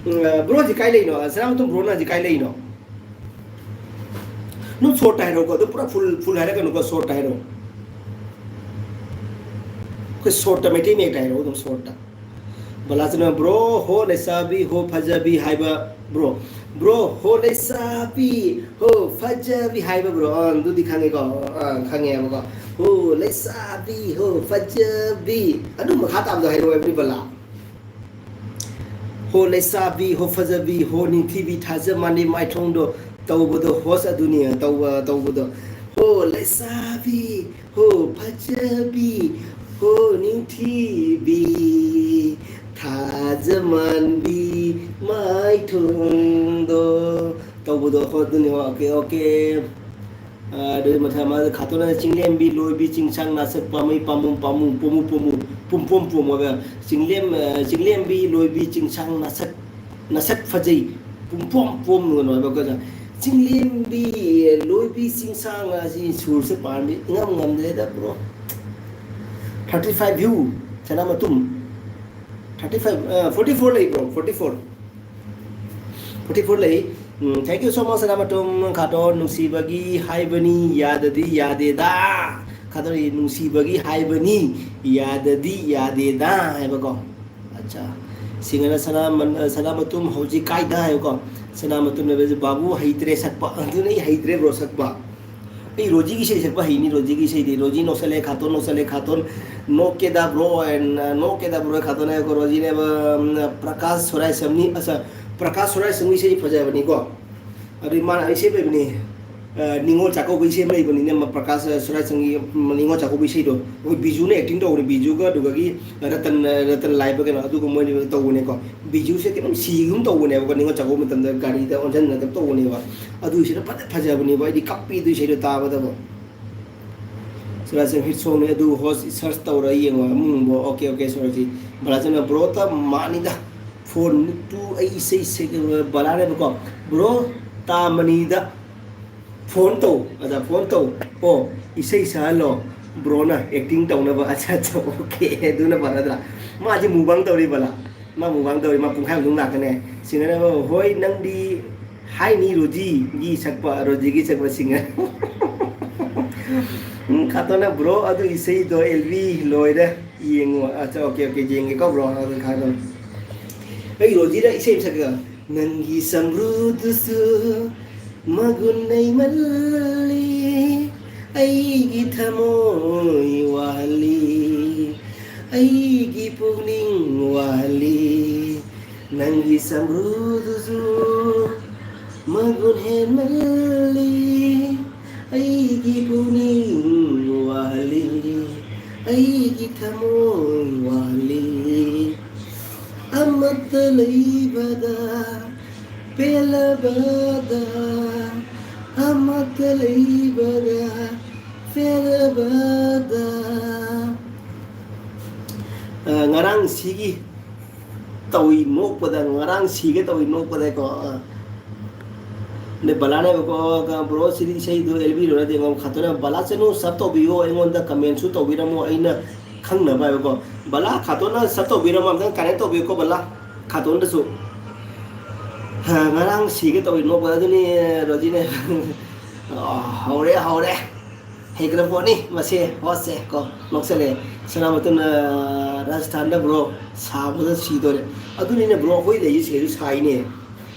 ꯎꯝ, ꯑ, bro ꯁꯤ ꯀꯥꯏ ꯂꯩꯅꯣ? ꯑ, ꯁꯅꯥꯃꯇꯣꯝ bro ꯅ ꯍꯧꯖꯤꯛ ꯀꯥꯏ ꯂꯩꯅꯣ? ꯑꯗꯨꯝ short ꯇ ꯍꯥꯏꯔꯛꯎꯀꯣ꯫ ꯑꯗꯨꯝ ꯄꯨꯔꯥ full, full ꯍꯥꯏꯔꯛꯀꯅꯨꯀꯣ, short ꯇ ꯍꯥꯏꯔꯛꯑꯣ꯫ ꯑꯩꯈꯣꯏ short ꯇ, ꯃꯩꯇꯩ ꯃꯌꯦꯛꯇ ꯍꯥꯏꯔꯛꯑꯣ, ꯑꯗꯨꯝ short ꯇ꯫ ꯕꯂꯥꯆꯅ, "Bro, ꯍꯣ ꯂꯩꯁꯥꯕꯤ, ꯍꯣ ꯐꯖꯕꯤ" ꯍꯥꯏꯕ, bro꯫ "Bro, ꯍꯣ ꯂꯩꯁꯥꯕꯤ, ꯍꯣ ꯐꯖꯕꯤ" ꯍꯥꯏꯕ, bro꯫ ꯑꯥ, ꯑꯗꯨꯗꯤ ꯈꯪꯉꯦꯀꯣ꯫ ꯑꯥ, ꯈꯪꯉꯦꯕꯀꯣ꯫ "ꯍꯣ ꯂꯩꯁꯥꯕꯤ, ꯍꯣ ꯐꯖꯕꯤ"꯫ ꯑꯗꯨ ꯃꯈꯥ ꯇꯥꯕꯗꯣ ꯍꯥꯏꯔꯛꯑꯣ ꯍꯥꯏꯕꯅꯤ, ꯕꯂꯥ꯫ "ꯍꯣ ꯂꯩꯁꯥꯕꯤ, ꯍꯣ ꯐꯖꯕꯤ, ꯍꯣ ꯅꯤꯡꯊꯤꯕꯤ, ꯊꯥꯖ ꯃꯥꯟꯕꯤ ꯃꯥꯏꯊꯣꯡꯗꯣ", ꯇꯧꯕꯗꯣ host ꯑꯗꯨꯅꯤ, ꯇꯧꯕ, ꯇꯧꯕꯗꯣ꯫ "ꯍꯣ ꯂꯩꯁꯥꯕꯤ, ꯍꯣ ꯐꯖꯕꯤ, ꯍꯣ ꯅꯤꯡꯊꯤꯕꯤ, ꯊꯥꯖ ꯃꯥꯟꯕꯤ ꯃꯥꯏꯊꯣꯡꯗꯣ", ꯇꯧꯕꯗꯣ, ꯍꯣ, ꯑꯗꯨꯅꯤ, ꯍꯣ, okay, okay꯫ ꯑ, ꯑꯗꯨꯒꯤ ꯃꯊꯪ ꯑꯃ, ꯈꯥꯇꯣꯟꯅ ꯆꯤꯡꯂꯦꯝꯕꯤ, ꯂꯣꯏꯕꯤ, ꯆꯤꯡꯁꯥꯡ, ꯅꯥꯁꯛ, ꯄꯥꯝꯃꯩ, ꯄꯥꯝꯕꯨꯡ, ꯄꯥꯝꯃꯨ, ꯄꯣꯝꯃꯨ, ꯄꯣꯝꯃꯨ, ꯄꯨꯝꯄꯣꯝ, ꯄꯣꯝꯃꯨ ꯍꯥꯏꯕ꯫ ꯆꯤꯡꯂꯦꯝ-, ꯑ, ꯆꯤꯡꯂꯦꯝꯕꯤ, ꯂꯣꯏꯕꯤ, ꯆꯤꯡꯁꯥꯡ, ꯅꯥꯁꯛ, ꯅꯥꯁꯛ ꯐꯖꯩ, ꯄꯨꯝꯄꯣꯝ, ꯄꯣꯝꯃꯨ ꯍꯥꯏꯕ꯫ ꯀꯣ, ꯆꯤꯡꯂꯦꯝꯕꯤ, ꯂꯣꯏꯕꯤ, ꯆꯤꯡꯁꯥꯡ ꯑꯁꯤ ꯁꯨꯔꯁꯦ ꯄꯥꯟꯕꯤ ꯏꯉꯝ ꯉꯝꯗ꯭ꯔꯦꯗ, bro꯫ Thirty five view, ꯁꯅꯥꯃꯇꯨꯝ꯫ Thirty five, ꯑ, forty four ꯂꯩ, bro, forty four꯫ Forty four ꯂꯩ꯫ ꯎꯝ, thank you so much, ꯁꯅꯥꯃꯇꯣꯝ꯫ ꯈꯥꯇꯣꯟ, "ꯅꯨꯡꯁꯤꯕꯒꯤ ꯍꯥꯏꯕꯅꯤ, ꯌꯥꯗꯗꯤ ꯌꯥꯗꯦꯗ"꯫ ꯈꯥꯇꯣꯟ, "ꯅꯨꯡꯁꯤꯕꯒꯤ ꯍꯥꯏꯕꯅꯤ, ꯌꯥꯗꯗꯤ ꯌꯥꯗꯦꯗ" ꯍꯥꯏꯕꯀꯣ꯫ ꯑꯠꯆꯥ꯫ ꯁꯤꯡꯒꯔꯅ ꯁꯅꯥꯃꯟ-, ꯑ, ꯁꯅꯥꯃꯇꯨꯝ ꯍꯧꯖꯤꯛ ꯀꯥꯏꯗ ꯍꯥꯏꯌꯨꯀꯣ꯫ ꯁꯅꯥꯃꯇꯨꯝ ꯍꯥꯏꯕꯁꯤ ꯕꯥꯕꯨ ꯍꯩꯇ꯭ꯔꯦ ꯁꯛꯄ꯫ ꯑꯗꯨꯅ ꯑꯩ ꯍꯩꯇ꯭ꯔꯦ ꯕ꯭ꯔꯣ ꯁꯛꯄ꯫ ꯑꯩ ꯔꯣꯖꯤꯒꯤ ꯏꯁꯩ ꯁꯛꯄ ꯍꯩꯅꯤ, ꯔꯣꯖꯤꯒꯤ ꯏꯁꯩꯗꯤ꯫ ꯔꯣꯖꯤ ꯅꯣꯛꯁꯜꯂꯦ ꯈꯥꯇꯣꯟ, ꯅꯣꯛꯁꯜꯂꯦ ꯈꯥꯇꯣꯟ, ꯅꯣꯛꯀꯦꯗ ꯕ꯭ꯔꯣ, ꯑꯦꯟ, ꯑ, ꯅꯣꯛꯀꯦꯗ ꯕ꯭ꯔꯣ ꯈꯥꯇꯣꯟ ꯍꯥꯏꯀꯣ꯫ ꯔꯣꯖꯤꯅꯦꯕ, ꯎꯝ, ꯄ꯭ꯔꯀꯥꯁ ꯁꯣꯔꯥꯏꯁꯝꯅꯤ, ꯑꯁ, ꯄ꯭ꯔꯀꯥꯁ ꯁꯣꯔꯥꯏꯁꯝꯒꯤ ꯏꯁꯩ ꯐꯖꯕꯅꯤꯀꯣ꯫ ꯑꯗꯨ ꯃꯥꯅ ꯏꯁꯩ ꯂꯩꯕꯅꯤ, ꯑ, ꯅꯤꯉꯣꯜ ꯆꯥꯛꯀꯧꯕ ꯏꯁꯩ ꯑꯃ ꯂꯩꯕꯅꯤꯅꯦ, ꯃ-, ꯄ꯭ꯔꯀꯥꯁ ꯁꯣꯔꯥꯏꯁꯝꯒꯤ ꯅꯤꯉꯣꯜ ꯆꯥꯛꯀꯧꯕ ꯏꯁꯩꯗꯣ꯫ ꯑꯩꯈꯣꯏ ꯕꯤꯖꯨꯅ acting ꯇꯧꯕꯅꯦ, ꯕꯤꯖꯨꯒ ꯑꯗꯨꯗꯒꯤ ꯔꯇꯟ, ꯔꯇꯟ ꯂꯥꯏꯕ ꯀꯩꯅꯣ, ꯑꯗꯨꯒ ꯃꯣꯏꯅ ꯇꯧꯕꯅꯦꯀꯣ꯫ ꯕꯤꯖꯨꯁꯦ ꯈꯤꯇꯪ ꯁꯤꯒꯨꯝ ꯇꯧꯕꯅꯦꯕꯀꯣ, ꯅꯤꯉꯣꯜ ꯆꯥꯛꯀꯧꯕ ꯃꯇꯝꯗ ꯒꯥꯔꯤꯗ ꯑꯣꯟꯁꯤꯟꯅꯗꯕ ꯇꯧꯕꯅꯦꯕ꯫ ꯑꯗꯨ ꯏꯁꯩꯗꯣ ꯐꯖ ꯐꯖꯕꯅꯦꯕ, ꯑꯩꯗꯤ ꯀꯞꯄꯤ ꯑꯗꯨ ꯏꯁꯩꯗꯣ ꯇꯥꯕꯗꯕꯣ꯫ ꯁꯣꯔꯥꯖ hit songꯅꯤ ꯑꯗꯨ host search ꯇꯧꯔ ꯌꯦꯡꯉꯣ꯫ ꯎꯝ, ꯕ꯭ꯔꯣ, okay, okay, ꯁꯣꯔꯥꯖꯖꯤ꯫ ꯕꯂꯥꯆꯟꯅ ꯕ꯭ꯔꯣꯇ ꯃꯥꯅꯤꯗ꯫ Phone ꯇꯨ ꯑꯩ ꯏꯁꯩ ꯁꯛ-, ꯕꯂꯥꯅꯦꯕꯀꯣ꯫ ꯕ꯭ꯔꯣ, ꯇꯥ ꯃꯅꯤꯗ phone ꯇꯧ꯫ ꯑꯗ phone ꯇꯧ꯫ ꯑꯣ, ꯏꯁꯩ ꯁꯛꯍꯜꯂꯣ꯫ ꯕ꯭ꯔꯣꯅ acting ꯇꯧꯅꯕ꯫ ꯑꯠꯆꯥ, ꯑꯠꯆꯥ, okay꯫ ꯑꯗꯨꯅ ꯐꯔꯗ꯭ꯔꯥ? ꯃꯥꯗꯤ mukbang ꯇꯧꯔꯤ ꯕꯂꯥ꯫ ꯃꯥ mukbang ꯇꯧꯔꯤ, ꯃꯥ ꯄꯨꯡꯈꯥꯏ ꯃꯇꯨꯡ ꯂꯥꯛꯀꯅꯤ꯫ ꯁꯤꯡꯒꯔꯅ, "ꯍꯣꯏ, ꯅꯪꯗꯤ ꯍꯥꯏꯅꯤ ꯔꯣꯖꯤꯒꯤ ꯁꯛꯄ, ꯔꯣꯖꯤꯒꯤ ꯁꯛꯄ ꯁꯤꯡꯒꯔ꯫" ꯎꯝ, ꯈꯥꯇꯣꯟꯅ, "ꯕ꯭ꯔꯣ, ꯑꯗꯨ ꯏꯁꯩꯗꯣ ꯑꯦꯜ ꯕꯤ ꯂꯣꯏꯔꯦ, ꯌꯦꯡꯉꯣ꯫" ꯑꯠꯆꯥ, okay, okay, ꯌꯦꯡꯒꯦꯀꯣ, ꯕ꯭ꯔꯣ꯫ ꯑꯗꯨ ꯈꯥꯇꯣꯟ, ꯑꯩ ꯔꯣꯖꯤꯗ ꯏꯁꯩ ꯑꯃ ꯁꯛꯀꯦ꯫ ꯅꯪꯒꯤ ꯁꯝꯕ꯭ꯔꯨꯗꯨꯁꯨ ꯃꯒꯨꯟ ꯂꯩꯃꯜꯂꯤ, ꯑꯩꯒꯤ ꯊꯃꯣꯏ ꯋꯥꯍꯜꯂꯤ, ꯑꯩꯒꯤ ꯄꯨꯛꯅꯤꯡ ꯋꯥꯍꯜꯂꯤ꯫ ꯅꯪꯒꯤ ꯁꯝꯕ꯭ꯔꯨꯗꯨꯁꯨ ꯃꯒꯨꯟ ꯍꯦꯟꯃꯜꯂꯤ, ꯑꯩꯒꯤ ꯄꯨꯛꯅꯤꯡ ꯋꯥꯍꯜꯂꯤ, ꯑꯩꯒꯤ ꯊꯃꯣꯏ ꯋꯥꯍꯜꯂꯤ꯫ ꯑꯃꯠꯇ ꯂꯩꯕꯗ ꯄꯦꯜꯂꯕꯗ, ꯑꯃꯠꯇ ꯂꯩꯕꯗ ꯄꯦꯜꯂꯕꯗ꯫ ꯑ, ꯉꯔꯥꯡ ꯁꯤꯒꯤ ꯇꯧꯏ ꯅꯣꯛꯄꯗ, ꯉꯔꯥꯡ ꯁꯤꯒꯦ ꯇꯧꯏ ꯅꯣꯛꯄꯗꯀꯣ꯫ ꯑ, ꯑꯗꯩ ꯕꯂꯥꯅꯦꯕꯀꯣ, "ꯕ꯭ꯔꯣ, ꯁꯤꯗꯤ ꯏꯁꯩꯗꯨ ꯑꯦꯜ ꯕꯤ ꯂꯣꯏꯔꯗꯤ ꯌꯦꯡꯉꯣ꯫" ꯈꯥꯇꯣꯟꯅ, "ꯕꯂꯥ ꯆꯅꯨ sub ꯇꯧꯕꯤꯌꯣ, ꯑꯩꯉꯣꯟꯗ commentꯁꯨ ꯇꯧꯕꯤꯔꯝꯃꯣ, ꯑꯩꯅ ꯈꯪꯅꯕ" ꯍꯥꯏꯕꯀꯣ꯫ ꯕꯂꯥ, ꯈꯥꯇꯣꯟꯅ sub ꯇꯧꯕꯤꯔꯝꯃꯣ, ꯑꯝꯇꯪ connect ꯇꯧꯕꯤꯌꯨꯀꯣ ꯕꯂꯥ, ꯈꯥꯇꯣꯟꯗꯁꯨ꯫ ꯍ, ꯉꯔꯥꯡ ꯁꯤꯒꯦ ꯇꯧꯏ ꯅꯣꯛꯄꯗ꯫ ꯑꯗꯨꯅꯤ, ꯔꯣꯖꯤꯅꯦ꯫ ꯑ, ꯍꯧꯔꯦ, ꯍꯧꯔꯦ꯫ ꯍꯩꯈ꯭ꯔ ꯄꯣꯠꯅꯤ ꯃꯁꯦ ꯍꯣꯁꯁꯦ ꯀꯣ꯫ ꯅꯣꯛꯁꯜꯂꯦ꯫ ꯁꯅꯥꯃꯇꯨꯝꯅ ꯔꯥꯖꯁꯊꯥꯟꯗ ꯕ꯭ꯔꯣ ꯁꯥꯕꯗ ꯁꯤꯗꯣꯔꯦ꯫ ꯑꯗꯨꯅꯤꯅꯦ ꯕ꯭ꯔꯣ, ꯑꯩꯈꯣꯏ ꯂꯩꯔꯤꯁꯦ ꯁꯤꯗꯁꯨ ꯁꯥꯏꯅꯦ꯫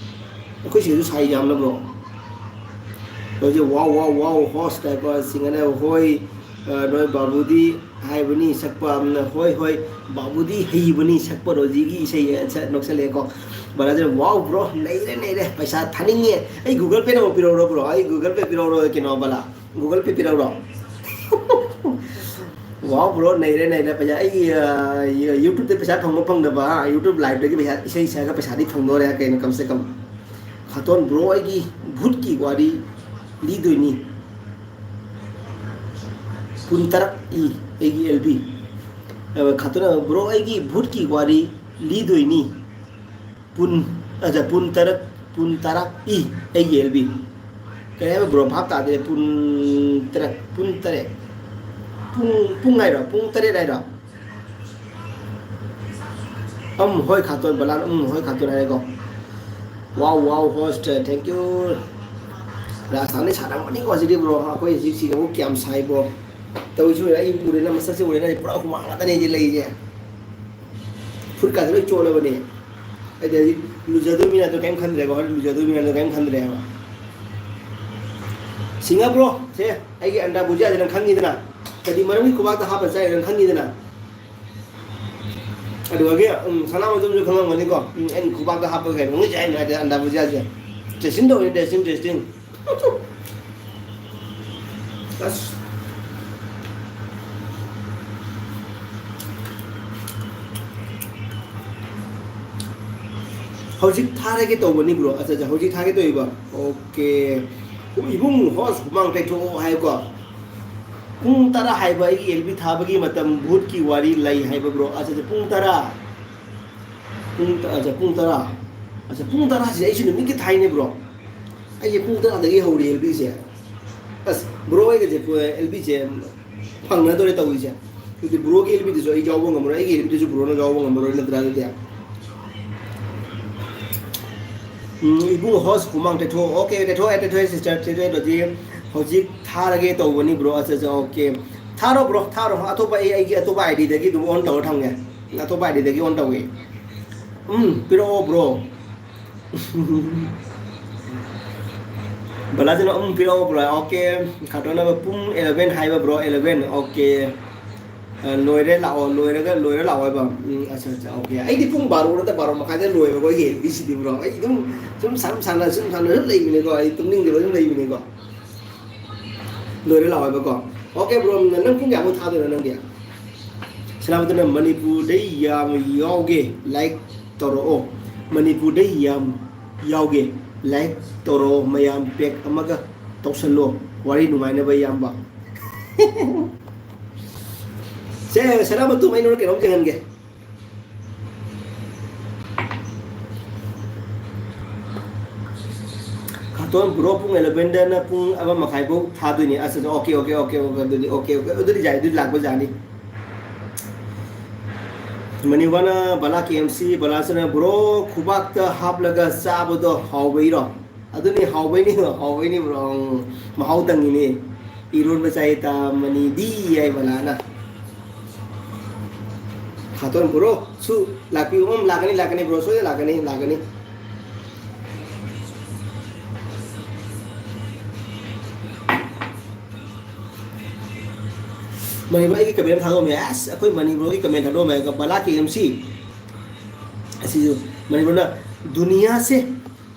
ꯑꯩꯈꯣꯏ ꯁꯤꯗꯁꯨ ꯁꯥꯏ ꯌꯥꯝꯅ ꯕ꯭ꯔꯣ꯫ ꯍꯧꯖꯤꯛ ꯋꯥꯎ ꯋꯥꯎ ꯋꯥꯎ ꯍꯣꯁ ꯇꯥꯏꯀꯣ ꯁꯤꯡꯒꯅꯦ꯫ ꯍꯣꯏ, ꯑ, ꯅꯣꯏ ꯕꯥꯕꯨꯗꯤ ꯍꯥꯏꯕꯅꯤ ꯁꯛꯄ ꯑꯃꯅ꯫ ꯍꯣꯏ ꯍꯣꯏ, ꯕꯥꯕꯨꯗꯤ ꯍꯩꯕꯅꯤ ꯁꯛꯄ ꯔꯣꯖꯤꯒꯤ ꯏꯁꯩ꯫ ꯑ, ꯁ-, ꯅꯣꯛꯁꯜꯂꯛꯑꯦꯀꯣ꯫ ꯕ꯭ꯔꯗꯔ, ꯋꯥꯎ ꯕ꯭ꯔꯣ, ꯅꯩꯔꯦ ꯅꯩꯔꯦ, ꯄꯩꯁꯥ ꯊꯥꯅꯤꯡꯉꯦ꯫ ꯑꯩ ꯒꯨꯒꯜ ꯄꯦ ꯅꯝꯕꯔ ꯄꯤꯔꯛꯎꯔꯣ ꯕ꯭ꯔꯣ? ꯑꯩ ꯒꯨꯒꯜ ꯄꯦ ꯄꯤꯔꯛꯎꯔꯣ ꯀꯩꯅꯣ ꯕꯂꯥ? ꯒꯨꯒꯜ ꯄꯦ ꯄꯤꯔꯛꯎꯔꯣ? ꯋꯥꯎ ꯕ꯭ꯔꯣ, ꯅꯩꯔꯦ ꯅꯩꯔꯦ꯫ ꯄꯩꯁꯥ ꯑꯩꯒꯤ, ꯑ, ꯌꯨꯇ꯭ꯌꯨꯕꯇ ꯄꯩꯁꯥ ꯐꯪꯕ ꯐꯪꯗꯕ, ꯍꯥ? ꯌꯨꯇ꯭ꯌꯨꯕ ꯂꯥꯏꯚꯇꯒꯤ ꯄꯩꯁꯥ ꯏꯁꯩ ꯁꯛꯑꯒ ꯄꯩꯁꯥꯗꯤ ꯐꯪꯗꯣꯔꯦ ꯀꯩꯅꯣ, ꯀꯝ ꯁꯦ ꯀꯝ꯫ ꯈꯥꯇꯣꯟ ꯕ꯭ꯔꯣ, ꯑꯩꯒꯤ ꯚꯨꯠꯀꯤ ꯋꯥꯔꯤ ꯂꯤꯗꯣꯏꯅꯤ꯫ ꯄꯨꯟ ꯇꯔꯛ ꯏ ꯑꯩꯒꯤ ꯑꯦꯜ ꯕꯤ꯫ ꯑ, ꯈꯥꯇꯣꯟ ꯕ꯭ꯔꯣ, ꯑꯩꯒꯤ ꯚꯨꯠꯀꯤ ꯋꯥꯔꯤ ꯂꯤꯗꯣꯏꯅꯤ꯫ ꯄꯨꯟ, ꯑꯆꯥ, ꯄꯨꯟ ꯇꯔꯛ, ꯄꯨꯟ ꯇꯔꯛ ꯏ ꯑꯩꯒꯤ ꯑꯦꯜ ꯕꯤ꯫ ꯀꯔꯤ ꯍꯥꯏꯕ ꯕ꯭ꯔꯣ? ꯚꯥꯞ ꯇꯥꯗꯦ꯫ ꯄꯨꯟ ꯇꯔꯛ, ꯄꯨꯟ ꯇꯔꯦꯠ꯫ ꯄꯨꯡ, ꯄꯨꯡ ꯍꯥꯏꯔꯣ? ꯄꯨꯡ ꯇꯔꯦꯠ ꯍꯥꯏꯔꯣ? ꯎꯝ, ꯍꯣꯏ ꯈꯥꯇꯣꯟ, ꯕꯂꯥꯟ, ꯎꯝ, ꯍꯣꯏ ꯈꯥꯇꯣꯟ ꯍꯥꯏꯔꯦꯀꯣ꯫ ꯋꯥꯎ, ꯋꯥꯎ, ꯍꯣꯁ, thank you꯫ ꯔꯥꯖꯁꯊꯥꯟꯗꯤ ꯁꯥꯔꯝꯒꯅꯤꯀꯣ ꯁꯤꯗꯤ ꯕ꯭ꯔꯣ꯫ ꯑꯩꯈꯣꯏ ꯍꯧꯖꯤꯛ ꯁꯤꯗꯕꯨ ꯀꯌꯥꯝ ꯁꯥꯏ ꯕ꯭ꯔꯣ꯫ ꯇꯧꯔꯤꯁꯤ ꯎꯔꯦ, ꯑꯩ ꯎꯔꯦꯅ, ꯃꯁꯛꯁꯦ ꯎꯔꯦꯅ, ꯑꯩ ꯄꯨꯔꯥ ꯍꯨꯃꯥꯡ ꯉꯥꯛꯇꯅꯦ ꯑꯩꯗꯤ ꯂꯩꯔꯤꯁꯦ꯫ ꯐꯨꯔꯤꯠꯀꯥꯁꯦ ꯂꯣꯏ ꯆꯣꯠꯂꯕꯅꯦ꯫ ꯑꯩꯗꯤ ꯍꯧꯖꯤꯛ ꯂꯨꯖꯗꯣꯏ ꯃꯤꯅ ꯑꯗꯨ ꯀꯔꯤꯝ ꯈꯟꯗ꯭ꯔꯦꯀꯣ, ꯍꯣꯔꯦꯟ ꯂꯨꯖꯗꯣꯏ ꯃꯤꯅ ꯑꯗꯨ ꯀꯔꯤꯝ ꯈꯟꯗ꯭ꯔꯦꯕ꯫ ꯁꯤꯡꯉꯕ꯭ꯔꯣ? ꯁꯦ, ꯑꯩꯒꯤ ꯑꯟꯗꯥ ꯕꯨꯖꯤꯌꯥꯁꯦ ꯅꯪ ꯈꯪꯉꯤꯗꯅ? ꯀꯔꯤ ꯃꯔꯝꯒꯤ ꯈꯨꯕꯥꯛꯇ ꯍꯥꯞꯄ ꯆꯥꯏ ꯅꯪ ꯈꯪꯉꯤꯗꯅ? ꯑꯗꯨꯗꯒꯤ, ꯎꯝ, ꯁꯅꯥꯃꯇꯣꯝꯁꯨ ꯈꯪꯉꯝꯒꯅꯤꯀꯣ꯫ ꯎꯝ, ꯑꯩꯅ ꯈꯨꯕꯥꯛꯇ ꯍꯥꯞꯄꯒ ꯀꯩꯅꯣ ꯉꯁꯥꯏ ꯍꯥꯏꯗꯤ ꯑꯟꯗꯥ ꯕꯨꯖꯤꯌꯥꯁꯦ꯫ Testing ꯇꯧꯔꯤ, testing, testing꯫ ꯑꯁ꯫ ꯍꯧꯖꯤꯛ ꯊꯥꯔꯒꯦ ꯇꯧꯕꯅꯤ ꯕ꯭ꯔꯣ꯫ ꯑꯠꯆꯥ, ꯑꯠꯆꯥ, ꯍꯧꯖꯤꯛ ꯊꯥꯒꯦ ꯇꯧꯔꯤꯕ꯫ ꯑꯣꯀꯦ꯫ ꯏꯕꯨꯡ ꯍꯣꯁ ꯍꯨꯃꯥꯡ ꯇꯩꯊꯣꯛꯑꯣ ꯍꯥꯏꯀꯣ꯫ ꯄꯨꯡ ꯇꯔꯥ ꯍꯥꯏꯕ ꯑꯩꯒꯤ ꯑꯦꯜ ꯕꯤ ꯊꯥꯕꯒꯤ ꯃꯇꯝ ꯚꯨꯠꯀꯤ ꯋꯥꯔꯤ ꯂꯩ ꯍꯥꯏꯕ ꯕ꯭ꯔꯣ꯫ ꯑꯠꯆꯥ, ꯑꯠꯆꯥ, ꯄꯨꯡ ꯇꯔꯥ꯫ ꯄꯨꯡ ꯇ-, ꯑꯠꯆꯥ, ꯄꯨꯡ ꯇꯔꯥ꯫ ꯑꯠꯆꯥ, ꯄꯨꯡ ꯇꯔꯥꯁꯦ ꯑꯩꯁꯨ ꯅꯨꯃꯤꯠꯀꯤ ꯊꯥꯏꯅꯦ ꯕ꯭ꯔꯣ꯫ ꯑꯩꯁꯦ ꯄꯨꯡ ꯇꯔꯥꯗꯒꯤ ꯍꯧꯔꯦ ꯑꯦꯜ ꯕꯤꯁꯦ꯫ ꯑꯁ, ꯕ꯭ꯔꯣ ꯍꯣꯏꯒꯁꯦ ꯑꯦꯜ ꯕꯤꯁꯦ ꯐꯪꯅꯗꯣꯔꯦ ꯇꯧꯔꯤꯁꯦ꯫ ꯑꯗꯨꯗꯤ ꯕ꯭ꯔꯣꯒꯤ ꯑꯦꯜ ꯕꯤꯗꯨꯁꯨ ꯑꯩ ꯌꯥꯎꯕ ꯉꯝꯃꯔꯣꯏ, ꯑꯩꯒꯤ ꯑꯦꯜ ꯕꯤꯗꯨꯁꯨ ꯕ꯭ꯔꯣꯅ ꯌꯥꯎꯕ ꯉꯝꯃꯔꯣꯏ ꯅꯠꯇ꯭ꯔꯥ? ꯑꯗꯨꯗꯤ ꯎꯝ, ꯏꯕꯨꯡ ꯍꯣꯁ ꯍꯨꯃꯥꯡ ꯇꯩꯊꯣꯛ꯫ Okay, ꯇꯩꯊꯣꯛꯑꯦ, ꯇꯩꯊꯣꯛꯑꯦ, sister, ꯇꯩꯊꯣꯛꯑꯦ꯫ ꯑꯗꯨꯗꯤ ꯍꯧꯖꯤꯛ ꯊꯥꯔꯒꯦ ꯇꯧꯕꯅꯤ ꯕ꯭ꯔꯣ꯫ ꯑꯠꯆꯥ ꯑꯠꯆꯥ, ꯑꯣꯀꯦ꯫ ꯊꯥꯔꯣ ꯕ꯭ꯔꯣ, ꯊꯥꯔꯣ꯫ ꯑꯇꯣꯞꯄ ꯑꯩ ꯑꯩꯒꯤ ꯑꯇꯣꯞꯄ ꯑꯥꯏ ꯗꯤꯗꯒꯤ ꯑꯗꯨꯝ ꯑꯣꯟ ꯇꯧꯔ ꯊꯝꯒꯦ꯫ ꯑꯇꯣꯞꯄ ꯑꯥꯏ ꯗꯤꯗꯒꯤ ꯑꯣꯟ ꯇꯧꯒꯦ꯫ ꯎꯝ, ꯄꯤꯔꯛꯑꯣ ꯕ꯭ꯔꯣ꯫ ꯕꯂꯥꯖꯤꯅ ꯎꯝ ꯄꯤꯔꯛꯑꯣ ꯕ꯭ꯔꯣ꯫ ꯑꯣꯀꯦ꯫ ꯈꯥꯇꯣꯟꯅꯕ ꯄꯨꯡ ꯑꯦꯂꯚꯦꯟ ꯍꯥꯏꯕ ꯕ꯭ꯔꯣ, ꯑꯦꯂꯚꯦꯟ꯫ ꯑꯣꯀꯦ꯫ ꯑ, ꯂꯣꯏꯔꯦ ꯂꯥꯛꯑꯣ, ꯂꯣꯏꯔꯒ, ꯂꯣꯏꯔ ꯂꯥꯛꯑꯣ ꯍꯥꯏꯕ꯫ ꯎꯝ, ꯑꯠꯆꯥ ꯑꯠꯆꯥ, ꯑꯣꯀꯦ꯫ ꯑꯩꯗꯤ ꯄꯨꯡ ꯕꯥꯔꯣ ꯅꯠꯇ꯭ꯔ ꯕꯥꯔꯣ ꯃꯈꯥꯏꯗ ꯂꯣꯏꯕꯀꯣ ꯑꯩꯒꯤ ꯑꯦꯐ ꯕꯤ ꯁꯤꯗꯤ ꯕ꯭ꯔꯣ꯫ ꯑꯩ ꯑꯗꯨꯝ ꯁꯨꯝ ꯁꯥꯟꯅ ꯁꯥꯟꯅ ꯁꯨꯝ ꯁꯥꯟꯅ ꯁꯨꯝ ꯂꯩꯕꯅꯤꯀꯣ꯫ ꯑꯩ ꯇꯨꯝꯅꯤꯡꯗꯦꯕ ꯑꯗꯨꯝ ꯂꯩꯕꯅꯤꯀꯣ꯫ ꯂꯣꯏꯔꯦ ꯂꯥꯛꯑꯣ ꯍꯥꯏꯕꯀꯣ꯫ ꯑꯣꯀꯦ ꯕ꯭ꯔꯣ, ꯅꯪ ꯄꯨꯡ ꯀꯌꯥꯃꯨꯛ ꯊꯥꯗꯣꯏꯅꯣ ꯅꯪꯗꯤ? ꯁꯅꯥꯃꯇꯅ ꯃꯅꯤꯄꯨꯔꯗꯩ ꯌꯥꯝ ꯌꯥꯎꯒꯦ, ꯂꯥꯏꯛ ꯇꯧꯔꯛꯑꯣ꯫ ꯃꯅꯤꯄꯨꯔꯗꯩ ꯌꯥꯝ ꯌꯥꯎꯒꯦ, ꯂꯥꯏꯛ ꯇꯧꯔꯛꯑꯣ꯫ ꯃꯌꯥꯝ ꯄꯦꯛ ꯑꯃꯒ ꯇꯧꯁꯜꯂꯣ, ꯋꯥꯔꯤ ꯅꯨꯡꯉꯥꯏꯅꯕ ꯏꯌꯥꯝꯕ꯫ ꯁꯦ, ꯁꯅꯥꯃꯇꯨꯝ, ꯑꯩ ꯅꯉꯣꯟꯗ ꯀꯩꯅꯣꯝ ꯌꯦꯡꯍꯟꯒꯦ꯫ ꯈꯥꯇꯣꯟ ꯕ꯭ꯔꯣ, ꯄꯨꯡ ꯑꯦꯂꯚꯦꯟꯗꯅ ꯄꯨꯡ ꯑꯃ ꯃꯈꯥꯏ ꯐꯥꯎ ꯊꯥꯗꯣꯏꯅꯤ꯫ ꯑꯁ, ꯑꯣꯀꯦ, ꯑꯣꯀꯦ, ꯑꯣꯀꯦ, ꯑꯣꯀꯦ, ꯑꯗꯨꯗꯤ, ꯑꯣꯀꯦ, ꯑꯣꯀꯦ, ꯑꯗꯨꯗꯤ ꯌꯥꯏ, ꯑꯗꯨꯗꯤ ꯂꯥꯛꯄ ꯌꯥꯅꯤ꯫ ꯃꯅꯤꯕꯥꯅ ꯕꯂꯥ ꯀꯦ ꯑꯦꯝ ꯁꯤ, ꯕꯂꯥꯁꯅ ꯕ꯭ꯔꯣ ꯈꯨꯕꯥꯛꯇ ꯍꯥꯞꯂꯒ ꯆꯥꯕꯗꯣ ꯍꯥꯎꯕꯩꯔꯣ? ꯑꯗꯨꯅꯤ, ꯍꯥꯎꯕꯩꯅꯤ, ꯍꯥꯎꯕꯩꯅꯤ ꯕ꯭ꯔꯣ꯫ ꯎꯝ, ꯃꯍꯥꯎ ꯇꯪꯉꯤꯅꯤ꯫ ꯏꯔꯣꯟꯕ ꯆꯥꯏ ꯇꯥ ꯃꯅꯤꯗꯤ ꯍꯥꯏ ꯕꯂꯥꯅ꯫ ꯈꯥꯇꯣꯟ ꯕ꯭ꯔꯣ ꯁꯨ ꯂꯥꯛꯄꯤꯌꯨ꯫ ꯎꯝ, ꯂꯥꯛꯀꯅꯤ, ꯂꯥꯛꯀꯅꯤ ꯕ꯭ꯔꯣ, ꯁꯣꯏꯗꯅ ꯂꯥꯛꯀꯅꯤ, ꯂꯥꯛꯀꯅꯤ꯫ ꯃꯅꯤꯄꯨꯔ ꯑꯩꯒꯤ ꯀꯃꯦꯟ ꯊꯥꯗꯣꯛꯑꯝꯃꯦ꯫ ꯑꯁ, ꯑꯩꯈꯣꯏ ꯃꯅꯤꯄꯨꯔꯒꯤ ꯀꯃꯦꯟ ꯊꯥꯗꯣꯛꯑꯝꯃꯦ꯫ ꯕꯂꯥ ꯀꯦ ꯑꯦꯝ ꯁꯤ꯫ ꯑꯁꯤꯁꯨ ꯃꯅꯤꯄꯨꯔꯅ ꯗꯨꯅꯤꯌꯥ ꯁꯦ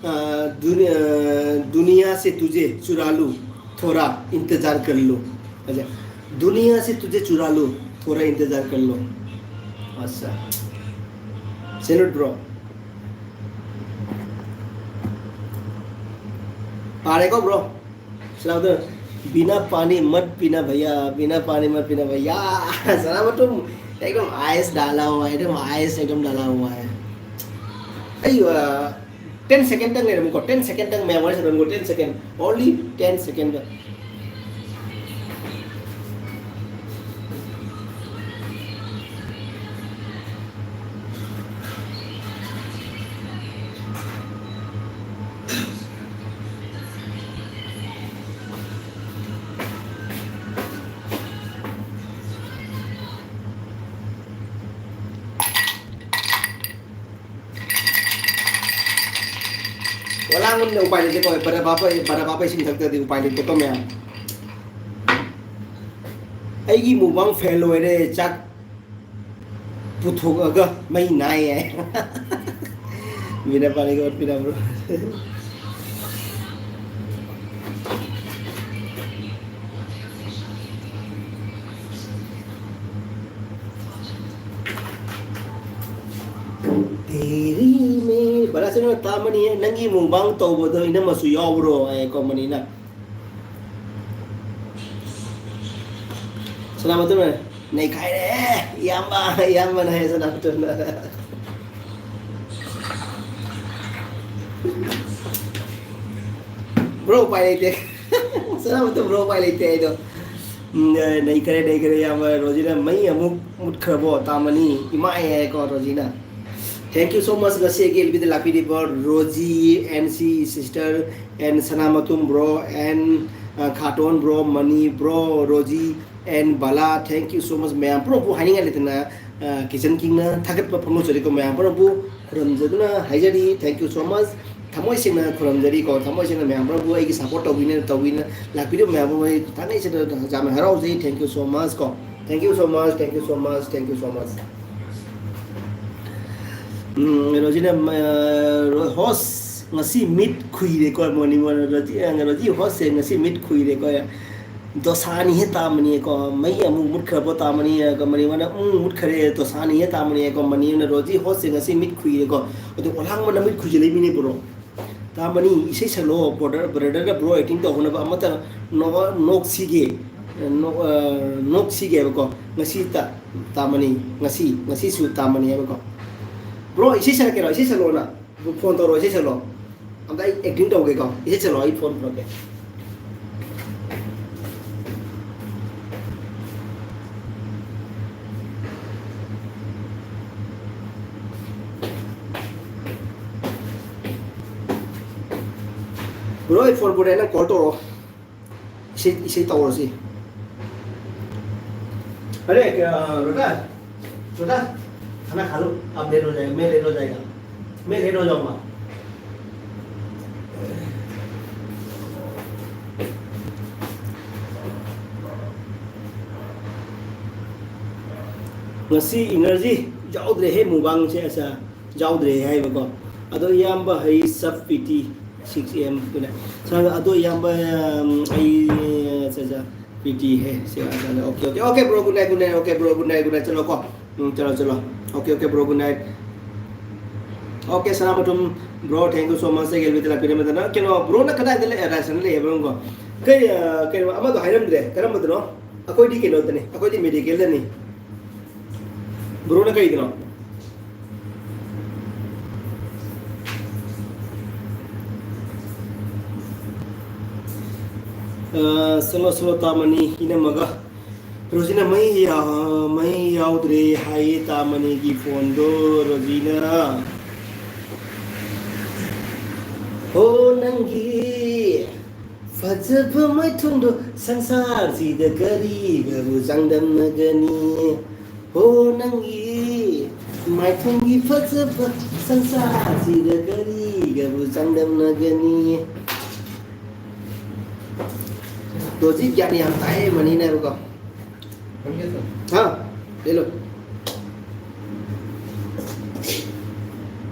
ꯑ, दुनि-, अ, दुनिया से तुझे चुरा लूं, थोड़ा इंतजार कर लो। अच्छा, दुनिया से तुझे चुरा लूं, थोड़ा इंतजार कर लो। अच्छा, salute bro. ꯄꯥꯔꯦꯀꯣ bro. ꯁꯅꯥꯃꯇꯨꯝ, बिना पानी मत पीना भैया, बिना पानी मत पीना भैया. सनामतुम, एकदम आइस डाला हुआ है, एकदम आइस एकदम डाला हुआ है. ꯑꯩ, ꯑ, ten second ꯇꯪ ꯂꯩꯔꯝꯃꯨꯀꯣ, ten second ꯇꯪ ꯃꯌꯥꯝ ꯋꯥꯔꯤ ꯁꯥꯟꯅꯔꯝꯃꯨꯀꯣ, ten second, only ten second. ꯑꯉꯥꯡꯕꯅꯤꯅ ꯎꯄꯥꯏ ꯂꯩꯇꯦꯀꯣ, ꯕꯔꯞ ꯍꯥꯞꯄ, ꯕꯔꯞ ꯍꯥꯞꯄ ꯏꯁꯤꯡ ꯊꯛꯇ꯭ꯔꯗꯤ ꯎꯄꯥꯏ ꯂꯩꯇꯦꯀꯣ ꯃꯌꯥꯝ꯫ ꯑꯩꯒꯤ ꯃꯨꯛꯕꯥꯡ ꯐꯦꯜ ꯑꯣꯏꯔꯦ, ꯆꯥꯛ ꯄꯨꯊꯣꯛꯑꯒ ꯃꯩ ꯅꯥꯏꯌꯦ꯫ ꯃꯤꯅ ꯄꯥꯔꯤꯒ ꯑꯣꯠꯄꯤꯔꯕ꯭ꯔꯣ? ꯇꯦꯔꯤ ꯃꯦ ꯕꯂꯥꯁꯤꯅ ꯇꯥꯃꯅꯤ, ꯅꯪꯒꯤ ꯃꯨꯛꯕꯥꯡ ꯇꯧꯕꯗꯣ ꯏꯅꯝꯃꯁꯨ ꯌꯥꯎꯕ꯭ꯔꯣ? ꯍꯥꯏꯀꯣ ꯃꯅꯤꯅ꯫ ꯁꯅꯥꯃꯇꯨꯝꯅ ꯅꯩꯈꯥꯏꯔꯦ, ꯏꯌꯥꯝꯕ, ꯏꯌꯥꯝꯕꯅ ꯍꯥꯏ ꯁꯅꯥꯃꯇꯨꯝꯅ꯫ ꯕ꯭ꯔꯣ, ꯎꯄꯥꯏ ꯂꯩꯇꯦ꯫ ꯁꯅꯥꯃꯇꯨꯝ ꯕ꯭ꯔꯣ, ꯎꯄꯥꯏ ꯂꯩꯇꯦ ꯑꯩꯗꯣ꯫ ꯎꯝ, ꯅꯩꯈꯔꯦ, ꯅꯩꯈꯔꯦ, ꯏꯌꯥꯝꯕ ꯔꯣꯖꯤꯅ꯫ ꯃꯩ ꯑꯃꯨꯛ ꯃꯨꯠꯈ꯭ꯔꯕꯣ, ꯇꯥꯃꯅꯤ? ꯏꯃꯥꯏ ꯍꯥꯏꯀꯣ ꯔꯣꯖꯤꯅ꯫ Thank you so much꯫ ꯉꯁꯤ ꯑꯩꯒꯤ ꯑꯦꯜꯕꯤꯗ ꯂꯥꯛꯄꯤꯔꯤꯕ Rozi, N C sister, and ꯁꯅꯥꯃꯇꯨꯝ bro, and, uh, Khaton bro, Mani bro, Rozi, and Bala, thank you so much ꯃꯌꯥꯝ꯫ ꯄꯨꯝꯅꯃꯛꯄꯨ ꯍꯥꯏꯅꯤꯡꯉꯥꯏ ꯂꯩꯇꯅ, ꯑ, ꯀꯤꯆꯟ ꯀꯤꯡꯅ ꯊꯥꯒꯠꯄ ꯐꯣꯡꯗꯣꯛꯆꯔꯤꯀꯣ ꯃꯌꯥꯝ꯫ ꯄꯨꯝꯅꯃꯛꯄꯨ ꯈꯨꯔꯨꯝꯖꯗꯨꯅ ꯍꯥꯏꯖꯔꯤ꯫ Thank you so much꯫ ꯊꯃꯣꯏ ꯁꯦꯡꯅ ꯈꯨꯔꯨꯝꯖꯔꯤꯀꯣ꯫ ꯊꯃꯣꯏ ꯁꯦꯡꯅ ꯃꯌꯥꯝ ꯄꯨꯝꯅꯃꯛꯄꯨ ꯑꯩꯒꯤ support ꯇꯧꯕꯤꯅ, ꯇꯧꯕꯤꯅ ꯂꯥꯛꯄꯤꯔꯤꯕ ꯃꯌꯥꯝ ꯄꯨꯝꯅꯃꯛ ꯑꯩ ꯊꯥꯡꯉꯩ ꯁꯦꯡꯅ ꯌꯥꯝꯅ ꯍꯔꯥꯎꯖꯩ꯫ Thank you so much ꯀꯣ꯫ Thank you so much, thank you so much, thank you so much꯫ ꯎꯝ, ꯀꯩꯅꯣꯁꯤꯅ, ꯑ, ꯔꯣ-, ꯍꯣꯁ, ꯉꯁꯤ ꯃꯤꯠ ꯈꯨꯏꯔꯦꯀꯣ, ꯃꯣꯔꯅꯤꯡ ꯋꯥꯟ, ꯔꯣꯖꯤ, ꯑ, ꯔꯣꯖꯤ ꯍꯣꯁꯁꯦ ꯉꯁꯤ ꯃꯤꯠ ꯈꯨꯏꯔꯦꯀꯣ꯫ ꯗꯣꯁꯥꯅꯤꯍꯦ ꯇꯥꯃꯅꯤꯀꯣ, ꯃꯩ ꯑꯃꯨꯛ ꯃꯨꯠꯈ꯭ꯔꯕꯣ ꯇꯥꯃꯅꯤ, ꯑ, ꯃꯅꯤꯡ ꯋꯥꯟꯅ, ꯎꯝ, ꯃꯨꯠꯈ꯭ꯔꯦ, ꯗꯣꯁꯥꯅꯤꯍꯦ ꯇꯥꯃꯅꯤꯀꯣ, ꯃꯅꯤꯡ ꯋꯥꯟꯅ, ꯔꯣꯖꯤ ꯍꯣꯁꯁꯦ ꯉꯁꯤ ꯃꯤꯠ ꯈꯨꯏꯔꯦꯀꯣ꯫ ꯑꯗꯣ ꯑꯣꯂꯥꯡꯕꯅ ꯃꯤꯠ ꯈꯨꯏꯖꯤꯜꯂꯛꯏ ꯃꯤꯅꯦ ꯕ꯭ꯔꯣ꯫ ꯇꯥꯃꯅꯤ, ꯏꯁꯩ ꯁꯛꯂꯣ, ꯕ꯭ꯔꯗꯔ, ꯕ꯭ꯔꯗꯔꯒ ꯕ꯭ꯔꯣ acting ꯇꯧꯍꯧꯅꯕ ꯑꯃꯇ ꯅꯣ-, ꯅꯣꯛꯁꯤꯒꯦ, ꯅꯣ-, ꯑ, ꯅꯣꯛꯁꯤꯒꯦꯕꯀꯣ꯫ ꯉꯁꯤ ꯇ-, ꯇꯥꯃꯅꯤ, ꯉꯁꯤ, ꯉꯁꯤꯁꯨ ꯇꯥꯃꯅꯤ ꯍꯥꯏꯕꯀꯣ꯫ ꯕ꯭ꯔꯣ, ꯏꯁꯩ ꯁꯛꯂꯛꯀꯦꯔꯣ? ꯏꯁꯩ ꯁꯛꯂꯛꯑꯣꯅ꯫ ꯐꯣꯟ ꯇꯧꯔꯣ, ꯏꯁꯩ ꯁꯛꯂꯣ꯫ ꯑꯝꯇ ꯑꯩ acting ꯇꯧꯒꯦꯀꯣ꯫ ꯏꯁꯩ ꯁꯛꯂꯣ, ꯑꯩ ꯐꯣꯟ ꯄꯨꯔꯛꯀꯦ꯫ ꯕ꯭ꯔꯣ, ꯑꯩ ꯐꯣꯟ ꯄꯨꯔꯛꯑꯦ, ꯅꯪ call ꯇꯧꯔꯛꯑꯣ꯫ ꯏꯁꯩ, ꯏꯁꯩ ꯇꯧꯔꯁꯤ꯫ अरे, क्या, बेटा, बेटा, खाना खा लो, आप लेट हो जाएगा, मैं लेट हो जाएगा, मैं लेट हो जाऊंगा। ꯉꯁꯤ energy ꯌꯥꯎꯗ꯭ꯔꯦꯍꯦ, ꯃꯨꯛꯕꯥꯡꯁꯦ ꯑꯁ ꯌꯥꯎꯗ꯭ꯔꯦ ꯍꯥꯏꯕꯀꯣ꯫ ꯑꯗꯣ ꯏꯌꯥꯝꯕ ꯍꯩ ꯁꯕ ꯄꯤ ꯇꯤ ꯁꯤꯛꯁ ꯑꯦꯝ ꯀꯨꯅ ꯁꯥꯔ, ꯑꯗꯣ ꯏꯌꯥꯝꯕ, ꯎꯝ, ꯑꯩ, ꯑ, ꯆ-, ꯆ-, ꯄꯤ ꯇꯤ ꯍꯦ꯫ ꯁꯤ, ꯑ, ꯆ-, okay, okay, okay, bro, good night, good night, okay, bro, good night, good night, ꯆꯠꯂꯣꯀꯣ꯫ ꯎꯝ, ꯆꯠꯂꯣ, ꯆꯠꯂꯣ꯫ Okay, okay, bro, good night. Okay, ꯁꯅꯥꯃꯊꯨꯝ bro, thank you so much, ꯑꯩꯒꯤ ꯑꯦꯜꯕꯤꯗ ꯂꯥꯛꯄꯤꯔꯝꯕꯗꯅ꯫ ꯀꯩꯅꯣ, ꯕ꯭ꯔꯣꯅ ꯀꯗꯥꯏꯗ ꯂꯩ? ꯑ, ꯔꯥꯏꯁꯟꯗ ꯂꯩ ꯍꯥꯏꯕ꯭ꯔꯣ? ꯀꯩ, ꯑ, ꯀꯩꯅꯣ, ꯑꯃꯗꯣ ꯍꯥꯏꯔꯝꯗ꯭ꯔꯦ, ꯀꯔꯝꯕꯗꯅꯣ? ꯑꯩꯈꯣꯏꯗꯤ ꯀꯩꯅꯣꯗꯅꯤ, ꯑꯩꯈꯣꯏꯗꯤ ꯃꯦꯗꯤꯀꯦꯜꯗꯅꯤ꯫ ꯕ꯭ꯔꯣꯅ ꯀꯩꯗꯅꯣ? ꯑ, ꯁꯣꯂꯣ, ꯁꯣꯂꯣ ꯇꯥꯃꯅꯤ, ꯏꯅꯝꯃꯒ꯫ ꯔꯣꯖꯤꯅ ꯃꯩ ꯌꯥ-, ꯃꯩ ꯌꯥꯎꯗ꯭ꯔꯦ ꯍꯥꯏꯌꯦ ꯇꯥꯃꯅꯤꯒꯤ ꯐꯣꯟꯗꯣ, ꯔꯣꯖꯤꯅ꯫ ꯍꯣ ꯅꯪꯒꯤ ꯐꯖꯕ ꯃꯥꯏꯊꯣꯡꯗꯣ ꯁꯪꯁꯥꯔꯁꯤꯗ ꯀꯔꯤꯒꯕꯨ ꯆꯥꯡꯗꯝꯅꯒꯅꯤ? ꯍꯣ ꯅꯪꯒꯤ ꯃꯥꯏꯊꯣꯡꯒꯤ ꯐꯖꯕ ꯁꯪꯁꯥꯔꯁꯤꯗ ꯀꯔꯤꯒꯕꯨ ꯆꯥꯡꯗꯝꯅꯒꯅꯤ? ꯂꯣꯖꯤꯛ ꯒ꯭ꯌꯥꯟ ꯌꯥꯝ ꯇꯥꯏꯌꯦ ꯃꯅꯤꯅ ꯍꯥꯏꯕꯀꯣ꯫ ꯍꯥ? ꯂꯦꯂꯣ꯫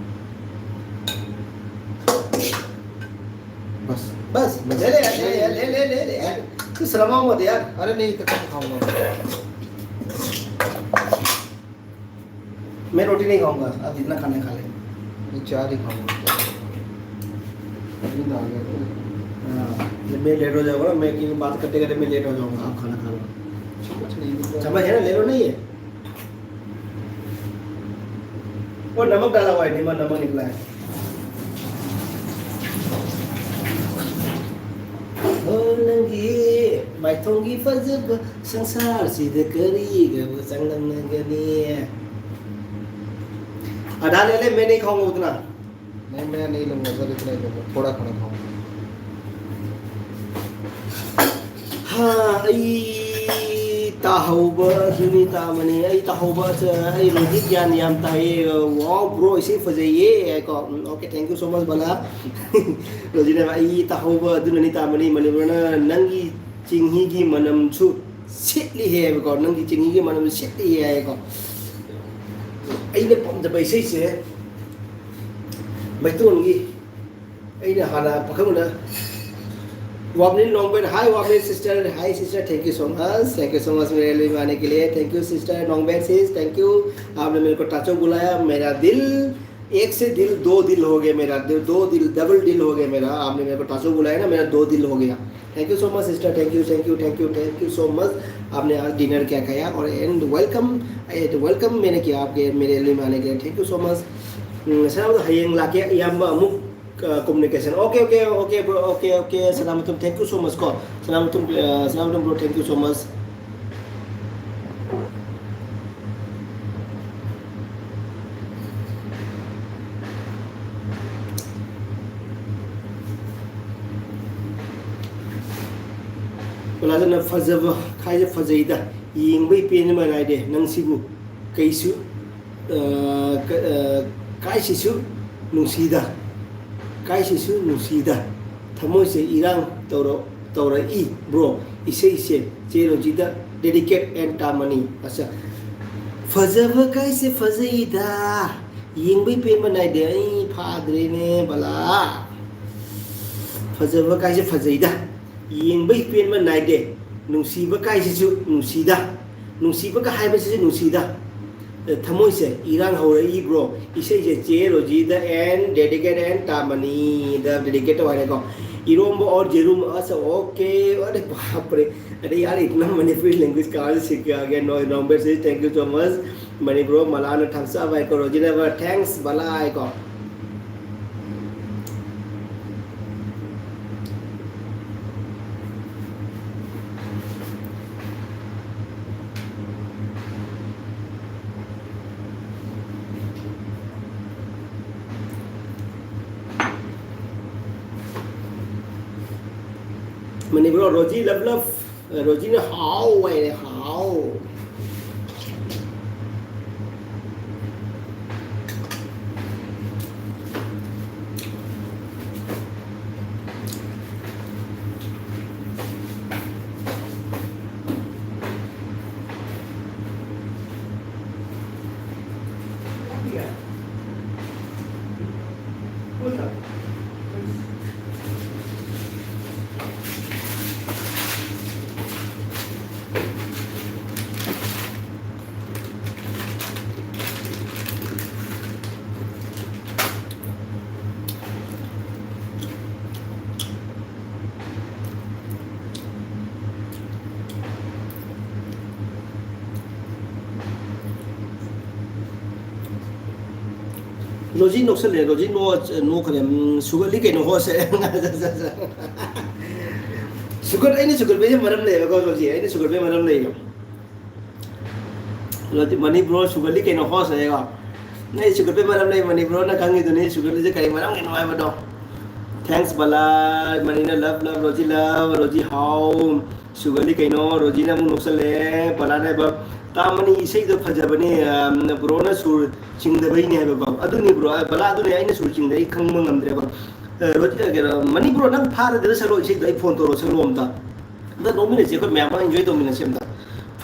बस। बस, ले ले यार, ले ले यार, ले ले, ले ले यार। तू शर्माओ मत यार। अरे नहीं, तो कम खाऊंगा मैं। मैं रोटी नहीं खाऊंगा, आप जितना खाना है खा ले। मैं चार ही खाऊंगा। नींद आ गया। हाँ, जब मैं लेट हो जाऊंगा ना, मैं क्योंकि बात करते करते मैं लेट हो जाऊंगा, आप खाना खा लो। चम्मच नहीं मिल रहा। चम्मच है ना, ले लो, नहीं है। वो नमक डाला हुआ है, नमक, नमक निकला है। ꯍꯣ ꯅꯪꯒꯤ ꯃꯥꯏꯊꯣꯡꯒꯤ ꯐꯖꯕ ꯁꯪꯁꯥꯔꯁꯤꯗ ꯀꯔꯤꯒꯕꯨ ꯆꯥꯡꯗꯝꯅꯒꯅꯤ? आधा ले ले, मैं नहीं खाऊंगा उतना। नहीं, मैं नहीं लूंगा सर, इतना ही लूंगा, थोड़ा थोड़ा खाऊंगा। हाँ, ꯑꯩ ꯇꯥꯍꯧꯕ ꯑꯗꯨꯅꯤ ꯇꯥꯕꯅꯤ꯫ ꯑꯩ ꯇꯥꯍꯧꯕ ꯑꯁ, ꯑꯩ ꯔꯣꯖꯤ ꯒ꯭ꯌꯥꯟ ꯌꯥꯝ ꯇꯥꯏꯌꯦ꯫ Wow bro, ꯏꯁꯩ ꯐꯖꯩꯌꯦ ꯍꯥꯏꯀꯣ꯫ ꯎꯝ, okay, thank you so much ꯕꯂꯥ꯫ ꯔꯣꯖꯤꯅ ꯑꯩ ꯇꯥꯍꯧꯕ ꯑꯗꯨꯅꯅꯤ ꯇꯥꯕꯅꯤ꯫ ꯃꯅꯤꯄꯨꯔꯅ ꯅꯪꯒꯤ ꯆꯤꯡꯍꯤꯒꯤ ꯃꯅꯝꯁꯨ ꯁꯤꯠꯂꯤ ꯍꯥꯏꯌꯦꯕꯀꯣ꯫ ꯅꯪꯒꯤ ꯆꯤꯡꯍꯤꯒꯤ ꯃꯅꯝꯁꯨ ꯁꯤꯠꯂꯤ ꯍꯥꯏꯌꯦꯀꯣ꯫ ꯑꯩꯅ ꯄꯥꯝꯖꯕ ꯏꯁꯩꯁꯦ ꯃꯩꯇꯣꯟꯒꯤ ꯑꯩꯅ ꯍꯥꯟꯅ ꯄꯥꯈꯪꯕꯅ ꯋꯥꯕꯅꯤ ꯅꯣꯡꯕꯦꯟ, hi ꯋꯥꯕꯅꯤ sister, hi sister, thank you so much, thank you so much मेरे लिए आने के लिए, thank you sister नोंगबेन sis, thank you। आपने मेरे को टाचो बुलाया, मेरा दिल एक से दिल दो दिल हो गया मेरा, दिल दो दिल, double दिल हो गया मेरा। आपने मेरे को टाचो बुलाया ना, मेरा दो दिल हो गया। Thank you so much sister, thank you, thank you, thank you, thank you so much। आपने आज डिनर क्या खाया? और and welcome, welcome मैंने किया आपके मेरे लिए आने के लिए। Thank you so much। ꯎꯝ, ꯁꯅꯥꯃꯇꯣꯝ, ꯍꯌꯦꯡ ꯂꯥꯛꯀꯦ ꯏꯌꯥꯝꯕ ꯑꯃꯨꯛ꯫ Communication. Okay, okay, okay, bro. Okay, okay. ꯁꯅꯥꯃꯇꯣꯝ, thank you so much ꯀꯣ꯫ ꯁꯅꯥꯃꯇꯣꯝ, ꯑ, ꯁꯅꯥꯃꯇꯣꯝ bro, thank you so much꯫ ꯀꯣꯂꯥꯖꯅ ꯐꯖꯕ ꯈꯥꯏꯁꯦ ꯐꯖꯩꯗ, ꯌꯦꯡꯕꯩ ꯄꯦꯟꯕ ꯅꯥꯏꯗꯦ ꯅꯪꯁꯤꯕꯨ꯫ ꯀꯩꯁꯨ ꯑ, ꯀ-, ꯑ, ꯀꯥꯏꯁꯤꯁꯨ ꯅꯨꯡꯁꯤꯗ, ꯀꯥꯏꯁꯤꯁꯨ ꯅꯨꯡꯁꯤꯗ, ꯊꯃꯣꯏꯁꯦ ꯏꯔꯥꯡ ꯇꯧꯔ-, ꯇꯧꯔꯛꯏ bro꯫ ꯏꯁꯩꯁꯦ ꯆꯦ ꯔꯣꯖꯤꯗ dedicate and ꯇꯥꯃꯅꯤ꯫ ꯑꯁ, ꯐꯖꯕ ꯀꯥꯏꯁꯦ ꯐꯖꯩꯗ, ꯌꯦꯡꯕꯩ ꯄꯦꯟꯕ ꯅꯥꯏꯗꯦ꯫ ꯑꯩ ꯐꯥꯗ꯭ꯔꯦꯅꯦ ꯕꯂꯥ, ꯐꯖꯕ ꯀꯥꯏꯁꯦ ꯐꯖꯩꯗ, ꯌꯦꯡꯕꯩ ꯄꯦꯟꯕ ꯅꯥꯏꯗꯦ꯫ ꯅꯨꯡꯁꯤꯕ ꯀꯥꯏꯁꯤꯁꯨ ꯅꯨꯡꯁꯤꯗ, ꯅꯨꯡꯁꯤꯕꯒ ꯍꯥꯏꯕꯁꯤꯁꯨ ꯅꯨꯡꯁꯤꯗ꯫ ꯑꯦ, ꯊꯃꯣꯏꯁꯦ ꯏꯔꯥꯡ ꯍꯧꯔꯛꯏ bro꯫ ꯏꯁꯩꯁꯦ ꯆꯦ ꯔꯣꯖꯤꯗ and dedicate and ꯇꯥꯃꯅꯤꯗ dedicate ꯇꯧ ꯍꯥꯏꯔꯦꯀꯣ꯫ ꯏꯔꯣꯝꯕ or ꯌꯦꯔꯨꯝ ꯑꯁ, okay꯫ ꯑꯔꯦ ꯕꯥꯞꯔꯦ꯫ ꯑꯔꯦ ꯌꯥꯔ, इतना मणिपुरी language कहाँ से सीख के आ गया? नो, नॉम्बे से thank you so much। Manipur ꯃꯂꯥꯅ ꯊꯝꯆꯥ ꯕꯥꯏ ꯀꯣ, ꯔꯣꯖꯤꯅ ꯕꯥꯏ, thanks ꯕꯂꯥ ꯍꯥꯏꯀꯣ꯫ ꯃꯅꯤꯄꯨꯔ ꯔꯣꯖꯤ ꯂꯚ ꯂꯚ, ꯔꯣꯖꯤꯅ ꯍꯥꯎ ꯍꯥꯏꯔꯦ, ꯍꯥꯎ꯫ Oh. ꯔꯣꯖꯤ ꯅꯣꯛꯁꯜꯂꯦ, ꯔꯣꯖꯤ ꯅꯣꯛ-, ꯅꯣꯛꯈ꯭ꯔꯦ꯫ ꯎꯝ, ꯁꯨꯒꯠꯂꯤ ꯀꯩꯅꯣ ꯍꯣꯁꯁꯦ꯫ ꯁꯨꯒꯠ-, ꯑꯩꯅ ꯁꯨꯒꯠꯄꯩꯁꯦ ꯃꯔꯝ ꯂꯩꯌꯦꯕꯀꯣ, ꯔꯣꯖꯤ, ꯑꯩꯅ ꯁꯨꯒꯠꯄꯩ ꯃꯔꯝ ꯂꯩꯌꯦꯕ꯫ ꯔꯣꯖꯤ, ꯃꯅꯤꯄꯨꯔ ꯁꯨꯒꯠꯂꯤ ꯀꯩꯅꯣ ꯍꯣꯁ ꯍꯥꯏꯌꯦꯀꯣ꯫ ꯅꯣꯏ ꯁꯨꯒꯠꯄꯩ ꯃꯔꯝ ꯂꯩ, ꯃꯅꯤꯄꯨꯔꯅ ꯈꯪꯉꯤꯗꯨꯅꯤ ꯁꯨꯒꯠꯂꯤꯁꯦ ꯀꯔꯤ ꯃꯔꯝꯒꯤꯅꯣ ꯍꯥꯏꯕꯗꯣ꯫ Thanks ꯕꯂꯥ, ꯃꯅꯤꯅ love love, Rozi love, Rozi ꯍꯥꯎ꯫ ꯁꯨꯒꯠꯂꯤ ꯀꯩꯅꯣ, ꯔꯣꯖꯤꯅ ꯑꯃꯨꯛ ꯅꯣꯛꯁꯜꯂꯛꯑꯦ꯫ ꯕꯂꯥꯅ ꯍꯥꯏꯕ, "ꯇꯥꯃꯅꯤ ꯏꯁꯩꯗꯣ ꯐꯖꯕꯅꯦ, ꯑꯝ, ꯕ꯭ꯔꯣꯅ ꯁꯨꯔ ꯆꯤꯡꯗꯕꯩꯅꯦ" ꯍꯥꯏꯕꯀꯣ꯫ ꯑꯗꯨꯅꯤ ꯕ꯭ꯔꯣ, ꯕꯂꯥ, ꯑꯗꯨꯅꯤ ꯑꯩꯅ ꯁꯨꯔ ꯆꯤꯡꯗ ꯑꯩ ꯈꯪꯕ ꯉꯝꯗ꯭ꯔꯦꯕ꯫ ꯑ, ꯔꯣꯖꯤ, ꯀꯩꯅꯣ, ꯃꯅꯤꯄꯨꯔ ꯅꯪ ꯐꯥꯔꯗꯤ ꯁꯛꯂꯛꯑꯣ ꯏꯁꯩꯗꯣ, ꯑꯩ ꯐꯣꯟ ꯇꯧꯔꯣ ꯁꯛꯂꯛꯑꯣ ꯑꯝꯇ꯫ ꯑꯝꯇ ꯅꯣꯛꯃꯤꯟꯅꯁꯤ, ꯑꯩꯈꯣꯏ ꯃꯌꯥꯝ ꯑꯃ enjoy ꯇꯧꯃꯤꯟꯅꯁꯤ ꯑꯝꯇ꯫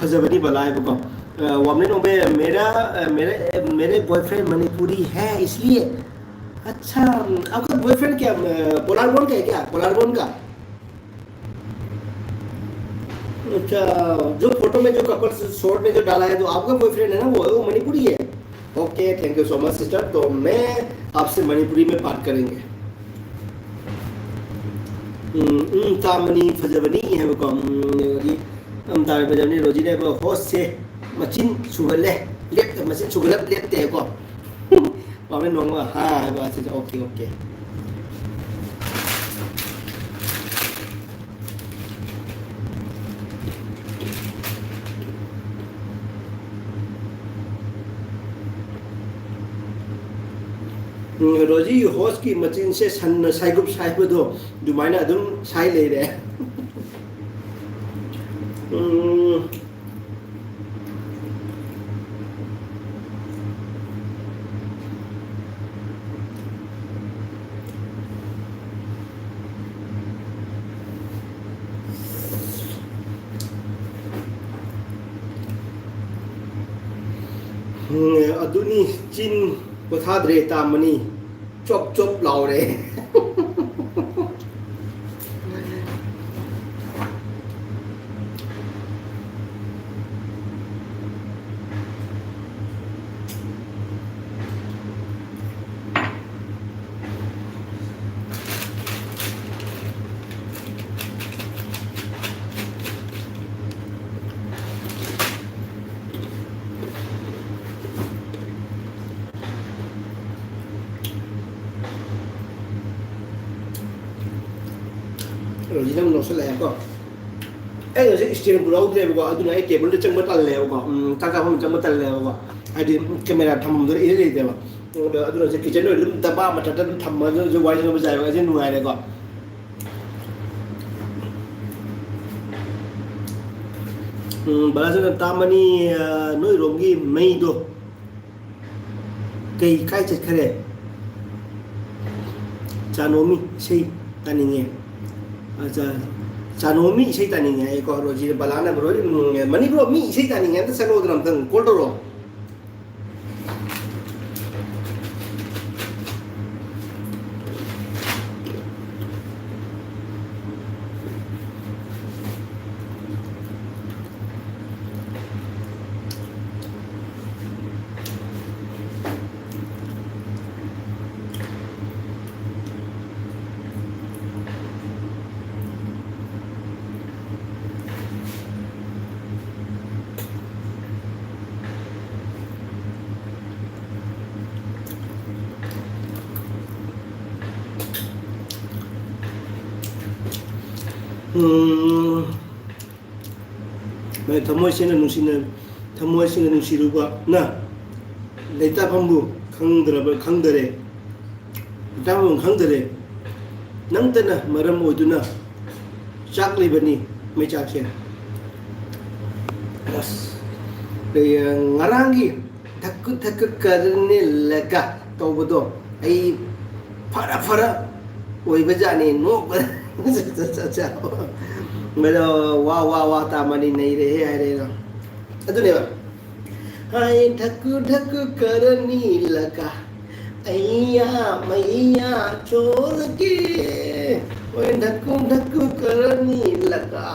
ꯐꯖꯕꯅꯤ ꯕꯂꯥ ꯍꯥꯏꯕꯀꯣ꯫ ꯑ, ꯋꯥꯃꯦꯟ ꯑꯣꯡꯕꯦ, "मेरा, अ, मेरे, मेरे बॉयफ्रेंड मणिपुरी है इसलिए।" अच्छा, आपका बॉयफ्रेंड क्या, अ, कोलारबोन का है क्या? कोलारबोन का? अच्छा, जो फोटो में जो कपल्स शॉट में जो डाला है, तो आपका बॉयफ्रेंड है ना वो, वो मणिपुरी है? OK, thank you so much sister. तो मैं आपसे मणिपुरी में बात करेंगे. ꯎꯝ, ꯎꯝ, ꯇꯥꯃꯅꯤ ꯐꯖꯕꯅꯤ ꯍꯥꯏꯕꯀꯣ꯫ ꯎꯝ, ꯑꯗꯒꯤ, ꯎꯝ, ꯇꯥꯃꯅꯤ ꯐꯖꯕꯅꯤ, ꯔꯣꯖꯤꯅ ꯍꯥꯏꯕ ꯍꯣꯁꯁꯦ ꯃꯆꯤꯟ ꯁꯨꯒꯠꯂꯦ, ꯂꯦꯞꯇꯦ, ꯃꯆꯤꯟ ꯁꯨꯒꯠꯂꯞ ꯂꯦꯞꯇꯦꯀꯣ꯫ ꯄꯥꯎꯃꯤ ꯅꯣꯡꯃ ꯍꯥ ꯍꯥꯏꯕ ꯑꯁꯤꯁꯦ, OK, OK. ꯎꯝ, ꯔꯣꯖꯤ ꯍꯣꯁꯀꯤ ꯃꯆꯤꯟꯁꯦ ꯁꯟꯅ ꯁꯥꯏꯒꯨꯞ ꯁꯥꯏꯕꯗꯣ ꯑꯗꯨꯃꯥꯏꯅ ꯑꯗꯨꯝ ꯁꯥꯏ ꯂꯩꯔꯦ꯫ ꯎꯝ, ꯎꯝ, ꯑꯗꯨꯅꯤ, ꯆꯤꯟ ꯄꯣꯊꯥꯗ꯭ꯔꯦ ꯇꯥꯃꯅꯤ, ꯆꯣꯞ ꯆꯣꯞ ꯂꯥꯎꯔꯦ꯫ ꯔꯣꯖꯤꯅ ꯑꯃꯨꯛ ꯂꯧꯁꯜꯂꯛꯑꯦꯀꯣ꯫ ꯑꯩ ꯍꯧꯖꯤꯛ stand ꯄꯨꯔꯛꯍꯧꯗ꯭ꯔꯦꯕꯀꯣ, ꯑꯗꯨꯅ ꯑꯩ table ꯗ ꯆꯪꯕ ꯇꯜꯂꯦꯕꯀꯣ, ꯎꯝ, ꯆꯥꯛ ꯆꯥꯐꯝ ꯆꯪꯕ ꯇꯜꯂꯦꯕꯀꯣ, ꯍꯥꯏꯗꯤ camera ꯊꯝꯐꯝꯗꯣ ꯏꯔꯩ ꯂꯩꯇꯦꯕ꯫ ꯑꯗꯣ ꯑꯗꯨꯅ ꯍꯧꯖꯤꯛ kitchen ꯗ ꯑꯗꯨꯝ ꯗꯕꯥ ꯃꯊꯛꯇ ꯑꯗꯨꯝ ꯊꯝꯃꯒꯁꯨ ꯋꯥꯔꯤ ꯁꯥꯟꯅꯕ ꯌꯥꯏꯕ, ꯑꯁꯤ ꯅꯨꯡꯉꯥꯏꯔꯦꯀꯣ꯫ ꯎꯝ, ꯕꯂꯥꯆꯟꯗ꯭ꯔ ꯇꯥꯃꯅꯤ, ꯑ, ꯅꯣꯏꯔꯣꯝꯒꯤ ꯃꯩꯗꯣ ꯀꯩ, ꯀꯥꯏ ꯆꯠꯈꯔꯦ? ꯆꯥꯅꯣꯃꯤ ꯏꯁꯩ ꯇꯥꯅꯤꯡꯉꯦ꯫ ꯑ, ꯆꯥ-, ꯆꯥꯅꯣꯃꯤ ꯏꯁꯩ ꯇꯥꯅꯤꯡꯉꯦ ꯍꯥꯏꯌꯦꯀꯣ, ꯔꯣꯖꯤ ꯕꯂꯥꯅ꯫ ꯕ꯭ꯔꯣ, ꯎꯝ, ꯃꯅꯤ ꯕ꯭ꯔꯣ, ꯃꯤ ꯏꯁꯩ ꯇꯥꯅꯤꯡꯉꯦ, ꯑꯝꯇ ꯆꯠꯂꯣꯗꯅ, ꯑꯝꯇꯪ call ꯇꯧꯔꯛꯑꯣ꯫ ꯎꯝ, ꯃꯣꯏ ꯊꯃꯣꯏ ꯁꯦꯡꯅ ꯅꯨꯡꯁꯤꯅ, ꯊꯃꯣꯏ ꯁꯦꯡꯅ ꯅꯨꯡꯁꯤꯔꯨꯕ ꯅ ꯂꯩꯇꯥꯐꯝꯕꯨ ꯈꯪꯗ꯭ꯔꯕ, ꯈꯪꯗꯔꯦ꯫ ꯂꯩꯇꯥꯐꯝ ꯈꯪꯗꯔꯦ꯫ ꯅꯪꯇꯅ ꯃꯔꯝ ꯑꯣꯏꯗꯨꯅ ꯆꯥꯛꯂꯤꯕꯅꯤ ꯃꯩꯆꯥꯛꯁꯦ꯫ ꯑꯁ, ꯑꯩ, ꯉꯔꯥꯡꯒꯤ ꯊꯛꯀꯨ ꯊꯛꯀꯨ ꯀꯔꯅꯤꯜꯂꯒ ꯇꯧꯕꯗꯣ ꯑꯩ ꯐꯔ ꯐꯔ ꯑꯣꯏꯕꯖꯥꯠꯅꯤ, ꯅꯣꯛꯄ꯫ ꯃꯗꯣ ꯋꯥ, ꯋꯥ, ꯋꯥ ꯇꯥꯃꯅꯤ ꯅꯩꯔꯦꯍꯦ ꯍꯥꯏꯔꯦ ꯑꯗꯣ꯫ ꯑꯗꯨꯅꯦꯕ꯫ हाय ढक ढक करने लगा, अय्या मैया छोड़ के। ओए ढक ढक करने लगा,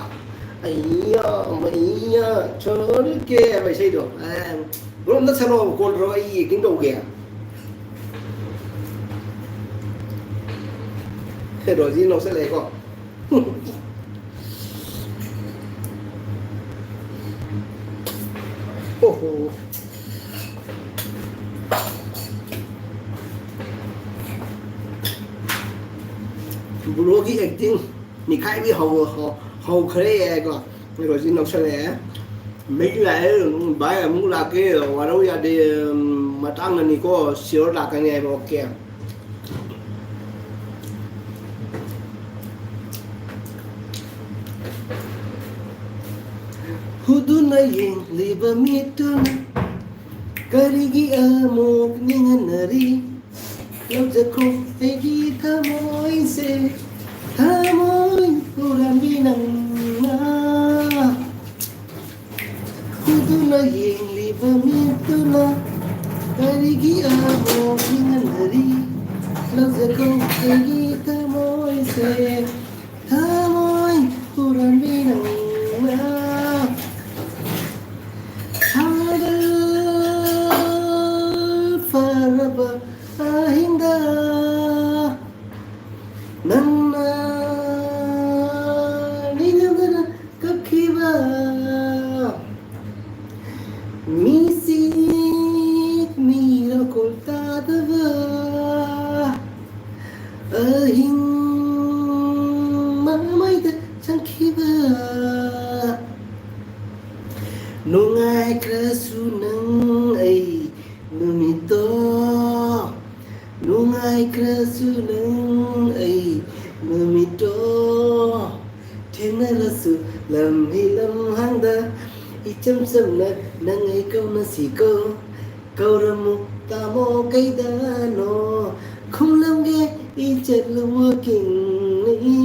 अय्या मैया छोड़ के ꯍꯥꯏꯕ ꯏꯁꯩꯗꯣ꯫ ꯑꯦ, ꯕ꯭ꯔꯣ, ꯑꯝꯇ ꯁꯛꯂꯛꯑꯣ, ꯀꯣꯜ ꯇꯧꯔꯒ ꯑꯩ ꯑꯦꯛꯇꯤꯡ ꯇꯧꯒꯦ꯫ ꯔꯣꯖꯤ ꯅꯣꯛꯁꯜꯂꯛꯑꯦꯀꯣ꯫ ꯑꯣꯍꯣ꯫ ꯕ꯭ꯔꯣꯒꯤ ꯑꯦꯛꯇꯤꯡ ꯅꯤꯈꯥꯏꯕꯤ ꯍꯧ-, ꯍꯧ-, ꯍꯧꯈ꯭ꯔꯦ ꯍꯥꯏꯀꯣ꯫ ꯔꯣꯖꯤ ꯅꯣꯛꯁꯜꯂꯛꯑꯦ꯫ ꯃꯩ ꯂꯥꯛꯑꯦ, ꯚꯥꯏ ꯑꯃꯨꯛ ꯂꯥꯛꯀꯦ, ꯋꯥꯔꯧ ꯌꯥꯗꯦ, ꯃꯇꯥꯡꯅꯅꯤꯀꯣ, ꯁꯤꯌꯣꯔ ꯂꯥꯛꯀꯅꯤ ꯍꯥꯏꯕ, ꯑꯣꯀꯦ꯫ ꯍꯨꯗꯨꯅ ꯌꯦꯡꯂꯤꯕ ꯃꯤꯠꯇꯨꯅ ꯀꯔꯤꯒꯤ ꯑꯃꯨꯛ ꯅꯤꯡꯍꯟꯅꯔꯤ? ꯂꯧꯖꯈꯣ ꯑꯩꯒꯤ ꯊꯃꯣꯏꯁꯦ, ꯊꯃꯣꯏ ꯍꯨꯔꯥꯟꯕꯤ ꯅꯪꯅ꯫ ꯍꯨꯗꯨꯅ ꯌꯦꯡꯂꯤꯕ ꯃꯤꯠꯇꯨꯅ ꯀꯔꯤꯒꯤ ꯑꯃꯨꯛ ꯅꯤꯡꯍꯟꯅꯔꯤ? ꯂꯧꯖꯈꯣ ꯑꯩꯒꯤ ꯊꯃꯣꯏꯁꯦ, ꯊꯃꯣꯏ ꯍꯨꯔꯥꯟꯕꯤ ꯅꯪꯅ꯫ ꯍꯥꯒꯜ ꯐꯔꯕ ꯑꯍꯤꯡꯗ ꯅꯪꯅ ꯅꯤꯡꯉꯝꯗꯅ ꯀꯞꯈꯤꯕ, ꯃꯤꯁꯤꯡ ꯃꯤꯔꯣꯜ ꯇꯥꯗꯕ ꯑꯍꯤꯡ ꯃꯃꯩꯗ ꯆꯪꯈꯤꯕ꯫ ꯅꯨꯡꯉꯥꯏꯈ꯭ꯔꯁꯨ ꯅꯪ ꯑꯩ ꯅꯨꯃꯤꯠꯇꯣ, ꯅꯨꯡꯉꯥꯏꯈ꯭ꯔꯁꯨ ꯅꯪ ꯑꯩ ꯅꯨꯃꯤꯠꯇꯣ꯫ ꯊꯦꯡꯅꯔꯁꯨ ꯂꯝꯕꯤ ꯂꯝꯍꯥꯡꯗ ꯏꯆꯝ ꯆꯝꯅ ꯅꯪ ꯑꯩ ꯀꯧꯅꯁꯤꯀꯣ꯫ ꯀꯧꯔꯝꯃꯨ ꯇꯥꯃꯣ ꯀꯩꯗꯅꯣ, ꯈꯨꯝꯂꯝꯒꯦ ꯏꯆꯠꯂꯨ ꯋꯥꯀꯤꯡꯅꯤ,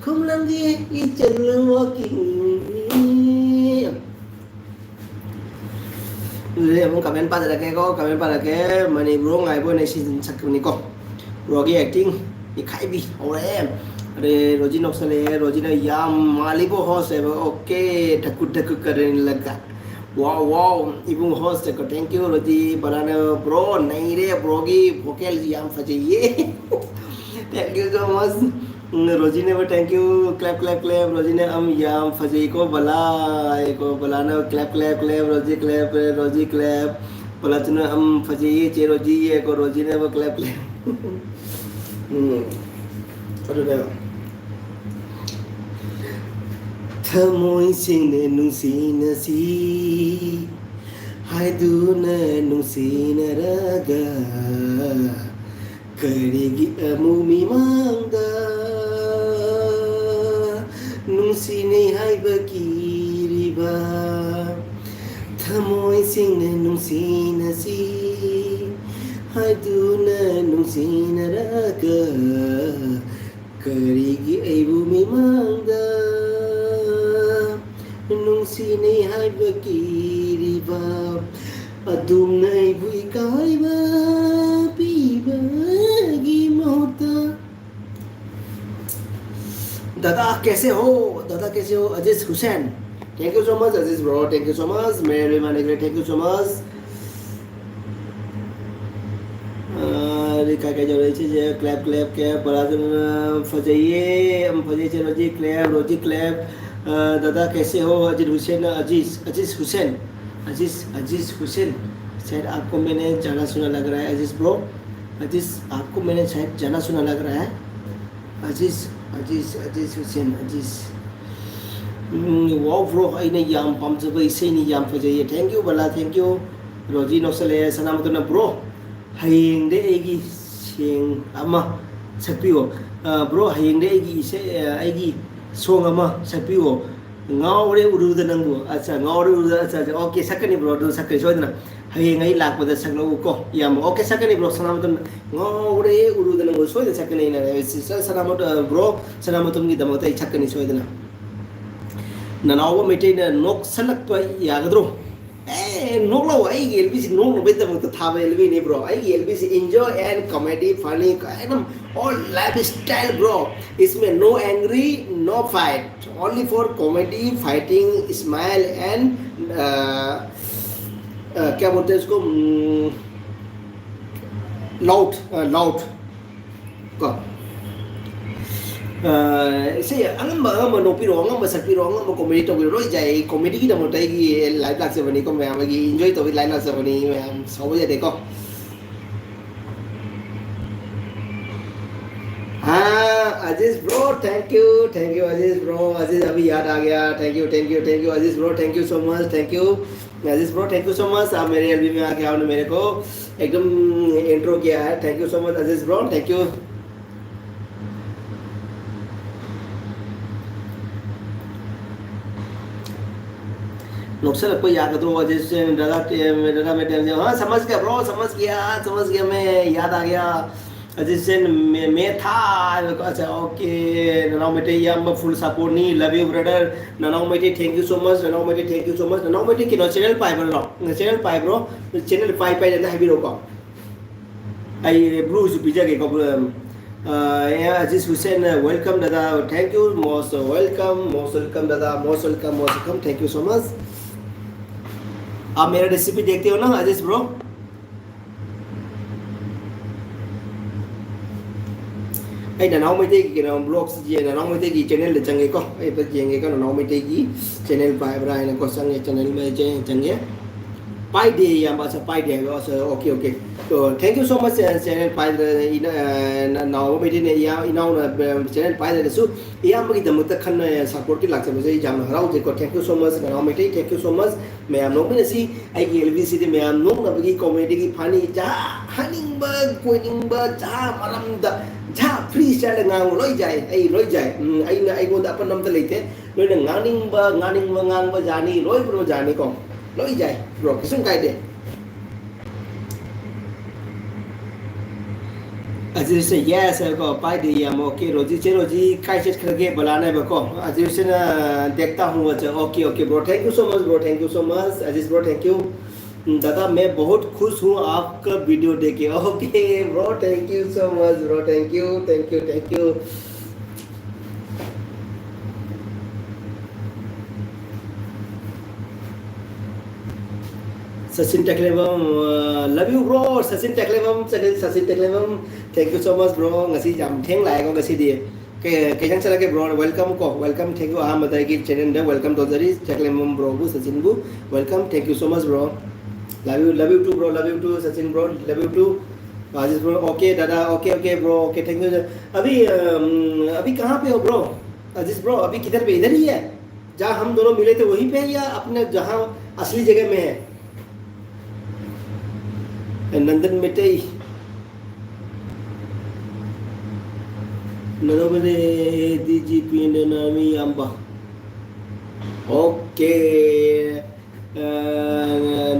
ꯈꯨꯝꯂꯝꯒꯦ ꯏꯆꯠꯂꯨ ꯋꯥꯀꯤꯡꯅꯤ꯫ ꯑꯗꯨꯗꯤ ꯑꯃꯨꯛ ꯀꯃꯦꯟ ꯄꯥꯖꯔꯛꯀꯦꯀꯣ, ꯀꯃꯦꯟ ꯄꯥꯔꯛꯀꯦ꯫ ꯃꯅꯤ ꯕ꯭ꯔꯣ ꯉꯥꯏꯕ ꯑꯣꯏꯅ ꯁꯤ ꯁꯛꯄꯅꯤꯀꯣ꯫ ꯕ꯭ꯔꯣꯒꯤ ꯑꯦꯛꯇꯤꯡ ꯅꯩꯈꯥꯏꯕꯤ ꯍꯧꯔꯦ꯫ ꯑꯗꯩ ꯔꯣꯖꯤ ꯅꯣꯛꯁꯜꯂꯛꯑꯦ, ꯔꯣꯖꯤꯅ ꯌꯥꯝ ꯃꯥꯜꯂꯤꯕꯣ ꯍꯣꯁ ꯍꯥꯏꯕ꯫ ꯑꯣꯀꯦ, ꯙꯀꯨ ꯙꯀꯨ ꯀꯔꯦꯟ ꯂꯒꯥ꯫ ꯋꯥꯎ ꯋꯥꯎ, ꯏꯕꯨꯡ ꯍꯣꯁ ꯀꯣ, thank you ꯔꯣꯖꯤ꯫ ꯕꯂꯥꯅ ꯕ꯭ꯔꯣ ꯅꯩꯔꯦ, ꯕ꯭ꯔꯣꯒꯤ ꯚꯣꯀꯦꯜꯁꯤ ꯌꯥꯝ ꯐꯖꯩꯌꯦ꯫ Thank you so much꯫ Um, ꯔꯣꯖꯤꯅꯦꯕ, thank you꯫ Clap, clap, clap꯫ ꯔꯣꯖꯤꯅ ꯑꯝ ꯌꯥꯝ ꯐꯖꯩꯀꯣ ꯕꯂꯥ꯫ ꯑꯩꯀꯣ ꯕꯂꯥꯅ clap, clap, clap꯫ Rosie clap, Rosie clap꯫ ꯕꯂꯥꯆꯅ ꯑꯝ ꯐꯖꯩꯌꯦ ꯆꯦ ꯔꯣꯖꯤ꯫ ꯑꯩꯀꯣ ꯔꯣꯖꯤꯅꯦꯕ clap, clap꯫ ꯎꯝ꯫ ꯑꯗꯨꯅꯦꯕ꯫ ꯊꯃꯣꯏ ꯁꯦꯡꯅ ꯅꯨꯡꯁꯤꯅꯁꯤ ꯍꯥꯏꯗꯨꯅ ꯅꯨꯡꯁꯤꯅꯔꯒ ꯀꯔꯤꯒꯤ ꯑꯃꯨꯛ ꯃꯤꯃꯥꯡꯗ ꯅꯨꯡꯁꯤꯅꯩ ꯍꯥꯏꯕ ꯀꯤꯔꯤꯕ? ꯊꯃꯣꯏ ꯁꯦꯡꯅ ꯅꯨꯡꯁꯤꯅꯁꯤ ꯍꯥꯏꯗꯨꯅ ꯅꯨꯡꯁꯤꯅꯔꯒ ꯀꯔꯤꯒꯤ ꯑꯩꯕꯨ ꯃꯤꯃꯥꯡꯗ ꯅꯨꯡꯁꯤꯅꯩ ꯍꯥꯏꯕ ꯀꯤꯔꯤꯕ? ꯑꯗꯨꯝꯅ ꯑꯩꯕꯨ ꯏꯀꯥꯏꯕ ꯄꯤꯕꯒꯤ ꯃꯍꯨꯠꯇ꯫ दादा कैसे हो? दादा कैसे हो? अजीज Hussain, thank you so much, Aziz bro, thank you so much, मेरे माने के लिए thank you so much। अरे, क्या क्या जो रही चीज है, clap, clap, clap, बड़ा दिन, अ, फजाइए, हम फजाइए, चलो जी, clap, रोजी, clap। अ, दादा, कैसे हो? अजीज हुसैन, अजीज, अजीज हुसैन, अजीज, अजीज हुसैन, शायद आपको मैंने जाना सुना लग रहा है, अजीज bro, अजीज, आपको मैंने शायद जाना सुना लग रहा है। ꯑꯖꯤꯁ, ꯑꯖꯤꯁ, ꯑꯖꯤꯁ ꯍꯨꯁꯦꯟ, ꯑꯖꯤꯁ꯫ ꯎꯝ, wow bro, ꯑꯩꯅ ꯌꯥꯝ ꯄꯥꯝꯖꯕ ꯏꯁꯩꯅꯤ, ꯌꯥꯝ ꯐꯖꯩꯌꯦ꯫ Thank you Bala, thank you꯫ Rozi ꯅꯣꯛꯁꯜꯂꯛꯑꯦ꯫ ꯁꯅꯥꯃꯇꯣꯟꯅ, "Bro, ꯍꯌꯦꯡꯗꯤ ꯑꯩꯒꯤ ꯁꯦꯡ ꯑꯃ ꯁꯛꯄꯤꯌꯣ꯫ ꯑ, bro, ꯍꯌꯦꯡꯗꯤ ꯑꯩꯒꯤ ꯏꯁꯩ, ꯑ, ꯑꯩꯒꯤ song ꯑꯃ ꯁꯛꯄꯤꯌꯣ꯫ ꯉꯥꯎꯔꯦ ꯎꯔꯨꯗ ꯅꯪꯕꯨ꯫" ꯑꯠꯆꯥ, "ꯉꯥꯎꯔꯦ ꯎꯔꯨꯗ", ꯑꯠꯆꯥ, ꯑꯠꯆꯥ, okay, ꯁꯛꯀꯅꯤ bro, ꯑꯗꯨ ꯁꯛꯀꯅꯤ ꯁꯣꯏꯗꯅ꯫ ꯍꯌꯦꯡ ꯑꯩ ꯂꯥꯛꯄꯗ ꯁꯛꯂꯛꯎꯀꯣ, ꯏꯌꯥꯝꯕ꯫ Okay, ꯁꯛꯀꯅꯤ bro, ꯁꯅꯥꯃꯇꯣꯟ꯫ "ꯉꯥꯎꯔꯦ ꯎꯔꯨꯗ ꯅꯪꯕꯨ" ꯁꯣꯏꯗꯅ ꯁꯛꯀꯅꯤ ꯑꯩꯅ꯫ Sister ꯁꯅꯥꯃꯇꯣꯟ, bro, ꯁꯅꯥꯃꯇꯣꯟꯒꯤꯗꯃꯛꯇ ꯑꯩ ꯁꯛꯀꯅꯤ ꯁꯣꯏꯗꯅ꯫ ꯅꯅꯥꯎꯕ ꯃꯩꯇꯩꯅ ꯅꯣꯛꯁꯜꯂꯛꯄ ꯌꯥꯒꯗ꯭ꯔꯣ? ꯑꯦ, ꯅꯣꯛꯂꯛꯑꯣ, ꯑꯩꯒꯤ ꯑꯦꯜ ꯕꯤꯁꯤ ꯅꯣꯛꯅꯕꯒꯤꯗꯃꯛꯇ ꯊꯥꯕ ꯑꯦꯜ ꯕꯤꯅꯤ, bro. ꯑꯩꯒꯤ L ꯕꯤꯁꯤ enjoy and comedy, funny, ꯑꯗꯨꯝ all lifestyle, bro. इसमें no angry, no fight, only for comedy, fighting, smile and, uh, uh, क्या बोलते हैं उसको, loud, uh, loud. ꯀꯣ, ꯑ, ꯏꯁꯩ ꯑꯉꯝꯕ ꯑꯉꯝꯕ ꯅꯣꯛꯄꯤꯔꯣ, ꯑꯉꯝꯕ ꯁꯛꯄꯤꯔꯣ, ꯑꯉꯝꯕ ꯀꯣꯃꯦꯗꯤ ꯇꯧꯕꯤꯔꯣ, ꯂꯣꯏ ꯌꯥꯏ꯫ ꯑꯩ ꯀꯣꯃꯦꯗꯤꯒꯤꯗꯃꯛꯇ ꯑꯩꯒꯤ ꯂꯥꯏꯞ ꯂꯥꯛꯆꯕꯅꯤꯀꯣ, ꯃꯌꯥꯝ ꯑꯩꯒꯤ ꯏꯟꯖꯣꯏ ꯇꯧꯕꯒꯤ ꯂꯥꯏꯞ ꯂꯥꯛꯆꯕꯅꯤ, ꯃꯌꯥꯝ ꯁꯥꯎꯕ ꯌꯥꯗꯦꯀꯣ꯫ हाँ, Aziz bro, thank you, thank you, Aziz bro, Aziz अभी याद आ गया, thank you, thank you, thank you, Aziz bro, thank you so much, thank you, Aziz bro, thank you so much, आप मेरे एलबी में आके आपने मेरे को एकदम इंट्रो किया है, thank you so much, Aziz bro, thank you। ꯅꯣꯛꯁꯜꯂꯛꯄ ꯌꯥꯒꯗ꯭ꯔꯣ? ꯑꯖꯤꯠ ꯁꯦꯟ, दादा, दादा, मैं, हाँ, समझ गया ब्रो, समझ गया, समझ गया मैं, याद आ गया। अजीत सेन, मैं, मैं था। अच्छा, ओके। ननाव मेटे ꯏꯌꯥꯝꯕ, full support ꯅꯤ, love you brother. ꯅꯅꯥꯎ Meitei, thank you so much. ꯅꯅꯥꯎ Meitei, thank you so much. ꯅꯅꯥꯎ ꯃꯩꯇꯩ ꯀꯩꯅꯣ, channel ꯄꯥꯏꯕ꯭ꯔꯣ? Channel ꯄꯥꯏꯕ꯭ꯔꯣ? Channel ꯄꯥꯏ ꯄꯥꯏꯗꯅ ꯍꯥꯏꯕꯤꯔꯛꯎꯀꯣ꯫ ꯑꯩ ꯕ꯭ꯂꯨꯁꯨ ꯄꯤꯖꯒꯦꯀꯣ, ꯕ꯭ꯂꯨ꯫ ꯑ, ꯑꯦ, ꯑꯖꯤꯁ ꯍꯨꯁꯦꯟ, welcome दादा, thank you, most welcome, most welcome दादा, most welcome, most welcome, thank you so much. आप मेरा रेसिपी देखते हो ना, अजीज ब्रो? ꯑꯩ ꯅꯅꯥꯎ ꯃꯩꯇꯩꯒꯤ ꯀꯩꯅꯣ, ꯕ꯭ꯂꯣꯒꯁꯤ ꯅꯅꯥꯎ ꯃꯩꯇꯩꯒꯤ ꯆꯦꯅꯦꯜꯗ ꯆꯪꯉꯦꯀꯣ꯫ ꯑꯩ ꯑꯝꯇ ꯌꯦꯡꯒꯦꯀꯣ, ꯅꯅꯥꯎ ꯃꯩꯇꯩꯒꯤ ꯆꯦꯅꯦꯜ ꯄꯥꯏꯕ꯭ꯔꯥ ꯍꯥꯏꯅꯀꯣ, ꯆꯪꯉꯦ, ꯆꯦꯅꯦꯜ ꯃꯩ ꯆꯦꯅꯦꯜ ꯆꯪꯉꯦ꯫ ꯄꯥꯏꯗꯦ, ꯏꯌꯥꯝꯕ, ꯑꯁ, ꯄꯥꯏꯗꯦ ꯍꯥꯏꯕ, ꯑꯁ, okay, okay. So, thank you so much, channel ꯄꯥꯏꯗ, ꯏꯅꯥꯎ ꯃꯩꯇꯩꯅ, ꯏꯌꯥ-, ꯏꯅꯥꯎꯅ, ꯑ, ꯆꯦꯅꯦꯜ ꯄꯥꯏꯗ꯭ꯔꯒꯁꯨ, ꯏꯌꯥꯝꯕꯒꯤꯗꯃꯛꯇ ꯈꯟꯅ ꯁꯞꯄꯣꯔꯠꯀꯤ ꯂꯥꯛꯆꯕꯁꯦ ꯑꯩ ꯌꯥꯝꯅ ꯍꯔꯥꯎꯖꯩꯀꯣ꯫ Thank you so much, ꯅꯅꯥꯎ Meitei, thank you so much꯫ ꯃꯌꯥꯝ ꯅꯣꯛꯃꯤꯟꯅꯁꯤ꯫ ꯑꯩꯒꯤ ꯑꯦꯜ ꯕꯤꯁꯤꯗꯤ ꯃꯌꯥꯝ ꯅꯣꯛꯅꯕꯒꯤ, ꯀꯣꯃꯦꯗꯤꯒꯤ, ꯐꯅꯤ, ꯖꯍꯥ ꯍꯥꯏꯅꯤꯡꯕ, ꯀꯣꯏꯅꯤꯡꯕ, ꯖꯍꯥ ꯃꯔꯝꯗ, ꯖꯍꯥ ꯐ꯭ꯔꯤ ꯁ꯭ꯇꯥꯏꯜꯗ ꯉꯥꯡꯕ ꯂꯣꯏ ꯌꯥꯏ꯫ ꯑꯩ ꯂꯣꯏ ꯌꯥꯏ꯫ ꯎꯝ, ꯑꯩꯅ, ꯑꯩꯉꯣꯟꯗ ꯑꯄꯟꯕ ꯑꯝꯇ ꯂꯩꯇꯦ꯫ ꯂꯣꯏꯅ ꯉꯥꯡꯅꯤꯡꯕ, ꯉꯥꯡꯅꯤꯡꯕ ꯉꯥꯡꯕ ꯌꯥꯅꯤ, ꯂꯣꯏ ꯄꯨꯝꯅꯃꯛ ꯌꯥꯅꯤꯀꯣ꯫ ꯂꯣꯏ ꯌꯥꯏ, ꯕ꯭ꯔꯣ, ꯀꯩꯁꯨꯝ ꯀꯥꯏꯗꯦ꯫ ꯑꯖꯤꯁꯅ yes ꯍꯥꯏꯕꯀꯣ, ꯄꯥꯏꯗꯦ ꯌꯥꯝ꯫ Okay, ꯔꯣꯖꯤ, ꯆꯦ ꯔꯣꯖꯤ ꯀꯥꯏ ꯆꯠꯈ꯭ꯔꯒꯦ ꯕꯂꯥꯟ ꯍꯥꯏꯕꯀꯣ꯫ ꯑꯖꯤꯁꯅ देखता हूँ, अच्छा, okay, okay, bro, thank you so much, bro, thank you so much, Aziz bro, thank you. दादा, मैं बहुत खुश हूँ आपका वीडियो देख के। Okay, bro, thank you so much, bro, thank you, thank you, thank you. Sachin Taklebam, uh, love you, bro. Sachin Taklebam, Sachin, Sachin Taklebam. Thank you so much, bro. Ngasi jam theng lai ko ngasi di. Ke, ke jang chala ke, bro. Welcome ko. Welcome. Thank you. Aham badai ki channel de welcome to jari. Taklebam, bro. Bu Sachin bu. Welcome. Thank you so much, bro. Love you, love you too, bro. Love you too, Sachin, bro. Love you too. Aziz, bro. Okay, dada. Okay, okay, bro. Okay, thank you. अभी, um, अभी कहाँ पे हो, bro? अजीज, bro, अभी किधर पे? इधर ही है? जहाँ हम दोनों मिले थे, वहीं पे है या अपने जहाँ असली जगह में है? नंदन मेटई, नंदन Meitei, D G P and Nami Amba. Okay. Uh,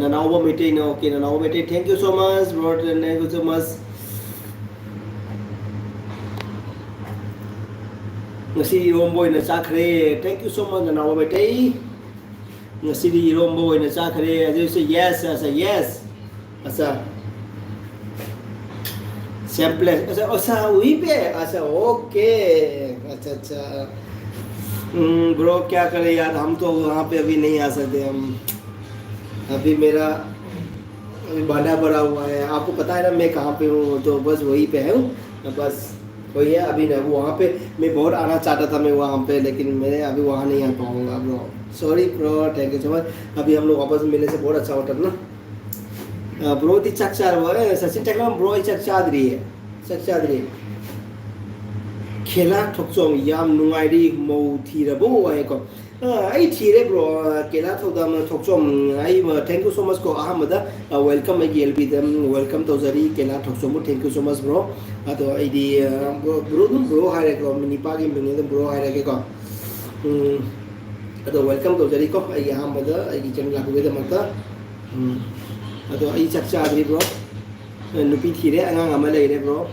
Nanaoba Meitei, no? Okay, Nanaoba Meitei, thank you so much, bro. Thank you so much. ꯉꯁꯤ ꯏꯔꯣꯝꯕ ꯑꯣꯏꯅ ꯆꯥꯈ꯭ꯔꯦ꯫ Thank you so much, ꯅꯅꯥꯎ ꯃꯩꯇꯩ꯫ ꯉꯁꯤꯗꯤ ꯏꯔꯣꯝꯕ ꯑꯣꯏꯅ ꯆꯥꯈ꯭ꯔꯦ꯫ ꯑꯗꯨꯁꯨ yes, yes, yes. ꯑꯠꯆꯥ꯫ Same place. अच्छा, अच्छा, वहीं पे है? अच्छा, okay। अच्छा, अच्छा। हम्म, bro, क्या करें यार, हम तो वहाँ पे अभी नहीं आ सकते। हम, अभी मेरा अभी बांधा पड़ा हुआ है। आपको पता है ना मैं कहाँ पे हूँ, तो बस वहीं पे हूँ। बस वही है, अभी ना वहाँ पे मैं बहुत आना चाहता था मैं वहाँ पे, लेकिन मैं अभी वहाँ नहीं आ पाऊँगा, bro। Sorry, bro, thank you so much। अभी हम लोग वापस मिलने से बहुत अच्छा होता ना। ब्रो दी चक चार वो है, सचिन टेकला ब्रो ही चक चाद रही है। ꯆꯥꯛ ꯆꯥꯗ꯭ꯔꯤ꯫ ꯈꯦꯂꯥ ꯊꯣꯛꯆꯣꯝ ꯌꯥꯝ ꯅꯨꯡꯉꯥꯏꯔꯤ, ꯃꯧ ꯊꯤꯔꯕꯣ ꯍꯥꯏꯀꯣ꯫ ꯑ, ꯑꯩ ꯊꯤꯔꯦ, bro꯫ ꯑ, ꯀꯦꯂꯥ ꯊꯧꯗꯥꯝ ꯊꯣꯛꯆꯣꯝ, ꯑꯩ, ꯑ, thank you so much ꯀꯣ꯫ ꯑꯍꯥꯟꯕꯗ, ꯑ, welcome ꯑꯩꯒꯤ L B ꯗ, ꯎꯝ, welcome ꯇꯧꯖꯔꯤ꯫ ꯀꯦꯂꯥ ꯊꯣꯛꯆꯣꯝꯕꯨ thank you so much, bro꯫ ꯑꯗꯣ ꯑꯩꯗꯤ, ꯑ, bro, bro ꯑꯗꯨꯝ bro ꯍꯥꯏꯔꯒꯦꯀꯣ, ꯅꯤꯄꯥꯒꯤ ꯃꯤꯡꯅꯤ ꯑꯗꯨꯝ bro ꯍꯥꯏꯔꯒꯦꯀꯣ꯫ ꯎꯝ, ꯑꯗꯣ welcome ꯇꯧꯖꯔꯤꯀꯣ ꯑꯩꯒꯤ ꯑꯍꯥꯟꯕꯗ ꯑꯩꯒꯤ channel ꯂꯥꯛꯄꯤꯕꯒꯤꯗꯃꯛꯇ꯫ ꯎꯝ, ꯑꯗꯣ ꯑꯩ ꯆꯥꯛ ꯆꯥꯗ꯭ꯔꯤ, bro꯫ ꯅꯨꯄꯤ ꯊꯤꯔꯦ, ꯑꯉꯥꯡ ꯑꯃ ꯂꯩꯔꯦ, bro꯫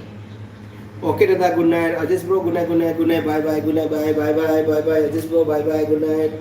Okay, Dada, good night. Ajis bro, good night, good night, good night. Bye bye, good night, bye bye bye bye bye bye. Ajis bro, bye bye, good night.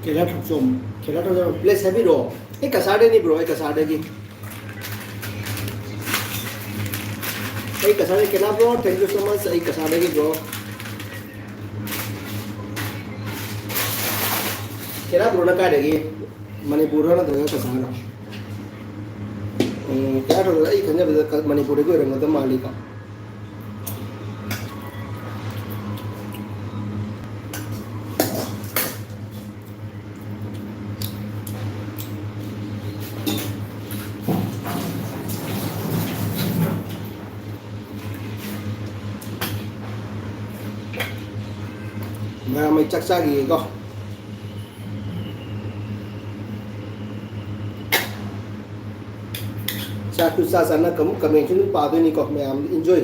ꯈꯦꯂꯥ Thokchom, ꯈꯦꯂꯥ Thokchom, please ꯍꯥꯏꯕꯤꯔꯛꯑꯣ꯫ ꯑꯩ ꯀꯁꯥꯔꯗꯩꯅꯤ bro, ꯑꯩ ꯀꯁꯥꯔꯗꯒꯤ꯫ ꯑꯩ ꯀꯁꯥꯔꯗꯒꯤ ꯈꯦꯂꯥ bro, thank you so much, ꯑꯩ ꯀꯁꯥꯔꯗꯒꯤ bro꯫ ꯈꯦꯂꯥ bro ꯅ ꯀꯥꯏꯗꯒꯤ? ꯃꯅꯤꯄꯨꯔꯔꯣ ꯅꯠꯇ꯭ꯔꯒ ꯀꯁꯥꯔꯔꯣ? ꯎꯝ, ꯈꯦꯂꯥ ꯊꯣꯛꯆꯣꯝ, ꯑꯩ ꯈꯟꯖꯕꯗ ꯀ-, ꯃꯅꯤꯄꯨꯔꯗꯒꯤ ꯑꯣꯏꯔꯝꯒꯗꯕ ꯃꯥꯜꯂꯤꯀꯣ꯫ ꯃꯌꯥꯝ ꯑꯩ ꯆꯥꯛ ꯆꯥꯈꯤꯒꯦꯀꯣ꯫ ꯆꯥꯛꯁꯨ ꯆꯥ ꯆꯥꯅ ꯀꯃꯨꯛ comment ꯁꯨ ꯑꯗꯨꯝ ꯄꯥꯗꯣꯏꯅꯤꯀꯣ, ꯃꯌꯥꯝ enjoy꯫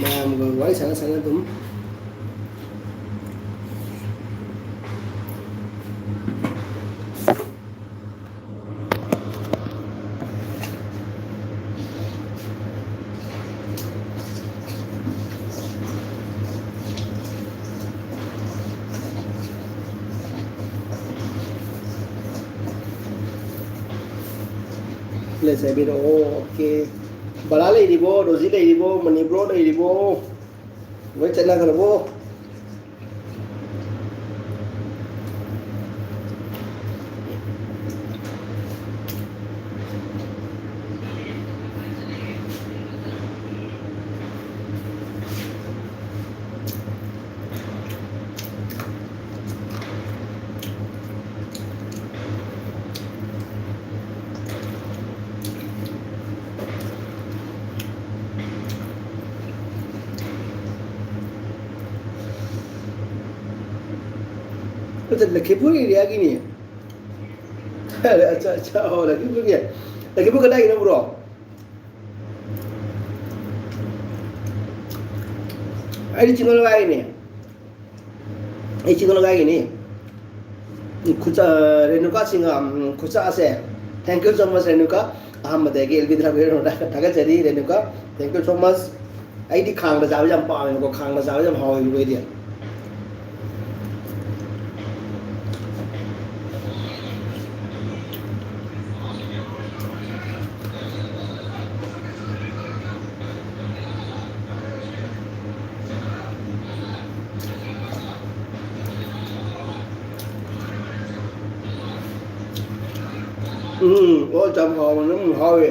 ꯃꯌꯥꯝꯒ ꯋꯥꯔꯤ ꯁꯥꯟꯅ ꯁꯥꯟꯅ ꯑꯗꯨꯝ꯫ ꯂꯩꯖꯕꯤꯔꯛꯑꯣ꯫ ꯑꯣꯀꯦ꯫ ꯕꯂꯥ ꯂꯩꯔꯤꯕꯣ? ꯔꯣꯖꯤ ꯂꯩꯔꯤꯕꯣ? ꯃꯅꯤꯕ꯭ꯔꯣ ꯂꯩꯔꯤꯕꯣ? ꯂꯣꯏ ꯆꯠꯅꯈ꯭ꯔꯕꯣ? ꯑꯗꯨ ꯂꯈꯤꯄꯨꯔ ꯑꯦꯔꯤꯌꯥꯒꯤꯅꯤ꯫ ꯑꯠꯆꯥ, ꯑꯠꯆꯥ, ꯑꯣ, ꯂꯈꯤꯄꯨꯔꯒꯤ꯫ ꯂꯈꯤꯄꯨꯔ ꯀꯗꯥꯏꯒꯤꯅꯣ, ꯕ꯭ꯔꯣ? ꯑꯩꯗꯤ ꯆꯤꯡꯂꯣꯟ ꯂꯩꯀꯥꯏꯒꯤꯅꯤ꯫ ꯑꯩ ꯆꯤꯡꯂꯣꯟ ꯂꯩꯀꯥꯏꯒꯤꯅꯤ꯫ ꯈꯨꯠꯁꯥ, ꯔꯦꯅꯨꯀꯥ ꯁꯤꯡꯍ, ꯎꯝ, ꯈꯨꯠꯁꯥꯁꯦ꯫ Thank you so much, Renuka. ꯑꯍꯥꯟꯕꯗꯒꯤ ꯑꯦꯜ ꯕꯤ ꯗ꯭ꯔꯥꯕꯤꯗ ꯊꯥꯒꯠꯆꯔꯤ, Renuka. Thank you so much꯫ ꯑꯩꯗꯤ ꯈꯥꯡꯗ ꯆꯥꯕꯁꯦ ꯌꯥꯝ ꯄꯥꯝꯃꯦꯕꯀꯣ, ꯈꯥꯡꯗ ꯆꯥꯕꯁꯦ ꯌꯥꯝ ꯍꯥꯎꯋꯦꯕꯀꯣ ꯑꯩꯗꯤ꯫ ꯎꯝ, ꯑꯣ, ꯌꯥꯝ ꯍꯥꯎꯕꯅꯦ, ꯎꯝ, ꯍꯥꯎꯋꯦ꯫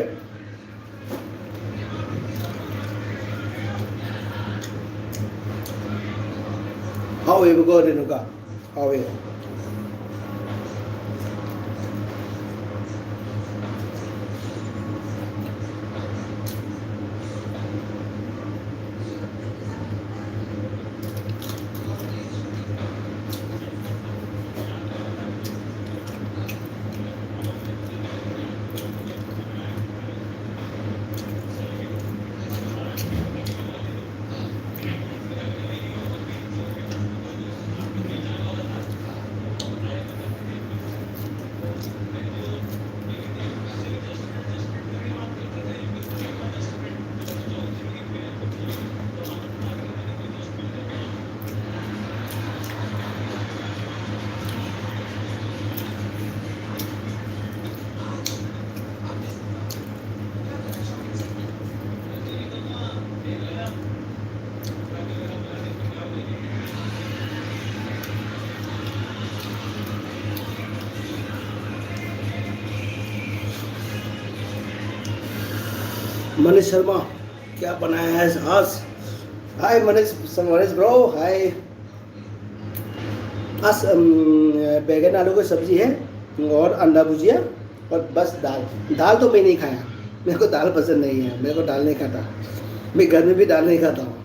ꯍꯥꯎꯋꯦꯕꯀꯣ, ꯔꯦꯅꯨꯀꯥ? ꯍꯥꯎꯋꯦ꯫ मनीष शर्मा, क्या बनाया है आज? हाय मनीष, मनीष ब्रो, हाय। आज, अम, बैगन आलू की सब्जी है और अंडा भुजिया और बस दाल। दाल तो मैं नहीं खाया, मेरे को दाल पसंद नहीं है, मेरे को दाल नहीं खाता। मैं घर में भी दाल नहीं खाता हूँ।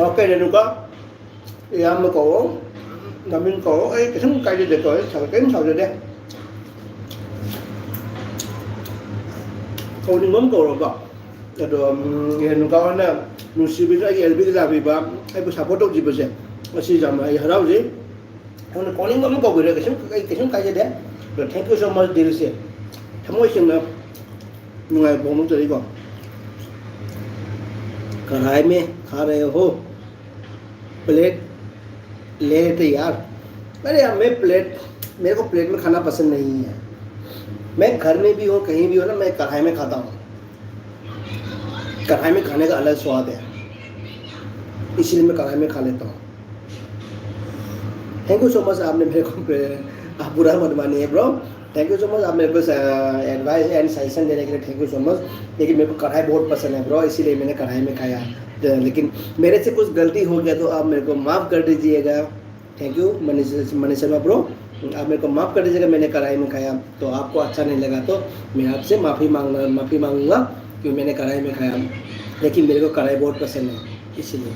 Okay, Renuka, ꯏꯌꯥꯝꯕ ꯀꯧꯔꯣ, ꯃꯃꯤꯡ ꯀꯧꯔꯣ, ꯑꯩ ꯀꯩꯁꯨꯝ ꯀꯥꯏꯖꯗꯦꯀꯣ, ꯑꯩ ꯁꯥꯎ-, ꯀꯔꯤꯝ ꯁꯥꯎꯖꯗꯦ꯫ ꯀꯧꯅꯤꯡꯕ ꯑꯃ ꯀꯧꯔꯣꯀꯣ꯫ ꯑꯗꯣ, ꯎꯝ, ꯔꯦꯅꯨꯀꯥ ꯍꯣꯏꯅ ꯅꯨꯡꯁꯤꯕꯤꯗꯨꯅ ꯑꯩꯒꯤ ꯑꯦꯜ ꯕꯤꯗ ꯂꯥꯛꯄꯤꯕ, ꯑꯩꯕꯨ ꯁꯞꯄꯣꯔꯠ ꯇꯧꯕꯤꯕꯁꯦ, ꯃꯁꯤ ꯌꯥꯝꯅ ꯑꯩ ꯍꯔꯥꯎꯖꯩ꯫ ꯑꯩꯉꯣꯟꯗ ꯀꯧꯅꯤꯡꯕ ꯑꯃ ꯀꯧꯕꯤꯔꯣ, ꯀꯩꯁꯨꯝ, ꯑꯩ ꯀꯩꯁꯨꯝ ꯀꯥꯏꯖꯗꯦ꯫ ꯑꯗꯣ thank you so much ꯗꯤꯜꯁꯦ, ꯊꯃꯣꯏ ꯁꯦꯡꯅ ꯅꯨꯡꯉꯥꯏꯕ ꯐꯣꯡꯗꯣꯛꯆꯔꯤꯀꯣ꯫ कढ़ाई में खा रहे हो, प्लेट ले लेते यार। अरे यार, मैं प्लेट, मेरे को प्लेट में खाना पसंद नहीं है। मैं घर में भी हूँ, कहीं भी हूँ ना, मैं कढ़ाई में खाता हूँ। कढ़ाई में खाने का अलग स्वाद है, इसीलिए मैं कढ़ाई में खा लेता हूँ। थैंक यू सो मच, आपने मेरे को, आप बुरा मत मानिए bro. Thank you so much, आप मेरे को एडवाइस एंड सजेशन देने के लिए थैंक यू सो मच। लेकिन मेरे को कढ़ाई बहुत पसंद है ब्रो, इसीलिए मैंने कढ़ाई में खाया। तो लेकिन मेरे से कुछ गलती हो गया तो आप मेरे को माफ़ कर दीजिएगा। Thank you Manish, Manish Sharma bro, आप मेरे को माफ़ कर दीजिएगा, मैंने कढ़ाई में खाया तो आपको अच्छा नहीं लगा तो मैं आपसे माफ़ी मांग माफ़ी मांगूंगा कि मैंने कढ़ाई में खाया। लेकिन मेरे को कढ़ाई बहुत पसंद है, इसीलिए।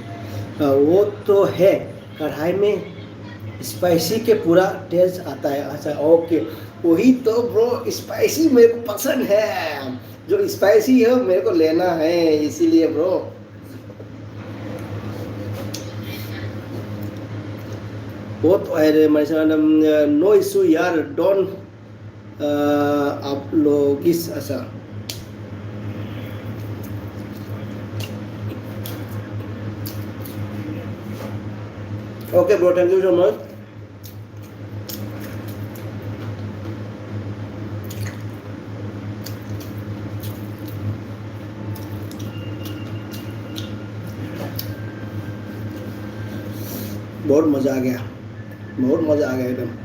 हाँ, वो तो है, कढ़ाई में स्पाइसी के पूरा टेस्ट आता है। अच्छा, ओके, वही तो ब्रो, स्पाइसी मेरे को पसंद है। जो स्पाइसी है मेरे को लेना है, इसीलिए ब्रो। बहुत, अरे, मनीषा मैडम, no issue यार, डोंट, आप लोग इस, अच्छा। Okay bro, thank you so much. बहुत मज़ा आ गया, बहुत मज़ा आ गया एकदम।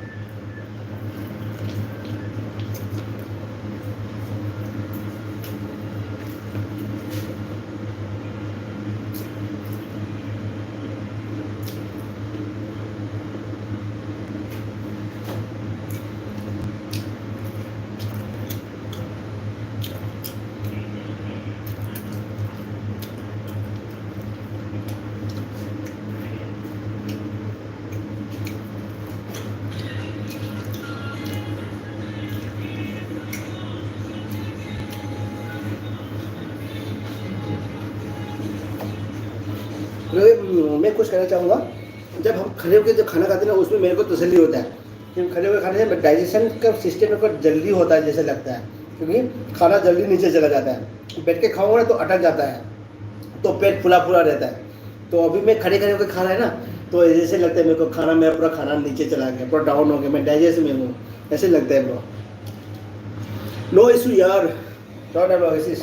मैं कुछ कहना चाहूँगा, जब हम खड़े होकर जब खाना खाते हैं ना, उसमें मेरे को तसल्ली होता है कि खड़े होकर खाने से डाइजेशन का सिस्टम को जल्दी होता है जैसे लगता है, क्योंकि खाना जल्दी नीचे चला जाता है। बैठ के खाऊंगा ना तो अटक जाता है, तो पेट फुला फुला रहता है। तो अभी मैं खड़े खड़े होकर खा रहा है ना, तो जैसे लगता है मेरे को खाना, मेरा पूरा खाना नीचे चला गया, पूरा डाउन हो गया, मैं डाइजेशन में हूँ, ऐसे लगता है ब्रो। नो इशू यार, डोंट एपोलोजाइज,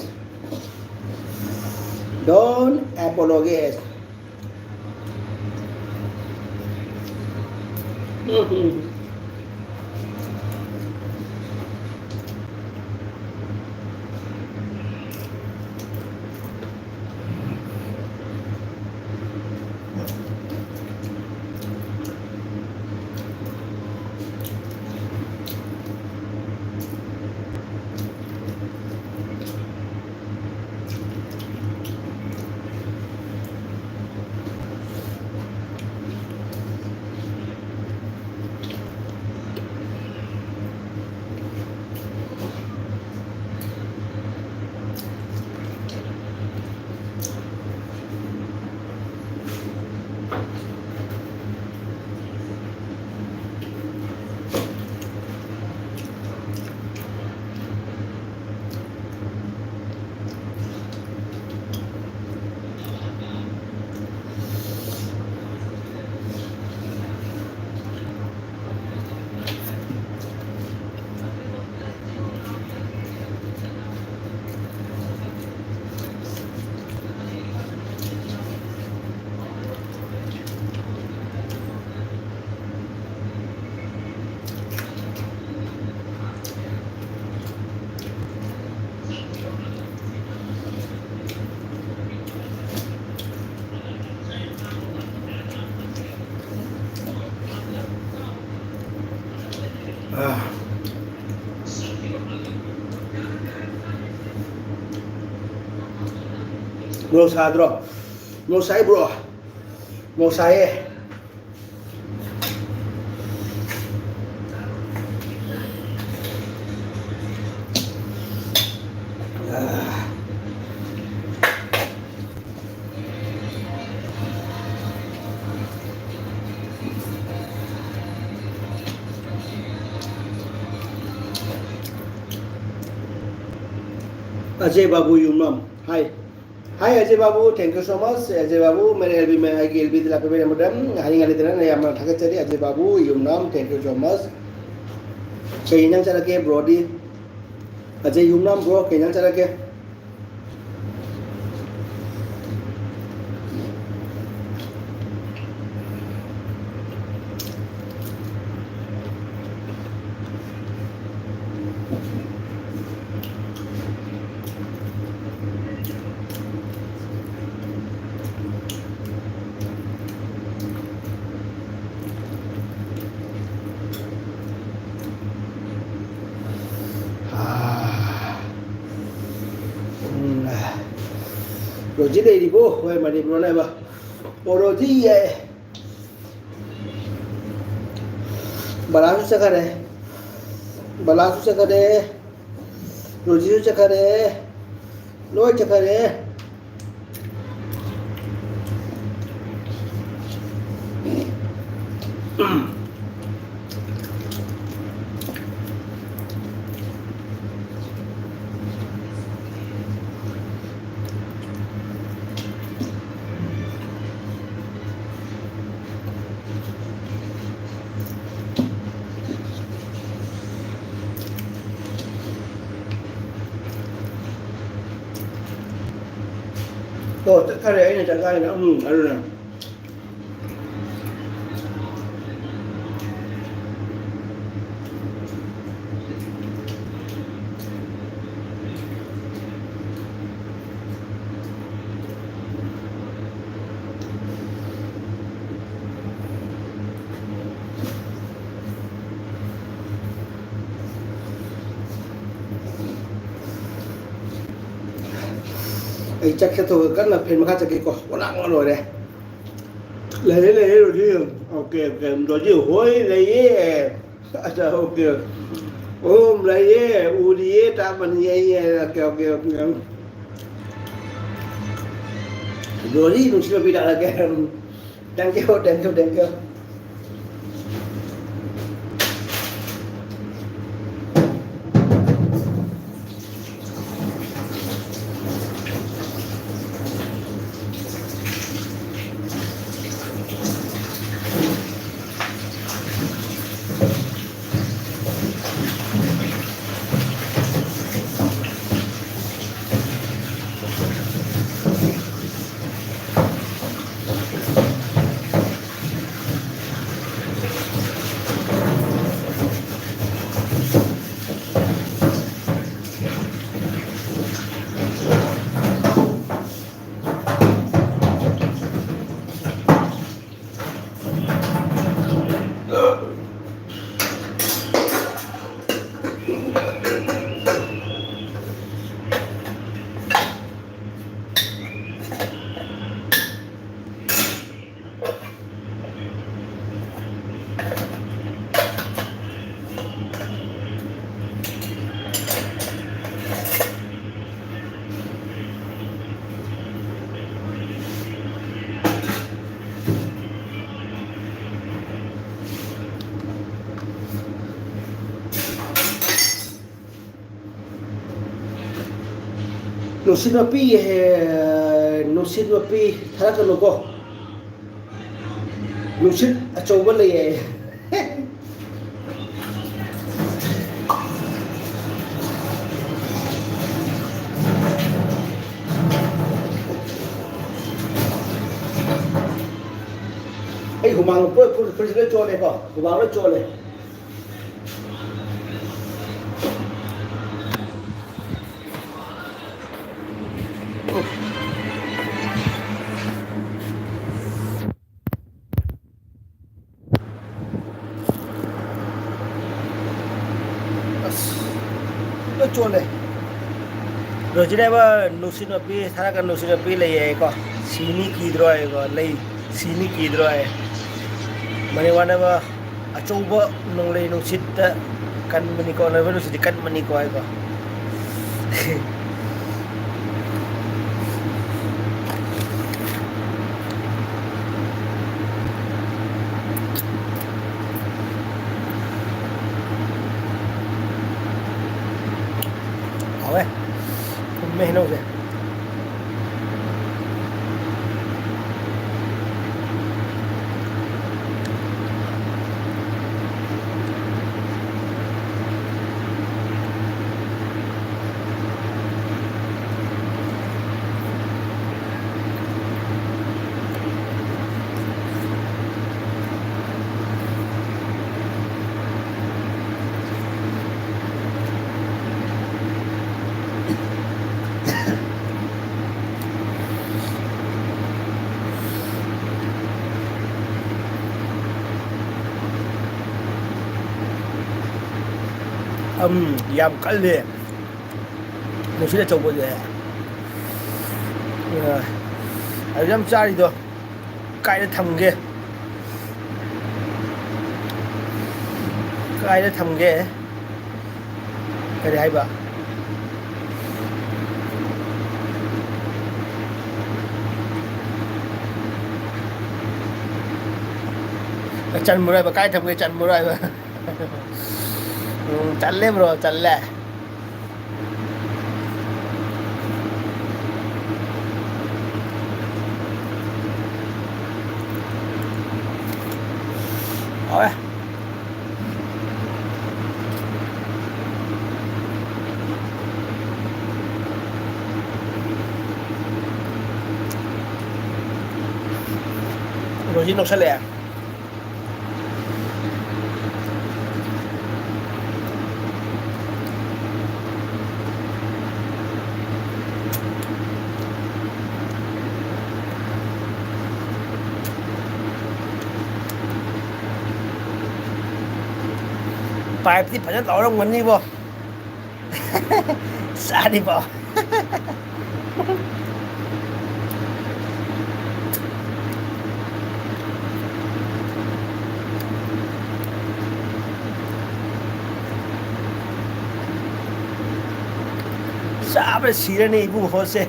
डोंट एपोलोजाइज। ꯑꯥ꯫ ꯃꯣꯔꯣꯛ ꯁꯥꯗ꯭ꯔꯣ? ꯃꯣꯔꯣꯛ ꯁꯥꯏ, ꯕ꯭ꯔꯣ? ꯃꯣꯔꯣꯛ ꯁꯥꯏꯌꯦ꯫ ꯑꯖꯦ ꯕꯥꯕꯨ ꯌꯨꯝꯅꯥꯝ, ꯍꯥꯏ꯫ Hi, Ajay Babu, thank you so much. Ajay Babu, मेरे एलबी में, ꯑꯩꯒꯤ ꯑꯦꯜꯕꯤꯗ ꯂꯥꯛꯄꯤꯕ ꯃꯌꯥꯝ ꯍꯥꯏꯅꯤꯡꯉꯥꯏ ꯂꯩꯇꯅ ꯌꯥꯝꯅ ꯊꯥꯒꯠꯆꯔꯤ, ꯑꯖꯦ ꯕꯥꯕꯨ ꯌꯨꯝꯅꯥꯝ, thank you so much. ꯀꯩ ꯏꯟꯖꯥꯡ ꯆꯥꯔꯛꯀꯦ, ꯕ꯭ꯔꯣꯗꯤ? ꯑꯖꯦ ꯌꯨꯝꯅꯥꯝ, ꯕ꯭ꯔꯣ, ꯀꯩ ꯏꯟꯖꯥꯡ ꯆꯥꯔꯛꯀꯦ? ꯎꯝ꯫ ꯔꯣꯖꯤ ꯂꯩꯔꯤꯕꯣ? ꯍꯣꯏ, ꯃꯅꯤꯄꯨꯔꯅꯦꯕ꯫ ꯑꯣ, ꯔꯣꯖꯤ ꯌꯥꯏ꯫ ꯕꯂꯥꯁꯨ ꯆꯠꯈꯔꯦ꯫ ꯕꯂꯥꯁꯨ ꯆꯠꯈꯔꯦ꯫ ꯔꯣꯖꯤꯁꯨ ꯆꯠꯈꯔꯦ꯫ ꯂꯣꯏ ꯆꯠꯈꯔꯦ꯫ ꯑꯣ, ꯆꯠꯈꯔꯦ, ꯑꯩꯅ ꯆꯠꯈꯔꯦ꯫ ꯎꯝ, ꯑꯗꯨꯅ꯫ ꯑꯩ ꯆꯥꯛ ꯆꯥꯊꯣꯛꯑꯒ ꯀꯟꯅ ꯐꯦꯟ ꯃꯈꯥ ꯆꯠꯀꯦꯀꯣ꯫ ꯋꯥꯅ ꯂꯣꯏꯔꯦ꯫ ꯂꯩꯌꯦ, ꯂꯩꯌꯦ, ꯔꯣꯖꯤ꯫ Okay, okay. ꯔꯣꯖꯤ ꯍꯣꯏ ꯂꯩꯌꯦ꯫ ꯑꯆꯥ, ꯑꯣꯀꯦ꯫ ꯑꯣ, ꯂꯩꯌꯦ꯫ ꯎꯔꯤꯌꯦ, ꯇꯥꯕꯅꯤ, ꯌꯥꯏꯌꯦ꯫ Okay, okay, okay. ꯔꯣꯖꯤ ꯅꯨꯡꯁꯤꯕ ꯄꯤꯔꯛꯑꯒꯦ꯫ Thank you, thank you, thank you. ꯅꯨꯡꯁꯤꯠ ꯃꯄꯤ, ꯍꯦ, ꯅꯨꯡꯁꯤꯠ ꯃꯄꯤ ꯊꯥꯔꯛꯀꯅꯨꯀꯣ꯫ ꯅꯨꯡꯁꯤꯠ ꯑꯆꯧꯕ ꯂꯩꯌꯦ꯫ ꯑꯩ ꯍꯨꯃꯥꯡ ꯄꯨꯔ ꯐꯨꯔꯤꯠ, ꯐꯨꯔꯤꯠ ꯂꯣꯏ ꯆꯣꯠꯂꯦꯀꯣ, ꯍꯨꯃꯥꯡ ꯂꯣꯏ ꯆꯣꯠꯂꯦ꯫ ꯑꯁ, ꯂꯣꯏ ꯆꯣꯠꯂꯦ꯫ ꯔꯣꯖꯤꯠ ꯍꯥꯏꯕ ꯅꯨꯡꯁꯤꯠ ꯃꯄꯤ, ꯊꯥꯔꯛꯀ ꯅꯨꯡꯁꯤꯠ ꯃꯄꯤ ꯂꯩꯌꯦꯀꯣ꯫ ꯁꯤꯅꯤ ꯀꯤꯗ꯭ꯔꯣ ꯍꯥꯏꯀꯣ, ꯂꯩ, ꯁꯤꯅꯤ ꯀꯤꯗ꯭ꯔꯣ ꯍꯥꯏ꯫ ꯃꯅꯤꯋꯥꯟ ꯍꯥꯏꯕ ꯑꯆꯧꯕ ꯅꯣꯡꯂꯩ ꯅꯨꯡꯁꯤꯠꯇ ꯀꯟꯕꯅꯤꯀꯣ, ꯅꯣꯡꯂꯩ ꯅꯨꯡꯁꯤꯠꯇꯤ ꯀꯟꯕꯅꯤꯀꯣ ꯍꯥꯏꯀꯣ꯫ ꯍꯥꯎꯋꯦ꯫ ꯊꯨꯝꯃꯦ ꯍꯩꯅꯧꯁꯦ꯫ ꯎꯝ, ꯌꯥꯝ ꯀꯜꯂꯦ꯫ ꯅꯨꯡꯁꯤꯠ ꯑꯆꯧꯕꯁꯦ꯫ ꯑ, ꯑꯗꯨ ꯌꯥꯝ ꯆꯥꯔꯤꯗꯣ꯫ ꯀꯥꯏꯗ ꯊꯝꯒꯦ? ꯀꯥꯏꯗ ꯊꯝꯒꯦ? ꯀꯔꯤ ꯍꯥꯏꯕ? ꯆꯟꯕ꯭ꯔꯣ ꯍꯥꯏꯕ? ꯀꯥꯏ ꯊꯝꯒꯦ? ꯆꯟꯕ꯭ꯔꯣ ꯍꯥꯏꯕ? ꯎꯝ, ꯆꯜꯂꯦ bro, ꯆꯜꯂꯦ꯫ ꯍꯥꯎꯋꯦ꯫ ꯔꯣꯖꯤ ꯅꯣꯛꯁꯜꯂꯛꯑꯦ꯫ ꯄꯥꯏꯞꯇꯤ ꯐꯖꯅ ꯂꯥꯎꯔꯝꯒꯅꯤꯕꯣ꯫ ꯆꯥꯔꯤꯕꯣ? ꯆꯥꯕꯗ ꯁꯤꯔꯅꯤ ꯏꯕꯨꯡꯉꯣꯁꯦ꯫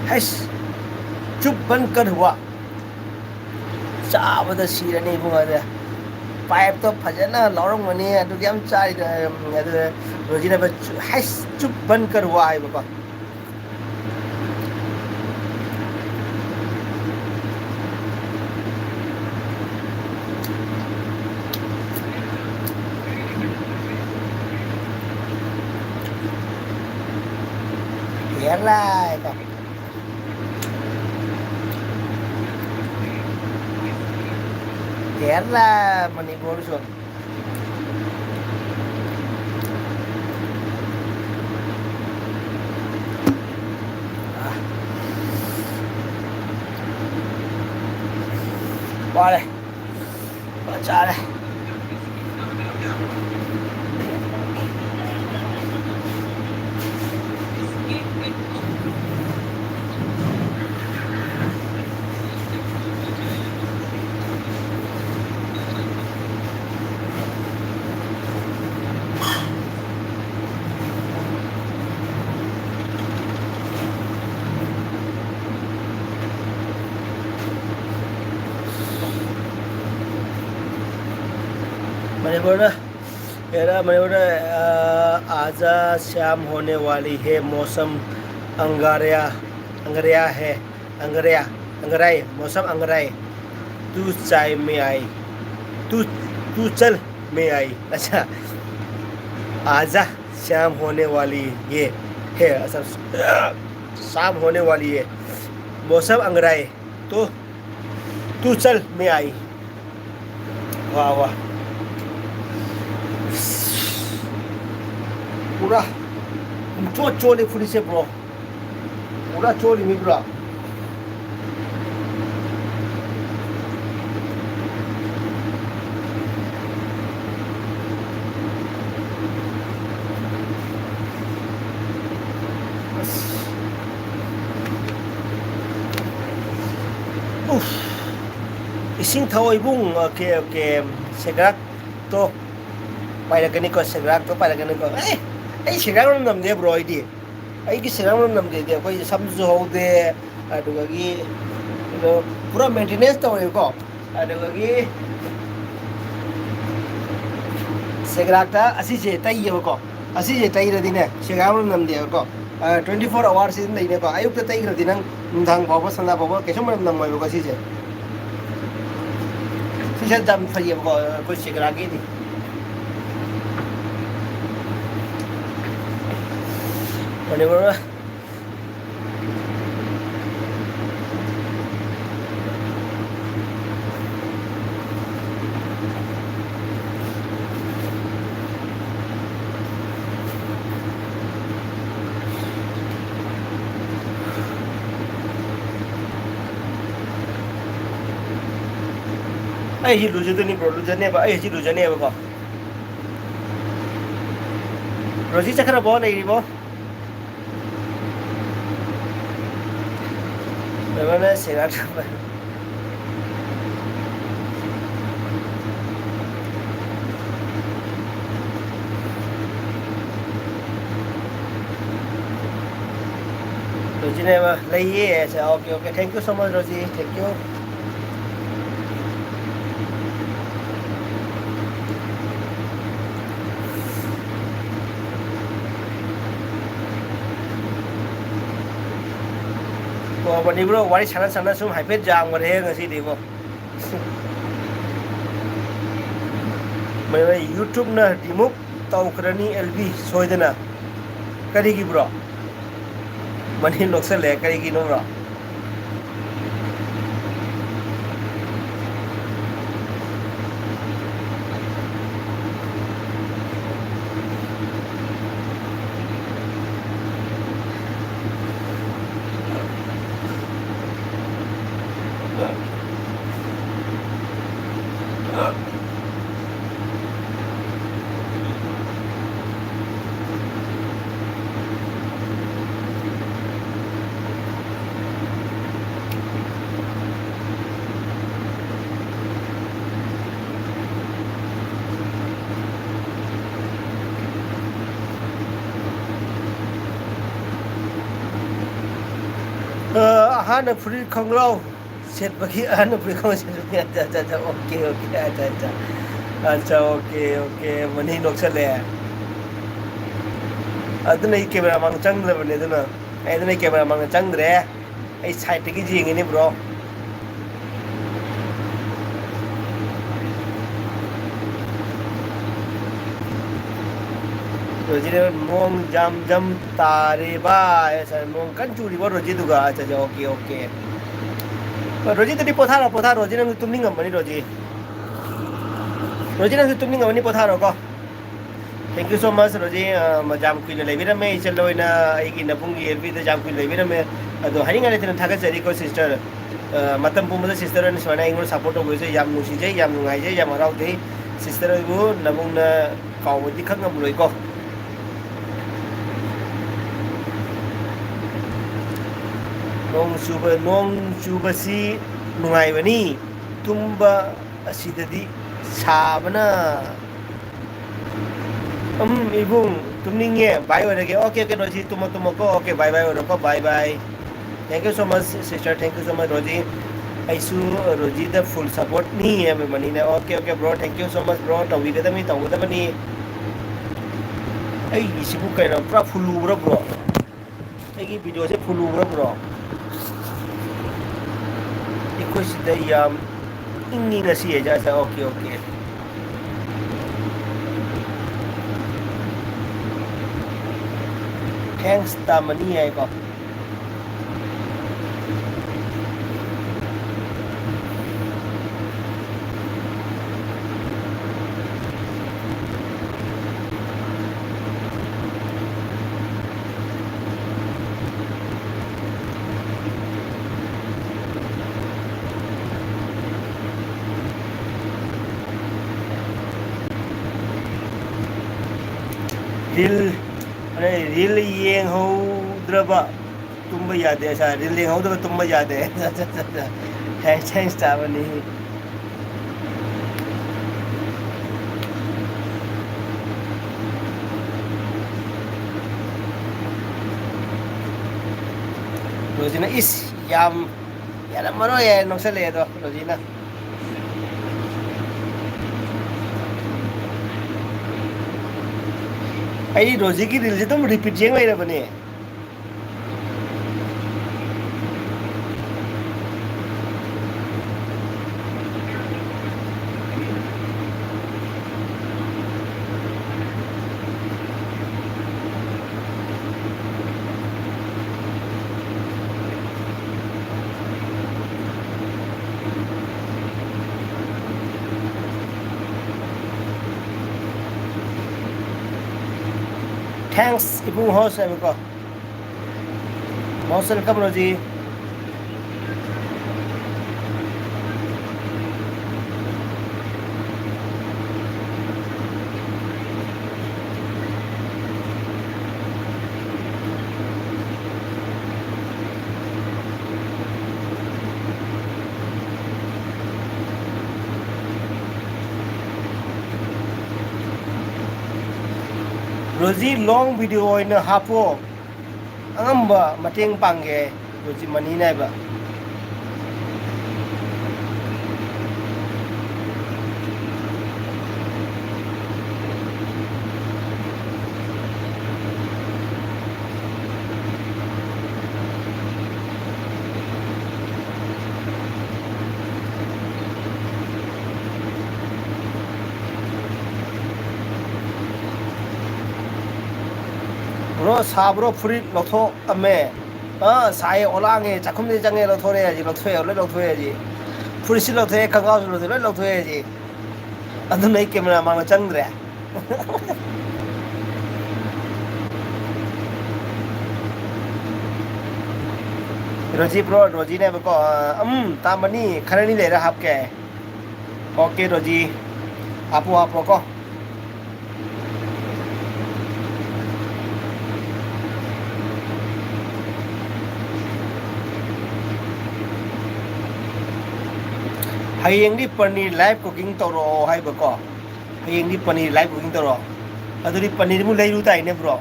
ꯍꯩꯁ, ꯆꯨꯞ ꯕꯟ ꯀꯔ ꯍꯨꯋꯥ꯫ ꯆꯥꯕꯗ ꯁꯤꯔꯅꯤ ꯏꯕꯨꯡꯉꯣ ꯑꯗꯨ꯫ ꯄꯥꯏꯞꯇꯣ ꯐꯖꯅ ꯂꯧꯔꯝꯒꯅꯤ ꯑꯗꯨꯒꯤ ꯌꯥꯝ ꯆꯥꯔꯤꯗꯣ꯫ ꯑꯗꯨ ꯔꯣꯖꯤꯅ ꯍꯩꯁ, ꯆꯨꯞ ꯕꯟ ꯀꯔ ꯍꯨꯋꯥ ꯍꯥꯏꯕꯀꯣ꯫ ꯌꯦꯂꯥꯏꯀꯣ꯫ ꯌꯦꯂꯥ ꯃꯅꯤꯄꯨꯔꯁꯨ꯫ ꯋꯥꯔꯦ꯫ ꯐꯖꯔꯦ꯫ मणिपुर, मेरा मणिपुर, आ, आजा शाम होने वाली है, मौसम अंगारिया, अंगारिया है, अंगारिया, अंगाराई, मौसम अंगाराई, तू चाय में आई, तू, तू चल में आई, अच्छा, आजा शाम होने वाली ये है, अच्छा, शाम होने वाली है, मौसम अंगाराई, तो तू चल मैं आई। वाह, वाह। पूरा ꯆꯣꯠ ꯆꯣꯠꯂꯤ ꯐꯨꯔꯤꯠꯁꯦ, bro꯫ ꯄꯨꯔꯥ ꯆꯣꯠꯂꯤꯃꯤ, bro꯫ ꯏꯁꯤꯡ ꯊꯛꯑꯣ ꯏꯕꯨꯡ꯫ Okay, okay. ꯁꯦꯒ꯭ꯔꯥꯛꯇꯣ ꯄꯥꯏꯔꯛꯀꯅꯤꯀꯣ, ꯁꯦꯒ꯭ꯔꯥꯛꯇꯣ ꯄꯥꯏꯔꯛꯀꯅꯤꯀꯣ꯫ ꯑꯦ, ꯑꯩ ꯁꯦꯒ꯭ꯔꯥꯛ ꯃꯅꯝ ꯅꯝꯗꯦ ꯕ꯭ꯔꯣ, ꯑꯩꯗꯤ꯫ ꯑꯩꯒꯤ ꯁꯦꯒ꯭ꯔꯥꯛ ꯃꯅꯝ ꯅꯝꯗꯦꯗꯤ꯫ ꯑꯩꯈꯣꯏ ꯁꯝꯁꯨ ꯍꯧꯗꯦ, ꯑꯗꯨꯗꯒꯤ ꯀꯩꯅꯣ, ꯄꯨꯔꯥ ꯃꯦꯟꯇꯦꯅꯦꯟꯁ ꯇꯧꯋꯦꯕꯀꯣ꯫ ꯑꯗꯨꯗꯒꯤ ꯁꯦꯒ꯭ꯔꯥꯛꯇ ꯑꯁꯤꯁꯦ ꯇꯩꯌꯦꯕꯀꯣ꯫ ꯑꯁꯤꯁꯦ ꯇꯩꯔꯗꯤꯅꯦ, ꯁꯦꯒ꯭ꯔꯥꯛ ꯃꯅꯝ ꯅꯝꯗꯦꯕꯀꯣ꯫ ꯑ, twenty four hours ꯑꯗꯨꯝ ꯂꯩꯅꯦꯀꯣ꯫ ꯑꯌꯨꯛꯇ ꯇꯩꯈ꯭ꯔꯗꯤ ꯅꯪ ꯅꯨꯡꯗꯥꯡ ꯐꯥꯎꯕ, ꯁꯟꯗꯥ ꯐꯥꯎꯕ ꯀꯩꯁꯨ ꯃꯅꯝ ꯅꯝꯃꯣꯏꯕꯀꯣ ꯁꯤꯁꯦ꯫ ꯁꯤꯁꯦ ꯌꯥꯝ ꯐꯩꯌꯦꯕꯀꯣ, ꯑꯩꯈꯣꯏ ꯁꯦꯒ꯭ꯔꯥꯛꯀꯤꯗꯤ꯫ ꯃꯅꯤꯄꯨꯔ ꯑꯩ ꯁꯤ ꯂꯨꯖꯗꯣꯏꯅꯤ ꯕ꯭ꯔꯣ, ꯂꯨꯖꯅꯦꯕ꯫ ꯑꯩ ꯁꯤ ꯂꯨꯖꯅꯦꯕꯀꯣ꯫ ꯔꯣꯖꯤ ꯆꯠꯈ꯭ꯔꯕꯣ? ꯂꯩꯔꯤꯕꯣ? ꯀꯩꯅꯣꯅꯦ, ꯁꯦꯒꯥ ꯊꯝꯕ꯫ ꯔꯣꯖꯤꯅꯦꯕ, ꯂꯩꯌꯦ꯫ Okay, okay. Thank you so much, Rosie. Thank you꯫ ꯑꯣ, ꯃꯅꯤꯄꯨꯔ ꯋꯥꯔꯤ ꯁꯥꯟꯅ ꯁꯥꯟꯅ ꯁꯨꯝ ꯍꯥꯏꯐꯦꯠ ꯌꯥꯝꯈ꯭ꯔꯦ ꯉꯁꯤꯗꯤꯀꯣ꯫ ꯃꯣꯏ YouTubeꯅ remove ꯇꯧꯈ꯭ꯔꯅꯤ ꯑꯦꯜ ꯕꯤ ꯁꯣꯏꯗꯅ꯫ ꯀꯔꯤꯒꯤ ꯕ꯭ꯔꯣ? ꯃꯅꯤ ꯅꯣꯛꯁꯜꯂꯦ, ꯀꯔꯤꯒꯤꯅꯣ ꯕ꯭ꯔꯣ? ꯑꯍꯟꯅ ꯐꯨꯔꯤꯠ ꯈꯣꯡꯒ꯭ꯔꯥꯎ ꯁꯦꯠꯄꯒꯤ, ꯑꯍꯟꯅ ꯐꯨꯔꯤꯠ ꯈꯣꯡꯒ꯭ꯔꯥꯎ ꯁꯦꯠꯄꯒꯤ꯫ ꯑꯠꯆꯥ, ꯑꯠꯆꯥ, ꯑꯠꯆꯥ, ꯑꯣꯀꯦ, ꯑꯣꯀꯦ, ꯑꯠꯆꯥ, ꯑꯠꯆꯥ꯫ ꯑꯠꯆꯥ, ꯑꯣꯀꯦ, ꯑꯣꯀꯦ, ꯃꯅꯤ ꯅꯣꯛꯁꯜꯂꯦ꯫ ꯑꯗꯨꯅ ꯑꯩ ꯀꯦꯃꯦꯔꯥ ꯃꯥꯡ ꯆꯪꯗ꯭ꯔꯕꯅꯦ, ꯑꯗꯨꯅ꯫ ꯑꯩ, ꯑꯗꯨꯅ ꯑꯩ ꯀꯦꯃꯦꯔꯥ ꯃꯥꯡꯗ ꯆꯪꯗ꯭ꯔꯦ꯫ ꯑꯩ ꯁꯥꯏꯠꯇꯒꯤ ꯌꯦꯡꯉꯤꯅꯦ, ꯕ꯭ꯔꯣ꯫ ꯔꯣꯖꯤꯅ ꯅꯣꯡ ꯖꯝ ꯖꯝ ꯇꯥꯔꯦ ꯚꯥꯏ꯫ ꯑꯠꯆꯥ, ꯅꯣꯡ ꯀꯟꯅ ꯆꯨꯔꯤꯕꯣ ꯔꯣꯖꯤꯗꯨꯒ? ꯑꯠꯆꯥ, ꯑꯠꯆꯥ, ꯑꯣꯀꯦ, ꯑꯣꯀꯦ꯫ ꯔꯣꯖꯤꯗꯨꯗꯤ ꯄꯣꯊꯥꯔꯣ, ꯄꯣꯊꯥꯔꯣ꯫ ꯔꯣꯖꯤ, ꯅꯪꯁꯨ ꯇꯨꯝꯅꯤꯡꯉꯝꯃꯅꯤ, ꯔꯣꯖꯤ꯫ ꯔꯣꯖꯤ, ꯅꯪꯁꯨ ꯇꯨꯝꯅꯤꯡꯉꯝꯃꯅꯤ, ꯄꯣꯊꯥꯔꯣ ꯀꯣ꯫ Thank you so much, Rosie. ꯑ, ꯌꯥꯝ ꯀꯨꯏꯅ ꯂꯩꯕꯤꯔꯝꯃꯦ, ꯏꯆꯜ ꯍꯣꯏꯅ ꯑꯩꯒꯤ ꯅꯕꯨꯡꯒꯤ ꯑꯦꯜꯕꯤꯗ ꯌꯥꯝ ꯀꯨꯏꯅ ꯂꯩꯕꯤꯔꯝꯃꯦ꯫ ꯑꯗꯣ ꯍꯥꯏꯅꯤꯡꯉꯥꯏ ꯂꯩꯇꯅ ꯊꯥꯒꯠꯆꯔꯤꯀꯣ, ꯁꯤꯁꯇꯔ꯫ ꯑ, ꯃꯇꯝ ꯄꯨꯝꯕꯗ ꯁꯤꯁꯇꯔ ꯍꯣꯏꯅ ꯁꯨꯃꯥꯏꯅ ꯑꯩꯉꯣꯟꯗ ꯁꯞꯄꯣꯔꯠ ꯇꯧꯕꯤꯕꯁꯦ ꯌꯥꯝ ꯅꯨꯡꯁꯤꯖꯩ, ꯌꯥꯝ ꯅꯨꯡꯉꯥꯏꯖꯩ, ꯌꯥꯝ ꯍꯔꯥꯎꯖꯩ꯫ ꯁꯤꯁꯇꯔ ꯍꯣꯏꯕꯨ ꯅꯕꯨꯡꯅ ꯀꯥꯎꯕꯗꯤ ꯈꯛ ꯉꯝꯃꯔꯣꯏꯀꯣ꯫ ꯅꯣꯡ ꯆꯨꯕ, ꯅꯣꯡ ꯆꯨꯕꯁꯤ ꯅꯨꯡꯉꯥꯏꯕꯅꯤ꯫ ꯇꯨꯝꯕ ꯑꯁꯤꯗꯗꯤ ꯁꯥꯕꯅ꯫ ꯎꯝ, ꯏꯕꯨꯡ, ꯇꯨꯝꯅꯤꯡꯉꯦ꯫ ꯕꯥꯏ ꯑꯣꯏꯔꯒꯦ꯫ ꯑꯣꯀꯦ, ꯑꯣꯀꯦ, ꯔꯣꯖꯤ, ꯇꯨꯝꯃꯣ, ꯇꯨꯝꯃꯣꯀꯣ꯫ ꯑꯣꯀꯦ, ꯕꯥꯏ, ꯕꯥꯏ ꯑꯣꯏꯔꯣꯀꯣ꯫ Bye, bye. Thank you so much, sister. Thank you so much, ꯔꯣꯖꯤ꯫ ꯑꯩꯁꯨ ꯔꯣꯖꯤꯗ full supportꯅꯤ ꯍꯥꯏꯕ ꯃꯅꯤꯅ꯫ Okay, okay, bro. Thank you so much, bro. ꯇꯧꯕꯤꯒꯗꯕꯅꯤ, ꯇꯧꯒꯗꯕꯅꯤ꯫ ꯑꯩꯒꯤꯁꯤꯕꯨ ꯀꯩꯅꯣ, ꯄꯨꯔꯥ full ꯎꯕ꯭ꯔꯥ, bro? ꯑꯩꯒꯤ videoꯁꯦ full ꯎꯕ꯭ꯔꯥ, bro? ꯑꯩꯈꯣꯏ ꯁꯤꯗ ꯌꯥꯝ ꯏꯪꯉꯤ ꯉꯁꯤ ꯍꯥꯏꯁꯦ꯫ ꯑꯠꯆꯥ, ꯑꯣꯀꯦ, ꯑꯣꯀꯦ꯫ Thanks ꯇꯥꯃꯅꯤ ꯍꯥꯏꯀꯣ꯫ Reel, ꯑꯗꯩ reel ꯌꯦꯡꯍꯧꯗ꯭ꯔꯕ ꯇꯨꯝꯕ ꯌꯥꯗꯦ꯫ ꯑꯁꯥ, reel ꯌꯦꯡꯍꯧꯗꯕ ꯇꯨꯝꯕ ꯌꯥꯗꯦ꯫ Thanks, thanks ꯇꯥꯕꯅꯤ꯫ ꯔꯣꯖꯤꯅ, "ꯏꯁ, ꯌꯥꯝ ꯌꯥꯔꯝꯃꯔꯣꯏ ꯍꯥꯏꯅ ꯅꯣꯛꯁꯜꯂꯛꯑꯦ ꯑꯗꯣ ꯔꯣꯖꯤꯅ꯫ ꯑꯩꯗꯤ ꯔꯣꯖꯤꯒꯤ ꯔꯤꯜꯁꯦ ꯑꯗꯨꯝ ꯔꯤꯄꯤꯠ ꯌꯦꯡ ꯂꯩꯔꯕꯅꯦ꯫ Thanks, ꯏꯕꯨꯡ host ꯍꯥꯏꯕꯀꯣ꯫ Most welcome, Rosie. Rosie, long video ꯑꯣꯏꯅ ꯍꯥꯞꯄꯣ꯫ ꯑꯉꯝꯕ ꯃꯇꯦꯡ ꯄꯥꯡꯒꯦ꯫ ꯔꯣꯖꯤ ꯃꯅꯤꯅ ꯍꯥꯏꯕ꯫ Bro, ꯁꯥꯕ꯭ꯔꯣ? ꯐꯨꯔꯤꯠ ꯂꯧꯊꯣꯛꯑꯝꯃꯦ꯫ ꯑꯥ, ꯁꯥꯏꯌꯦ, ꯑꯣꯂꯥꯡꯉꯦ, ꯆꯥꯛꯈꯨꯝꯗ ꯆꯪꯉꯦ, ꯂꯧꯊꯣꯔꯛꯑꯦ ꯍꯧꯖꯤꯛ, ꯂꯧꯊꯣꯛꯑꯦ, ꯂꯣꯏ ꯂꯧꯊꯣꯛꯑꯦ ꯍꯧꯖꯤꯛ꯫ ꯐꯨꯔꯤꯠꯁꯨ ꯂꯧꯊꯣꯛꯑꯦ, ꯈꯪꯒꯥꯎꯁꯨ ꯂꯧꯊꯣꯛꯑꯦ, ꯂꯣꯏ ꯂꯧꯊꯣꯛꯑꯦ ꯍꯧꯖꯤꯛ꯫ ꯑꯗꯨꯅ ꯑꯩ camera ꯃꯥꯡꯗ ꯆꯪꯗ꯭ꯔꯦ꯫ Rosie bro, ꯔꯣꯖꯤꯅꯦꯕꯀꯣ꯫ ꯑꯥ, ꯎꯝ, ꯇꯥꯃꯅꯤ, ꯈꯔꯅꯤ ꯂꯩꯔ ꯍꯥꯞꯀꯦ꯫ Okay, ꯔꯣꯖꯤ, ꯍꯥꯞꯄꯣ, ꯍꯥꯞꯄꯣ ꯀꯣ꯫ ꯍꯌꯦꯡꯗꯤ ꯄꯅꯤꯔ live cooking ꯇꯧꯔꯛꯑꯣ ꯍꯥꯏꯕꯀꯣ꯫ ꯍꯌꯦꯡꯗꯤ ꯄꯅꯤꯔ live cooking ꯇꯧꯔꯛꯑꯣ꯫ ꯑꯗꯨꯗꯤ ꯄꯅꯤꯔꯃꯨꯛ ꯂꯩꯔꯨ ꯇꯥꯏꯅꯦ bro꯫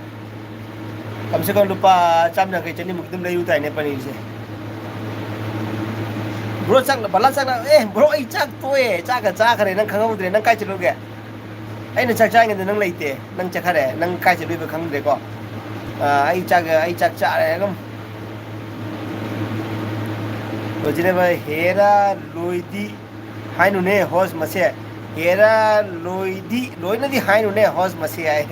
ꯀꯝ ꯁꯦ ꯀꯝ ꯂꯨꯄꯥ ꯆꯥꯝ ꯌꯥꯡꯈꯩ ꯆꯅꯤꯃꯨꯛ ꯑꯗꯨꯝ ꯂꯩꯔꯨ ꯇꯥꯏꯅꯦ ꯄꯅꯤꯔꯁꯦ꯫ ꯕ꯭ꯔꯣ, ꯆꯥꯛ, ꯕꯂꯥ, ꯆꯥꯛ ꯂꯥꯝ-, ꯑꯦ, ꯕ꯭ꯔꯣ, ꯑꯩ ꯆꯥꯛ ꯇꯣꯛꯑꯦ, ꯆꯥꯛꯀ ꯆꯥꯈ꯭ꯔꯦ, ꯅꯪ ꯈꯪꯍꯧꯗ꯭ꯔꯦ, ꯅꯪ ꯀꯥꯏ ꯆꯠꯂꯨꯒꯦ? ꯑꯩꯅ ꯆꯥꯛ ꯆꯥꯔꯤꯉꯩꯗ ꯅꯪ ꯂꯩꯇꯦ, ꯅꯪ ꯆꯠꯈ꯭ꯔꯦ, ꯅꯪ ꯀꯥꯏ ꯆꯠꯂꯨꯏꯕ ꯈꯪꯗ꯭ꯔꯦꯀꯣ꯫ ꯑꯥ, ꯑꯩ ꯆꯥꯛ, ꯑꯩ ꯆꯥꯛ ꯆꯥꯔꯦ ꯑꯗꯨꯝ꯫ ꯂꯣꯏꯁꯤꯜꯂꯦ ꯚꯥꯏ, ꯍꯦꯔꯥ ꯂꯣꯏꯗꯤ ꯍꯥꯏꯅꯨꯅꯦ ꯍꯣꯁ ꯃꯁꯦ, ꯍꯦꯔꯥ ꯂꯣꯏꯗꯤ, ꯂꯣꯏꯅꯗꯤ ꯍꯥꯏꯅꯨꯅꯦ ꯍꯣꯁ ꯃꯁꯦ ꯍꯥꯏ꯫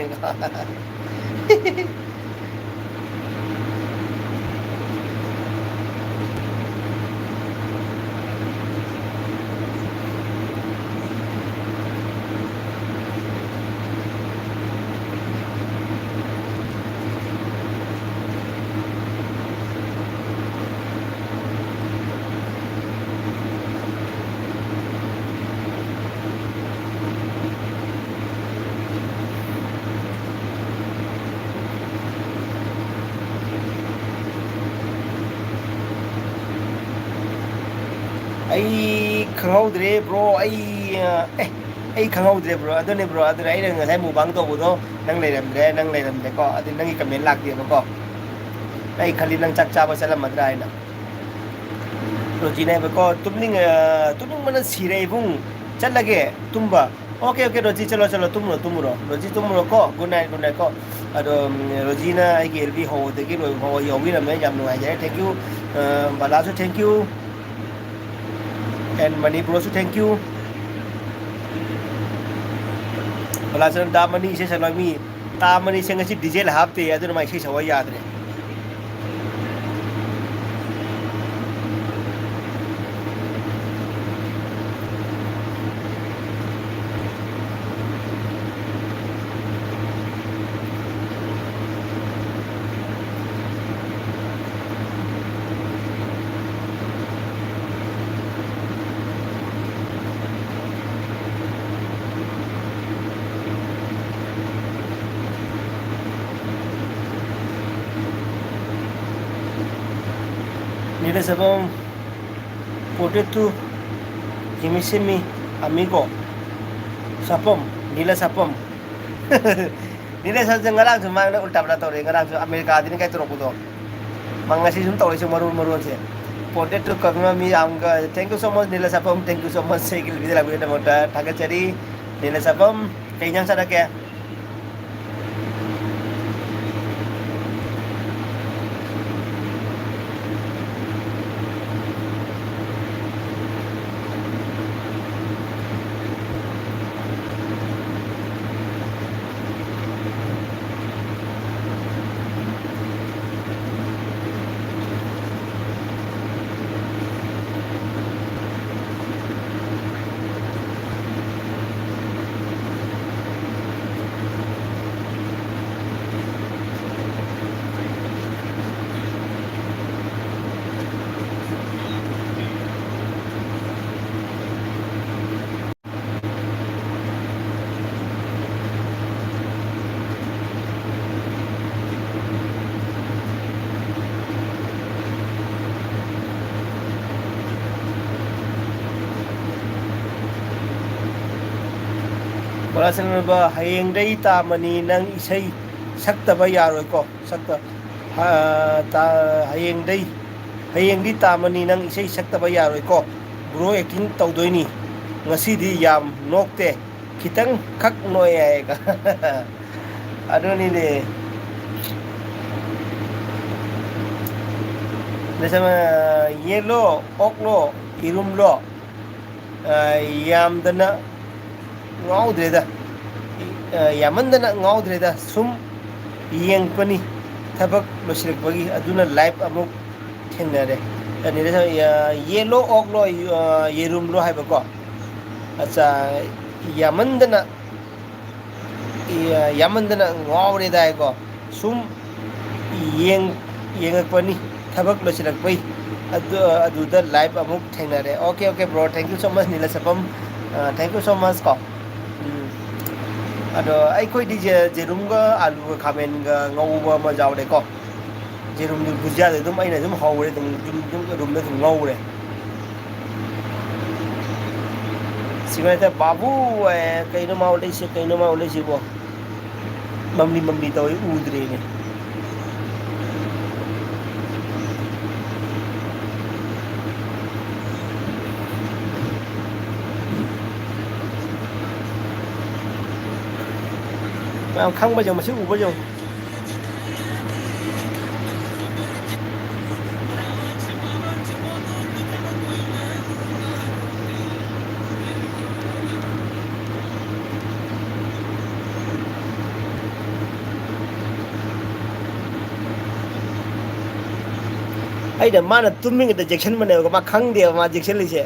ꯑꯩ ꯈꯪꯍꯧꯗ꯭ꯔꯦ ꯕ꯭ꯔꯣ, ꯑꯩ, ꯑꯦ, ꯑꯩ ꯈꯪꯍꯧꯗ꯭ꯔꯦ ꯕ꯭ꯔꯣ꯫ ꯑꯗꯨꯅꯦ ꯕ꯭ꯔꯣ, ꯑꯗꯨꯅꯦ ꯑꯩꯅ ꯉꯁꯥꯏ ꯃꯨꯛꯕꯥꯡ ꯇꯧꯕꯗꯣ, ꯅꯪ ꯂꯩꯔꯝꯗ꯭ꯔꯦ, ꯅꯪ ꯂꯩꯔꯝꯗ꯭ꯔꯦꯀꯣ, ꯑꯗꯨ ꯅꯪꯒꯤ ꯀꯃꯦꯟ ꯂꯥꯛꯇꯦꯕꯀꯣ꯫ ꯑꯩ ꯈꯜꯂꯤ ꯅꯪ ꯆꯥꯛ ꯆꯥꯕ ꯆꯠꯂꯝꯃꯗ꯭ꯔꯥ ꯍꯥꯏꯅ꯫ ꯔꯣꯖꯤꯅ ꯍꯥꯏꯕꯀꯣ, "ꯇꯨꯝꯅꯤꯡ-, ꯑ, ꯇꯨꯝꯅꯤꯡꯕꯅ ꯁꯤꯔꯦ ꯏꯕꯨꯡ, ꯆꯠꯂꯒꯦ ꯇꯨꯝꯕ"꯫ "ꯑꯣꯀꯦ, ꯑꯣꯀꯦ, ꯔꯣꯖꯤ, ꯆꯠꯂꯣ, ꯆꯠꯂꯣ, ꯇꯨꯝꯃꯨꯔꯣ, ꯇꯨꯝꯃꯨꯔꯣ, ꯔꯣꯖꯤ, ꯇꯨꯝꯃꯨꯔꯣꯀꯣ, ꯒꯨꯗ ꯅꯥꯏꯠ, ꯒꯨꯗ ꯅꯥꯏꯠ ꯀꯣ"꯫ ꯑꯗꯣ, ꯎꯝ, ꯔꯣꯖꯤꯅ ꯑꯩꯒꯤ ꯑꯦꯜ ꯕꯤ ꯍꯧꯕꯗꯒꯤ ꯂꯣꯏꯕ ꯐꯥꯎꯕ ꯌꯥꯎꯕꯤꯔꯝꯃꯦ, ꯌꯥꯝ ꯅꯨꯡꯉꯥꯏꯖꯔꯦ, thank you꯫ ꯑ, ꯕꯂꯥꯁꯨ thank you, and ꯃꯅꯤꯄꯨꯔꯁꯨ thank you꯫ ꯕꯂꯥꯆꯔꯟ, ꯇꯥ ꯃꯅꯤ ꯏꯁꯩ ꯁꯛꯂꯣꯏ ꯃꯤ, ꯇꯥ ꯃꯅꯤꯁꯦ ꯉꯁꯤ ꯗꯤꯖꯦꯜ ꯍꯥꯞꯇꯦ, ꯑꯗꯨꯅ ꯃꯥ ꯏꯁꯩ ꯁꯛꯑꯣ ꯌꯥꯗ꯭ꯔꯦ꯫ Nila Sapam, potato, Jimmy Simi, amigo. Sapam, Nila Sapam꯫ ꯅꯤꯂꯦꯁꯟꯁꯦ ꯉꯔꯥꯡꯁꯨ ꯃꯥꯅ ꯎꯜꯇꯥ ꯄꯜꯇꯥ ꯇꯧꯔꯛꯑꯦ, ꯉꯔꯥꯡꯁꯨ ꯑꯃꯦꯔꯤꯀꯥꯗꯅꯤ ꯀꯥꯏ ꯇꯧꯔꯛꯄꯗꯣ꯫ ꯃꯥ ꯉꯁꯤ ꯁꯨꯝ ꯇꯧꯔꯛꯏꯁꯦ ꯃꯔꯣꯟ ꯃꯔꯣꯟꯁꯦ꯫ Wanted to confirm ꯌꯥꯝꯒ, thank you so much ꯅꯤꯂꯁꯥꯄꯝ, thank you so much ꯑꯩꯒꯤ video ꯂꯥꯛꯄꯤꯒꯤꯗꯃꯛꯇ ꯊꯥꯒꯠꯆꯔꯤ꯫ ꯅꯤꯂꯁꯥꯄꯝ, ꯀꯩ ꯏꯟꯖꯥꯡ ꯆꯥꯔꯛꯀꯦ? ꯀꯣꯂꯥꯁꯅꯥꯕ, ꯍꯌꯦꯡꯗꯩ ꯇꯥꯃꯅꯤ ꯅꯪ ꯏꯁꯩ ꯁꯛꯇꯕ ꯌꯥꯔꯣꯏꯀꯣ꯫ ꯁꯛꯇ-, ꯍ-, ꯇꯥ-, ꯍꯌꯦꯡꯗꯩ, ꯍꯌꯦꯡꯗꯤ ꯇꯥꯃꯅꯤ ꯅꯪ ꯏꯁꯩ ꯁꯛꯇꯕ ꯌꯥꯔꯣꯏꯀꯣ꯫ Bro acting ꯇꯧꯗꯣꯏꯅꯤ꯫ ꯉꯁꯤꯗꯤ ꯌꯥꯝ ꯅꯣꯛꯇꯦ꯫ ꯈꯤꯇꯪ ꯈꯛ ꯅꯣꯛꯑꯦ ꯍꯥꯏꯌꯦꯀꯣ꯫ ꯑꯗꯨꯅꯤꯅꯦ꯫ ꯅꯁꯃ-, ꯌꯦꯟꯂꯣ, ꯑꯣꯛꯂꯣ, ꯌꯦꯔꯨꯝꯂꯣ? ꯑ, ꯌꯥꯝꯗꯅ ꯉꯥꯎꯗ꯭ꯔꯦꯗ꯫ ꯑ, ꯌꯥꯝꯃꯟꯗꯅ ꯉꯥꯎꯗ꯭ꯔꯦꯗ꯫ ꯁꯨꯝ ꯌꯦꯡꯉꯛꯄꯅꯤ꯫ ꯊꯕꯛ ꯂꯣꯏꯁꯤꯜꯂꯛꯄꯒꯤ꯫ ꯑꯗꯨꯅ live ꯑꯃꯨꯛ ꯊꯦꯡꯅꯔꯦ꯫ ꯑꯅꯤꯔꯛ, ꯑ, ꯌꯦꯟꯂꯣ, ꯑꯣꯛꯂꯣ, ꯑ, ꯌꯦꯔꯨꯝꯂꯣ ꯍꯥꯏꯕꯀꯣ꯫ ꯑꯠꯆꯥ, ꯌꯥꯝꯃꯟꯗꯅ ꯌꯥꯝꯃꯟꯗꯅ ꯉꯥꯎꯔꯦꯗꯥꯏꯀꯣ꯫ ꯁꯨꯝ ꯌꯦꯡ-, ꯌꯦꯡꯉꯛꯄꯅꯤ, ꯊꯕꯛ ꯂꯣꯏꯁꯤꯜꯂꯛꯄꯩ꯫ ꯑꯗꯨ, ꯑꯗꯨꯗ live ꯑꯃꯨꯛ ꯊꯦꯡꯅꯔꯦ꯫ Okay, okay, bro, thank you so much, ꯅꯤꯂꯁꯄꯝ꯫ ꯑ, thank you so much ꯀꯣ꯫ ꯎꯝ꯫ ꯑꯗꯣ ꯑꯩꯈꯣꯏꯗꯤ ꯖꯦ-, ꯖꯦꯔꯨꯝꯒ ꯑꯂꯨꯒ ꯈꯥꯃꯦꯟꯒ ꯉꯧꯕ ꯑꯃ ꯌꯥꯎꯔꯦꯀꯣ꯫ ꯌꯦꯔꯨꯝꯗꯨ ꯕꯨꯖꯤꯌꯥꯗ ꯑꯗꯨꯝ ꯑꯩꯅ ꯑꯗꯨꯝ ꯍꯧꯔꯦ, ꯑꯗꯨꯝ, ꯑꯗꯨꯝ, ꯑꯗꯨꯝ ꯔꯨꯝꯗ ꯑꯗꯨꯝ ꯉꯧꯔꯦ꯫ ꯁꯤꯃꯦꯟꯇ ꯕꯥꯕꯨ, ꯑꯦ, ꯀꯩꯅꯣ ꯃꯥ ꯎꯠꯂꯛꯏꯁꯦ, ꯀꯩꯅꯣ ꯃꯥ ꯎꯠꯂꯛꯏꯁꯤꯕꯣ? ꯃꯝꯂꯤ ꯃꯝꯂꯤ ꯇꯧꯋꯤ, ꯎꯗ꯭ꯔꯦꯅꯦ꯫ ꯃꯌꯥꯝ ꯈꯪꯕ ꯌꯦꯡꯉꯨ, ꯃꯁꯤ ꯎꯕ ꯌꯦꯡꯉꯨ꯫ ꯑꯩꯅ ꯃꯥꯅ ꯇꯨꯝꯃꯤꯉꯩꯗ ꯆꯦꯛꯁꯤꯟꯕꯅꯦꯕ, ꯃꯥ ꯈꯪꯗꯦꯕ ꯃꯥ ꯆꯦꯛꯁꯤꯜꯂꯤꯁꯦ꯫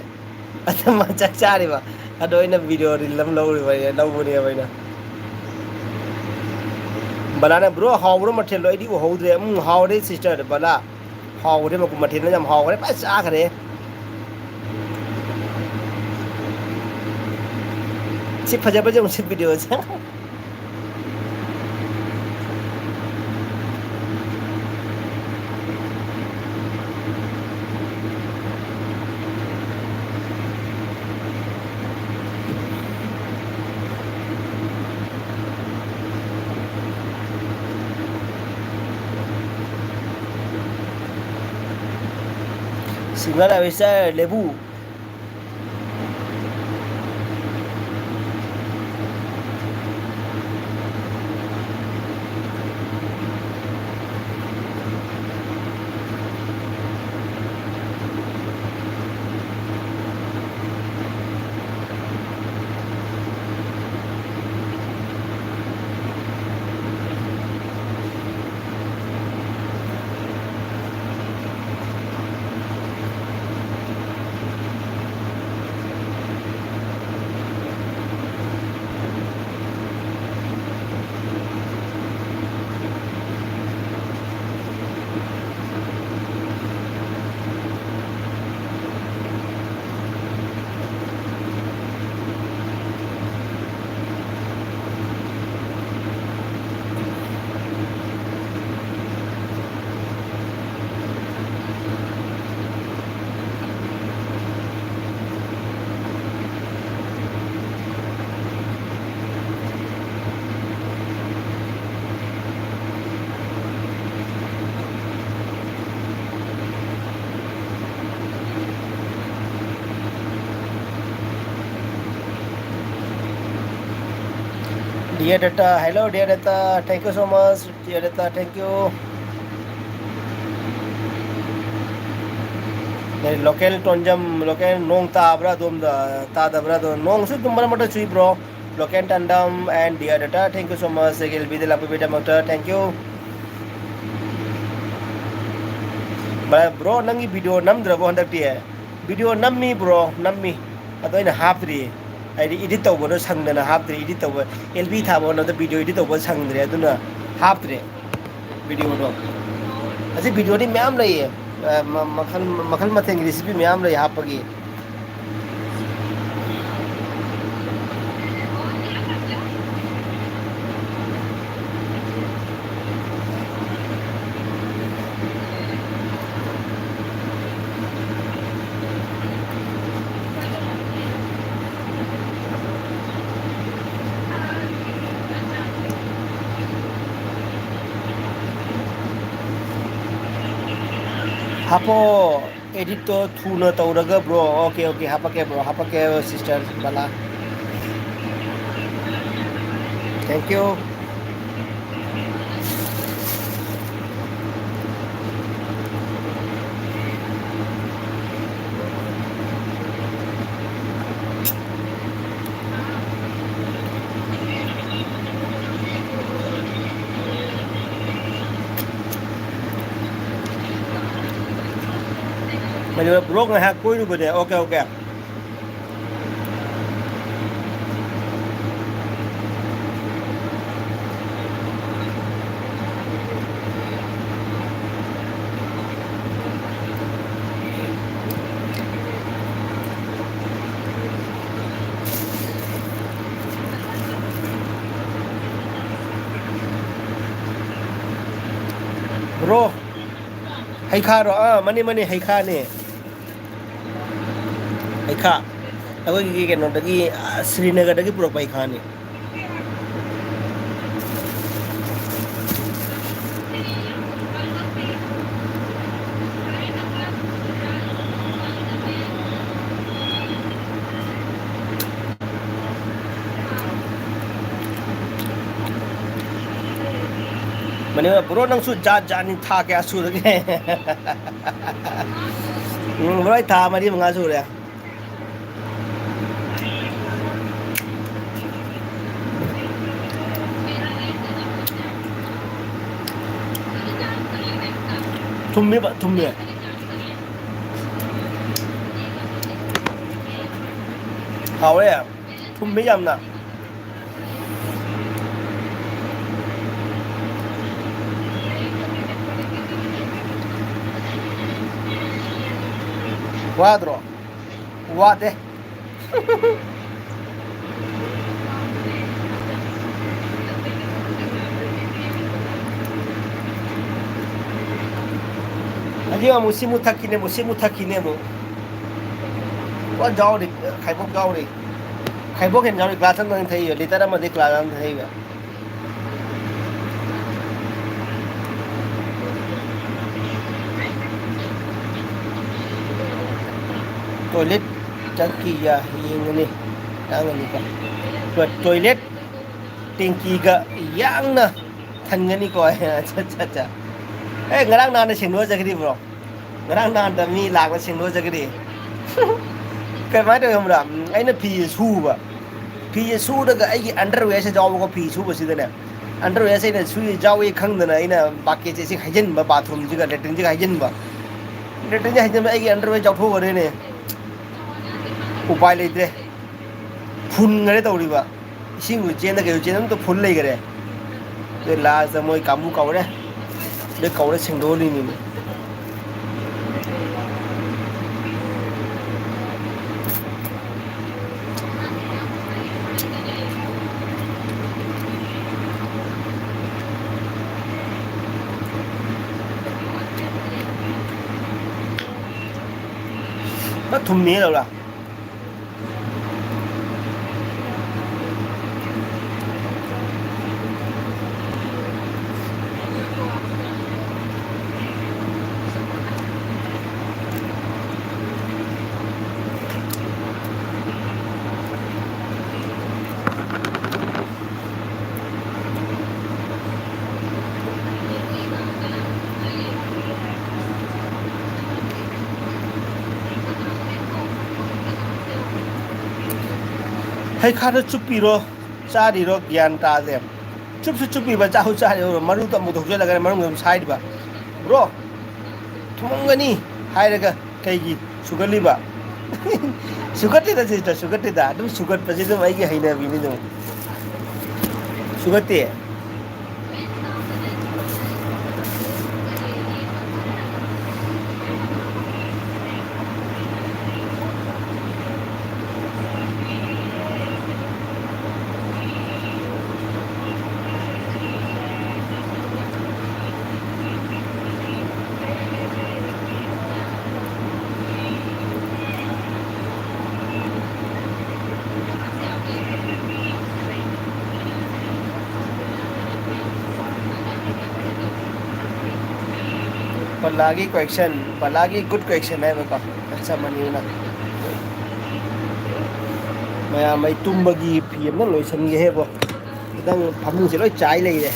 ꯑꯗ ꯃꯥ ꯆꯥꯛ ꯆꯥꯔꯤꯕ꯫ ꯑꯗꯣ ꯑꯩꯅ video reel ꯑꯃ ꯂꯧꯔꯤꯕ, ꯑꯩꯅ ꯂꯧꯕꯅꯦꯕ ꯑꯩꯅ꯫ ꯕꯂꯥꯅ, "Bro, ꯍꯥꯎꯕ꯭ꯔꯣ ꯃꯊꯦꯜꯗꯣ? ꯑꯩꯗꯤ ꯎꯍꯧꯗ꯭ꯔꯦ꯫" "ꯎꯝ, ꯍꯥꯎꯔꯦ sister ꯕꯂꯥ꯫ ꯍꯥꯎꯈ꯭ꯔꯦ, ꯃꯀꯨꯝ ꯃꯊꯦꯜꯅ ꯌꯥꯝ ꯍꯥꯎꯈ꯭ꯔꯦ, ꯐꯖꯅ ꯆꯥꯈ꯭ꯔꯦ꯫" ꯁꯤ ꯐꯖꯕꯁꯦ ꯑꯃꯨꯛ ꯁꯤ videoꯁꯦ꯫ Singer Avisar Lebu꯫ Dear Data, hello dear Data, thank you so much, dear Data, thank you. Local tonjam, local nong tabra dum da, ta dabra dum, nong su dum mara mata chui bro. Local tandam and dear Data, thank you so much. Segel bide lapu bide mata, thank you. Bro, nangi video nam dra bo handak tiye. Video nammi bro, nammi. ꯑꯗꯣ ꯑꯩꯅ ꯍꯥꯞꯇ꯭ꯔꯤ꯫ ꯍꯥꯏꯗꯤ edit ꯇꯧꯕꯗꯣ ꯁꯪꯗꯅ ꯍꯥꯞꯇ꯭ꯔꯤ꯫ Edit ꯇꯧꯕ, L B ꯊꯥꯕ ꯍꯣꯠꯅꯕꯗ video edit ꯇꯧꯕ ꯁꯪꯗ꯭ꯔꯦ, ꯑꯗꯨꯅ ꯍꯥꯞꯇ꯭ꯔꯦ videoꯗꯣ꯫ ꯍꯧꯖꯤꯛ videoꯗꯤ ꯃꯌꯥꯝ ꯂꯩꯌꯦ꯫ ꯑ, ꯃ-, ꯃꯈꯜ, ꯃꯈꯜ ꯃꯊꯦꯜꯒꯤ recipe ꯃꯌꯥꯝ ꯂꯩ ꯍꯥꯞꯄꯒꯤ꯫ ꯍꯥꯞꯄꯣ, editꯇꯣ ꯊꯨꯅ ꯇꯧꯔꯒ bro꯫ Okay, okay, ꯍꯥꯞꯄꯛꯀꯦ bro, ꯍꯥꯞꯄꯛꯀꯦ sister Bala. Thank you꯫ Manipur bro ꯉꯥꯏꯍꯥꯛ ꯀꯣꯏꯔꯨꯕꯅꯦ꯫ Okay, okay꯫ Bro, ꯍꯩꯈꯥꯔꯣ? ꯑꯥ, ꯃꯥꯅꯦ, ꯃꯥꯅꯦ, ꯍꯩꯈꯥꯅꯦ꯫ ꯍꯩꯈꯥ꯫ ꯑꯩꯈꯣꯏꯒꯤ ꯀꯩꯅꯣꯗꯒꯤ, ꯑꯥ, ꯁ꯭ꯔꯤꯅꯒꯔꯗꯒꯤ ꯄꯨꯔꯛꯄ ꯍꯩꯈꯥꯅꯤ꯫ ꯕ꯭ꯔꯣ, ꯅꯪꯁꯨ ꯖꯥꯠ ꯖꯥꯠꯅꯤ꯫ ꯊꯥ ꯀꯌꯥ ꯁꯨꯔꯒꯦ? ꯎꯝ, ꯕ꯭ꯔꯣ, ꯑꯩ ꯊꯥ ꯃꯔꯤ ꯃꯉꯥ ꯁꯨꯔꯦ꯫ ꯊꯨꯝꯃꯦꯕ, ꯊꯨꯝꯃꯦ꯫ ꯍꯥꯎꯋꯦ꯫ ꯊꯨꯝꯃꯦ ꯌꯥꯝꯅ꯫ ꯋꯥꯗ꯭ꯔꯣ? ꯋꯥꯗꯦ꯫ ꯍꯧꯖꯤꯛ ꯑꯃꯨꯛ ꯁꯤꯃꯨꯛ ꯊꯛꯈꯤꯅꯦ, ꯑꯃꯨꯛ ꯁꯤꯃꯨꯛ ꯊꯛꯈꯤꯅꯦ ꯑꯃꯨꯛ꯫ ꯄꯨꯔꯥ ꯌꯥꯎꯔꯤ, ꯈꯥꯏꯕꯣꯛ ꯌꯥꯎꯔꯤ꯫ ꯈꯥꯏꯕꯣꯛ ꯍꯦꯟꯅ ꯌꯥꯎꯔꯤ, ꯒ꯭ꯂꯥꯁ ꯑꯃꯗꯪ ꯊꯛꯏꯕ, ꯂꯤꯇꯔ ꯑꯃꯗꯤ ꯒ꯭ꯂꯥꯁ ꯑꯃꯗ ꯊꯛꯏꯕ꯫ ꯇꯣꯏꯂꯦꯠ ꯆꯠꯈꯤ ꯌꯥ-, ꯌꯦꯡꯒꯅꯤ꯫ ꯌꯥꯡꯒꯅꯤꯀꯣ꯫ ꯇꯣ-, ꯇꯣꯏꯂꯦꯠ ꯇꯦꯡꯀꯤꯒ ꯌꯥꯡꯅ ꯊꯟꯒꯅꯤꯀꯣ꯫ ꯑꯠꯆꯥ, ꯑꯠꯆꯥ, ꯑꯠꯆꯥ꯫ ꯑꯦ, ꯉꯔꯥꯡ ꯅꯍꯥꯟꯅ ꯁꯦꯡꯗꯣꯛꯑ ꯆꯠꯈ꯭ꯔꯤꯕ꯭ꯔꯣ? ꯉꯔꯥꯡ ꯅꯍꯥꯟꯗ ꯃꯤ ꯂꯥꯛꯄ ꯁꯦꯡꯗꯣꯛꯑ ꯆꯠꯈ꯭ꯔꯤ꯫ ꯀꯃꯥꯏꯅ ꯇꯧꯋꯤ ꯈꯪꯕ꯭ꯔꯥ? ꯎꯝ, ꯑꯩꯅ ꯐꯤꯁꯦ ꯁꯨꯕ꯫ ꯐꯤꯁꯦ ꯁꯨꯔꯒ ꯑꯩꯒꯤ ꯑꯟꯗꯔꯋꯦꯌꯔꯁꯦ ꯌꯥꯎꯕꯀꯣ, ꯐꯤ ꯁꯨꯕꯁꯤꯗꯅꯦ꯫ ꯑꯟꯗꯔꯋꯦꯌꯔꯁꯦ ꯑꯩꯅ ꯁꯨ-, ꯌꯥꯎꯋꯦ ꯈꯪꯗꯅ ꯑꯩꯅ ꯕꯥꯀꯦꯠꯁꯦ ꯏꯁꯤꯡ ꯍꯩꯖꯤꯟꯕ, ꯕꯥꯊꯔꯨꯝꯁꯤꯒ ꯂꯦꯇ꯭ꯔꯤꯟꯁꯤꯒ ꯍꯩꯖꯤꯟꯕ꯫ ꯂꯦꯇ꯭ꯔꯤꯟꯁꯦ ꯍꯩꯖꯤꯟꯕ, ꯑꯩꯒꯤ ꯑꯟꯗꯔꯋꯦꯌꯔ ꯌꯥꯎꯊꯣꯛꯈ꯭ꯔꯦꯅꯦ꯫ ꯎꯄꯥꯏ ꯂꯩꯇ꯭ꯔꯦ꯫ ꯐꯨꯟꯈ꯭ꯔꯦ ꯇꯧꯔꯤꯕ꯫ ꯏꯁꯤꯡꯗꯨ ꯆꯦꯟꯗ ꯀꯩꯗ ꯆꯦꯟꯗ ꯑꯝꯇ ꯐꯨꯜ ꯂꯩꯈꯔꯦ꯫ ꯑꯗꯩ ꯂꯥꯁꯇ ꯃꯣꯏ ꯀꯥꯡꯕꯨ ꯀꯧꯔꯦ꯫ ꯑꯗꯩ ꯀꯧꯔ ꯁꯦꯡꯗꯣꯛꯍꯜꯂꯤꯅꯤꯅꯦ꯫ ꯐ ꯊꯨꯝꯃꯦ ꯂꯧꯔ꯫ ꯍꯩꯈꯥꯗꯣ ꯆꯨꯞꯄꯤꯔꯣ, ꯆꯥꯔꯤꯔꯣ, ꯒ꯭ꯌꯥꯟ ꯇꯥꯗꯦ꯫ ꯆꯨꯞꯁꯨ ꯆꯨꯞꯄꯤꯕ, ꯆꯥꯁꯨ ꯆꯥꯔꯤꯕ, ꯃꯔꯨꯗꯣ ꯑꯃꯨꯛ ꯊꯣꯛꯆꯜꯂꯒ ꯃꯅꯨꯡꯗ ꯑꯗꯨꯝ ꯁꯥꯏꯔꯤꯕ꯫ "ꯕ꯭ꯔꯣ, ꯊꯨꯝꯃꯝꯒꯅꯤ" ꯍꯥꯏꯔꯒ ꯀꯩꯒꯤ ꯁꯨꯒꯠꯂꯤꯕ? ꯁꯨꯒꯠꯇꯦꯗ ꯁꯤꯁꯇꯔ, ꯁꯨꯒꯠꯇꯦꯗ꯫ ꯑꯗꯨꯝ ꯁꯨꯒꯠꯄꯁꯦ ꯑꯗꯨꯝ ꯑꯩꯒꯤ ꯍꯩꯅꯕꯤꯅꯤ ꯑꯗꯨꯝ꯫ ꯁꯨꯒꯠꯇꯦ꯫ ꯄꯂꯥꯒꯤ ꯀ꯭ꯋꯦꯛꯁꯟ, ꯄꯂꯥꯒꯤ ꯒꯨꯗ ꯀ꯭ꯋꯦꯛꯁꯟ ꯍꯥꯏꯕꯀꯣ꯫ ꯑꯠꯆꯥ, ꯃꯅꯤꯅ꯫ ꯃꯌꯥꯝ ꯑꯩ ꯇꯨꯝꯕꯒꯤ ꯐꯤ ꯑꯝꯇ ꯂꯣꯏꯁꯟꯒꯦ ꯍꯦꯕꯣ꯫ ꯈꯤꯇꯪ ꯐꯃꯨꯡꯁꯦ ꯂꯣꯏ ꯆꯥꯏ ꯂꯩꯔꯦ꯫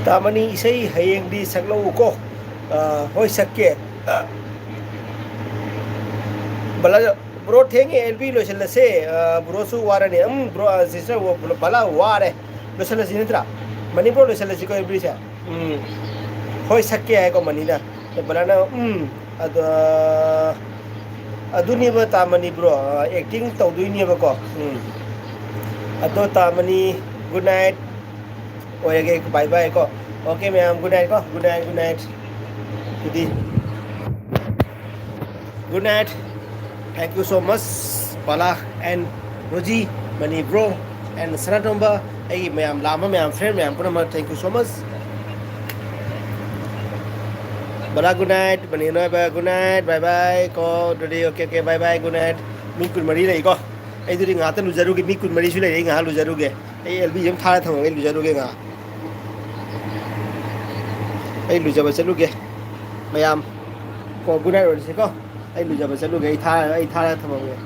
ꯇꯥꯃꯅꯤ, ꯏꯁꯩ ꯍꯌꯦꯡꯗꯤ ꯁꯛꯂꯛꯎꯀꯣ꯫ ꯑ, ꯍꯣꯏ, ꯁꯛꯀꯦ꯫ ꯑ, ꯕꯂꯥ, ꯕ꯭ꯔꯣ, ꯊꯦꯡꯉꯦ, ꯑꯦꯜ ꯕꯤ ꯂꯣꯏꯁꯤꯜꯂꯁꯦ꯫ ꯑ, ꯕ꯭ꯔꯣꯁꯨ ꯋꯥꯔꯅꯤ꯫ ꯎꯝ, ꯕ꯭ꯔꯣ, ꯑ, ꯁꯤꯁꯇꯔ, ꯕꯂꯥ ꯋꯥꯔꯦ꯫ ꯂꯣꯏꯁꯤꯜꯂꯁꯤ ꯅꯠꯇ꯭ꯔꯥ? ꯃꯅꯤ ꯕ꯭ꯔꯣ, ꯂꯣꯏꯁꯤꯜꯂꯁꯤꯀꯣ, ꯑꯦꯜ ꯕꯤꯁꯦ꯫ ꯎꯝ꯫ ꯍꯣꯏ, ꯁꯛꯀꯦ ꯍꯥꯏꯀꯣ, ꯃꯅꯤꯅ꯫ ꯕꯂꯥꯅ, ꯎꯝ, ꯑꯗ, ꯑꯗꯨꯅꯦꯕ ꯇꯥꯃꯅꯤ ꯕ꯭ꯔꯣ, ꯑ, ꯑꯦꯛꯇꯤꯡ ꯇꯧꯗꯣꯏꯅꯦꯕꯀꯣ꯫ ꯎꯝ꯫ ꯑꯗꯣ ꯇꯥꯃꯅꯤ, ꯒꯨꯗ ꯅꯥꯏꯠ ꯑꯣꯏꯔꯒꯦ, ꯕꯥꯏ ꯕꯥꯏ ꯀꯣ꯫ ꯑꯣꯀꯦ ꯃꯌꯥꯝ, ꯒꯨꯗ ꯅꯥꯏꯠ ꯀꯣ, ꯒꯨꯗ ꯅꯥꯏꯠ, ꯒꯨꯗ ꯅꯥꯏꯠ꯫ ꯑꯗꯨꯗꯤ, good night. Thank you so much, Bala and Roji, Mani bro and Sanatomba, ꯑꯩꯒꯤ ꯃꯌꯥꯝ ꯂꯥꯛꯑꯝꯕ ꯃꯌꯥꯝ, ꯐ꯭ꯔꯦꯟ ꯃꯌꯥꯝ ꯄꯨꯝꯅꯃꯛ, thank you so much꯫ Bala, good night. Mani ꯅꯣꯏꯕ, ꯒꯨꯗ ꯅꯥꯏꯠ꯫ ꯕꯥꯏ ꯕꯥꯏ ꯀꯣ꯫ ꯑꯗꯨꯗꯤ, okay, okay, bye bye, good night. ꯃꯤ ꯀꯨꯟꯃꯔꯤ ꯂꯩꯀꯣ꯫ ꯑꯩ ꯑꯗꯨꯗꯤ ꯉꯥꯏꯍꯥꯛꯇ ꯂꯨꯖꯔꯨꯒꯦ꯫ ꯃꯤ ꯀꯨꯟꯃꯔꯤꯁꯨ ꯂꯩꯔꯦ꯫ ꯑꯩ ꯉꯥꯏꯍꯥꯛ ꯂꯨꯖꯔꯨꯒꯦ꯫ ꯑꯩ ꯑꯦꯜ ꯕꯤ ꯑꯃ ꯊꯥꯔ ꯊꯝꯃꯒ ꯑꯩ ꯂꯨꯖꯔꯨꯒꯦ ꯉꯥꯏꯍꯥꯛ꯫ ꯑꯩ ꯂꯨꯖꯕ ꯆꯠꯂꯨꯒꯦ꯫ ꯃꯌꯥꯝ ꯀꯣ, ꯒꯨꯗ ꯅꯥꯏꯠ ꯑꯣꯏꯔꯁꯤꯀꯣ꯫ ꯑꯩ ꯂꯨꯖꯕ ꯆꯠꯂꯨꯒꯦ꯫ ꯑꯩ ꯊꯥꯔ-, ꯑꯩ ꯊꯥꯔꯒ ꯊꯝꯃꯝꯒꯦ꯫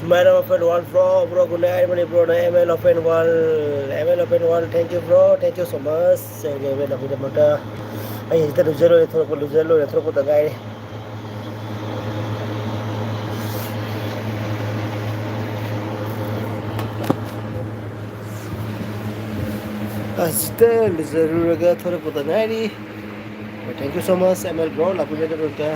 Madam Open World, bro, bro, good night, Manipur, M L Open World, M L Open World, thank you, bro, thank you so much. ꯑꯩ ꯍꯧꯖꯤꯛꯇ ꯂꯨꯖꯔꯣꯏ ꯊꯣꯛꯂꯛꯄ, ꯂꯨꯖꯔ ꯂꯣꯏꯔ ꯊꯣꯛꯂꯛꯄꯗ ꯉꯥꯏꯔꯤ꯫ ꯑꯁꯤꯗ ꯂꯨꯖꯔꯨꯔꯒ ꯊꯣꯛꯂꯛꯄꯗ ꯉꯥꯏꯔꯤ꯫ Thank you so much, M L bro, ꯂꯥꯛꯄꯤꯕꯒꯤꯗꯃꯛꯇ꯫